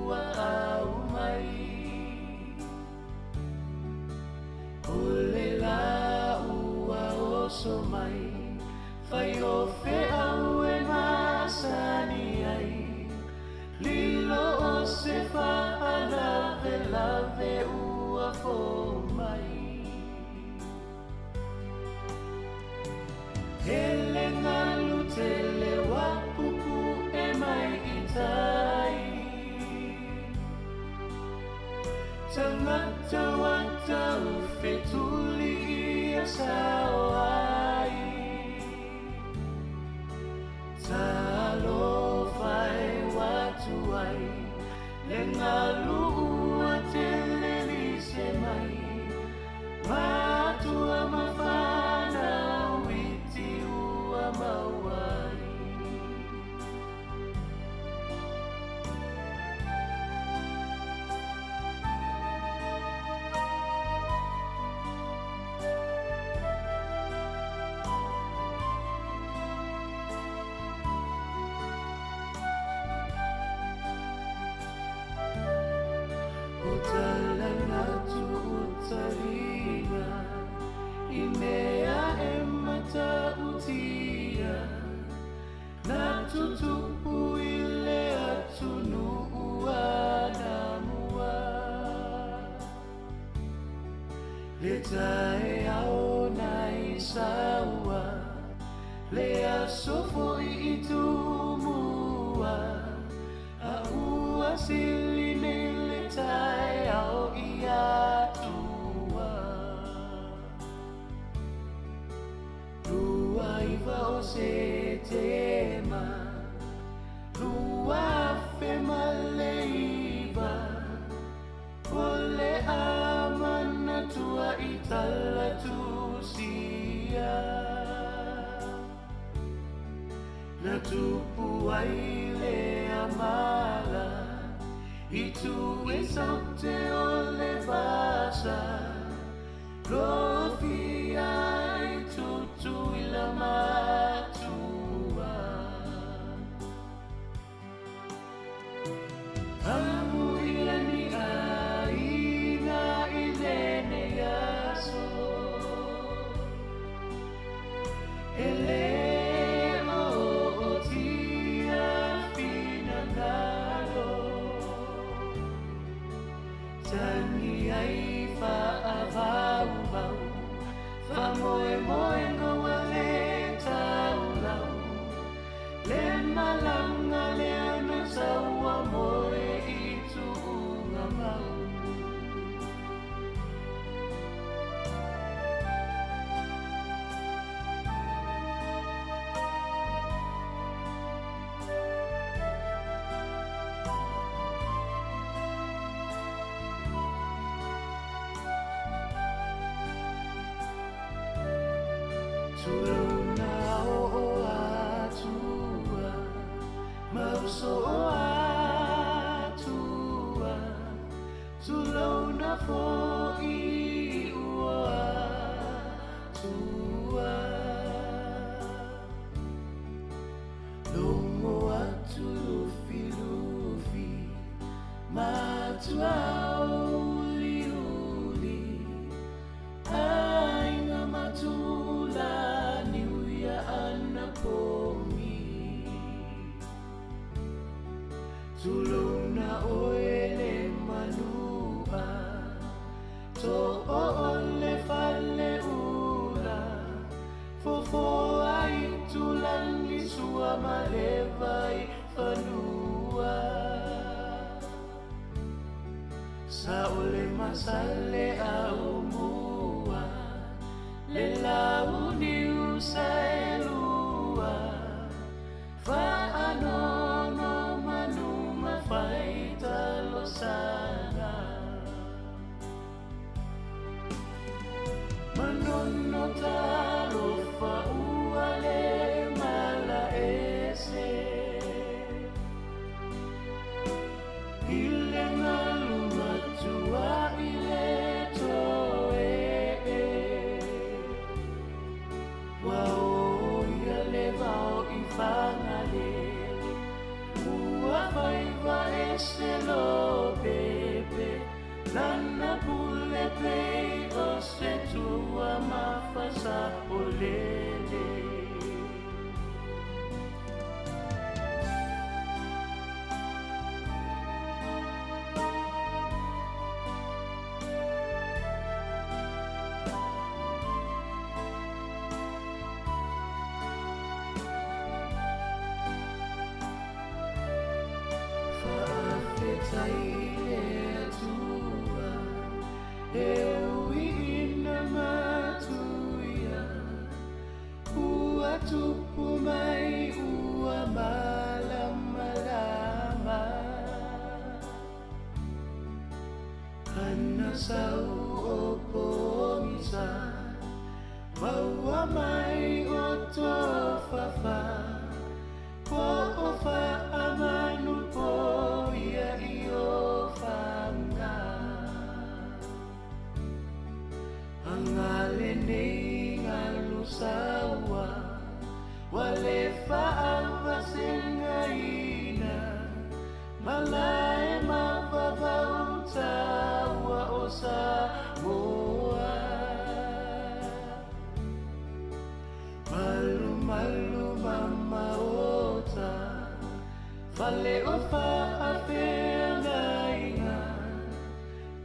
ua au mai O le la ua oso mai Fai o feau e masani ai Lilo o se fa'alavelave ua fō mai E le galu tele ua pupu'e mai i tai Tagata ua tau fetuli ia sao ai Talofa e ua tuai Le galu ua tele lise mai Matua ma fanau iti ua maua ai. O tala atu utaliga I mea e matautia Na tutupu i le atunuu anamua Le taeao nai Saua Le aso foi i Tumua A ua sili nei le taeao i Atua 29 o Setema 2009 O le a manatua i tala tusia Na tupu ai le amala I tu e saute o le vasa Lofia i tutu i la matua Amu ia ni aiga i lenei aso E le ootia finagalo Tagi ai fa'avauvau Fa'amoemoega ua le taulau Le malaga lea na saua moe i tuugamau. Tulou na oo atua ma uso o Atua Tulou na fo'i iu o Atua Logo atu Lufilufi matua uliuli Aiga matula niuia anapogi Tulou na oe le manua To o le faleula Fofo ai tulagi sua ma le vaifanua Saole ma Saleaaumua Le launiu saelua Faanonomanu ma Talofa ua le malaese I le galu matua i le toe'e Ua o ia le vao i Fagalele Ua faiva ese Lopepe Lana pule pei o se tua mafasa o lele. Faafetai i le Atua e ui ina matuia ua tupu mai ua malamalama Ana sau o pogisa maua mai o tofafa Po o faamanu po ia i o faga Aga lenei galu saua ua le faavasegaina Malae ma vavau taua o Samoa Malumalu ma maota fale o faafeagaiga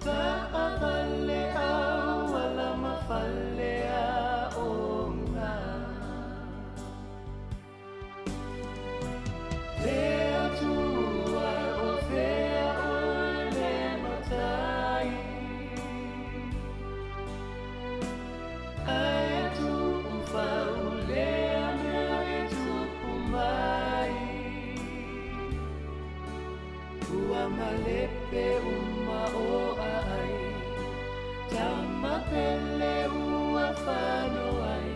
Taavale auala ma fale aoga Le Atua o fea oe le Matai Ae tuufau lea mea e tupu mai Ua malepe uma o aai Tama pele ua fano ai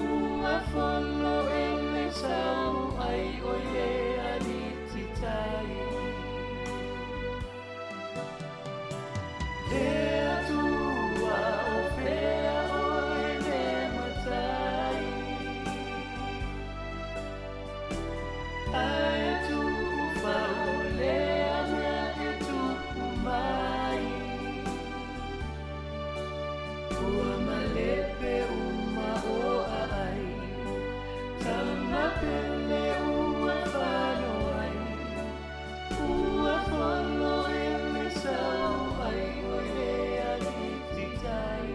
Ua folo e le sau ai oi le alititai Le Atua o fea oe le Matai Ae tuufau lea mea e tupu mai Ua malepe uma o aai Tama pele ua fano ai Ua folo e le sau ai oi le alititai.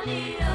Ia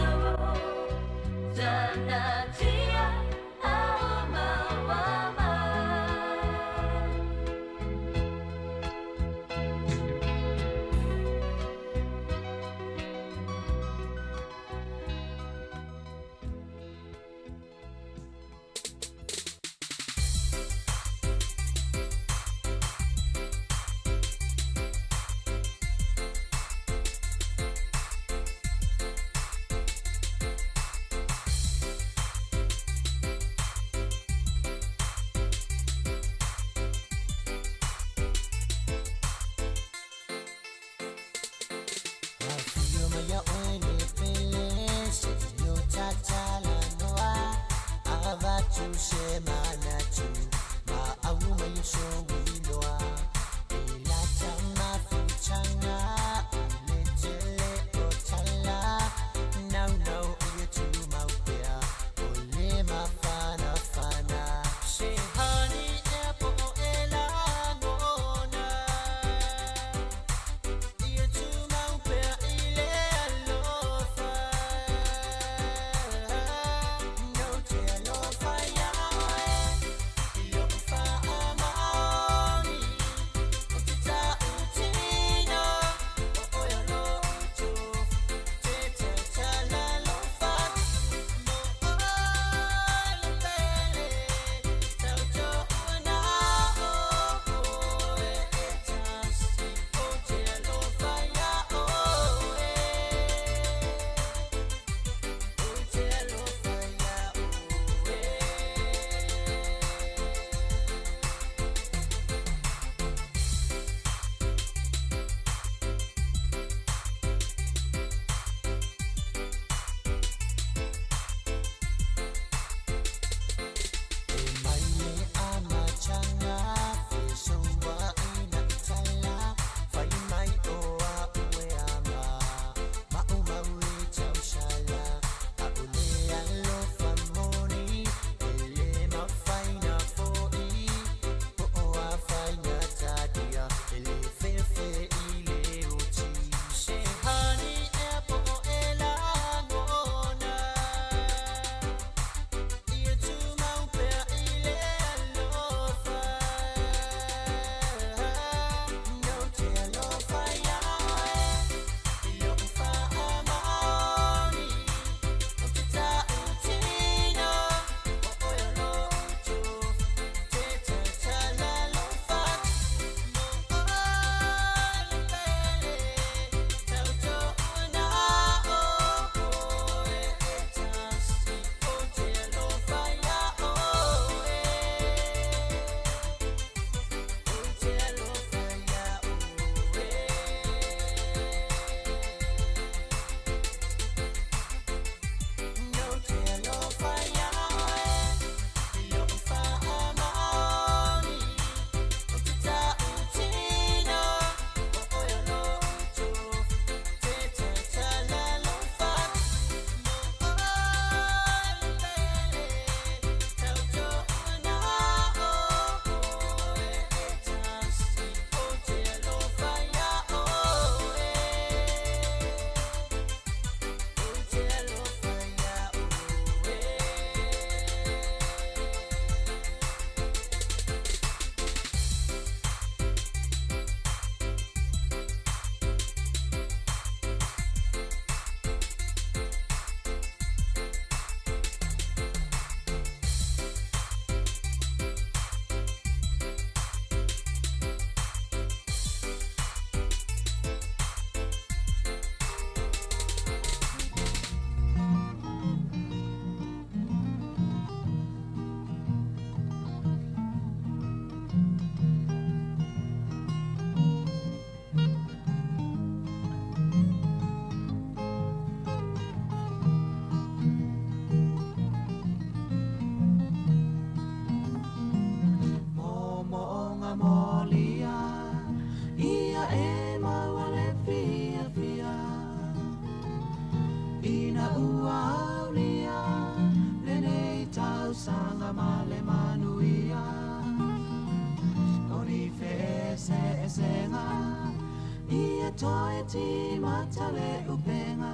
toe timata le upega.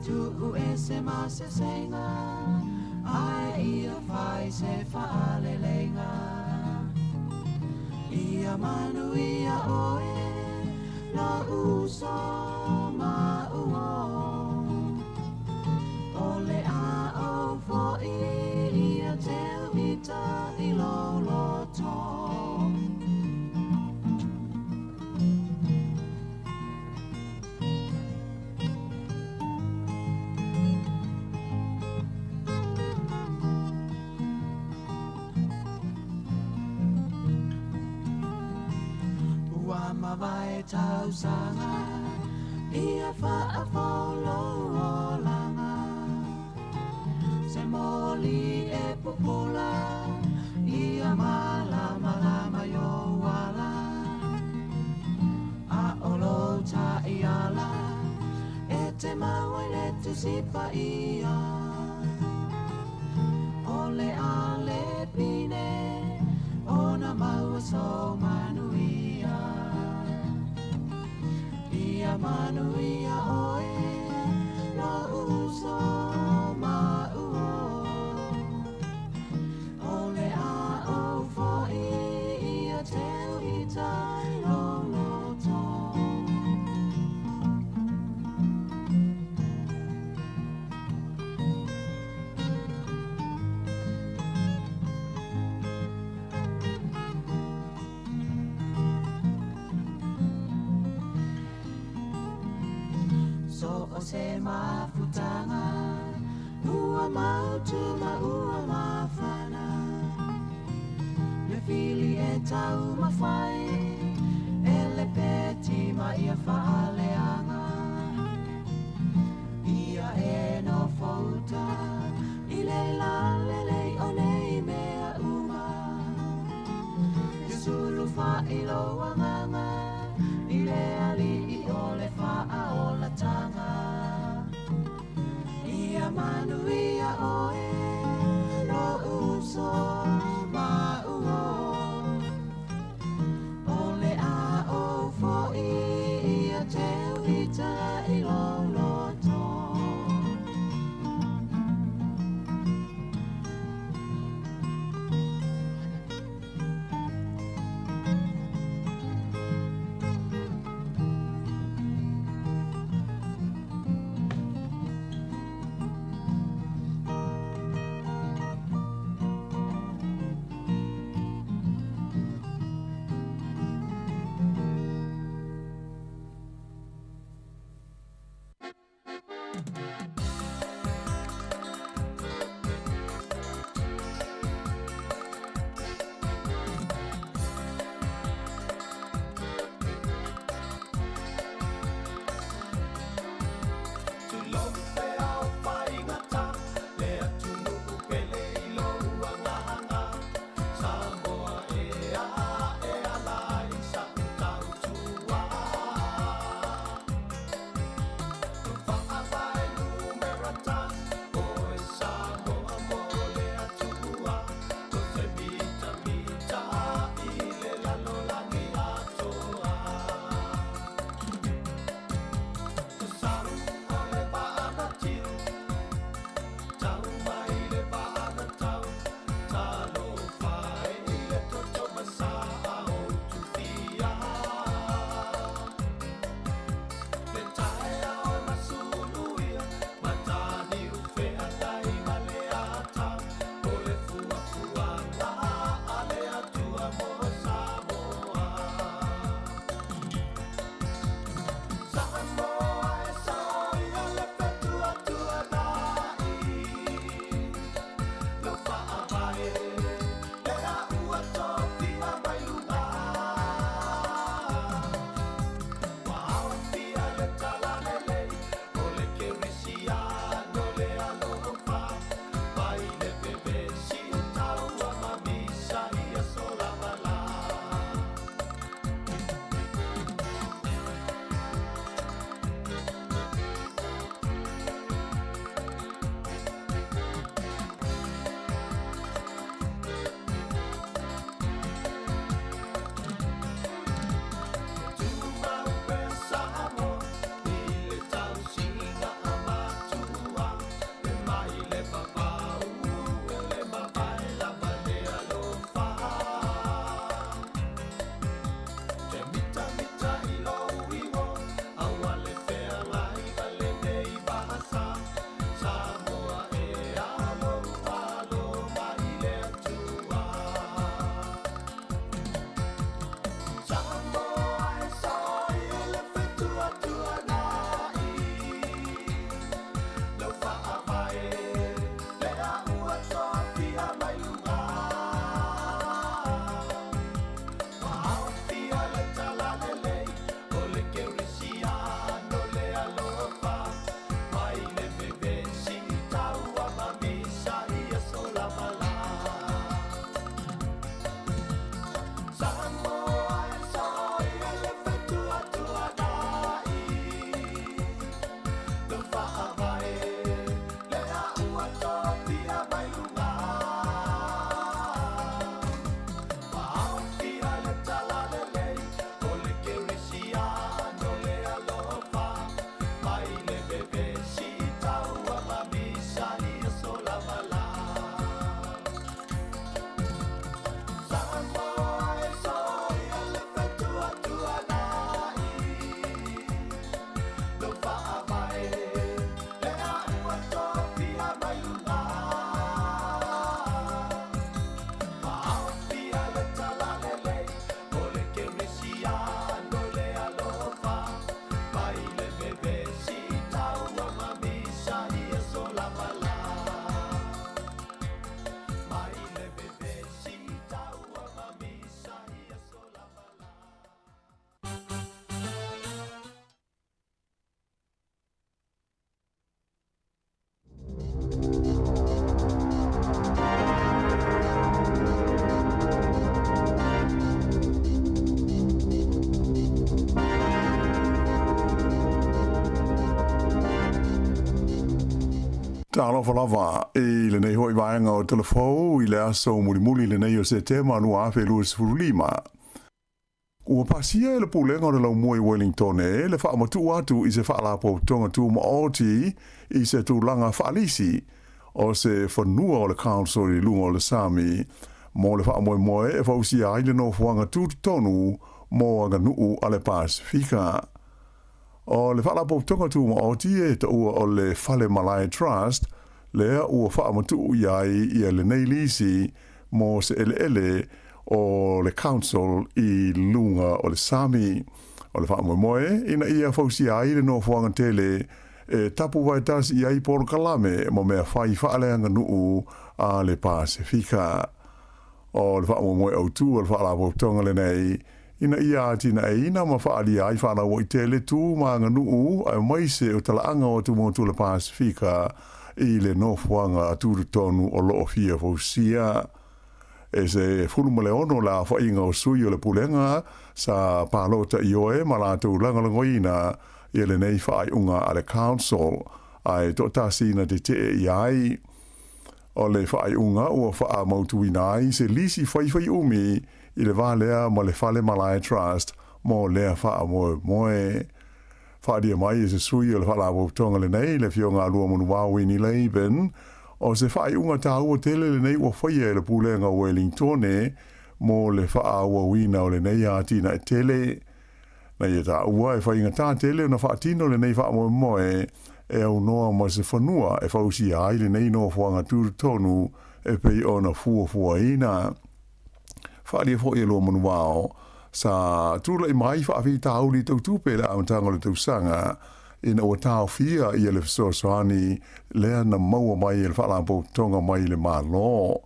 Tuu ese ma se seiga, Ae ia fai se faaleleiga. Ia manuia oe, Lou uso ma uo. O le a ou foi ia te ita i lou loto. Ua mavae tausaga, ia faafoulou olaga. Se moli e pupula, ia malamalama i ou ala. A o lou taiala, e te mau ai le Tusi Paia. O le a le pine, ona maua sou manuia. Ia manuia oe, lou uso ma uo. O le a ou foi ia te ita i lou loto. So o se mafutaga, ua mautu ma ua mafana. Le fili e taumafai, e le peti ma ia faaleaga. Ia e nofouta, i le lalelei o nei mea uma. Ia sulufai lou agaga, i le alii o le faaolataga. Ia manuia oe, lou uso ma uo. O le a ou foi ia te ita i lou loto. Tulou le ao faigata, le atunuu pele i lou agaga. Samoa e a e ala ai sa'u tautua. Faavae Talofa lava i lenei foi vaega o Talafou i le aso mulimuli lenei o Setema 2025. Ua pasia e le Pulega o le Laumua i Wellingtone le faamatuu atu i se Faalapotopotoga Tumaoti i se tulaga faalisi o se fanua o le Council i luga o le sami mo le faamoemoe e fausia ai le nofoaga tutotonu mo aganuu a le Pasefika. O le Faalapotopotoga Tumaoti e taua o le Fale Malae Trust lea ua faamatuu i ai ia lenei lisi mo se eleele o le Council i luga o le sami. O le faamoemoe ina ia fausia ai le nofoaga tele e tapu vaetasi i ai polokalame ma mea fai faaleaganuu a le Pasefika. O le faamoemoe autu o le Faalapotopotoga lenei ina ia atinaeina ma faaalia ai faalauaitele tu ma aganuu aemaise o talaaga o atumotu o le Pasefika i le nofoaga tutotonu o lo o fia fausia. E 16 le aofaiga o sui o le Pulega sa palota ioe ma latou lagolagoina ia lenei faaiuga a le Council, ae toatasi na tetee i ai. O le faaiuga ua faamautuina ai se lisi faifaiumi i le va lea ma le Fale Malae Trust mo lea faamoemoe. Faaalia mai e se sui o le Faalapotopotoga lenei, le Afioga a Luamanuvao Winnie Laban, o se faaiuga taua tele lenei ua faia e le Pulega o Welingtone mo le faaauauina o lenei atinae tele. Na ia taua e faigata tele ona faatino lenei faamoemoe e aunoa ma se fanua e fausia ai lenei nofoaga tutotonu e pei ona fuafuaina. Faaalia foi e Luamanuvao, sa tulai mai faafitauli tau tupe i le amataga o le tausaga ina ua taofia ia le fesoasoani lea na maua mai e le Faalapotopotoga mai le Malo.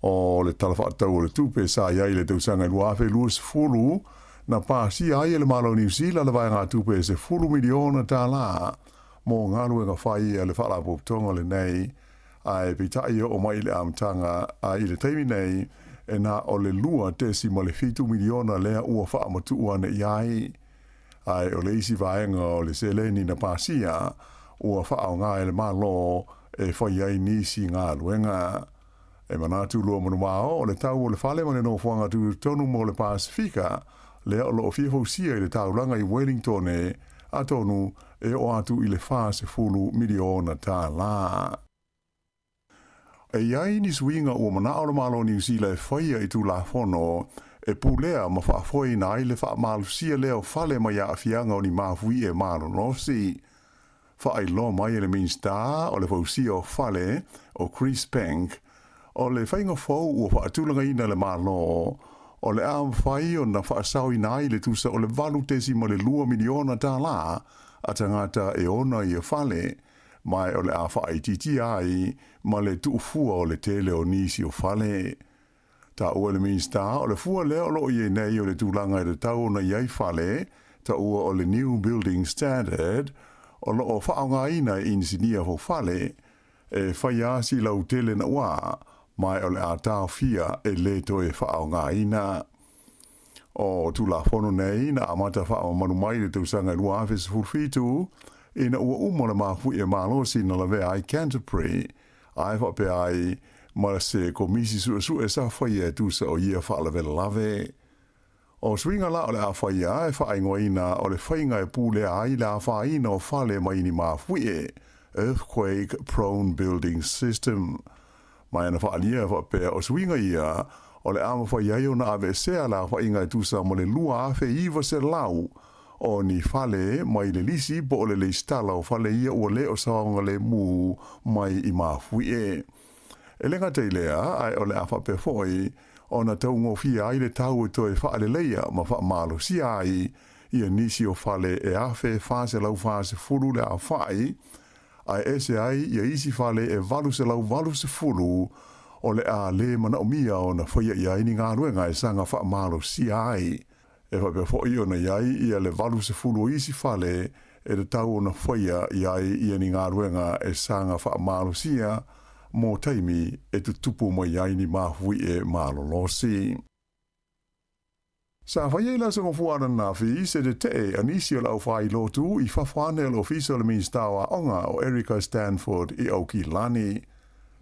O le Tala Faatatau o le Tupe sa i ai i le tausaga 2020, na pasia ai e le Malo o Niu Sila le vaegatupe e $10 miliona tala mo galuega fai a le Faalapotopotoga lenei, ae peitai e oo mai i le amataga a i le taimi nei, e na o le $2.7 miliona lea ua faamatuu ane i ai. Ae o le isi vaega o le seleni na pasia, ua faaaoga e le Malo e fai ai nisi galuega. E manatu Luamanuvao, o le tau o le fale ma le nofoaga tutotonu mo le Pasefika, lea o lo o fia fausia i le taulaga i Wellingtone, atonu e oo atu i le $40 miliona. E i ai ni suiga ua manao le Malo o Niu Sila e faia i Tulafono e pulea ma faafoeina ai le faamalosia lea o fale mai aafiaga o ni mafuie malolosi. Faailoa mai e le Minisita o le Fausia o Fale, o Chris Penk, o le faiga fou ua faatulagaina e le Malo, o le a mafai ona faasaoina ai le tusa o le $8.2 miliona a tagata e ona ia fale, ma o le a faaitiitia ai ma le tuufua o le tele o nisi o fale. Taua e le Minisita, o le fua lea o lo o i ai nei o le tulaga e tatau ona i ai fale, taua o le New Building Standard, o lo o faaaogaina e inisinia faufale, e fai lava si lautele naua, ma o le a taofia e le toe faaaogaina. O Tulafono nei na amata faamamalu mai i le tausaga e 2017, ina ua uma le mafuie malosi na lavea ai Canterbury, ae faapea ai ma se komisi suesue sa faia e tusa o ia faalavelave. O suiga la o le a faia e faaigoaina o le faiga e pulea ai le afaina o fale mai ni mafuie, Earthquake Prone Building System. Ma e na faaalia e faapea o suiga ia o le a mafai ai ona aveesea le aofaiga e tusa ma le 2,900 o ni fale mai le lisi po o le lesitala o fale ia ua le o saogalemu mai i mafuie. E le gata i lea, ae o le a faapea foi ona taugofie ai le tau e toe faaleleia ma faamalosia ai ia nisi o fale e 1,440 le aofai, ae ese ai ia isi fale e 880 o le a le manaomia ona faia i ai ni galuega e saga faamalosia ai. E faapea foi ona i ai ia le 80 o isi fale e tatau ona faia i ai ia ni galuega e saga faamalosia mo taimi e tutupu mai ai ni mafuie malolosi. Sa faia i le Aso Gafua ananafi se tetee a nisi o le aufailotu i fafo ane o le Ofisa o le Minisita o Aoga o Erica Stanford i Aukilani.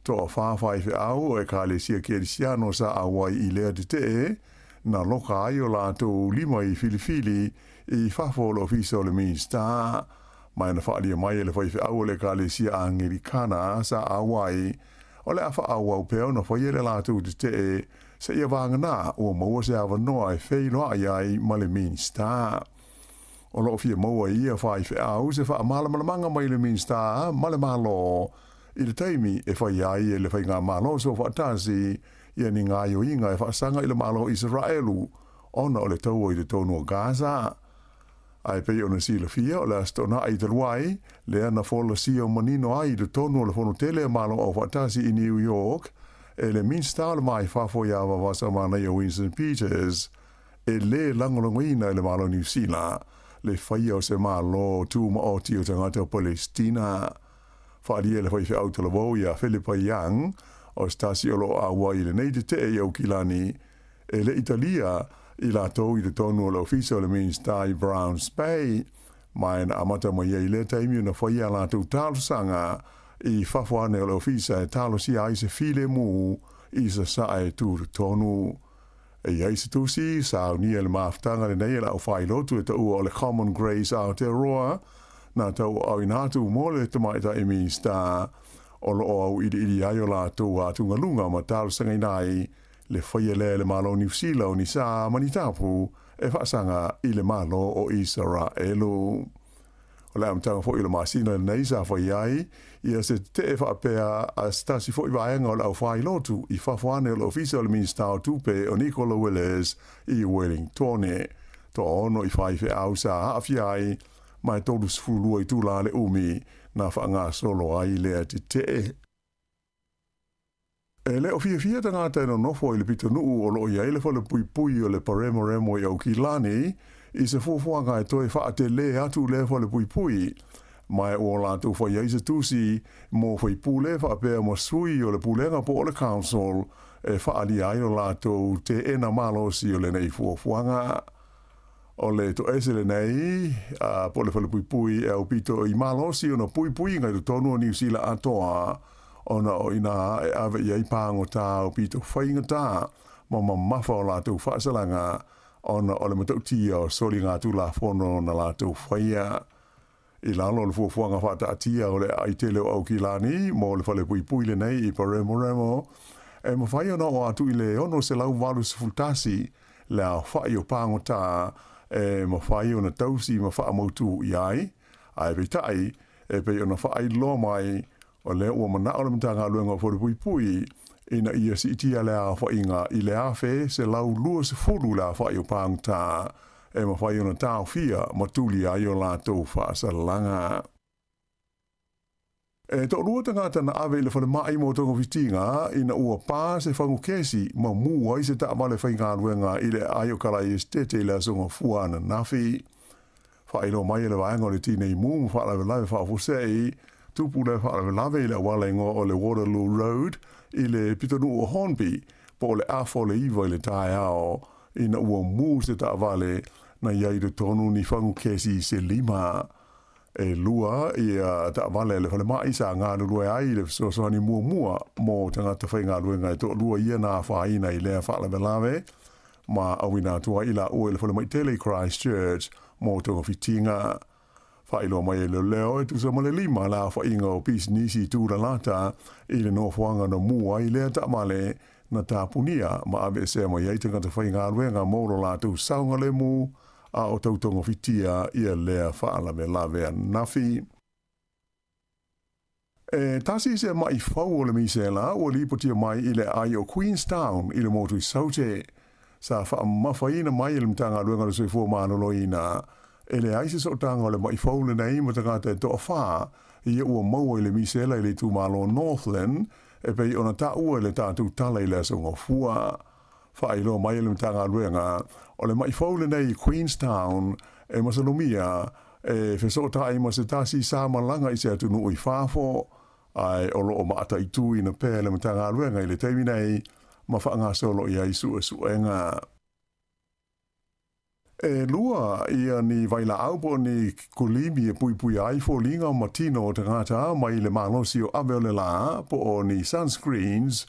Toafa faifeau o Ekalesia Kerisiano sa auai i lea tetee, na loka ai o latou lima i filifili i fafo o le Ofisa o le Minisita. Ma na faaalia mai e le faifeau o le Ekalesia Angelikana sa auai, o le a faaauau pea ona faia le latou tetee seia vagana ua maua se avanoa e feiloai ai ma le Minisita. O lo o fia maua e ia faifeau se faamalamalamaga mai le Minisita ma le Malo i le taimi e faia ai e le Faigamalo Soofaatasi ia ni gaoioiga e faasaga i le Malo o Isaraelu ona o le taua i totonu o Gaza. Ae pei ona silafia, o le Aso Toonai talu ai, lea na folasia manino ai i totonu o le Fono Tele a Malo Aufaatasi i New York e le Minisita o le Va i Fafo ia Vavasa Manaia Winston Peters, e lē lagolagoina e le Malo o Niu Sila le faia o se Malo Tumaoti o tagata o Palesitina. Faaalia e le faifeau talavou ia Philippa Young, o se tasi o lo o auai i lenei tetee i Aukilani, e le i talia i latou i totonu o le ofisa o le Minisita i Browns Bay, ma e na amata mai ai lea taimi ona faia a latou talosaga i fafo ane o le ofisa e talosia ai se filemu i sasae tutotonu. E i ai se tusi, saunia i le mafutaga lenei e le aufailotu e taua o le Common Grace Aotearoa, na tauaaoina atu mo le Tamaitai Minisita o lo o auiliili ai o latou atugaluga ma talosagaina ai le faia lea e le Malo o Niu Sila o ni sa ma ni tapu e faasaga i le Malo o Isaraelu. O le amataga foi o le masina lenei sa fai ai ia se tetee faapea a se tasi foi vaega o le aufailotu i fafo ane o le Ofisa o le Minisita o Tupe o Nicola Willis i Wellingtone. Toaono i faifeau sa aafia ai ma e 32 itula le umi na faagasolo ai lea tetee. E le o fiafia tagata e nonofo i le pitonuu o lo o i ai le falepuipui o le Paremoremo i Aukilani i se fuafuaga e toe faatelē atu lea falepuipui, ma e ua latou fai ai se tusi mo faipule faapea ma sui o le pulega po o le council e faaalia ai lo latou teena malosi o lenei fuafuaga. O le toese lenei, po o le falepuipui e aupito i malosi ona puipuiga i totonu o Niu Sila atoa, ona o inā e ave i ai pāgotā aupito faigata ma mamafa o latou faasalaga ona o le matautia o soligatulafono na latou faia. I lalo o le fuafuaga faataatia o le aai tele o Aukilani mo le falepuipui lenei i Paremoremo, e mafai ona oo atu i le 681 le aofai o pāgotā e mafai ona tausi ma faamautū i ai, ae peitai, e pei ona faailoa mai, o lea ua manao le Matagaluega o Falepuipui ina ia siitia le aofaiga i le 1,120 le aofai o pāgota e mafai ona taofia ma tulia ai o latou faasalaga. E toalua tagata na ave i le falemai mo togafitiga ina ua pā se fagu kesi ma mū ai se taavale faigaluega i le aai o Kala'i Esetete i le Aso Gafua ananafi. Faailoa mai e le vaega o le Tinei Mu ma Faalavelave Faafuasei, tupu lea faalavelave i le auala igoa o le Waterloo Road i le pitonuu o Hornby po o le afa o le 9 i le taeao ina ua mū se taavale na i ai i totonu ni fagu kesi se lima. E lua ia taavale a le falemai sa galulue ai i le fesoasoani muamua mo tagata faigaluega e toalua ia na afaina i lea faalavelave ma auina atu ai i laua i le falemai tele i Christchurch mo togafitiga. Faailoa mai e leoleo e tusa ma le lima le aofaiga o pisinisi i tūlalata i le nofoaga na mū ai lea taavale na tapunia ma aveesea mai ai tagata faigaluega mo lo latou saogalemu a o tautogafitia ia lea faalavelave ananafi. E tasi se maʻi fou o le misela ua lipotia mai i le aai o Queenstown i le motu i Saute. Sa faamamafaina mai e le Matagaluega o le Soifua Maloloina, e leai se sootaga o le maʻi fou lenei ma tagata e toafā ia ua maua i le misela i le itumalo Northland e pei ona taua i le tatou tala i le Aso Gafua. Faailoa mai e le Matagaluega, o le maʻi fou lenei i Queenstown e masalomia e fesootai ma se tasi sa malaga i se atunuu i fafo, ae o lo o mataituina pea le Matagaluega i le taimi nei ma faagasolo i ai suesuega. E lua ia ni vailaau po o ni kulimi e puipuia ai foliga ma tino o tagata mai le malosi o ave o le lā po o ni sunscreens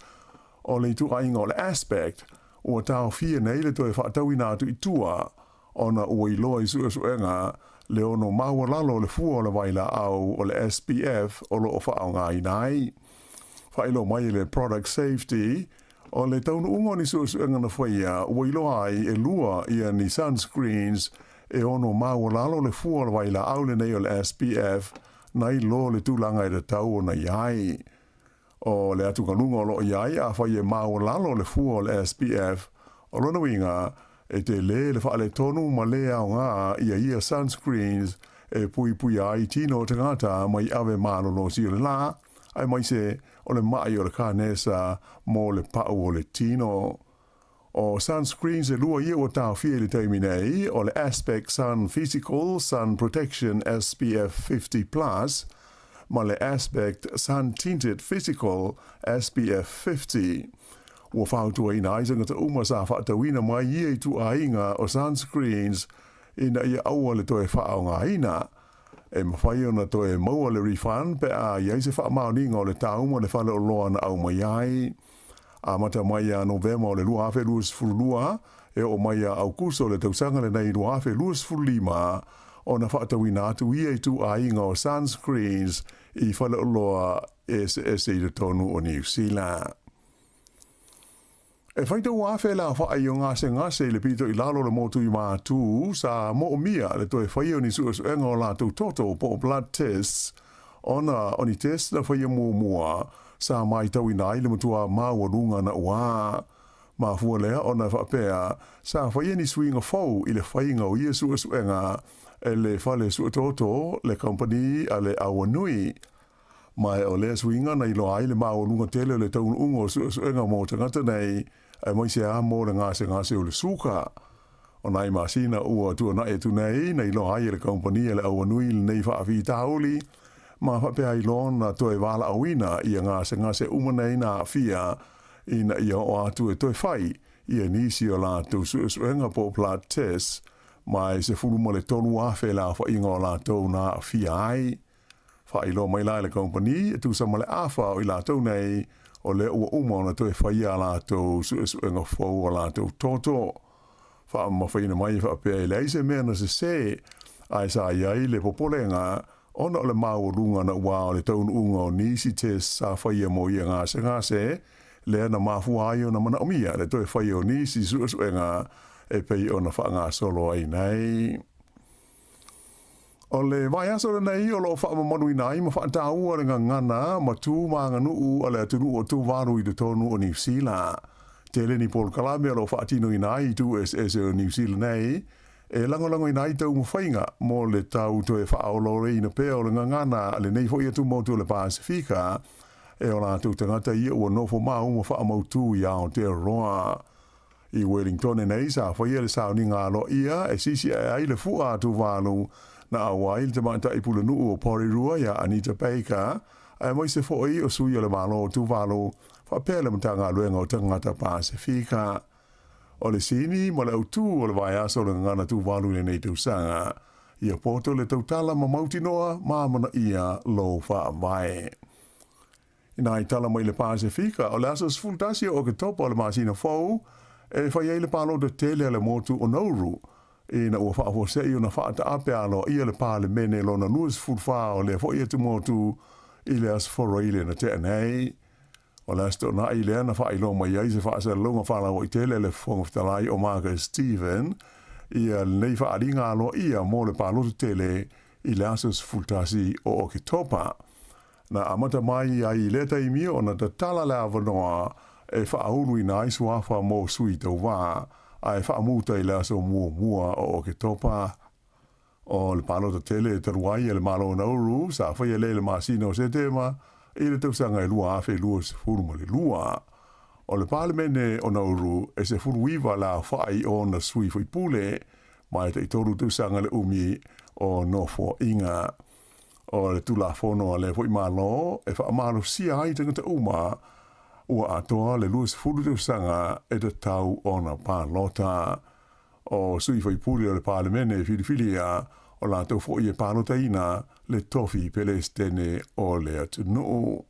o le ituaiga o le aspect ua taofia nei le toe faatauina atu i tua ona ua iloa i suesuega le ono maualalo o le fua o le vailaau o le SPF o lo o faaaogaina ai. Faailoa mai e le Product Safety, o le taunuuga o ni suesuega na faia ua iloa ai e lua ia ni sunscreens e ono maualalo le fua o le vailaau lenei o le SPF nai lo le tulaga e tatau ona i ai. O le atugaluga o lo o i ai afai e maualalo le fua o le SPF, o lona uiga, e tele le faaletonu ma le aoga ia ia sunscreens e puipuia ai tino o tagata mai ave malolosi o le lā, aemaise o le maʻi o le kanesa mo le paʻu o le tino. O sunscreens e lua ia ua taofia i le taimi nei, o le Aspect Sun Physical Sun Protection SPF 50 Plus ma le Aspect Sun Tinted Physical SPF 50. Ua fautuaina ai tagata uma sa faatauina mai ia ituaiga o sunscreens ina ia aua le toe faaaogaina. E mafai ona toe maua le refund pe a i ai se faamaoniga o le tau ma le faleoloa na aumai ai. Amata mai ia Novema o le 2022 e oo mai ia Aukuso o le tausaga lenei 2025 ona faatauina atu ia ituaiga o sunscreens i faleoloa eseese i totonu o Niu Sila. E faitau afe le aofaʻi o gasegase i le pito i lalo o le motu i Matū sa moomia le toe faia o ni suesuega o latou toto po o blood tests ona o ni test na faia muamua sa maitauina ai le matua maualuga na ua mafua lea ona e faapea sa faia ni suiga fou i le faiga o ia suesuega e le fale suetoto le kamupani a le Awanui. Ma o lea suiga na iloa ai le maualuga tele o le taunuuga o suesuega mo tagata nei, aemaise lava mo le gasegase o le suka. O nai masina ua tuanai atu nei na iloa ai e le kamupani a le Auanui lenei faafitauli, ma faapea ai loa ona toe valaauina ia gasegase uma nei na aafia ina ia oo atu e toe fai ia nisi o latou suesuega po o blood tests, ma e 13,000 le aofaiga o latou na aafia ai. Faailoa mai la e le kamupani e tusa ma le afa o i latou nei, o lea ua uma ona toe faia a latou suesuega fou o latou toto. Faamamafaina mai e faapea e leai se mea na sesē, ae sa i ai le popolega ona o le maualuga na ua o le taunuuga o nisi test sa faia mo ia gasegase, lea na mafua ai ona manaomia le toe faia o nisi suesuega e pei ona faagasolo ai nei. O le vaiaso lenei o lo o faamamaluina ai ma faataua le gagana ma tu ma aganuu a le atunuu o Tuvalu i totonu o Niu Sila. Tele ni polokalame o lo o faatinoina ai i itu eseese o Niu Sila nei e lagolagoina ai taumafaiga mo le tau toe faaolaolaina pea o le gagana a lenei foi atumotu o le Pasefika e o latou tagata ia ua nofo mau ma faamautū i Aotearoa. I Wellingtone nei sa faia le sauniga aloaia e sisi ae ai le fua a Tuvalu na ʻau ai le tamaitai pulenuu o Porirua iā Anita Baker, aemaise foi o sui o le Malo o Tuvalu faapea le Matagaluega o Tagata Pasefika. O le sini ma le autū o le vaiaso o le gagana Tuvalu i lenei tausaga, ia poto le tautala ma mautinoa ma amanaia lou faavae. Inā i tala mai le Pasefika, o le aso 11 o Oketopa o le masina fou, e fai ai le palota tele a le motu o Nauru, ina ua faafuasei ona faataape aloaia le Palemene lona 24 o lea foi atumotu i le Aso Faraile na tea nei. O le Aso Toonai lea na faailoa mai ai se faasalalauga faalauaitele a le Fofoga Fetalai o Marcus Stephen ia lenei faaaliga aloaia mo le palota tele i le aso 11 o Oketopa. Na amata mai ai i lea taimi ona tatala le avanoa e faauluina ai suafa mo sui tauva, ae faamuta i le aso muamua o Oketopa. O le palota tele e talu ai e le Malo o Nauru sa faia lea i le masina o Setema i le tausaga e 2022. O le Palemene o Nauru e 19 le aofai o ona sui faipule, ma e taitolu tausaga le umi o nofoaiga. O le Tulafono a lea foi Malo e faamalosia ai tagata uma ua atoa le 20 tausaga e tatau ona palota. O sui faipule o le Palemene e filifilia, o latou foi e palotaina le tofi Pelesitene o le atunuu.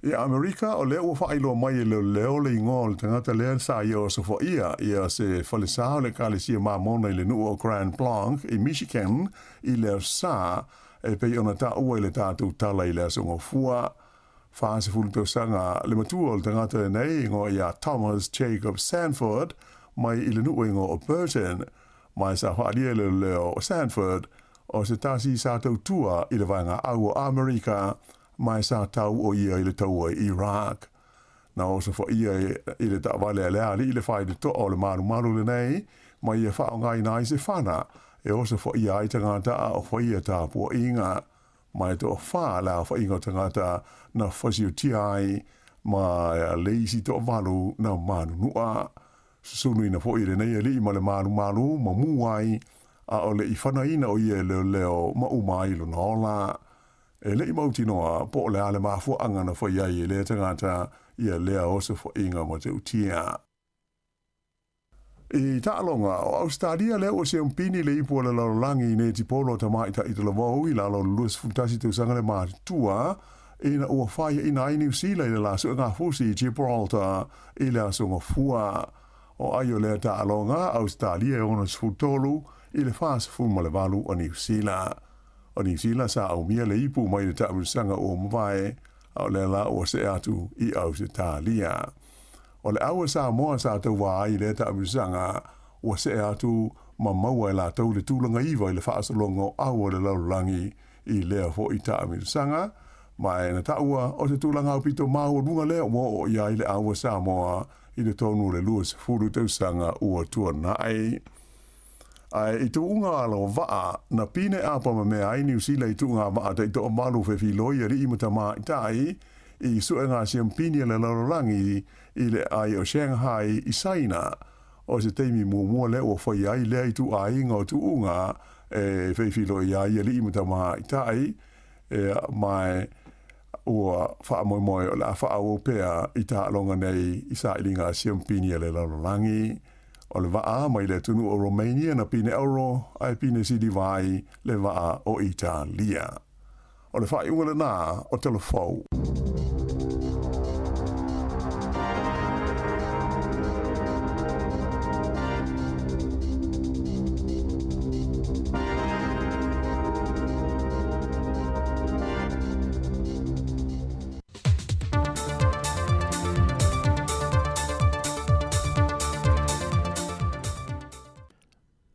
I Amerika, o lea ua faailoa mai e leoleo le igoa o le tagata lea sa ia osofaia ia se falesa o le Ekalesia Mamona i le nuu o Grand Blanc i Michigan i le aso Sa, e pei ona taua i le tatou tala i le Aso Gafua. 40 tausaga le matua o le tagata lenei, igoa ia Thomas Jacob Sanford, mai i le nuu igoa o Burton, ma sa faalia e leoleo o Sanford o se tasi sa tautua i le vaega au o Amerika, ma sa tau o ia i le taua i Iraq. Na osofaia i le taavale a le alii le faitotoa o le malumalu lenei, ma ia faaaogaina ai se fana e osofaia ai tagata a o faia tapuaiga. Ma e toafa le aofaiga o tagata na fasiotia ai, ma le isi toavalu na manunua. Susunuina foi e lenei alii ma le malumalu ma mu ai, a o le i fanaina o ia e leoleo ma uma ai lona ola. E le i mautinoa po o le a le mafuaaga na fai ai e lea tagata ia lea osofaiga matautia. I taaloga, o Ausetalia lea ua seumpini le ipu o le lalolagi i netipolo a tamaitai talavou i lalo o le 21 tausaga le matutua, ina ua faiaina ai Niu Sila i le la suegafusi i Gibraltar i le Aso Gafua. O ai o lea taaloga, Ausetalia e 63 i le 48 o Niu Sila. O Niu Sila sa aumia le ipu mai le taamilosaga ua mavae, a o lea la ua see atu i Ausetalia. O le au a Samoa sa tauva ai i lea taamilosaga, ua see atu ma maua e latou le tulaga iva i le faasologa o au o le lalolagi i lea foi taamilosaga, ma e na taua o se tulaga aupito maualuga lea ua oo i ai le au a Samoa i totonu o le 20 tausaga ua tuanai. Ae i tuuga alovaa, na pine apamamea ai Niu Sila i tuuga vaa taitoavalu fefiloi alii ma tamaitai i suega siampini a le lalolagi i le aai o Shanghai i Saina. O se taimi muamua lea ua faia ai lea ituaiga o tuuga e feifiloi ai alii ma tamaitai, ma e ua faamoemoe o le a faaauau pea i taaloga nei i sailiga siampini a le lalolagi. O le vaa mai le atunuu o Romania na pine auro ae pine siliva ai le vaa o Italia. O le faaiuga lena o Talafou.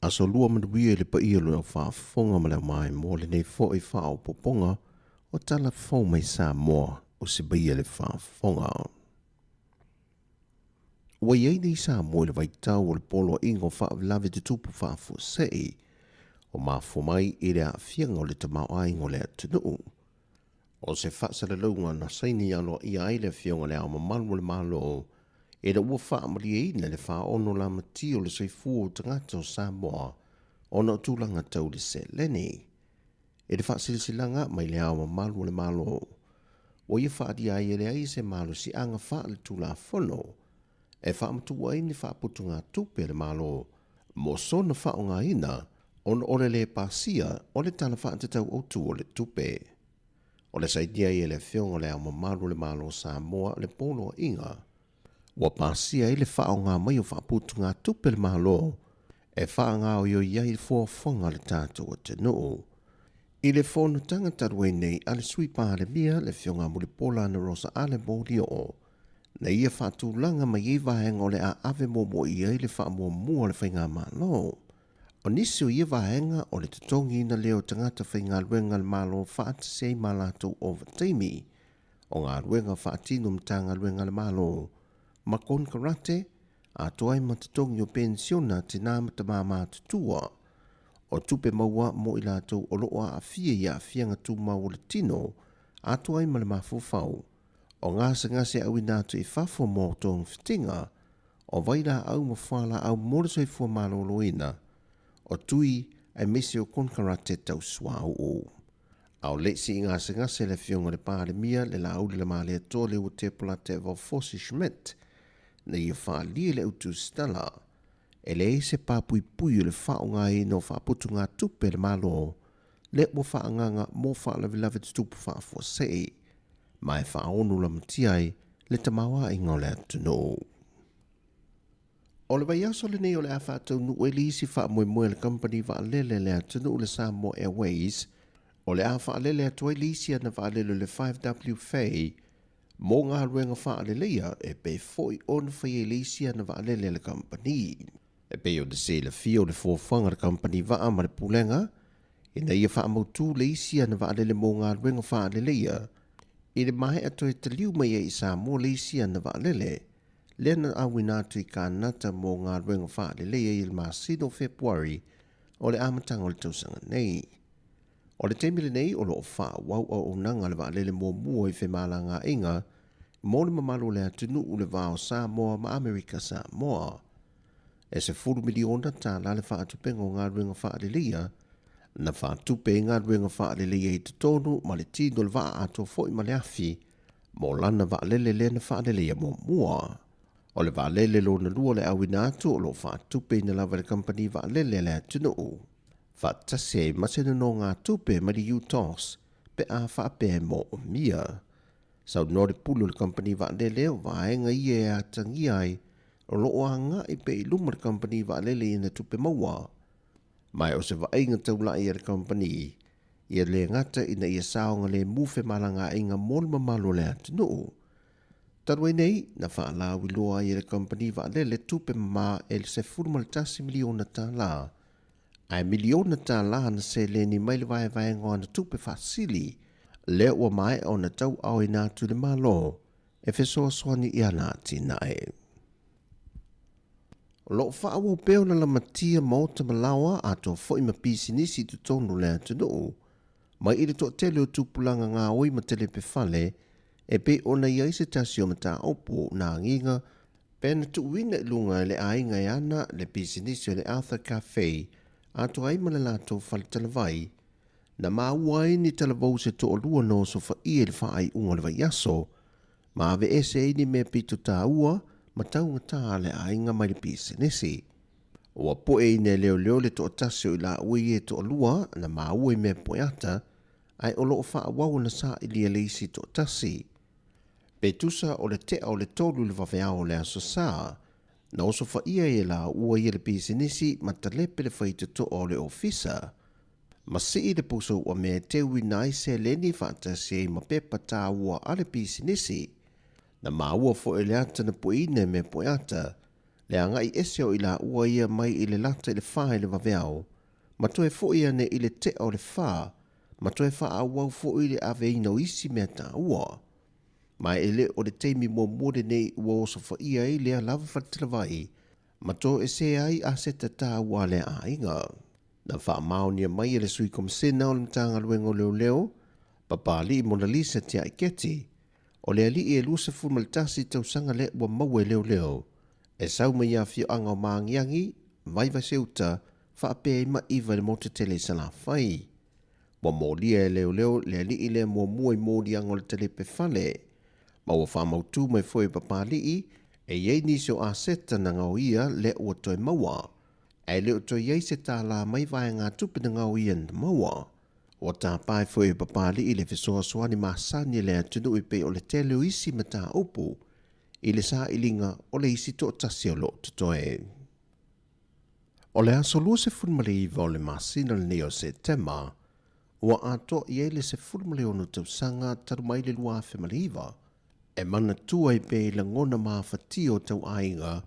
Aso lua manuia i le paia o le au faafofoga ma le aumaimoa lenei foi faaopoopoga o tala fou mai Samoa o se baia le faafofoga. Ua i ai nei Samoa i le vaitau o le poloaiga o faalavelave tutupu faafuasei o mafua mai i le aafiaga o le tamaoaiga o le atunuu. O se faasalalauga na saini aloaia ai le Afioga i Le Ao Mamalu o le Malo ina ua faamalieina le faono lamatia o le soifua o tagata o Samoa ona o tulaga tau le seleni. I le faasilasilaga mai Le Ao Mamalu o le Malo, ua ia faaalia ai e leai se malosiaga faaletulafono e faamatuu ai ni faaputugatupe a le Malo mo sona faaaogaina ona o le lē pasia o le Tala Faatatau Autu o le Tupe. O le sainia ai e le Afioga i Le Ao Mamalu o le Malo o Samoa le poloaiga ua pasia ai le faaaoga mai o faaputugatupe a le Malo e faagaoioi ai fuafuaga a le tatou atunuu. I le fonotaga talu ai nei a le Sui Palemia, le Afioga Mulipola Anarosa Ale Molioo, na ia faatulaga mai ai vaega o le a ave muamua i ai le faamuamua a le Faigamalo. O nisi o ia vaega o le totogiina lea o tagata faigaluega a le Malo faatasi ai ma latou ovataimi, o galuega faatino Matagaluega a le Malo ma konekarate, atoa ai ma totogi o penisiona a tinā ma tamā matutua, o tupe maua mo i latou o lo o aafia i aafiaga tumau o le tino, atoa ai ma le mafaufau, o gasegase auina atu i fafo mo togafitiga, o vailaau ma fualaau mo le soifua maloloina, o tui aemaise o konekarate tau suauu. A o le isi i gasegase le Afioga i le Palemia, le Laauli Lamalietoa Leuatea Polataivao Fosi Schmidt, na ia faaalia i le autusitala E leai se papuipui o le faaaogaina o faaputugatupe a le Malo lea ua faaagaaga mo faalavelave tutupu faafuasei, ma e faaonu lamatia ai le tamaoaiga o le atunuu. O le vaiaso lenei o le a faataunuu ai le isi faamoemoe a le kamupani vaalele a le atunuu le Samoa Airways, o le a faalele atu ai le isi ana vaalele o le 5W Fei mo galuega faaleleia e pei foi ona faia i le isi ana vaalele a le kamupani. E pei ona silafia o le fuafuaga a le kamupani vaa ma le Pulega ina ia faamautu le isi ana vaalele mo galuega faaleleia i le maea toe taliu mai ai i Samoa le isi ana vaalele lea na auina atu i Kanata mo galuega faaleleia i le masina o Fepuari o le amataga o le tausaga nei. O le taimi lenei o lo o faaauau auaunaga a le vaalele muamua i femalagaaiga mo le mamalu o le atunuu i le va o Samoa ma Amerika Samoa. E $10 miliona tala le faatupega o galuega faaleleia na faatupe ai galuega faaleleia i totonu ma le tino o le vaa atoa foi ma le afi mo lana vaalele lea na faaleleia muamua. O le vaalele lona lua o le auina atu o lo o faatupeina lava e le kamupani vaalele a le atunuu faatasi ai ma se nonogatupe mai le UTOS pe a faapea e moomia. Saunoa le pule o le kamupani vaalele o vaega ia e atagia ai o lo o agai pea i luma le kamupani vaalele i ana tupe maua. Ma o se vaaiga taulai a le kamupani, ia le gata ina ia saogalemu femalagaaiga mo le mamalu o le atunuu. Talu ai nei, na faalauiloa ai e le kamupani vaalele tupe mama e $11 miliona tala, ae miliona tala ana seleni mai le vaevaega o ana tupe faasili, lea ua maea ona tauaaoina atu i le Malo e fesoasoani i ana atinae. O lo o faaauau pea ona lamatia maota ma laoa atoa foi ma pisinisi i totonu o le atunuu, mai i le toatele o tupulaga gaoi ma telepe fale e pei ona i ai se tasi o mataupu na agiga pe na tuuina i luga e le aiga e ana le pisinisi o le Arthur Cafe atoa ai ma le latou fale talavai, na maua ai ni talavou se toalua na osofaia i le faaiuga o le vaiaso, ma aveese ai ni mea pito taua ma taugata a le aiga mai le pisinisi. Ua poeina e leoleo le toatasi o i laua ia e toalua na maua i mea poeata, ae o lo o faaauau ona sailia le isi toatasi. Pe tusa o le tea o le 3 i le vaveao o le Aso Sa, na osofaia ai e laua ia le pisinisi ma talepe le faitotoa o le ofisa, ma sii le pusa ua mea e teuina ai seleni faatasi ai ma pepa taua a le pisinisi. Na maua foi e le ata na pueina e mea poeata, le agai ese o i laua ia mai i le lata i le 4 i le vaveao, ma toe foi ane i le tea o le 4, ma toe faaauau foi le aveina o isi mea taua. Ma e le o le taimi muamua lenei ua osofaia ai lea lava faletalavai, ma toesē ai aseta taua a le aiga. Na faamaonia mai e le Sui Komisena o le Matagaluega o Leoleo, Papali'i Monalisa Tiaiketi, o le alii e 21 tausaga lea ua maua e leoleo, e sau mai afioaga o Magiagi, Vaivase-uta, faapea ai ma Iva i le motu tele i Salafai. Ua molia e leoleo le alii lea muamua i moliaga o le talepe fale, ma ua faamautu mai foi e Papali'i e i ai nisi o aseta na gaoia lea ua toe maua, ae le o toe i ai se tālā mai vaegatupe na gaoia na maua. Ua tapae foi e Papali'i le fesoasoani masani a le atunuu e pei o le tele o isi mataupu i le sailiga o le isi toatasi o lo o totoe. O le aso 29 o le masina lenei o Setema, ua atoa i ai le 16 tausaga talu mai le 2009, e manatua ai pea i lagona mafatia o tauaiga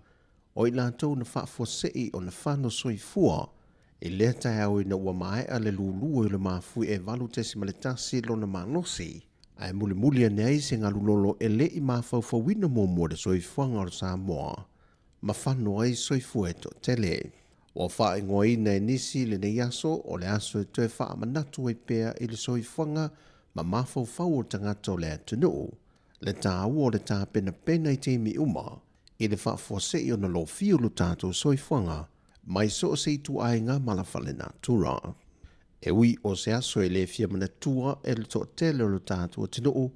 o i latou na faafuasei ona fano soifua i lea taeao ina ua maea le lulua o le mafuie e 8.1 lona malosi, ae mulimuli ane ai se galulolo e le i mafaufauina muamua le soifuaga o le Samoa ma fano ai soifua e toatele. Ua faaigoaina e nisi lenei aso o le aso e toe faamanatu ai pea i le soifuaga ma mafaufau o tagata o le atunuu, le taua o le tapenapena i taimi uma i le faafuasei ona lofia o lo tatou soifuaga mai so o se ituaiga ma la fale natura. E ui o se aso e le fia manatua e le toatele o lo tatou atunuu,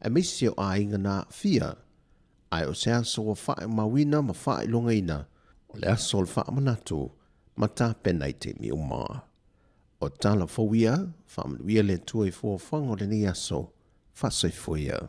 aemaise o aiga na aafia, ae o se aso ua faaumauina ma faailogaina O le aso o le faamanatu ma tapena i taimi uma. O tala fou ia, faamanuia le Atua i fuafuaga o lenei aso, faasoifua ia.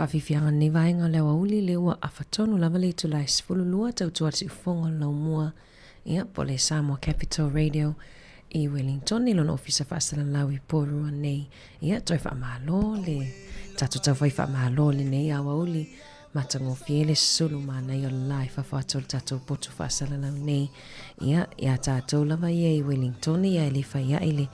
Faafiafiaga lenei vaega o le aoauli lea ua afa tonu lava le itula e 12 tautua le siufofoga o le laumua ia po o le Samoa Capital Radio i Wellington i lona ofisa faasalalau i Porirua nei. Ia toe faamalo le tatou taufai faamalo lenei aoauli matagofie le sulu manaia o le la i fafo atu o le tatou potu faasalalau nei. Ia, iā tatou lava ia i Wellington ia e le fai ai le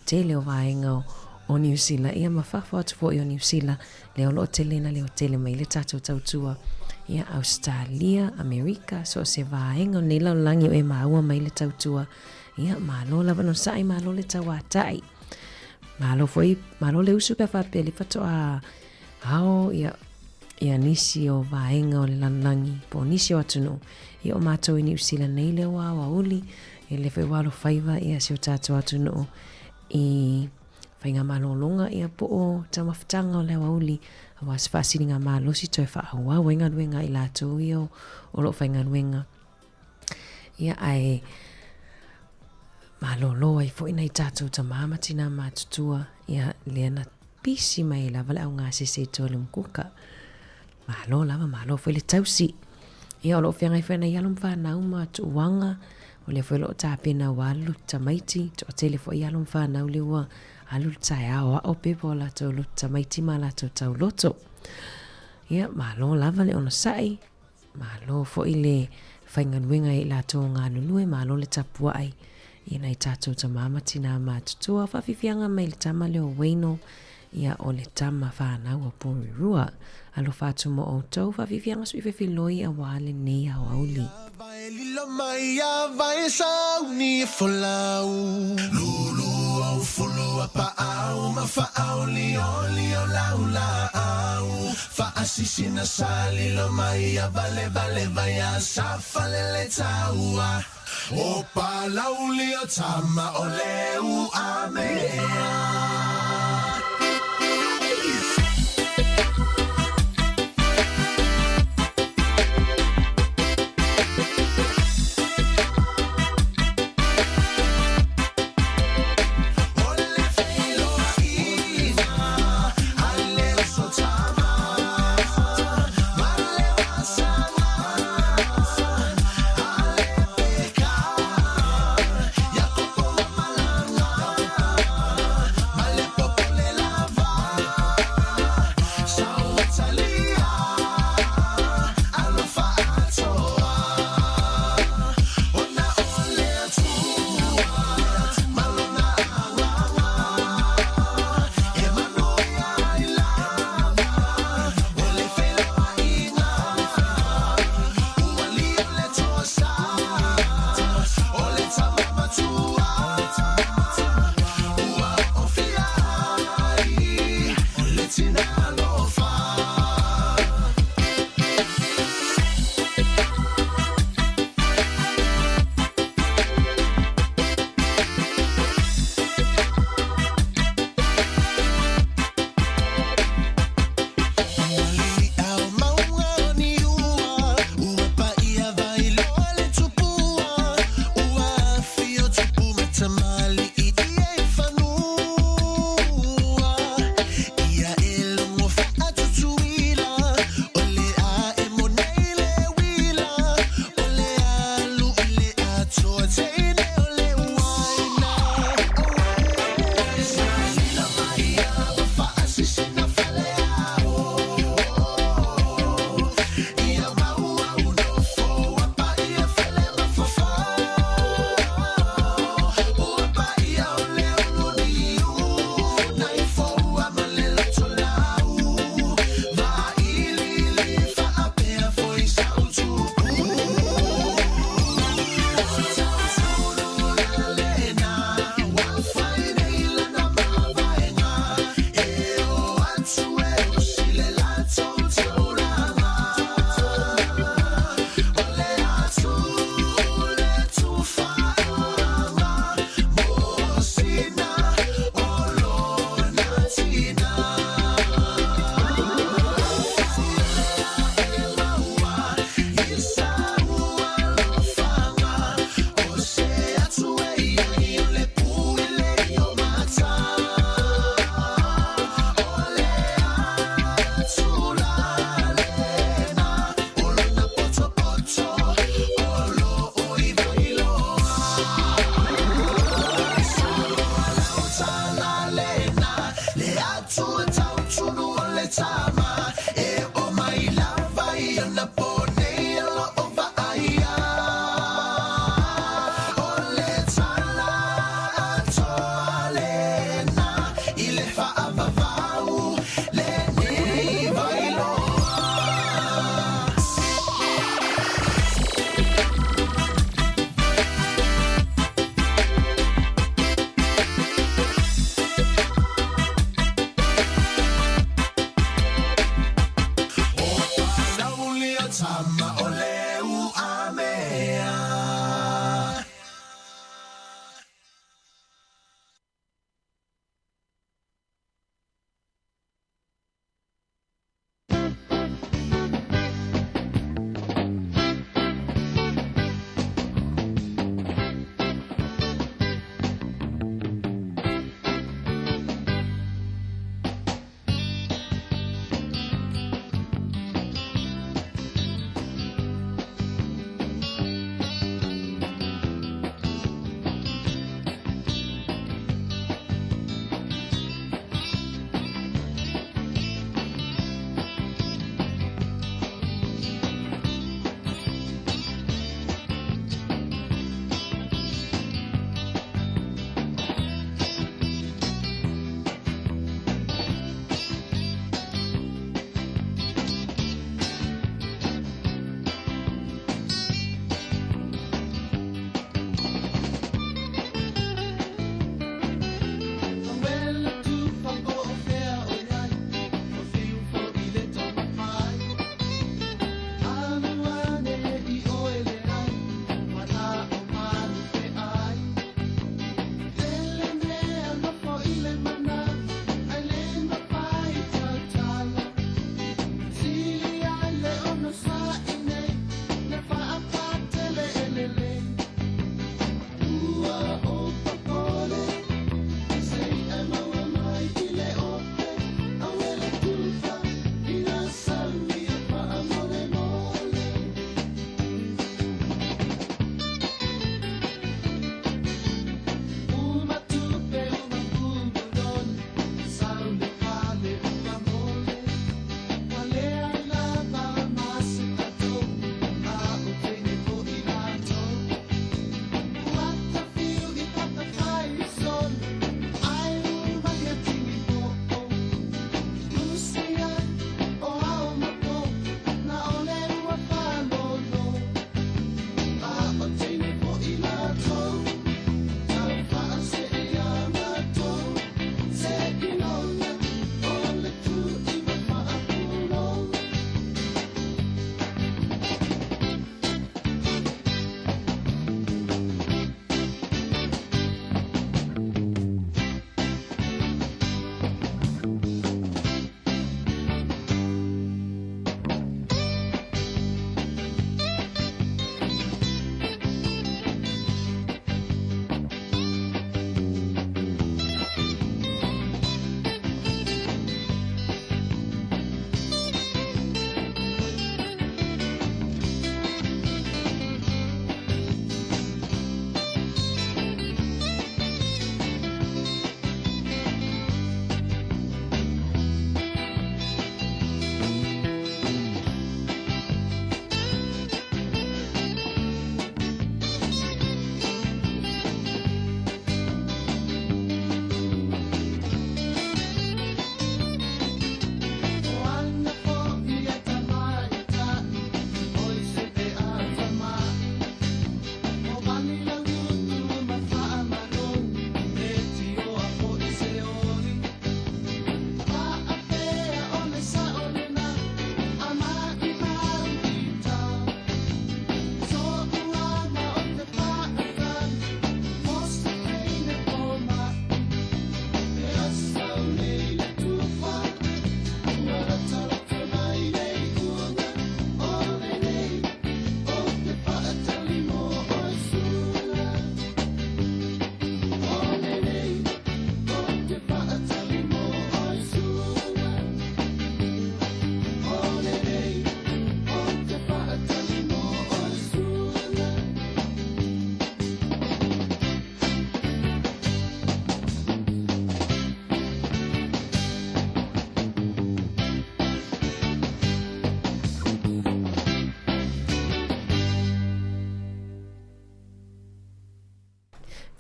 tele o vaega o Niu Sila ia ma fafo atu foi o Niu Sila lea o lo o tele na leo tele mai le tatou tautua ia Ausetalia, Amerika, so o se vaega o nei lalolagi o e maua mai le tautua ia malo lava no sa'i malo le tauata'i malo foi malo le usu pe faapea le faatoa ao ia ia nisi o vaega o le lalolagi po o nisi o atunuu ia o matou i Niu Sila nei lea ua aoauli e le foi ua alofaiva ia si o tatou atunuu i. Faigamalologa ia po o taumafataga o le aoauli aua se faasiliga malosi toe faaauau ai galuega a i latou ia o lo o faigaluega. Ia ae malolo ai foi nai tatou tamā ma tinā matutua, ia lea na pisi mai ai lava le augasese i tua i le umukuka. Malo lava, malo foi le tausi. Ia o lo o feagai foi nai alo ma fanau ma tuuaga, o lea foi o lo o tapena aua le lotu tamaiti, toatele foi alo ma fanau lea ua alu le taeao ao pepa o latou lotu tamaiti ma latou tauloto. Ia, malo lava le onosai, Malo foi le faigaluega i latou o galulue, malo le tapuai i nai tatou tama ma tina matutua. Faafiafiaga mai le tama lea o Wayno, ia o le tama fanau a Porirua. Alofa atu mo outou, faafiafiaga sui fefiloi aua lenei aoauli. Vai lilo mai a vai sauni e folau Lulu au fulu a paau ma faaolioli o lau laau Faasisina sa lilo mai a valevale vai a sa falele taua O Palauli o tama o le uamea.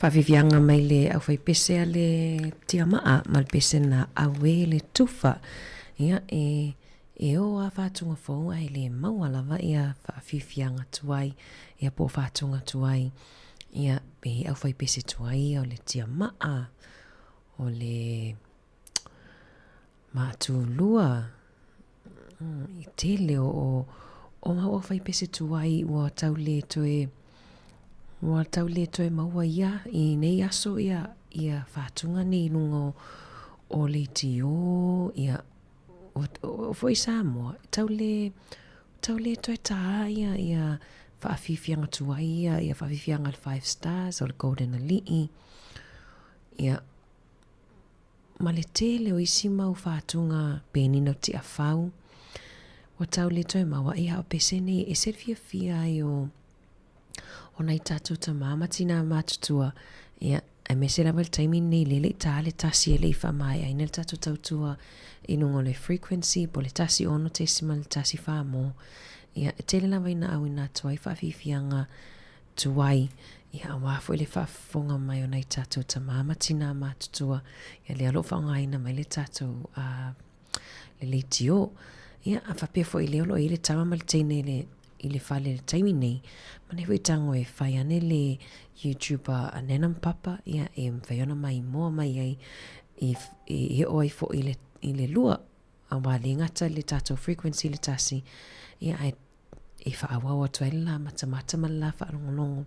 Faafiafiaga mai le aufaipese a le tiamaa ma le pese na auē le tufa. Ia, e, e ō a faatuga fou ae le maua lava ia faafiafiaga tuai, ia po o faatuga tuai, ia, pe aufaipese tuai ia o le tiamaa, o le maatulua, I tele o o mau aufaipese tuai ua tau le toe ua tau le toe maua ia i nei aso ia ia faatuga nei i luga o o leitio ia o foi Samoa tau le tau le toe tā ia ia faafiafiaga tuai ia ia faafiafiaga a le Five Stars o le Golden Alii ia ma le tele o isi mau faatuga penina o Tiafau, ua tau le toe maua ia o pese nei e ese le fiafia ai o o nai tatou tamā ma tinā matutua, ia, aemaise lava i le taimi lenei lea e le i tā le tasi e le i faamaeaina le tatou tautua i luga o le frequency po o le 16.14 mo, ia, e tele lava ina auina atu ai faafiafiaga tuai, ia aua foi le faafofoga mai o nai tatou tamā ma tinā matutua, ia lea o lo o faaaogaina mai le tatou uh, le leitio. Ia, a faapea foi lea o lo o i ai le tama ma le teine i le, i le fale i le taimi nei, manaia foi tago e fai ane le YouTube a Nana ma Papa, ia e mafai ona maimoa mai ai i, i, i oo ai foi i le, i le lua, aua le gata le tatou frequency le tasi, ia ae e faaauau atu ai le la matamata ma le la faalogologo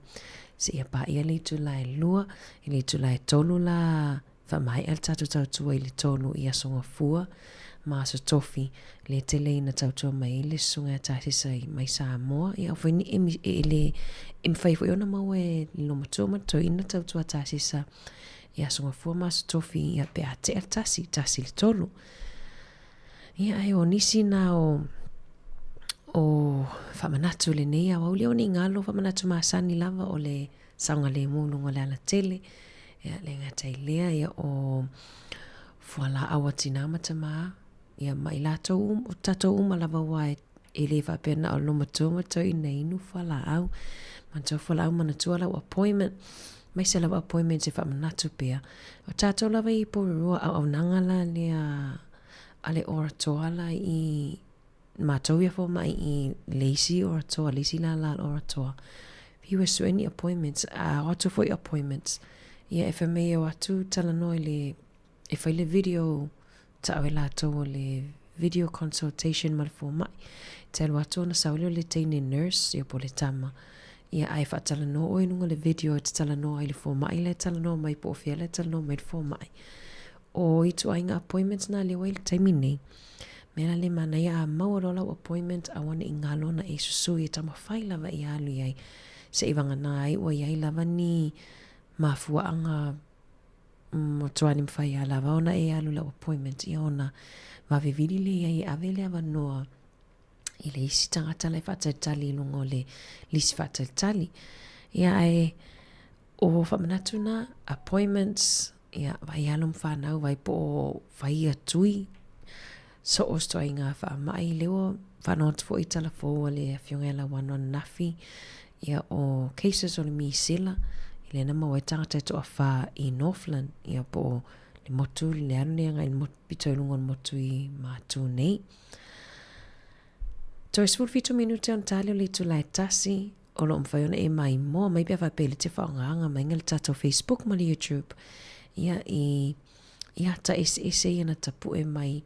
seia paia le itula e lua, i le itula e tolu la faamaea le tatou tautua i le tolu i Aso Gafua ma Aso Tofi, le tele ina tautua mai ai le Susuga ia Tasisa mai Samoa, ia aua foi ne i e le e mafai foi ona maua e le lomatua ma le toeaina tautua Tasisa i Aso Gafua ma Aso Tofi ia pe a tea le tasi, tasi le tolu. Ia, ae o nisi na o, o faamanatu lenei aoauli, aua ne i galo faamanatu masani lava o le saogalemu i luga o le alatele. Ia, le gata i lea, ia o fualaau a tinā ma tamā, ia ma i latou, o tatou uma lava aua e, e le faapea na o le matua ma toeaina e inu fualaau. Manatua fualaau, manatua lau appointment, aemaise lava appointments e faamanatu pea. O tatou lava i Porirua, auaunaga la lea a le Oratoa la i matou ia fomai i le isi Oratoa, le isi lālā o le Oratoa. Fiu e sue ni appointments, a o atu foi appointments. Ia e fai mai e o atu talanoa i le, e fai le video ta'o e latou o le video consultation ma le fomai. Te alu atu ona sau lea o le teine nurse, ia po o le tama. Ia ae faatalanoa oe i luga o le video e te talanoa ai i le fomai la e talanoa mai po o fea la e talanoa mai le fomai. O ituaiga appointments na lea ua i le taimi nei. Mea la le manaia a maua loa lau appointment aua ne i galo ona e susui e taumafai lava ia alu i ai se'i vagana ai ua i ai lava ni mafuaaga matua le mafai a lava ona e alu lau appointment ia ona vave vili lea i ai e ave le avanoa i le isi tagata la e faatalitali i luga o le lisi faatalitali. Ia ae o faamanatu na, appointments, ia vai alo ma fanau, vai po o fai ia tui, so o se ituaiga faamai, lea ua faalogo atu foi i tala fou a le Afioga ia Lauano ananafi, ia o cases o le misela, lea na maua ai tagata e toafa i Northland, ia po o le motu, le alu lea agai i le motu, pito i luga o le motu i Matu nei. Toe 17 minute ona tali o le itula e tasi, o lo o mafai ona e maimoa mai pe a faapea i le te faaaogaga mai le tatou Facebook ma le YouTube ia i i ata eseese ia na tapue mai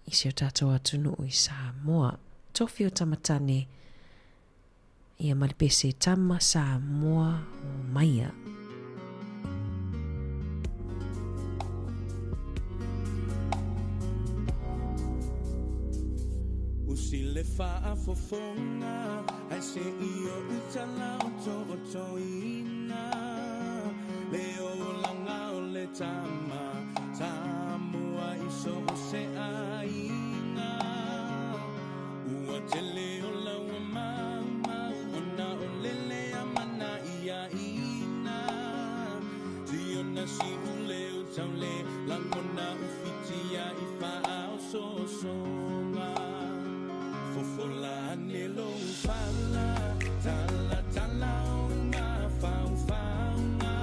i si o tatou atunuu i Samoa. Tofi o Tamatane ia ma le pese Tama Samoa o Maia. Usi le faafofoga ae se i ou tala otootoina le olaga o le tama Samoa i so o se aiga Ua tele o laua maumau ona o lele a mana ia ina Siona siule o taule lagona ufitia i faaosoosoga Fofola ane lou fala talatala o mafaufauga.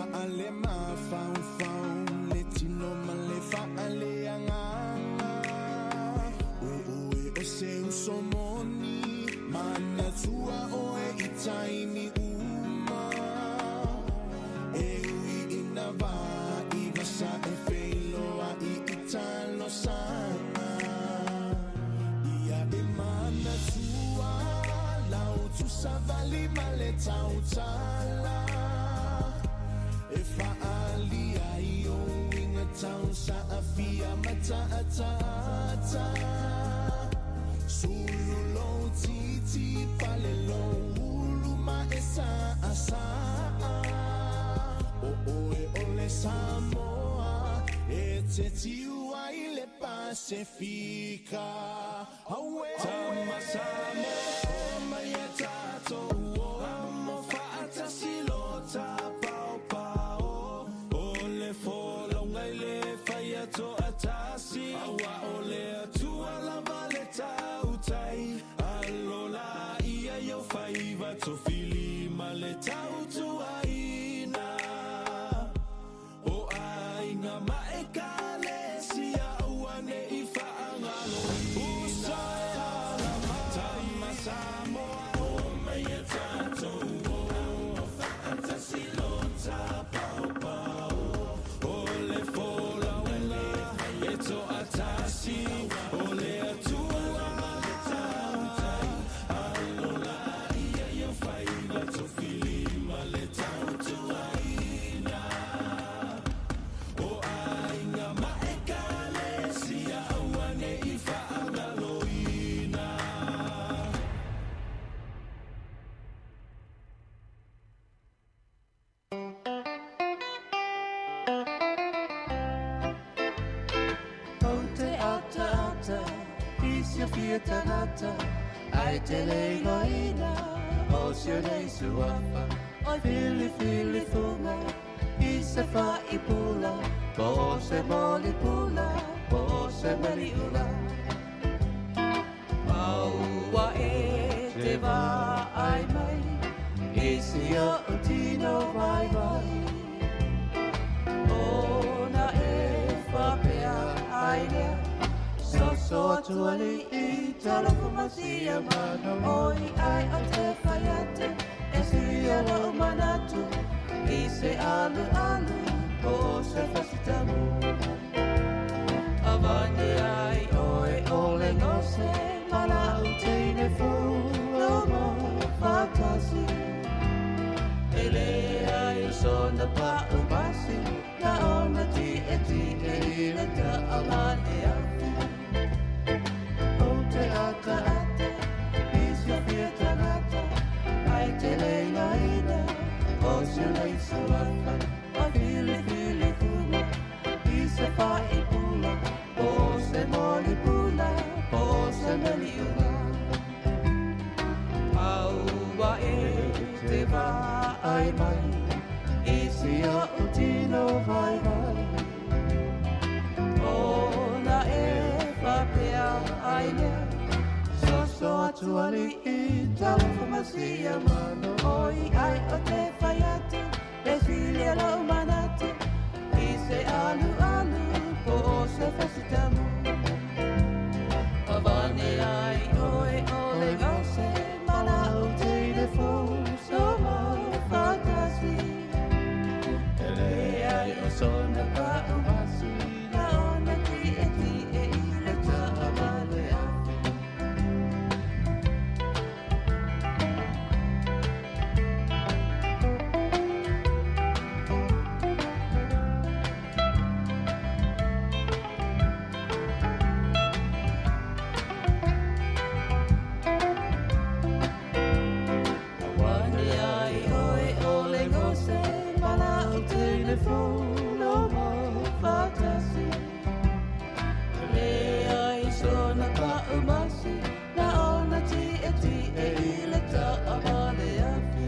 Faale-mafaufau le tino ma le faaleagaga. O oe o se uso moni, manatua oe i taimi uma. E ui ina vā i vasa e feiloai i talosaga. Ia e manatua lau tusavali ma le tautala. E faaalia ai ou uiga tau saafia ma taataata. Sulu lou titi, pale lou ulu ma e saasaa. O oe o le Samoa e te tiu ai le Pasefika. Auē! Tama Samoa mai e tatou o amo faatasi lo tapaopao. O le folauga i le fai a toatasi, aua o le Atua lava le tautai. Alo laia i ou faiva tofili ma le tautuaina. O aiga ma Ekalesia aua ne i faagaloina. Uso e ala mai. Tama Samoa o mai e tatou o. Faatasi lo tapaopao. O le folauga e toatasi. O le Atua lava le tautai. Alo laia i ou faiva tofili ma le tautuaina. O aiga ma Ekalesia aua ne i faagaloina. Ou te ataata i si afia tagata, Ai te le igoaina o si o nei suafa, Oi filifili fuga i se faipula, Po o se moli pula, po o se meliula. Maua e te vaai mai i si oʻu tino waiwai, Ona e faapea ai lea, Soso atu alii talofa ma sia mano. Oi ai o te whai atu, e suia lou manatu, I se alualu po o se fasitamu. Avane ai oe o le gose ma lau teine fou lomo faatasi. E leai o sona pa'u masi, Na ona tietie i le taavale afi. Ou te ataata i si afia tagata, Ai te le igoaina o si nei suafa, Oi filifili fuga i se faipula, Po o se moli pula, po o se meliula. Aua e te vaai mai i si oʻu tino waiwai, Ona e faapea ai lea, Soso atu alii talofa ma sia mano. Oi ai o te whai atu, e whiria lou manatu, I se alualu po o se fasitamu. Avane ai oe o le gose ma lau teine fou somo faatasi. E leai o sona pa'u masi, Na ona tietie i le taavale afi. Avane ai oe o le gose ma lau teine fou lomo faatasi. E leai sona pa'u masi, Na ona tietie i le taavale afi.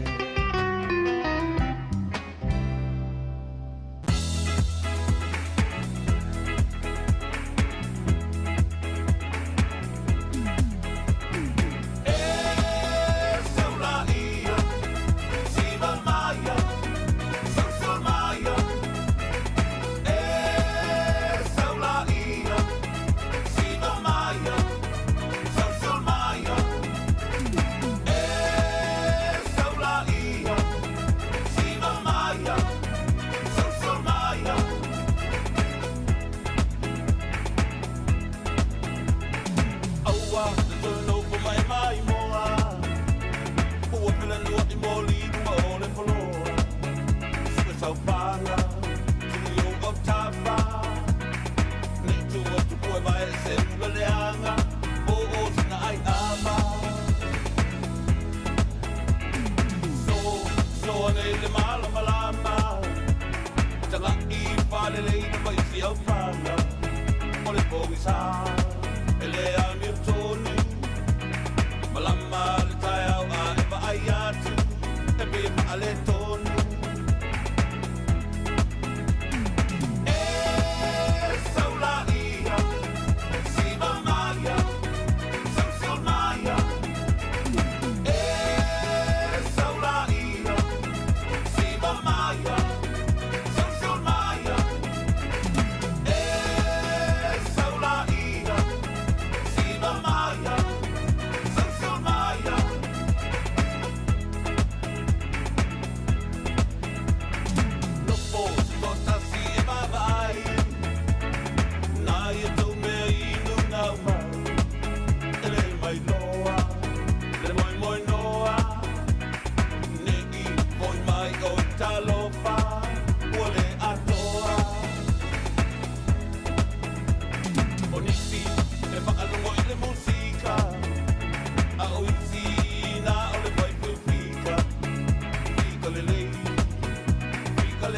E seu laia, siva maia, sausau maia.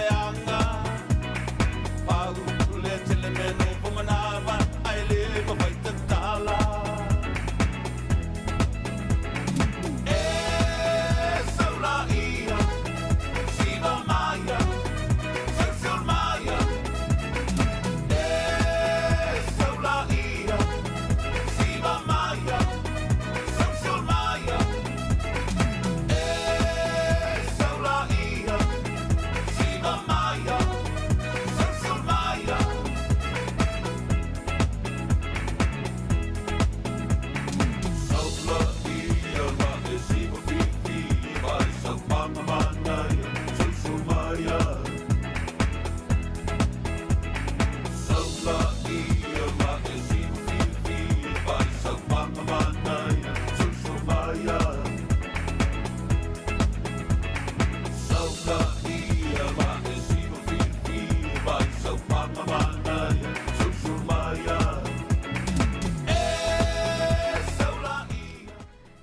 leaga Pau le tele mea nofo manava Ae le mafai tatala E saulaia Siva maia Social maia E saulaia Siva maia Social maia E saulaia Siva maia Social maia Saulaia ma e siva fifi Vai saupanga manaia Social maia Saulaia ma e siva fifi Vai saupanga manaia Social maia Saulaia ma e siva fifi Vai saupanga manaia Social maia E saulaia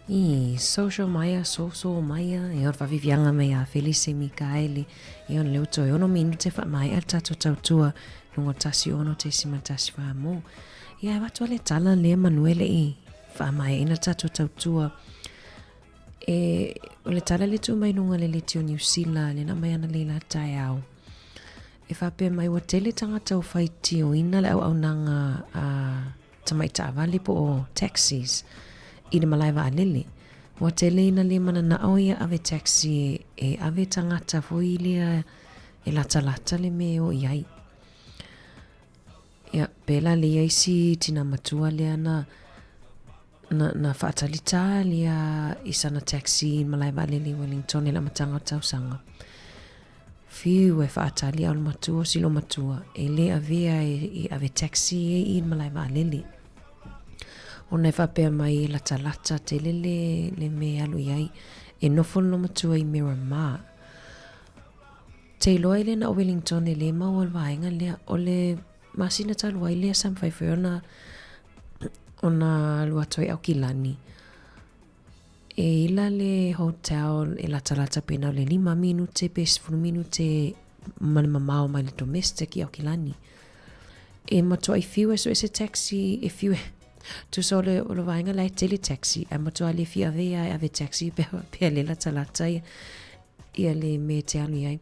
I social maia, soso maia, e ona whawhiwhianga mai a Felise Mikaele, e ona leo toe ono minute whaamaea le tatou tautua, luga o 16.14 mo. Ia, e avatu a le tala lea Manuele i whaamaeaina le tatou tautua. E, o le tala le tuu mai luga le leti o Niu Sila, le na mai ana le la taeao. E whapea mai ua tele tangata o whaitioina le auaunaga a tamai taavale po o taxis i le malae vaalele. Ua tele ina le mananao ia ave taxi e ave tagata foi lea e latalata le mea e o i ai. Ia, pēlā le ia isi tina matua lea na na, na faatalitā lea i sana taxi i malae vaalele i Wellington i le amataga o le tausaga. Fiu e faatali a o le matua o silo matua e le avea e, e ave taxi e i le malae vaalele. Ona e faapea mai e latalata tele le, le mea e alu i ai. E nofo le matua i Miramar. Te iloa i le na o Wellington e le maua le vaega lea. O le masina talu ai lea sa mafai foi ona ona alu atu ai Aukilani. E ila le hotel e latalata pena o le 5 minute pe 10 minute ma le mamao mai le domestic i Aukilani. E matuai fiu e sue se taxi, e fiu e tusa o le, o le vaega la e tele taxi, ae matua le fia avea e ave taxi pe, pe le latalata ia, ia le me te alu i ai.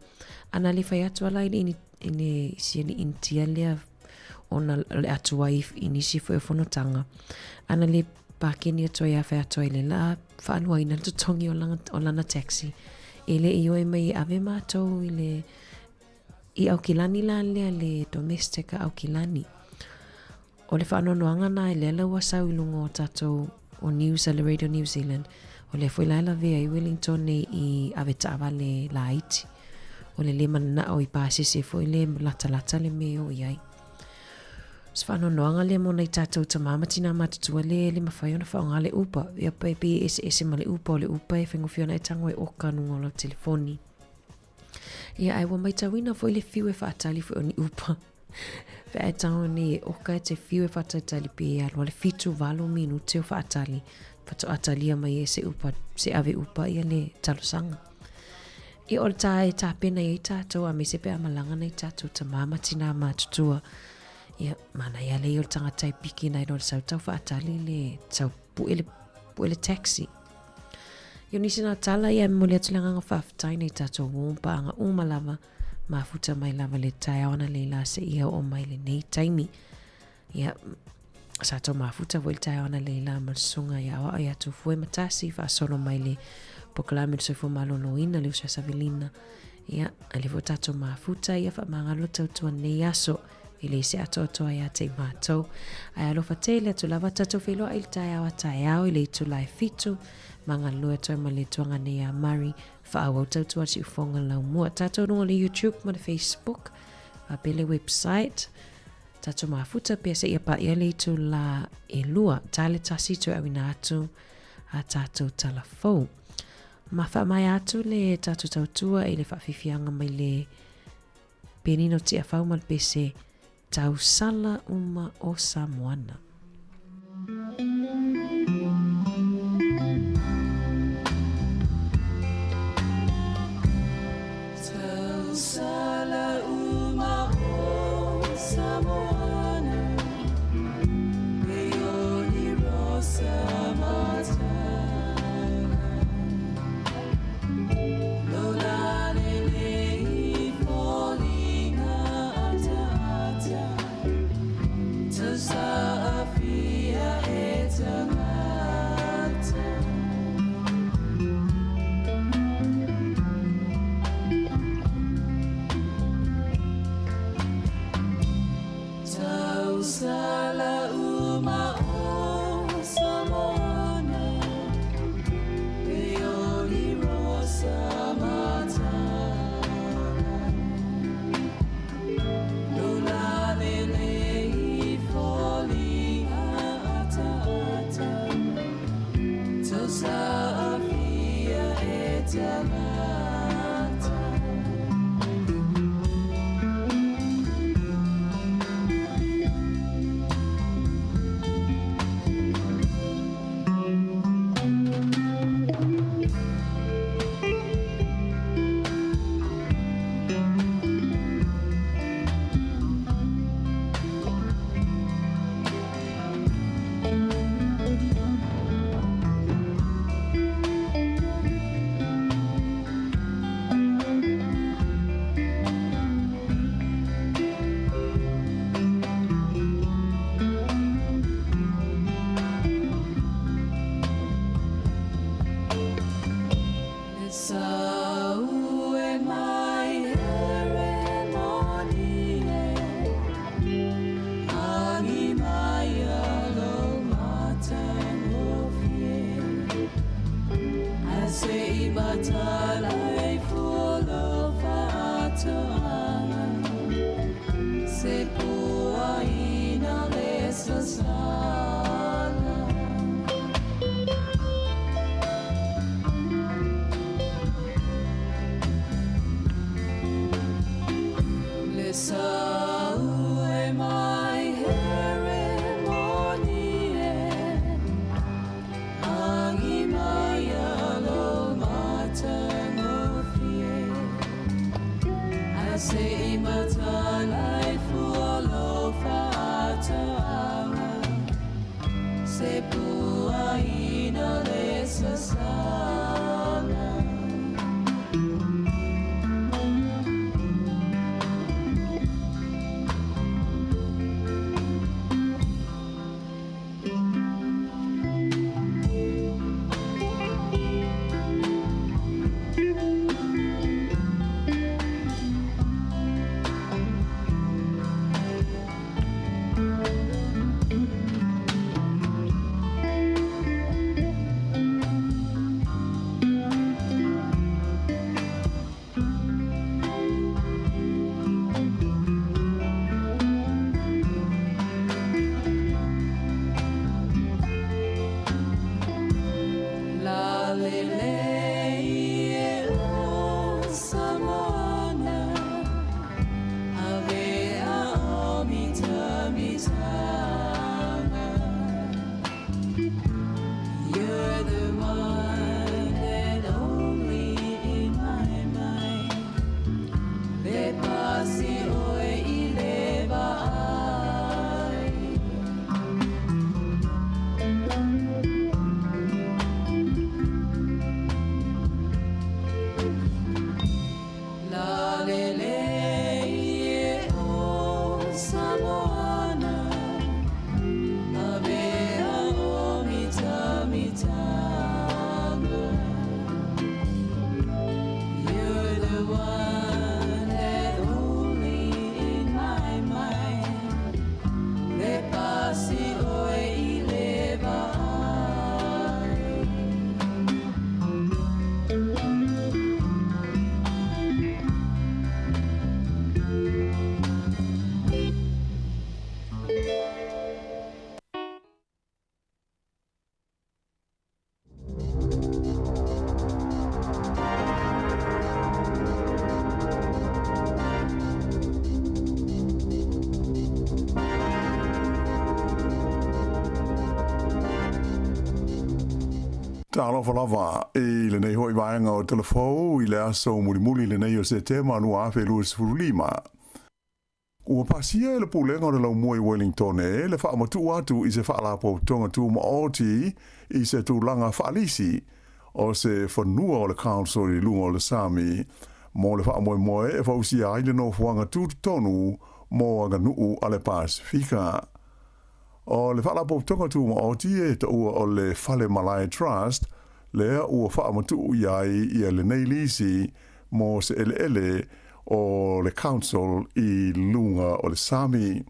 Ana le fai atu ala i le, i le, isi ali Initia lea ona o le atu ai i nisi foi o fonotaga. Ana le pakeni atu ai a fai atu ai le la faaluaina le totogi o lana, o lana taxi. E le i oe mai e ave matou i le i Aukilani la lea le domestic a Aukilani. O le faanoanoaga na e lea la ua sau i luga o tatou o news a le Radio New Zealand. O lea foi la e lavea ai Wellington nei i ave taavale laiti. O le le mananao i pasese foi le latalata le mea e o i ai. O se faanoanoaga lea mo nai tatou tamā ma tinā matutua le le mafai ona faaaoga le Uber. Ia pe pei e eseese ma le Uber, o le Uber e faigofie ona e tago e oka luga o lau telefoni. Ia ae ua maitauina foi le fiu e faatali foi o ni Uber. Pe a e tago nei e oka e te fiu e faatalitali pe e alu a le 7, 8 minute o faatali. Faatoa talia mai e se Uber, se ave Uber ia le talosaga. Ia o le tā e tapena i ai tātou aemaise pe a malaga nai tātou tamā ma tinā matutua. Ia, manaia lea o le tagata e piki nai lo le sau tau faatali le sau pue le, pue le taxi. Ia o nisi nā tala ia e momoli atu le agaga faafetai nai tātou warm paaga uma lava, mafuta mai lava le taeao analeila seia oo mai lenei taimi. Ia, sa tou mafuta foi le taeao analeila ma le susuga ia Aoao ia Tufue ma Tasi faasolo mai le polokalame o le soifua maloloina le uso ia Savelina. Ia, a lea foi ua tatou mafuta ia faamagalo le tautua nei aso e leai se atoatoa ia te i matou. Ae alofa tele atu lava tatou feiloai i le taeao a taeao i le itula e 7 ma galulue atu ai ma le tuaga nei a Murray faaauau tautua le siufoga laumua. Tatou luga o le YouTube ma le Facebook faapea le website. Tatou mafuta pea seia paia le itulā e lua, ta le tasi toe auina atu a tatou tala fou. Ma faamaea atu le tatou tautua i le faafiafiaga mai le penina o Tiafau ma le pese tausala uma o Samoana. Tausala. Talofa lava i lenei hoi vaega o Talafou i le aso mulimuli lenei o Setema 2025. Ua pasia e le Pulega o le Laumua i Wellingtone le faamatuu atu i se Faalapotopotoga Tumaoti i se tulaga faalisi o se fanua o le Council i luga o le sami mo le faamoemoe e fausia ai le nofoaga tutotonu mo aganuu a le Pasefika. O le Faalapotopotoga Tumaoti e taua o le Fale Malae Trust lea ua faamatuu i ai ia lenei lisi mo se eleele o le Council i luga o le sami.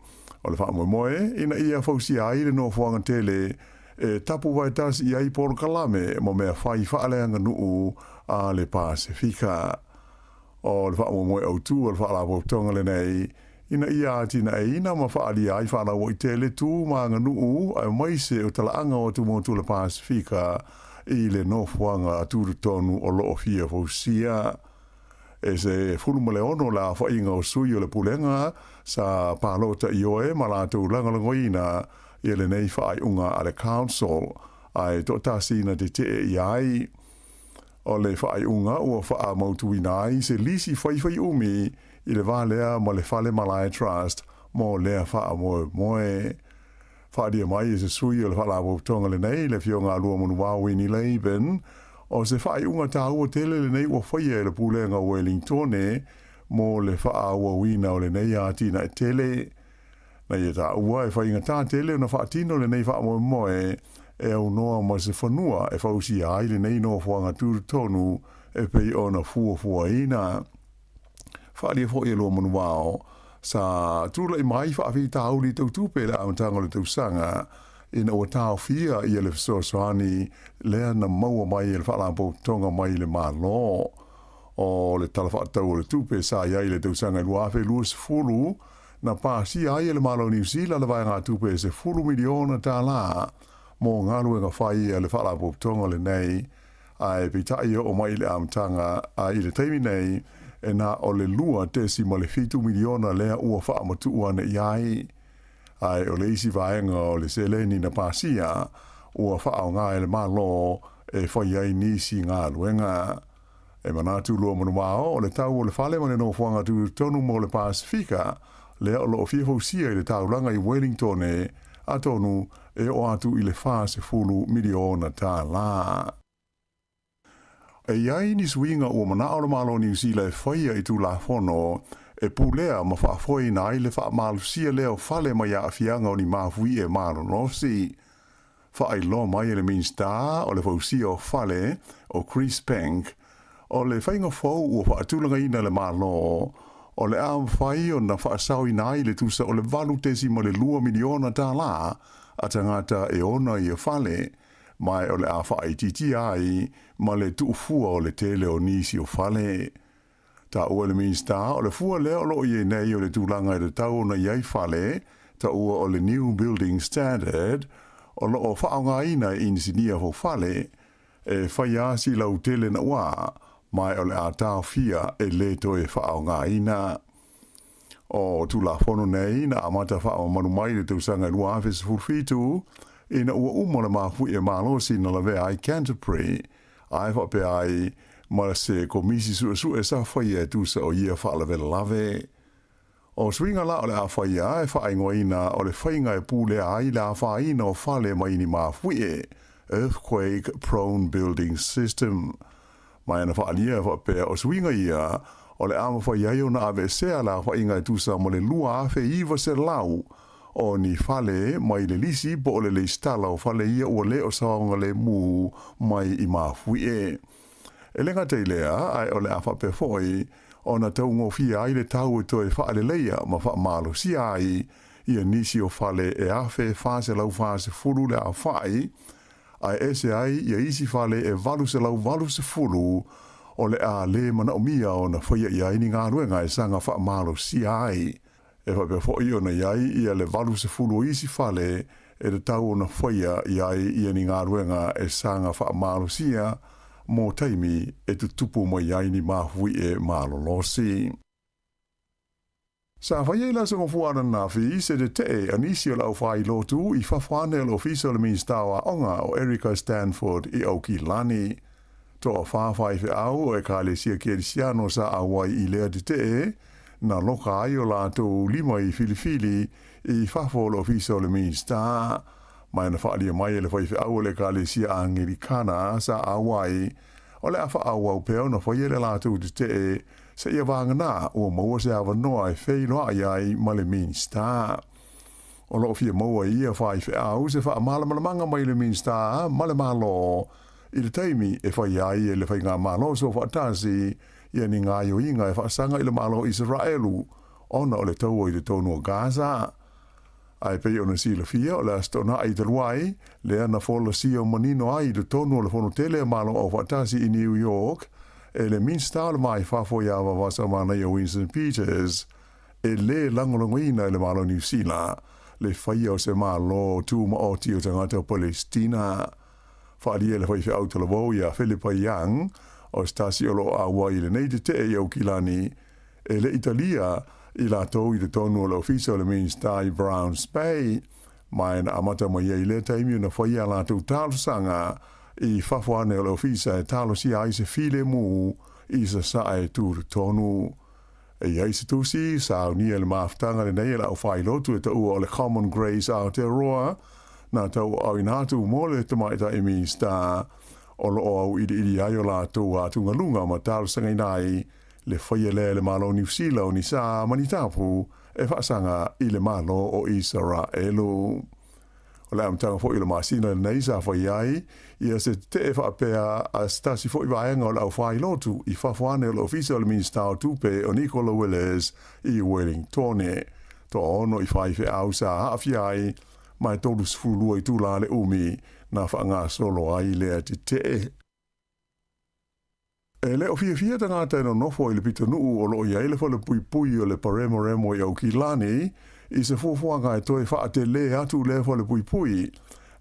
O le faamoemoe ina ia fausia ai le nofoaga tele e tapu vaetasi i ai polokalame ma mea fai faaleaganuu a le Pasefika. O le faamoemoe autu o le Faalapotopotoga lenei ina ia atinaeina ma faaalia ai faalauaitele tu ma aganuu aemaise o talaaga o atumotu o le Pasefika i le nofoaga tutotonu o lo o fia fausia. E 16 le aofaiga o sui o le Pulega sa palota ioe ma latou lagolagoina ia lenei faaiuga a le Council, ae toatasi na tetee i ai. O le faaiuga ua faamautuina ai se lisi faifaiumi i le va lea ma le Fale Malae Trust mo lea faamoemoe. Faaalia mai e se sui o le Faalapotopotoga lenei, le Afioga a Luamanuvao Winnie Laban, o se faaiuga taua tele lenei ua faia e le Pulega o Uelingtone mo le faaauauina o lenei atinae tele. Na ia taua e faigata tele ona faatino lenei faamoemoe e aunoa ma se fanua e fausia ai lenei nofoaga tutotonu e pei ona fuafuaina. Faaalia foi e Luamanuvao, sa tulai mai faafitauli tau tupe i le amataga o le tausaga ina ua taofia ia le fesoasoani lea na maua mai e le Faalapotopotoga mai le Malo. O le Tala Faatatau o le Tupe sa i ai i le tausaga 2020, na pasia ai e le Malo o Niu Sila le vaegatupe e $10 miliona mo galuega fai a le Faalapotopotoga lenei, ae peitai e oo mai i le amataga a i le taimi nei, e na o le $2.7 miliona lea ua faamatuu ane i ai. Ae o le isi vaega o le seleni na pasia ua faaaoga e le Malo e fai ai nisi galuega. E manatu luamanuvao o le tau o le fale ma le nofoaga tutotonu mo le Pasefika lea o lo o fia fausia i le taulaga i Wellingtone atonu e oo atu i le $40 miliona. E i ai ni suiga ua manao le Malo o Niu Sila e faia i Tulafono e pulea ma faafoeina ai le faamalosia lea o fale mai aafiaga o ni mafuie malolosi. Faailoa mai e le Minisita o le Fausia o Fale, o Chris Penk, o le faiga fou ua faatulagaina e le Malo, o le a mafai ona faasaoina ai le tusa o le $8.2 miliona a tagata e ona ia fale, ma o le a faaitiitia ai ma le tuufua o le tele o nisi o fale. Taua e le Minisita, o le fua lea o lo o i ai nei o le tulaga e tatau ona i ai fale, taua o le New Building Standard, o lo o faaaogaina e inisinia faufale, e fai lava si lautele nauā, ma o le a taofia e lē toe faaaogaina. O Tulafono nei na amata faamamalu mai i le tausaga e 2017, ina ua uma le mafuie malosi na lavea ai Canterbury, ae faapea ai ma se komisi suesue sa faia e tusa o ia faalavelave. O suiga la o le a faia e faaigoaina o le faiga e pulea ai le afaina o fale mai ni mafuie, Earthquake Prone Building System. Ma na faaalia e faapea o suiga ia o le a mafai ai ona aveesea le aofaiga e tusa ma le 2,900 o ni fale mai le lisi po o le lesitala o fale ia ua le o saogalemu mai i mafuie. E le gata i lea, ae o le a faapea foi ona taugofie ai le tau e toe faaleleia ma faamalosia ai ia nisi o fale e 1,440 le aofai, ae ese ai ia isi fale e 880 o le a lē manaomia ona faia i ai ni galuega e saga faamalosia ai. E faapea foi ona i ai ia le 80 o isi fale e tatau ona faia i ai ia ni galuega e saga faamalosia mo taimi e tutupu mai ai ni mafuie malolosi. Sa faia i le aso Gafua ananafi se tetee a nisi o le aufailotu i fafo ane o le Ofisa o le Minisita o Aoga o Erica Stanford i Aukilani. Toafa faifeau o Ekalesia Kerisiano sa auai i lea tetee, na loka ai o latou lima i filifili i fafo o le Ofisa o le Minisita. Ma na faaalia mai e le faifeau o le Ekalesia Angelikana sa auai, o le a faaauau pea ona faia le latou tetee seia vagana ua maua se avanoa e feiloai ai ma le Minisita. O lo o fia maua i ia faifeau se faamalamalamaga mai le Minisita ma le Malo i le taimi e faia ai e le Faigamalo Soofaatasi ia ni gaoioiga e faasaga i le Malo o Isaraelu ona o le taua i totonu o Gaza. Ae pei ona silafia, o le Aso Toonai talu ai, lea na folasia manino ai i totonu o le Fono Tele a Malo Aufaatasi i New York e le Minisita o le Va i Fafo ia Vavasa Manaia Winston Peters, e lē lagolagoina e le Malo o Niu Sila le faia o se Malo Tumaoti o tagata o Palesitina. Faaalia e le faifeau talavou ia Philippa Young, o se tasi o lo o auai i lenei tetee i Aukilani, E le i talia i latou i totonu o le ofisa o le Minisita i Browns Bay, ma e na amata mai ai lea taimi ona faia a latou talosaga i fafo ane o le ofisa e talosia ai se filemu i sasae tutotonu. E i ai se tusi, saunia i le mafutaga lenei e le aufailotu e taua o le Common Grace Aotearoa, na tauaaoina atu mo le Tamaitai Minisita o lo o auiliili ai o latou atugaluga ma talosagaina ai le faia lea e le Malo o Niu Sila o ni sā ma ni tapu e faasaga i le Malo o Isaraelu. O le amataga foi o le masina lenei sa fai ai ia se tetee faapea a se tasi foi vaega o le aufailotu i fafo ane o le Ofisa o le Minisita o Tupe o Nicola Willis i Wellingtone. Toaono i faifeau sa aafia ai ma e 32 itulā le umi na faagasolo ai lea tetee. E le o fiafia tagata e nonofo i le pitonuu o lo o i ai le falepuipui o le Paremoremo i Aukilani i se fuafuaga e toe faatelē atu lea falepuipui,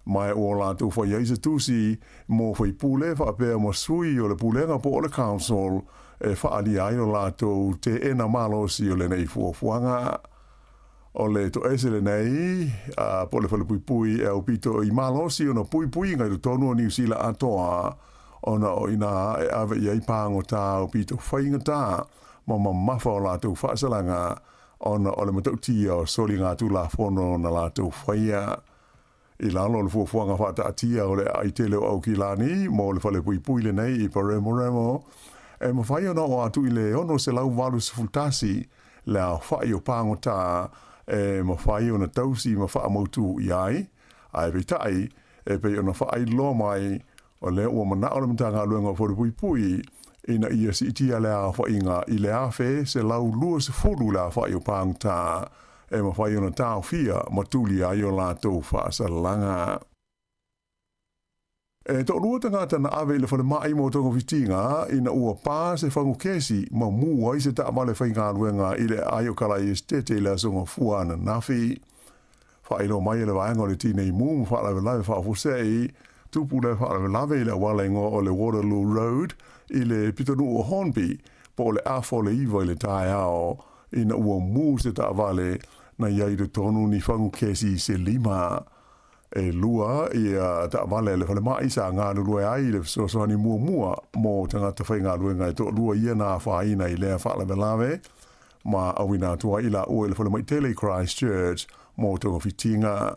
ma e ua latou fai ai se tusi mo faipule faapea ma sui o le pulega po o le council. e faaalia ai lo latou teena malosi o lenei fuafuaga. O le toese lenei a po o le falepuipui e aupito i malosi ona puipuiga i totonu o Niu Sila atoa ona o i ina e ave i ai pagota aupito faigata ma mamafa o latou faasalaga ona o le matautia o soligatulafono na latou faia. I lalo o le fuafuaga faataatia o le aai tele o Aukilani mo le falepuipui lenei i Paremoremo, e mafai ona oo atu i le 681 le aofai o pagota e mafai ona tausi ma faamautū i ai, ae peitai, e pei ona faailoa mai, o lea ua manao le Matagaluega o Falepuipui ina ia siitia le aofaiga i le 1,120 le aofai o pagota e mafai ona taofia ma tulia ai o latou faasalaga. E toalua tagata na ave i le falemai mo togafitiga ina ua pa se fagu kesi ma mū ai se taavale faigaluega i le aai o Kalai Esetete i le Aso Gafua ananafi. Faailoa mai e le vaega o le Tinei Mu ma Faalavelave Faafuasei, tupu lea faalavelave i le auala igoa o le Waterloo Road i le pitonuu o Hornby po o le afa o le 9 i le taeao ina ua mū se taavale na i ai i totonu ni fagu kesi se lima. E lua ia taavale a le falemai sa galulue ai i le fesoasoani muamua mo tagata faigaluega e toalua ia na afaina i lea faalavelave ma auina atu ai i laua i le falemai tele i Christchurch mo togafitiga.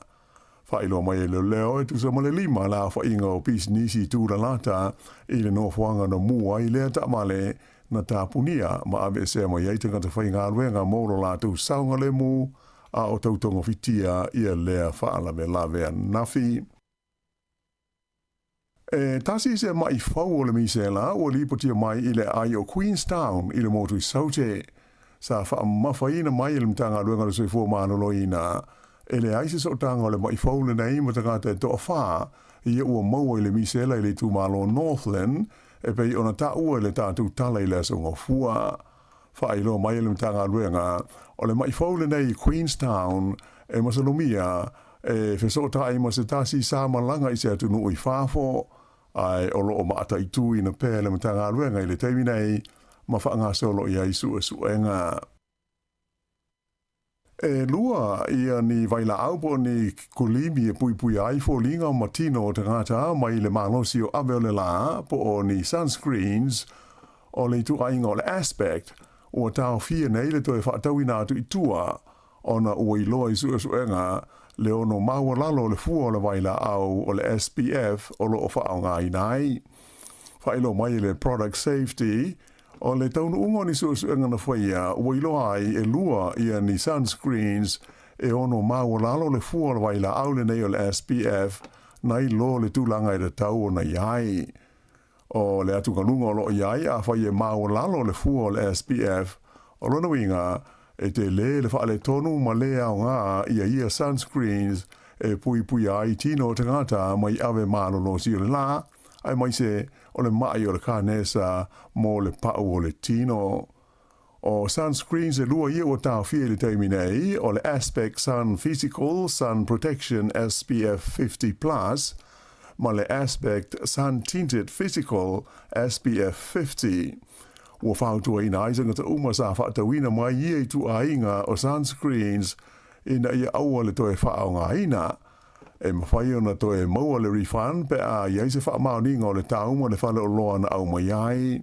Faailoa mai e leoleo e tusa ma le lima le aofaiga o pisinisi tūlalata i le nofoaga na mū ai lea taavale na tapunia ma aveesea mai ai tagata faigaluega mo lo latou saogalemu a o tau togafitia ia lea faalavelave ananafi. E tasi se maʻi fou o le misela ua lipotia mai i le aai o Queenstown i le motu i Saute. Sa faamamafaina mai e le Matagaluega o le Soifua Maloloina, e leai se sootaga o le maʻi fou lenei ma tagata e toafa ia ua maua i le misela i le itumalo Northland e pei ona taua i le tatou tala i le Aso Gafua. Faailoa mai e le Matagaluega, o le maʻi fou lenei i Queenstown e masalomia e fesootai ma se tasi sa malaga i se atunuu i fafo, ae o lo o mataituina pea le Matagaluega i le taimi nei ma faagasolo i ai suesuega. E lua ia ni vailaau po o ni kulimi e puipuia ai foliga ma tino o tagata mai le malosi o ave o le lā po o ni sunscreens o le ituaiga o le Aspect ua taofia nei le toe faatauina atu i tua ona ua iloa i suesuega le ono maualalo o le fua o le vailaau o le SPF o lo o faaaogaina ai. Faailoa mai e le Product Safety O le taunuuga o ni suesuega na faia, ua iloa ai e lua ia ni sunscreens e ono maualalo le fua o le vailaau lenei o le SPF nai lo le tulaga e tatau ona i ai. O le atugaluga o lo o i ai afai e maualalo le fua o le SPF, o lona uiga, e tele le faaletonu ma le aoga ia ia sunscreens e puipuia ai tino o tagata mai ave malolosi o le la, aemaise o le maʻi o le kanesa mo le paʻu o le tino. O sunscreens e lua ia ua taofia i le taimi nei, o le Aspect Sun Physical Sun Protection SPF 50 Plus ma le Aspect Sun Tinted Physical SPF 50. Ua fautuaina ai tagata uma sa faatauina mai ia ituaiga o sunscreens ina ia aua le toe faaaogaina. E mafai ona toe maua le refund pe a i ai se faamaoniga o le tau ma le faleoloa na aumai ai.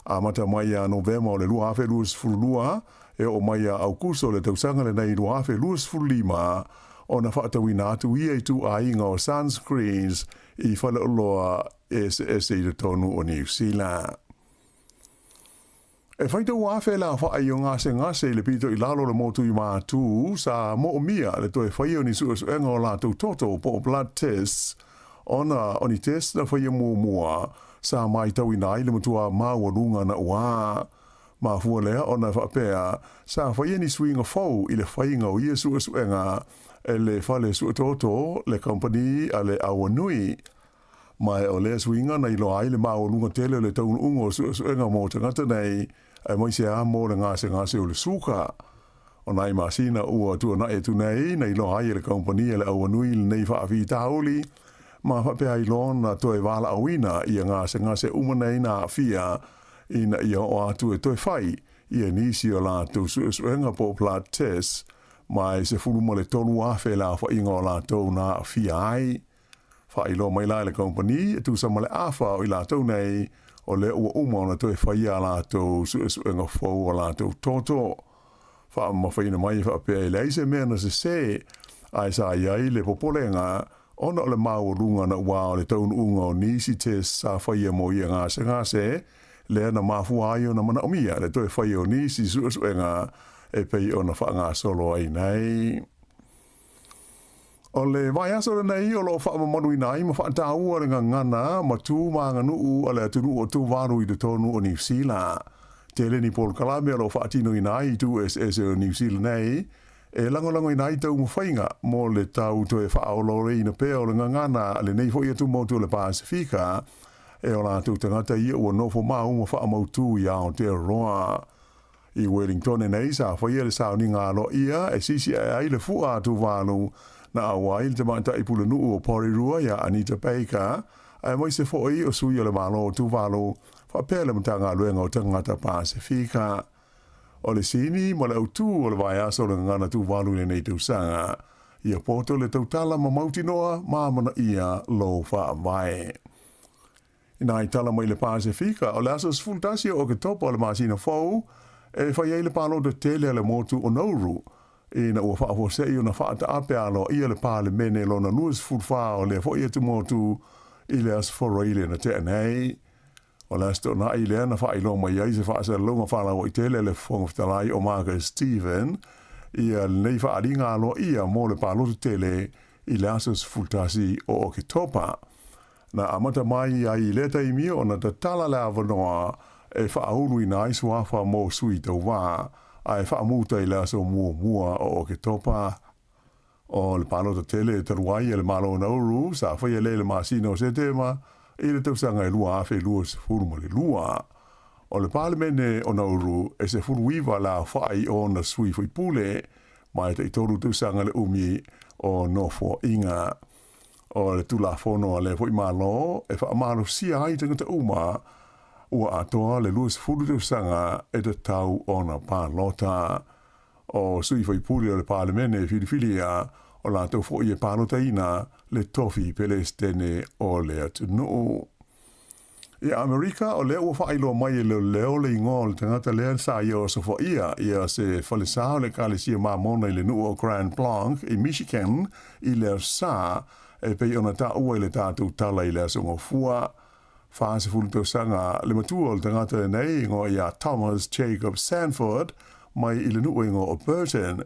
Amata mai ia Novema o le 2022 e oo mai ia Aukuso o le tausaga lenei 2025 ona faatauina atu ia ituaiga o sunscreens i faleoloa eseese i totonu o Niu Sila. E faitau afe le aofai o gasegase i le pito i lalo o le motu i Matū sa moomia le toe faia o ni suesuega o latou toto po o blood tests ona o ni test na faia muamua sa maitauina ai le matua maualuga na ua mafua lea ona e faapea sa faia ni suiga fou i le faiga o ia suesuega e le fale suetoto le kamupani a le Awanui. Ma o lea suiga na iloa ai le maualuga tele o le taunuuga o suesuega mo tagata nei, aemaise lava mo le gasegase o le suka. O nai masina ua tuanai atu nei na iloa ai e le kamupani a le Auanui lenei faafitauli, ma faapea ai loa ona toe valaauina ia gasegase uma nei na aafia ina ia oo atu e toe fai ia nisi o latou suesuega po o blood tests ma e 13,000 le aofaiga o latou na aafia ai. Faailoa mai la e le kamupani e tusa ma le afa o i latou nei o lea ua uma ona toe faia a latou suesuega fou o latou toto. Faamamafaina mai e faapea e leai se mea na sesē, ae sa i ai le popolega ona o le maualuga naʻauao o le taunuuga o nisi test sa faia mo ia gasegase, lea na mafua ai ona manaomia le toe faia o nisi suesuega e pei ona faagasolo ai nei. O le vaiaso lenei o lo o faamamaluina ai ma faataua le gagana ma tu ma aganuu a le atunuu o Tuvalu i totonu o Niu Sila. Tele ni polokalame o lo o faatinoina ai i itu eseese o Niu Sila nei e lagolagoina ai taumafaiga mo le tau toe faaolaolaina pea o le gagana a lenei foi atumotu o le Pasefika e o latou tagata ia ua nofo mau ma faamautu i Aotearoa. I Wellingtone nei sa faia le sauniga aloaia e siisiae ai le fua a Tuvalu na auai le tamaitai pulenuu o Porirua iā Anita Baker, aemaise foi o sui o le Malo o Tuvalu faapea le Matagaluega o Tagata Pasefika. O le sini ma le autū o le vaiaso o le gagana Tuvalu i lenei tausaga, ia poto le tautala ma mautinoa ma amanaia lou faavae. Inā i tala mai le Pasefika, o le aso 11 o Oketopa o le masina fou e fai ai le palota tele a le motu o Nauru, ina ua faafuasei ona faataape aloaia le Palemene lona 24 o lea foi atumotu i le Aso Faraile na tea nei. O le Aso Toonai lea na faailoa mai ai se faasalalauga faalauaitele a le Fofoga Fetalai o Marcus Stephen ia lenei faaaliga aloaia mo le palota tele i le aso 11 o Oketopa. Na amata mai ai i lea taimi ona tatala le avanoa e faauluina ai suafa mo sui tauva, ae faamuta i le aso muamua o Oketopa. O le palota tele e talu ai e le Malo o Nauru sa faia lea i le masina o Setema i le tausaga e 2022. O le Palemene o Nauru e 19 le aofai o ona sui faipule, ma e taitolu tausaga le umi o nofoaiga. O le Tulafono a lea foi Malo e faamalosia ai tagata uma ua atoa le 20 tausaga e tatau ona palota. O sui faipule o le Palemene e filifilia, o latou foi e palotaina le tofi Pelesitene o le atunuu. I Amerika, o lea ua faailoa mai e leoleo le igoa o le tagata lea sa ia osofaia ia se falesa o le Ekalesia Mamona i le nuu o Grand Blanc i Michigan i le Aso Sa, e pei ona taua i le tatou tala i le Aso Gafua. 40 tausaga le matua o le tagata lenei igoa ia Thomas Jacob Sanford mai i le nuu igoa o Burton,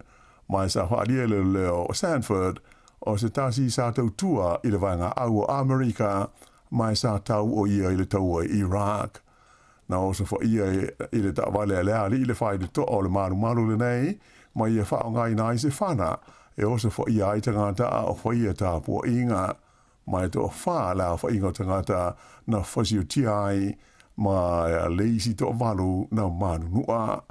ma sa faaalia e leoleo o Sanford o se tasi sa tautua i le Vaega Au o Amerika ma e sa tau o ia i le taua i Iraq. Na osofaia i le taavale a le alii le faitotoa o le malumalu lenei ma ia faaaogaina ai se fana e osofaia ai tagata a o faia tapuaiga. Ma e toafa le aofaiga o tagata na fasiotia ai ma le isi toavalu na manunua.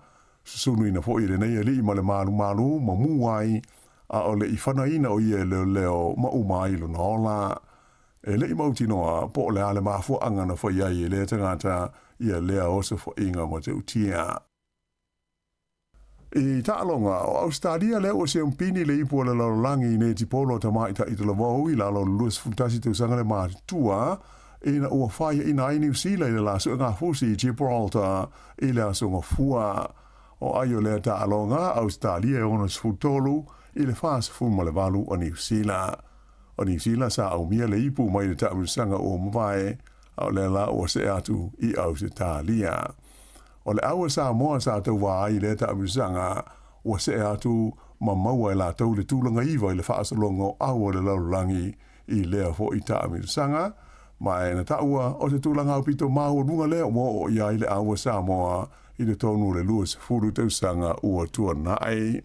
Susunuina foi e lenei alii ma le malumalu ma mu ai, a o le i fanaina o ia e leoleo ma uma ai lona ola. E le i mautinoa po o le a le mafuaaga na fai ai e lea tagata ia lea osofaʻiga matautia. I taaloga, o Ausetalia lea ua siampini le ipu o le lalolagi i netipolo a tamaitai talavou i lalo o le 21 tausaga le matutua ina ua faiaina ai Niu Sila i le la suegafusi i Gibraltar i le Aso Gafua. O ai o lea taaloga, Ausetalia e 63 i le 48 o Niu Sila. O Niu Sila sa aumia le ipu mai le taamilosaga ua mavae, a o lea la ua see atu i Ausetalia. O le au a Samoa sa tauva ai i lea taamilosaga, ua see atu ma maua e latou le tulaga iva i le faasologa o au o le lalolagi i lea foi taamilosaga, ma e na taua o se tulaga aupito maualuga lea ua oo i ai le au a Samoa i totonu o le 20 tausaga ua tuanai.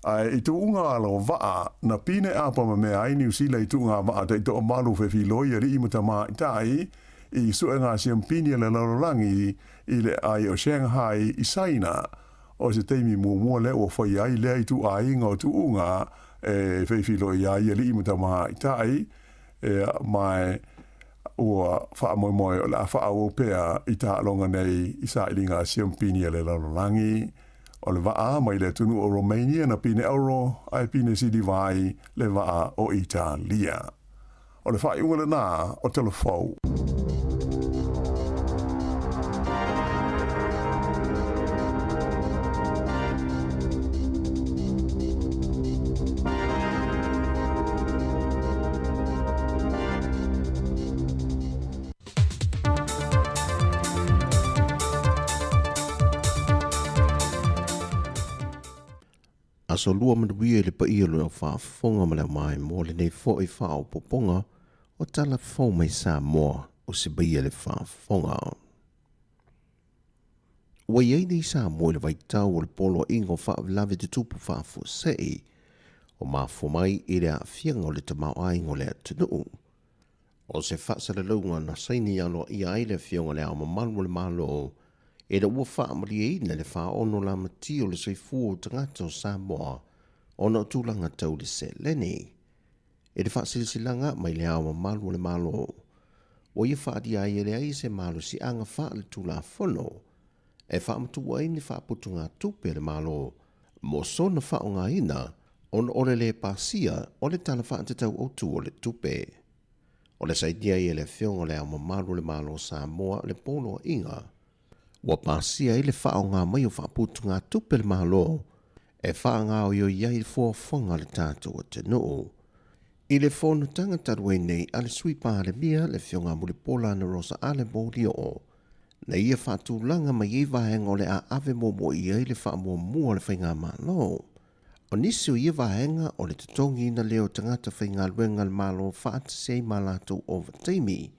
Ae i tuuga alo vaa, na pine apa ma mea ai Niu Sila i tuuga vaa taitoamalu fefiloi alii ma tamaitai i suega siampini a le lalolagi i le aai o Shanghai i Saina. O se taimi muamua lea ua fai ai lea ituaiga o tuuga e feifiloi ai alii ma tamaitai, ma e. ua faamoemoe o le a faaauau pea i taaloga nei i sailiga a siampini a le lalolagi. O le vaa mai le atunuu o Romania na pine auro ae pine siliva ai le vaa o Italia. O le faaiuga lenā o Talafou. Aso Lua manuia i le paia o le faafofoga ma le aumai mo lenei foi faaopoopoga o Tala Fou mai Samoa o se paia le faafofoga. Ua i ai nei Samoa i le vaitau o le poloaiga o faalavelave tutupu faafuasei o mafua mai i le aafiaga o le tamaoaiga o le atunuu. O se faasalalauga na saini aloaia ai le Afioga i Le Ao Mamalu o le Malo ina ua faamalieina le faono lamatia o le soifua o tagata o Samoa ona o tulaga tau le seleni. I le faasilasilaga mai Le Ao Mamalu o le Malo, ua ia faaalia ai e leai se malosiaga faaletulafono e faamatuu ai ni faaputugatupe a le Malo mo sona faaaogaina ona o le lē pasia o le Tala Faatatau Autu o le Tupe. O le sainia ai e le Afioga o Le Ao Mamalu o le Malo o Samoa le poloaiga ua pasia ai le faaaoga mai o faaputugatupe a le Malo e faagaoioi ai fuafuaga a le tatou atunuu. I le fonotaga talu ai nei a le Sui Palemia, le Afioga ia Mulipola Anarosa Ale Molioo, na ia faatulaga mai ai vaega o le a ave muamua i ai le faamuamua a le Faigamalo. O nisi o ia vaega o le totogiina lea o tagata faigaluega a le Malo faatasi ai ma latou ovataimi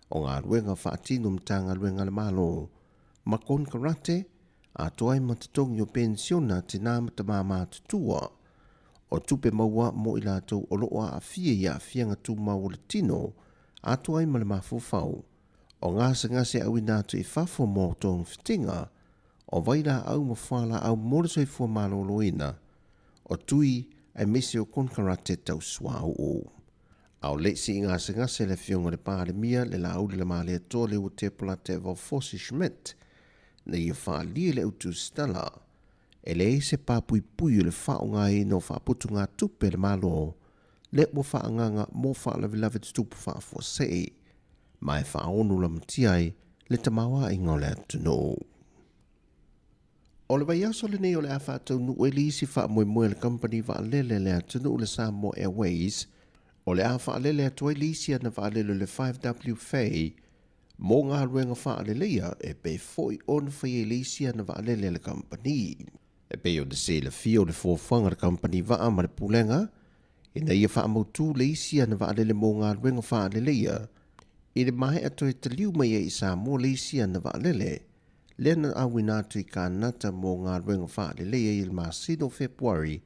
o galuega faatino Matagaluega a le Malo ma konekarate atoa ai ma totogi o penisiona a tinā ma tamā matutua, o tupe maua mo i latou o lo o aafia i aafiaga tumau o le tino atoa ai ma le mafaufau, o gasegase auina atu i fafo mo togafitiga, o vailaau ma fualaau mo le soifua maloloina, o tui aemaise o konekarate tau suauu. A o le i sii gasegase le Afioga i le Palemia, le Laauli Lamalietoa Leuatea Polataivao Fosi Schmidt, na ia faaalia le autusitala, e leai se papuipui o le faaaogaina o faaputugatupe a le Malo lea ua faaagaaga mo faalavelave tutupu faafuasei, ma e faaonu lamatia ai le tamaoaiga o le atunuu. O le vaiaso lenei o le a faataunuu ai le isi faamoemoe a le kamupani vaalele a le atunuu le Samoa Airways, o le a faalele atu ai le isi ana vaalele o le 5W Fei mo galuega faaleleia e pei foi ona fai ai le isi ana vaalele a le kamupani. E pei ona silafia o le fuafuaga a le kamupani vaa ma le Pulega ina ia faamautu le isi ana vaalele mo galuega faaleleia i le maea toe taliu mai ai i Samoa le isi ana vaalele lea na auina atu i Kanata mo galuega faaleleia i le masina o Fepuari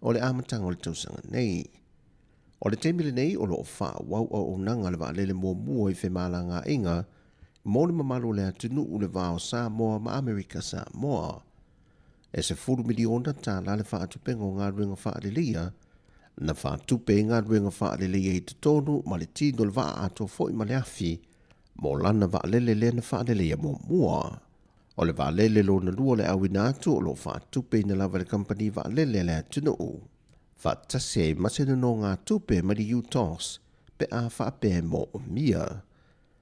o le amataga o le tausaga nei. O le taimi lenei o lo o faaauau auaunaga a le vaalele muamua i femalagaaiga mo le mamalu o le atunuu le va o Samoa ma Amerika Samoa. E $10 miliona tala le faatupega o galuega faaleleia na faatupe ai galuega faaleleia i totonu ma le tino o le vaa atoa foi ma le afi mo lana vaalele lea na faaleleia muamua. O le vaalele lona lua le auina atu o lo o faatupeina lava e le kamupani vaalele a le atunuu faatasi ai ma se nonogatupe mai le UTOS pe a faapea e moomia.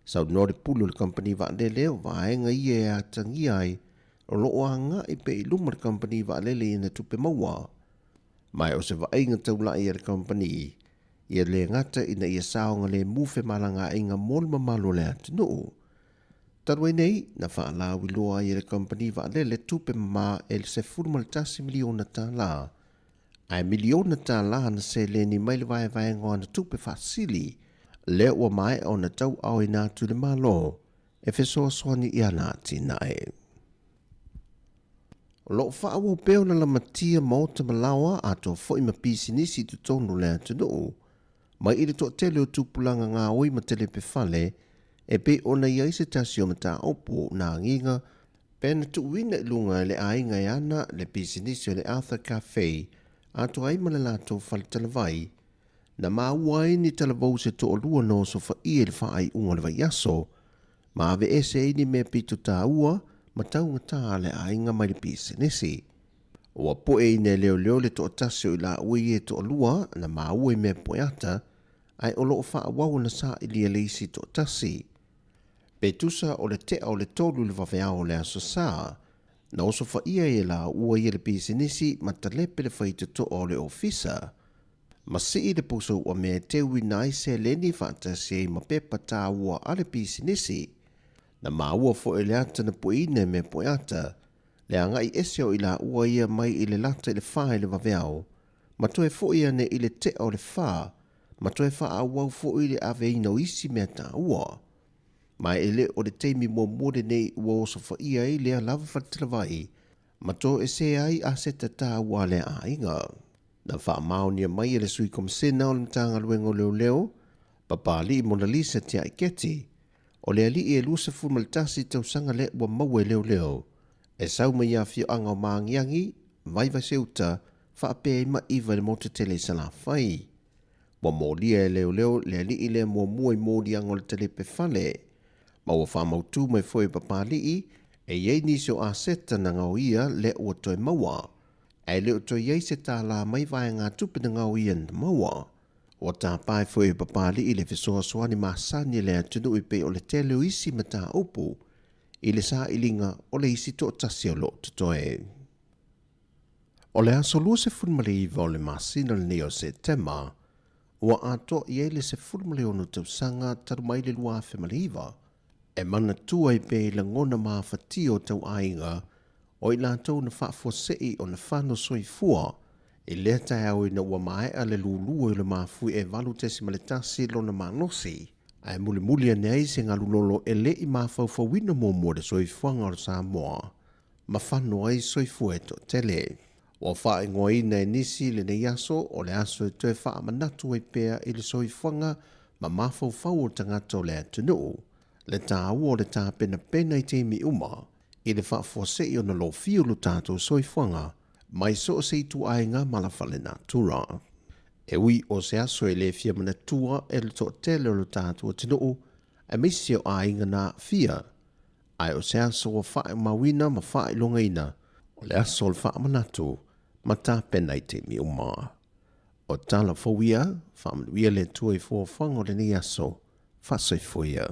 Saunoa le pule o le kamupani vaalele o vaega ia e atagia ai o lo o agai pea i luma le kamupani vaalele i ana tupe maua. Ma o se vaaiga taulai a le kamupani ia le gata ina ia saogalemu femalagaaiga mo le mamalu o le atunuu. Talu ai nei, na faalauiloa ai e le kamupani vaalele tupe mamā e $11 miliona tala, ae miliona tala na seleni mai le vaevaega o ana tupe faasili, lea ua maea ona tauaaoina atu i le Malo e fesoasoani i ana atinae. O lo o faaauau pea ona lamatia maota ma laoa atoa foi ma pisinisi i totonu o le atunuu, mai i le toatele o tupulaga gaoi ma telepe fale e pei ona i ai se tasi o mataupu na agiga pe na tuuina i luga e le aiga e ana le pisinisi o le Arthur Cafe atoa ai ma le latou faletalavai. Na maua ai ni talavou se toalua na osofaia i le faaiuga o le vaiaso, ma aveese ai ni mea pito taua ma taugata a le aiga mai le pisinisi. Ua pueina e leoleo le toatasi o i laua ia e toalua na maua i mea poeata, ae o lo o faaauau ona sailia le isi toatasi. Pe tusa o le tea o le tolu i le vaveao o le Aso Sa, na osofaia ai e laua ia le pisinisi ma talepe le faitotoa o le ofisa, ma sii le pusa uamea e teuina ai seleni faatasi ai ma pepa taua a le pisinisi. Na maua foi e le ata na pueina e mea poeata, le agai ese o i laua ia mai i le lata i le fa i le vaveao, ma toe foi ane i le tea o le fa, ma toe faaauau foi le aveina o isi mea taua. Ma e le o le taimi muamua lenei ua osofaia ai lea lava faletalavai, ma toesea ai aseta taua a lea aiga. Na faamaonia mai e le Sui Komisena o le Matagaluega o Leoleo, Papalii Monalisa Tiaiketi, o le alii e 21 tausaga lea ua maua e leoleo, e sau mai i afioaga o Maagiagi, Vaivaseuta, faapea ai ma Iva i le motu tele i Salafai. Ua molia e leoleo le alii lea muamua i moliaga o le talepe fale, ma ua faamautu mai foi e Papalii e i ai nisi o aseta na gaoia lea ua toe maua, ae le o toe i ai se tālā mai vaegatupe na gaoia na maua. Ua tāpae foi e Papalii le fesoasoani masani a le atunuu e pei o le tele o isi mataupu i le sailiga o le isi toatasi o lo o totoe. O le aso 29 o le masina lenei o Setema, ua atoa i ai le 16 tausaga talu mai le 2009, e manatua ai pea i lagona mafatia o tauaiga o i latou na faafuasei ona fano soifua i lea taeao ina ua maea le lulua i le mafui e 8.1 lona malosi, ae mulimuli ane ai se galulolo e le i mafaufauina muamua le soifuaga o le Samoa ma fano ai soifua e toatele. Ua faaigoaina e nisi lenei aso o le aso e toe faamanatu ai pea i le soifuaga ma mafaufau o tagata o le atunuu, le taua o le tapenapena i taimi uma i le faafuasei ona lofia o lo tatou soifuaga mai so o se ituaiga mala faalenatura. E ui o se aso e le fia manatua e le toatele o lo tatou atunuu, aemaise o aiga na aafia, ae o se aso ua faaumauina ma faailogaina, o le aso o le faamanatu ma tapena i taimi uma. O tala fou ia, faamanuia le Atua i fuafuaga o lenei aso. Faasoifua ia.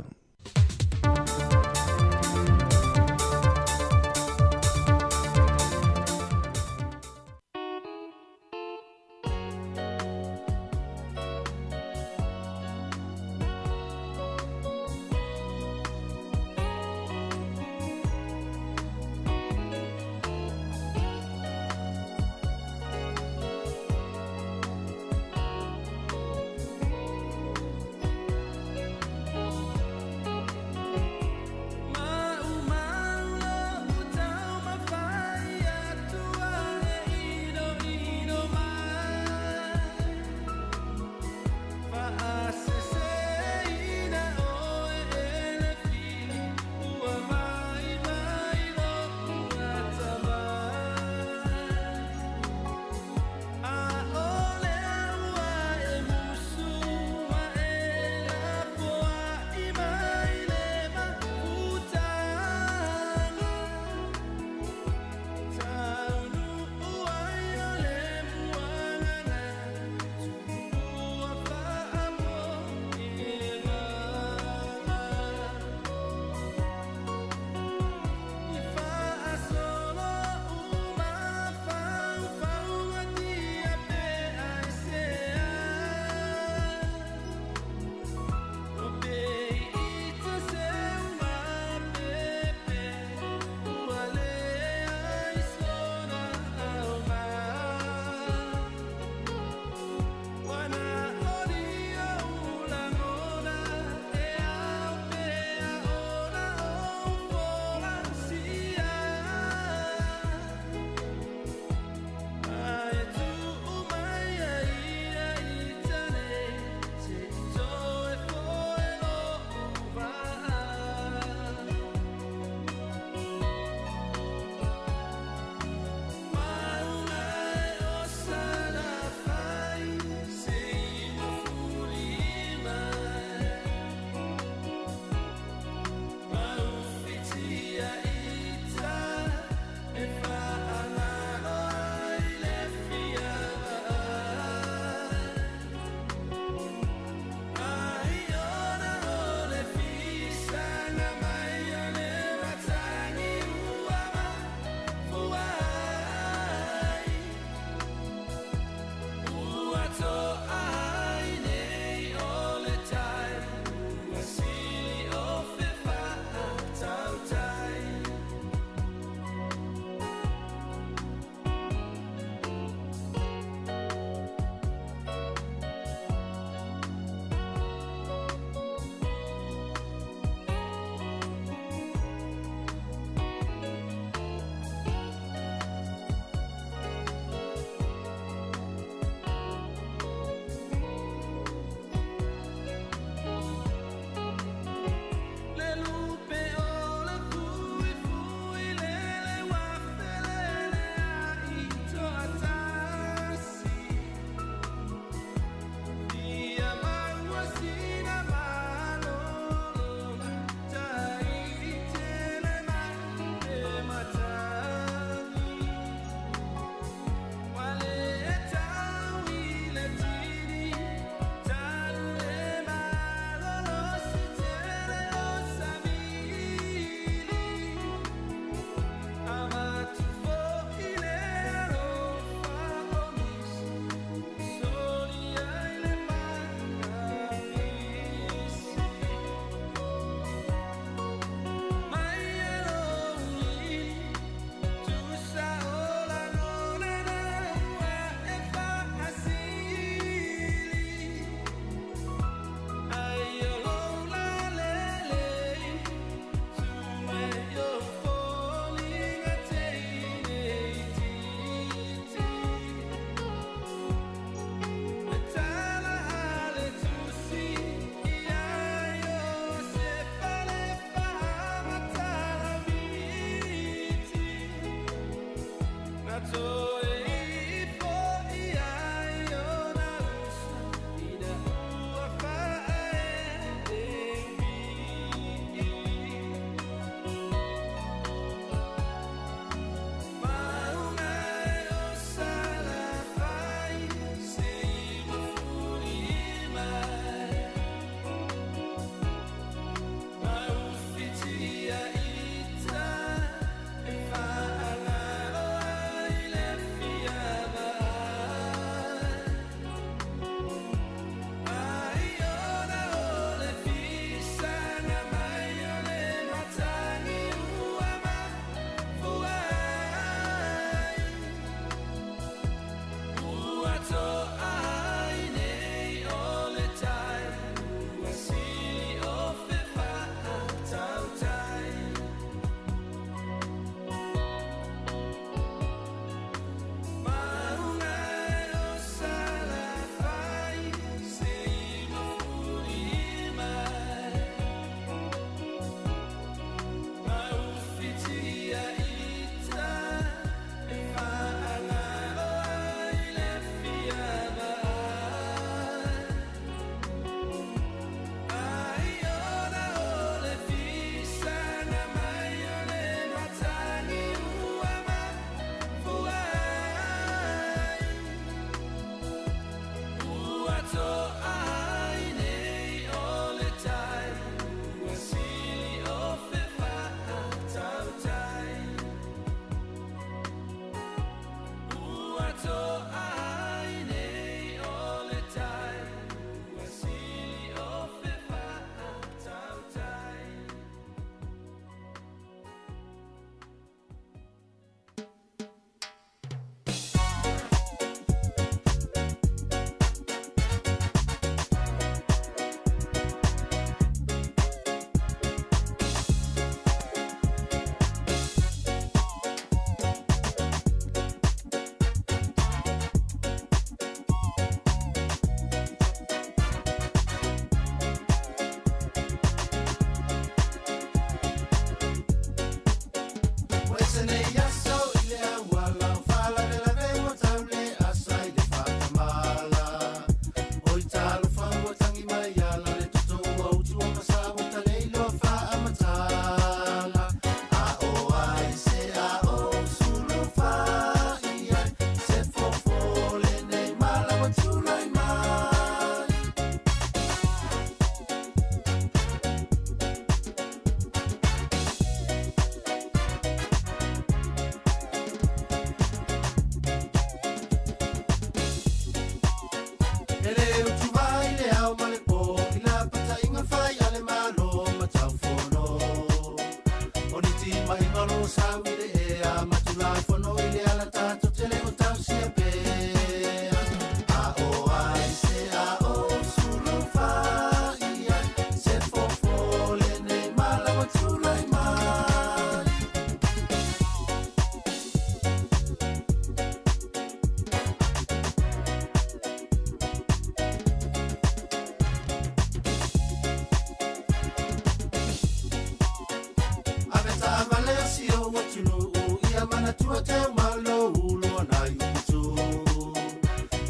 manatua te au malo ulu ana i uputu.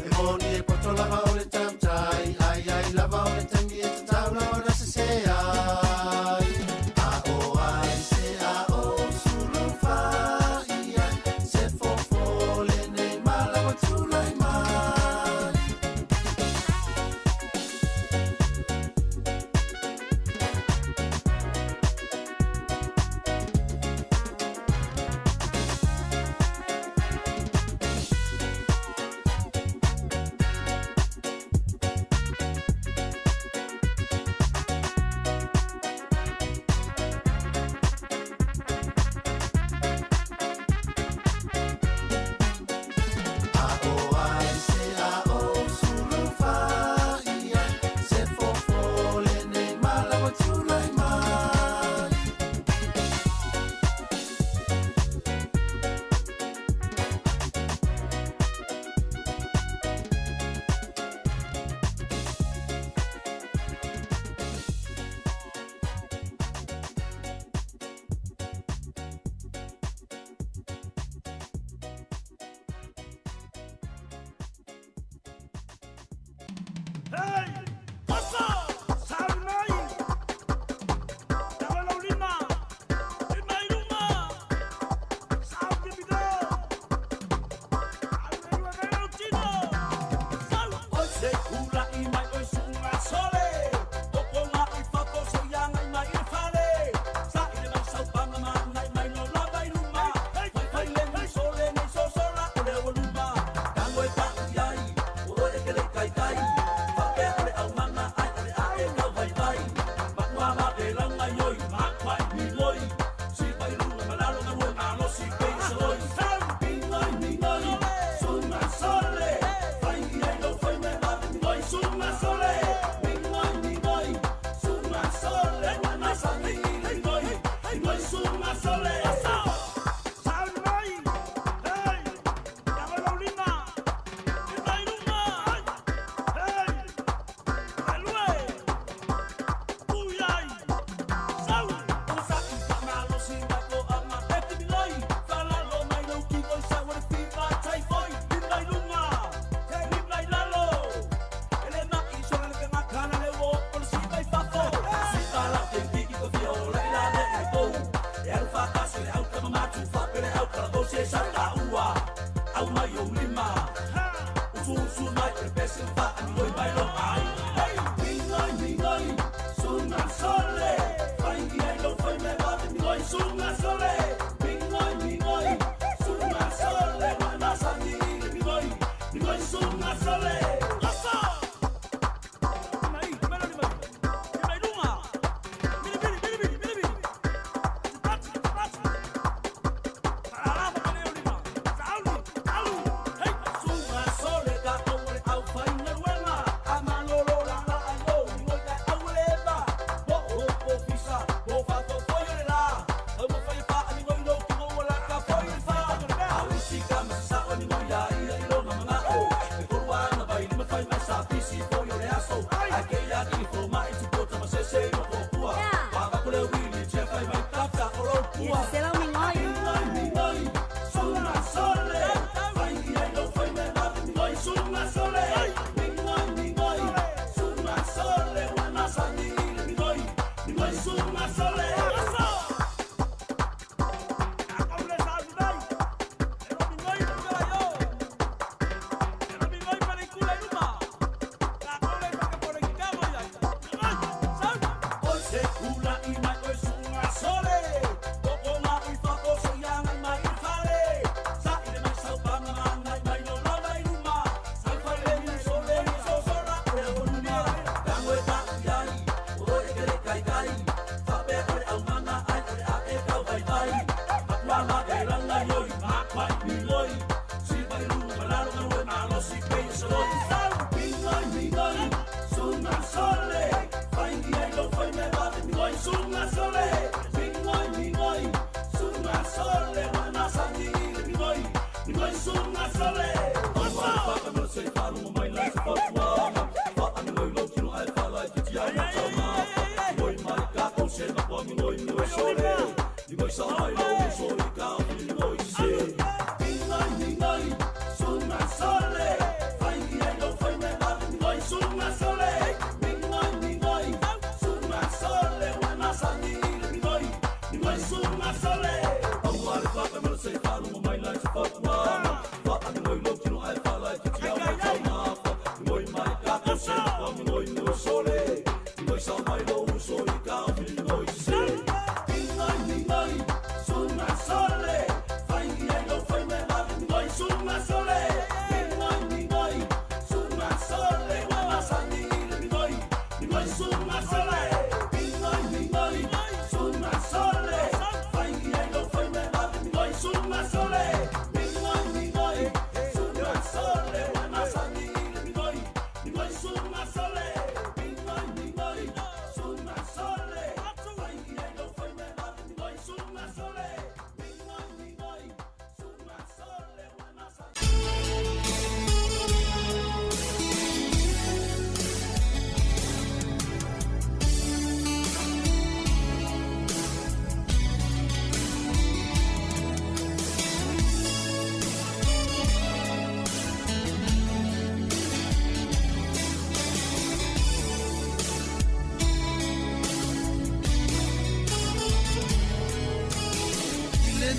E moni e poto lava o le tautai, ai ai lava o le tangi e tatau lava na sese ai. A o ai se a o sulu fa ia, se fofo lenei mala ua tulai mai. A o ai se a o sulu fa ia, se fofo lenei mala ua tulai mai.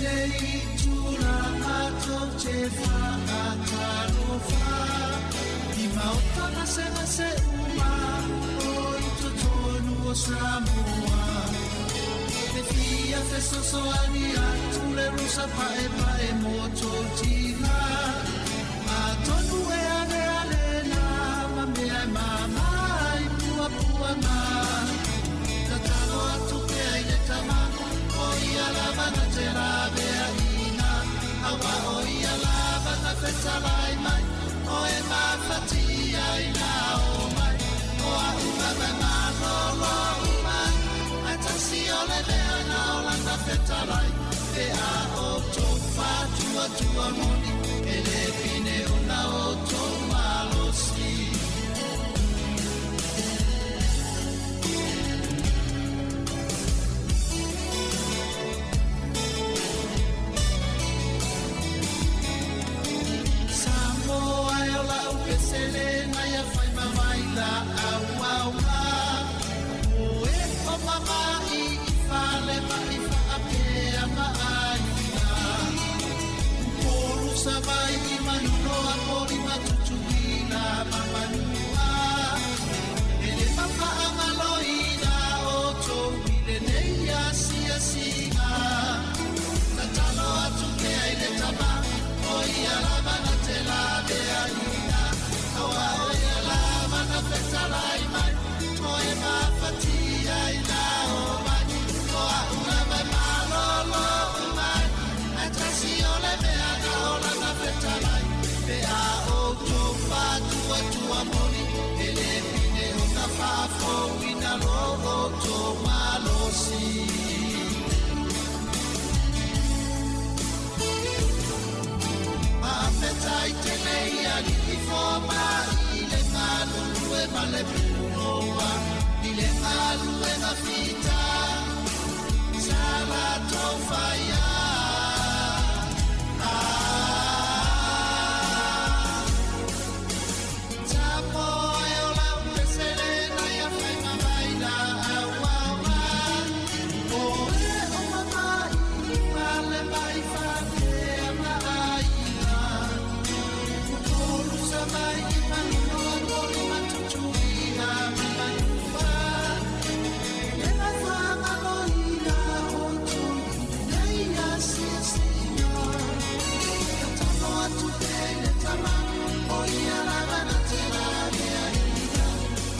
lenei itula matou te faatalofa i maota gasegase uma o i totonu o Samoa. E fia fesoasoani atu le rusa paepae mo tou tiga. Atonu e ave ale na ma mea e mama ai puapuaga. Tatalo atu pea i le tama, o ia lava na te laveaiina. Aua o ia lava na fetalai mai, o e mafatia ina o mai. O a'u lava e malolo mai, ae tasi o le mea na o lana fetalai. Pe a outou faatuatua moni, e le pine ona outou malosi. Samoa e o la'u pesele na ia fai ma vai laau aoga. O e o mama'i i fale ma i faapea ma aiga. Upolu Savai'i Manuloa Poli ma Tutuila ma Manua. E le mafaagaloina outou i lenei asiasiga. Tatalo atu pea i le tama, o ia lava na te laveaiina. Aua o ia lava na fetalai mai, o e mafatia ina o mai. O a'u lava e malolo mai, ae tasi o le mea na o lana fetalai. Pe a outou faatuatua moni, e le pine ona faafouina lo outou malosi. Faafetai tele i alii foma'i i le galulue ma le punoa i le galuega fita sa latou faia. Samoa e o lau pesele na ia fai ma vai laau aoga. O e o mama'i i fale ma i faapea ma aiga. Upolu Savai'i Manuloa Poli ma Tutuila ma Manua. E le mafaagaloina outou i lenei asiasiga. Tatalo atu pea i le tama, o ia lava na te laveaiina.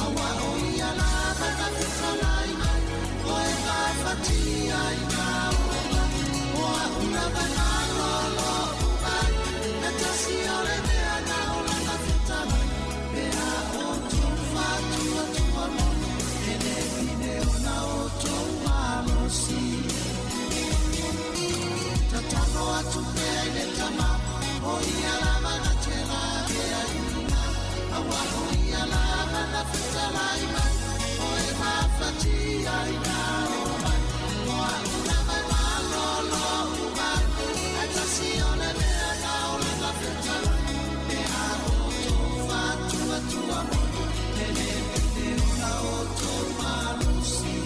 Aua o ia lava na fetalai mai, o e mafatia ina o mai. O a'u lava e malolo mai, e tasi o le mea na o lana fetalai. Pe a outou faatuatua moni, e le pine ona outou malosi. Tatalo atu pea i le tama, o ia lava na te laveaiina. Aua o ia lava na fetalai mai, o e mafatia ina o mai. O a'u lava e malolo mai, ae tasi o le mea na o lana fetalai. Pe a outou faatuatua moni, e le pine ona outou malosi.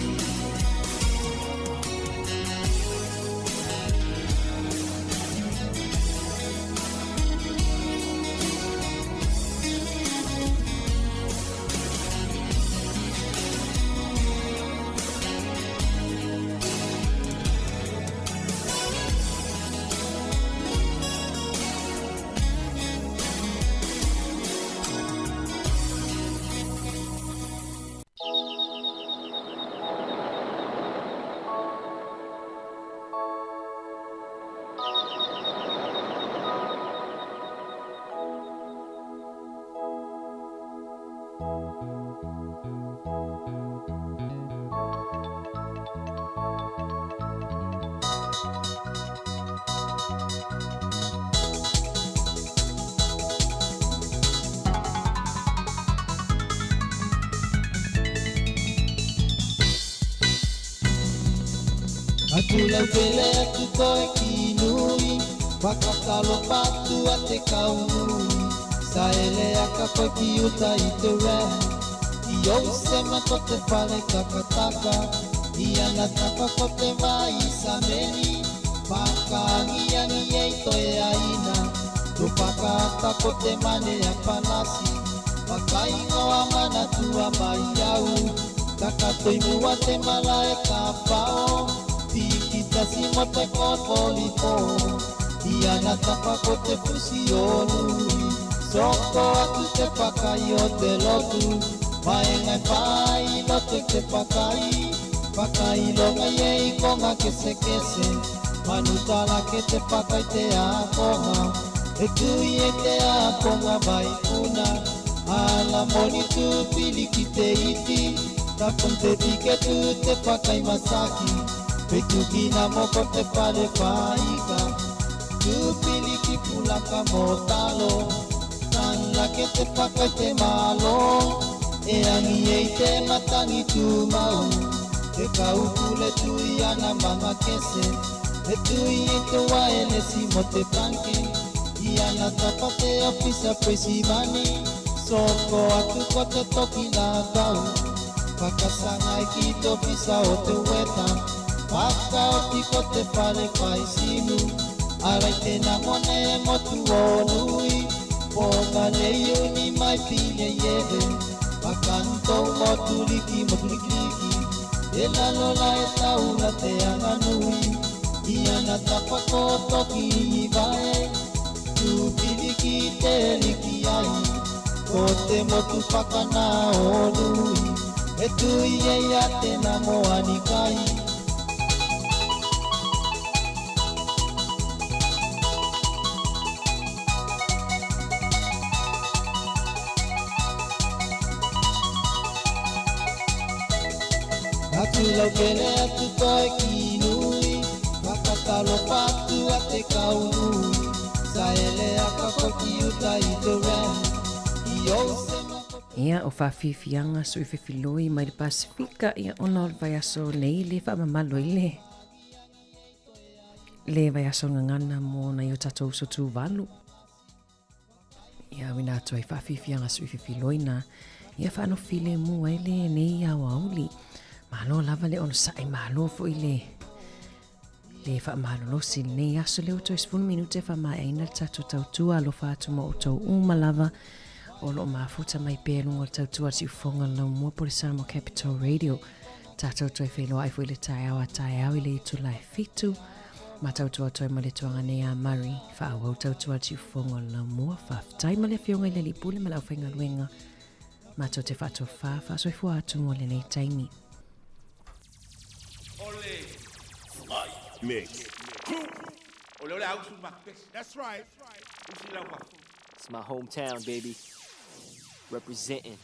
Atuleupele atu koe ki nui, Whakatalofa atu a te kaunui. Saele aka koe ki uta i te re, I ou sema ko te whare takataka, I ana taka ko te vai i Sameni. Whakaangiangi ei toe aina Tu whakaata ko te mane a palasi Whakaingoa manatua mai au Takatoi mua te malae ka pao Tikitasi mo te kopolipo I ana tapa ko te pusi o nui Soko atu te pakai o te lotu Vaenga e whai lotu te pakai Pakai longa i e i konga kese kese Manutala ke te pakai te akonga E tui e te akonga vai puna Ala moni tu pili ki te iti Tapon te pike tu te pakai masaki Petukina moko te pare paika Tu pili ki pulaka motalo Tana ke te pakai te malo E angi e i te matangi tūmau Te kaupule tui ana manga kese E tui e te waelesi mo te panke I ana tapa te ofisa presimani Soko atu ko te toki lākau Whakasangai ki te ofisa o te weta Whakaoti ko te whare whai sinu Arai te nangone e motu o nui Ponga nei uni mai pine iehe Pakantou motu liki motu likiliki E lalo la e taula te anga nui I ana tapa ko toki i vae Tupiliki te liki ai Ko te motu whakana o nui E tui e ia tena moani kai Atu laukele atu toe ki nui Whakatalofa atu a te kaunui Saele aka ko ki uta i te ren I ou sema ko Ia, o faafiafiaga suifefiloi mai le Pasifika, ia ona o le vaiaso nei le faamamalu ai le le vaiaso gagana mo nai o tatou uso tuvalu. Ia auina atu ai faafiafiaga suifefiloi na ia faanofilemu ai lenei aoauli. Malo lava le onosai, malo foi le le faamalolosi i lenei aso lea ua toe 10 minute e faamaeaina le tatou tautua alofa atu ma outou uma lava o loo mafuta mai pea i luga o le tautua a le Siufofoga o le Laumua po o le Samoa Capital Radio. Tatou toe feiloai foi i le taeao a taeao i le itula e 7. Ma tautua atu ai ma le tuaga nei a Murray. Faaauau tautua a le Siufofoga o le Laumua. Faafetai ma le Afioga i le Alii Pule ma le aufaigaluega. Matou te faatofā faasoifua atu mo lenei taimi. It's my hometown, baby. Representing.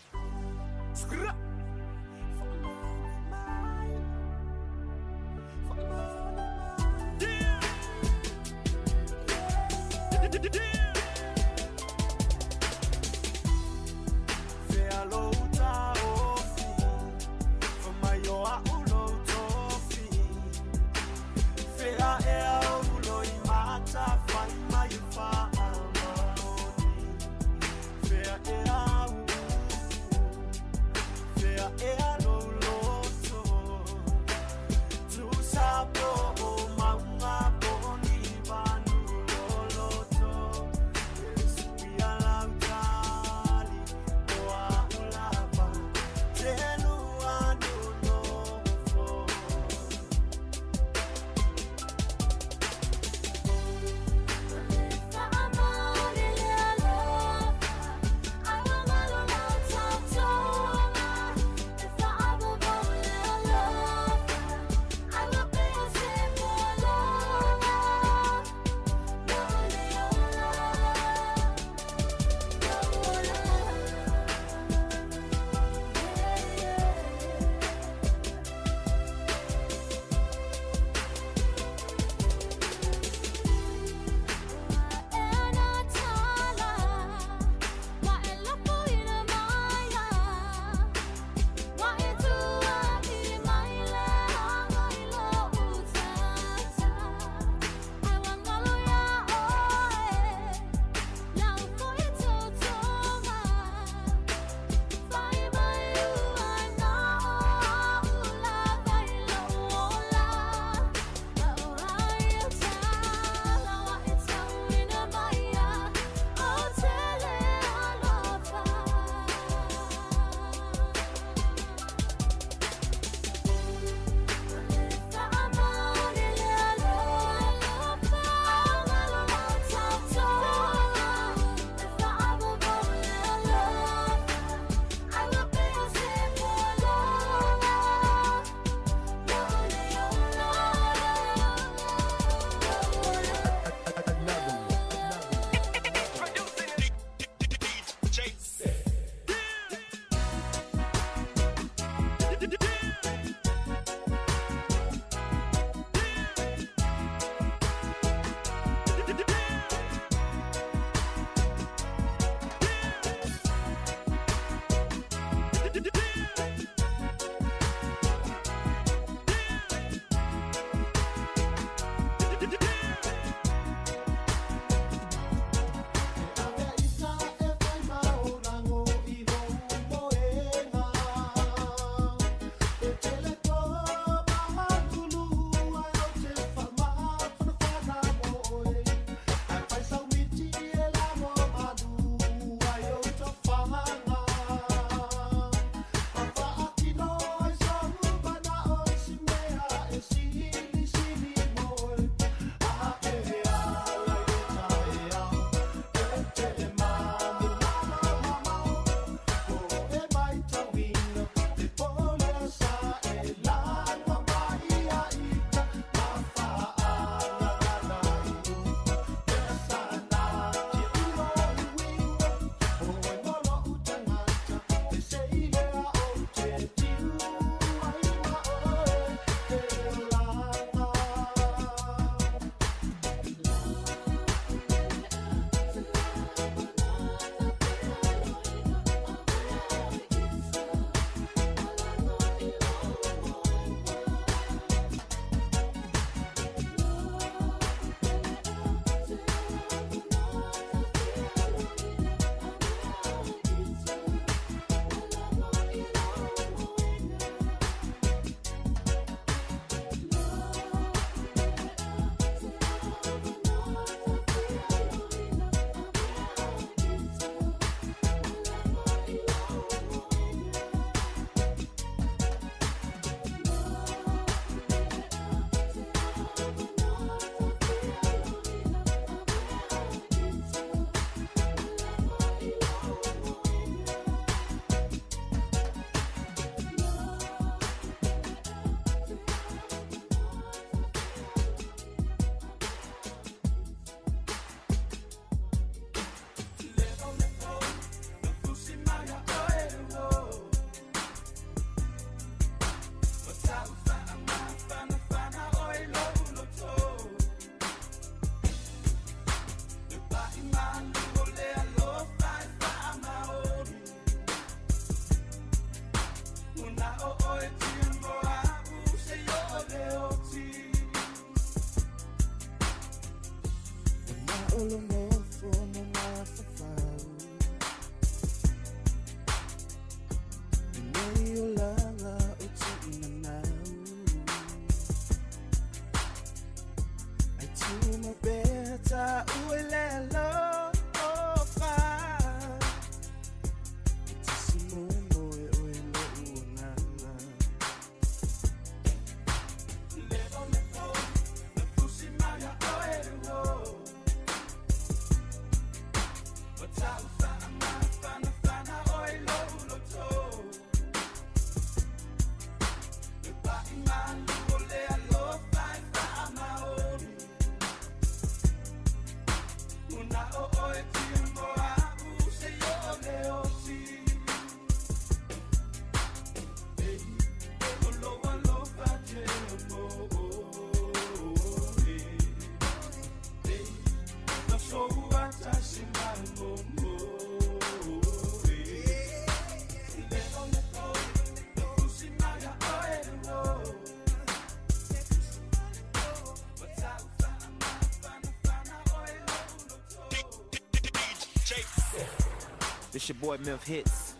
This your boy Memphis Hits,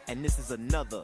and this is another.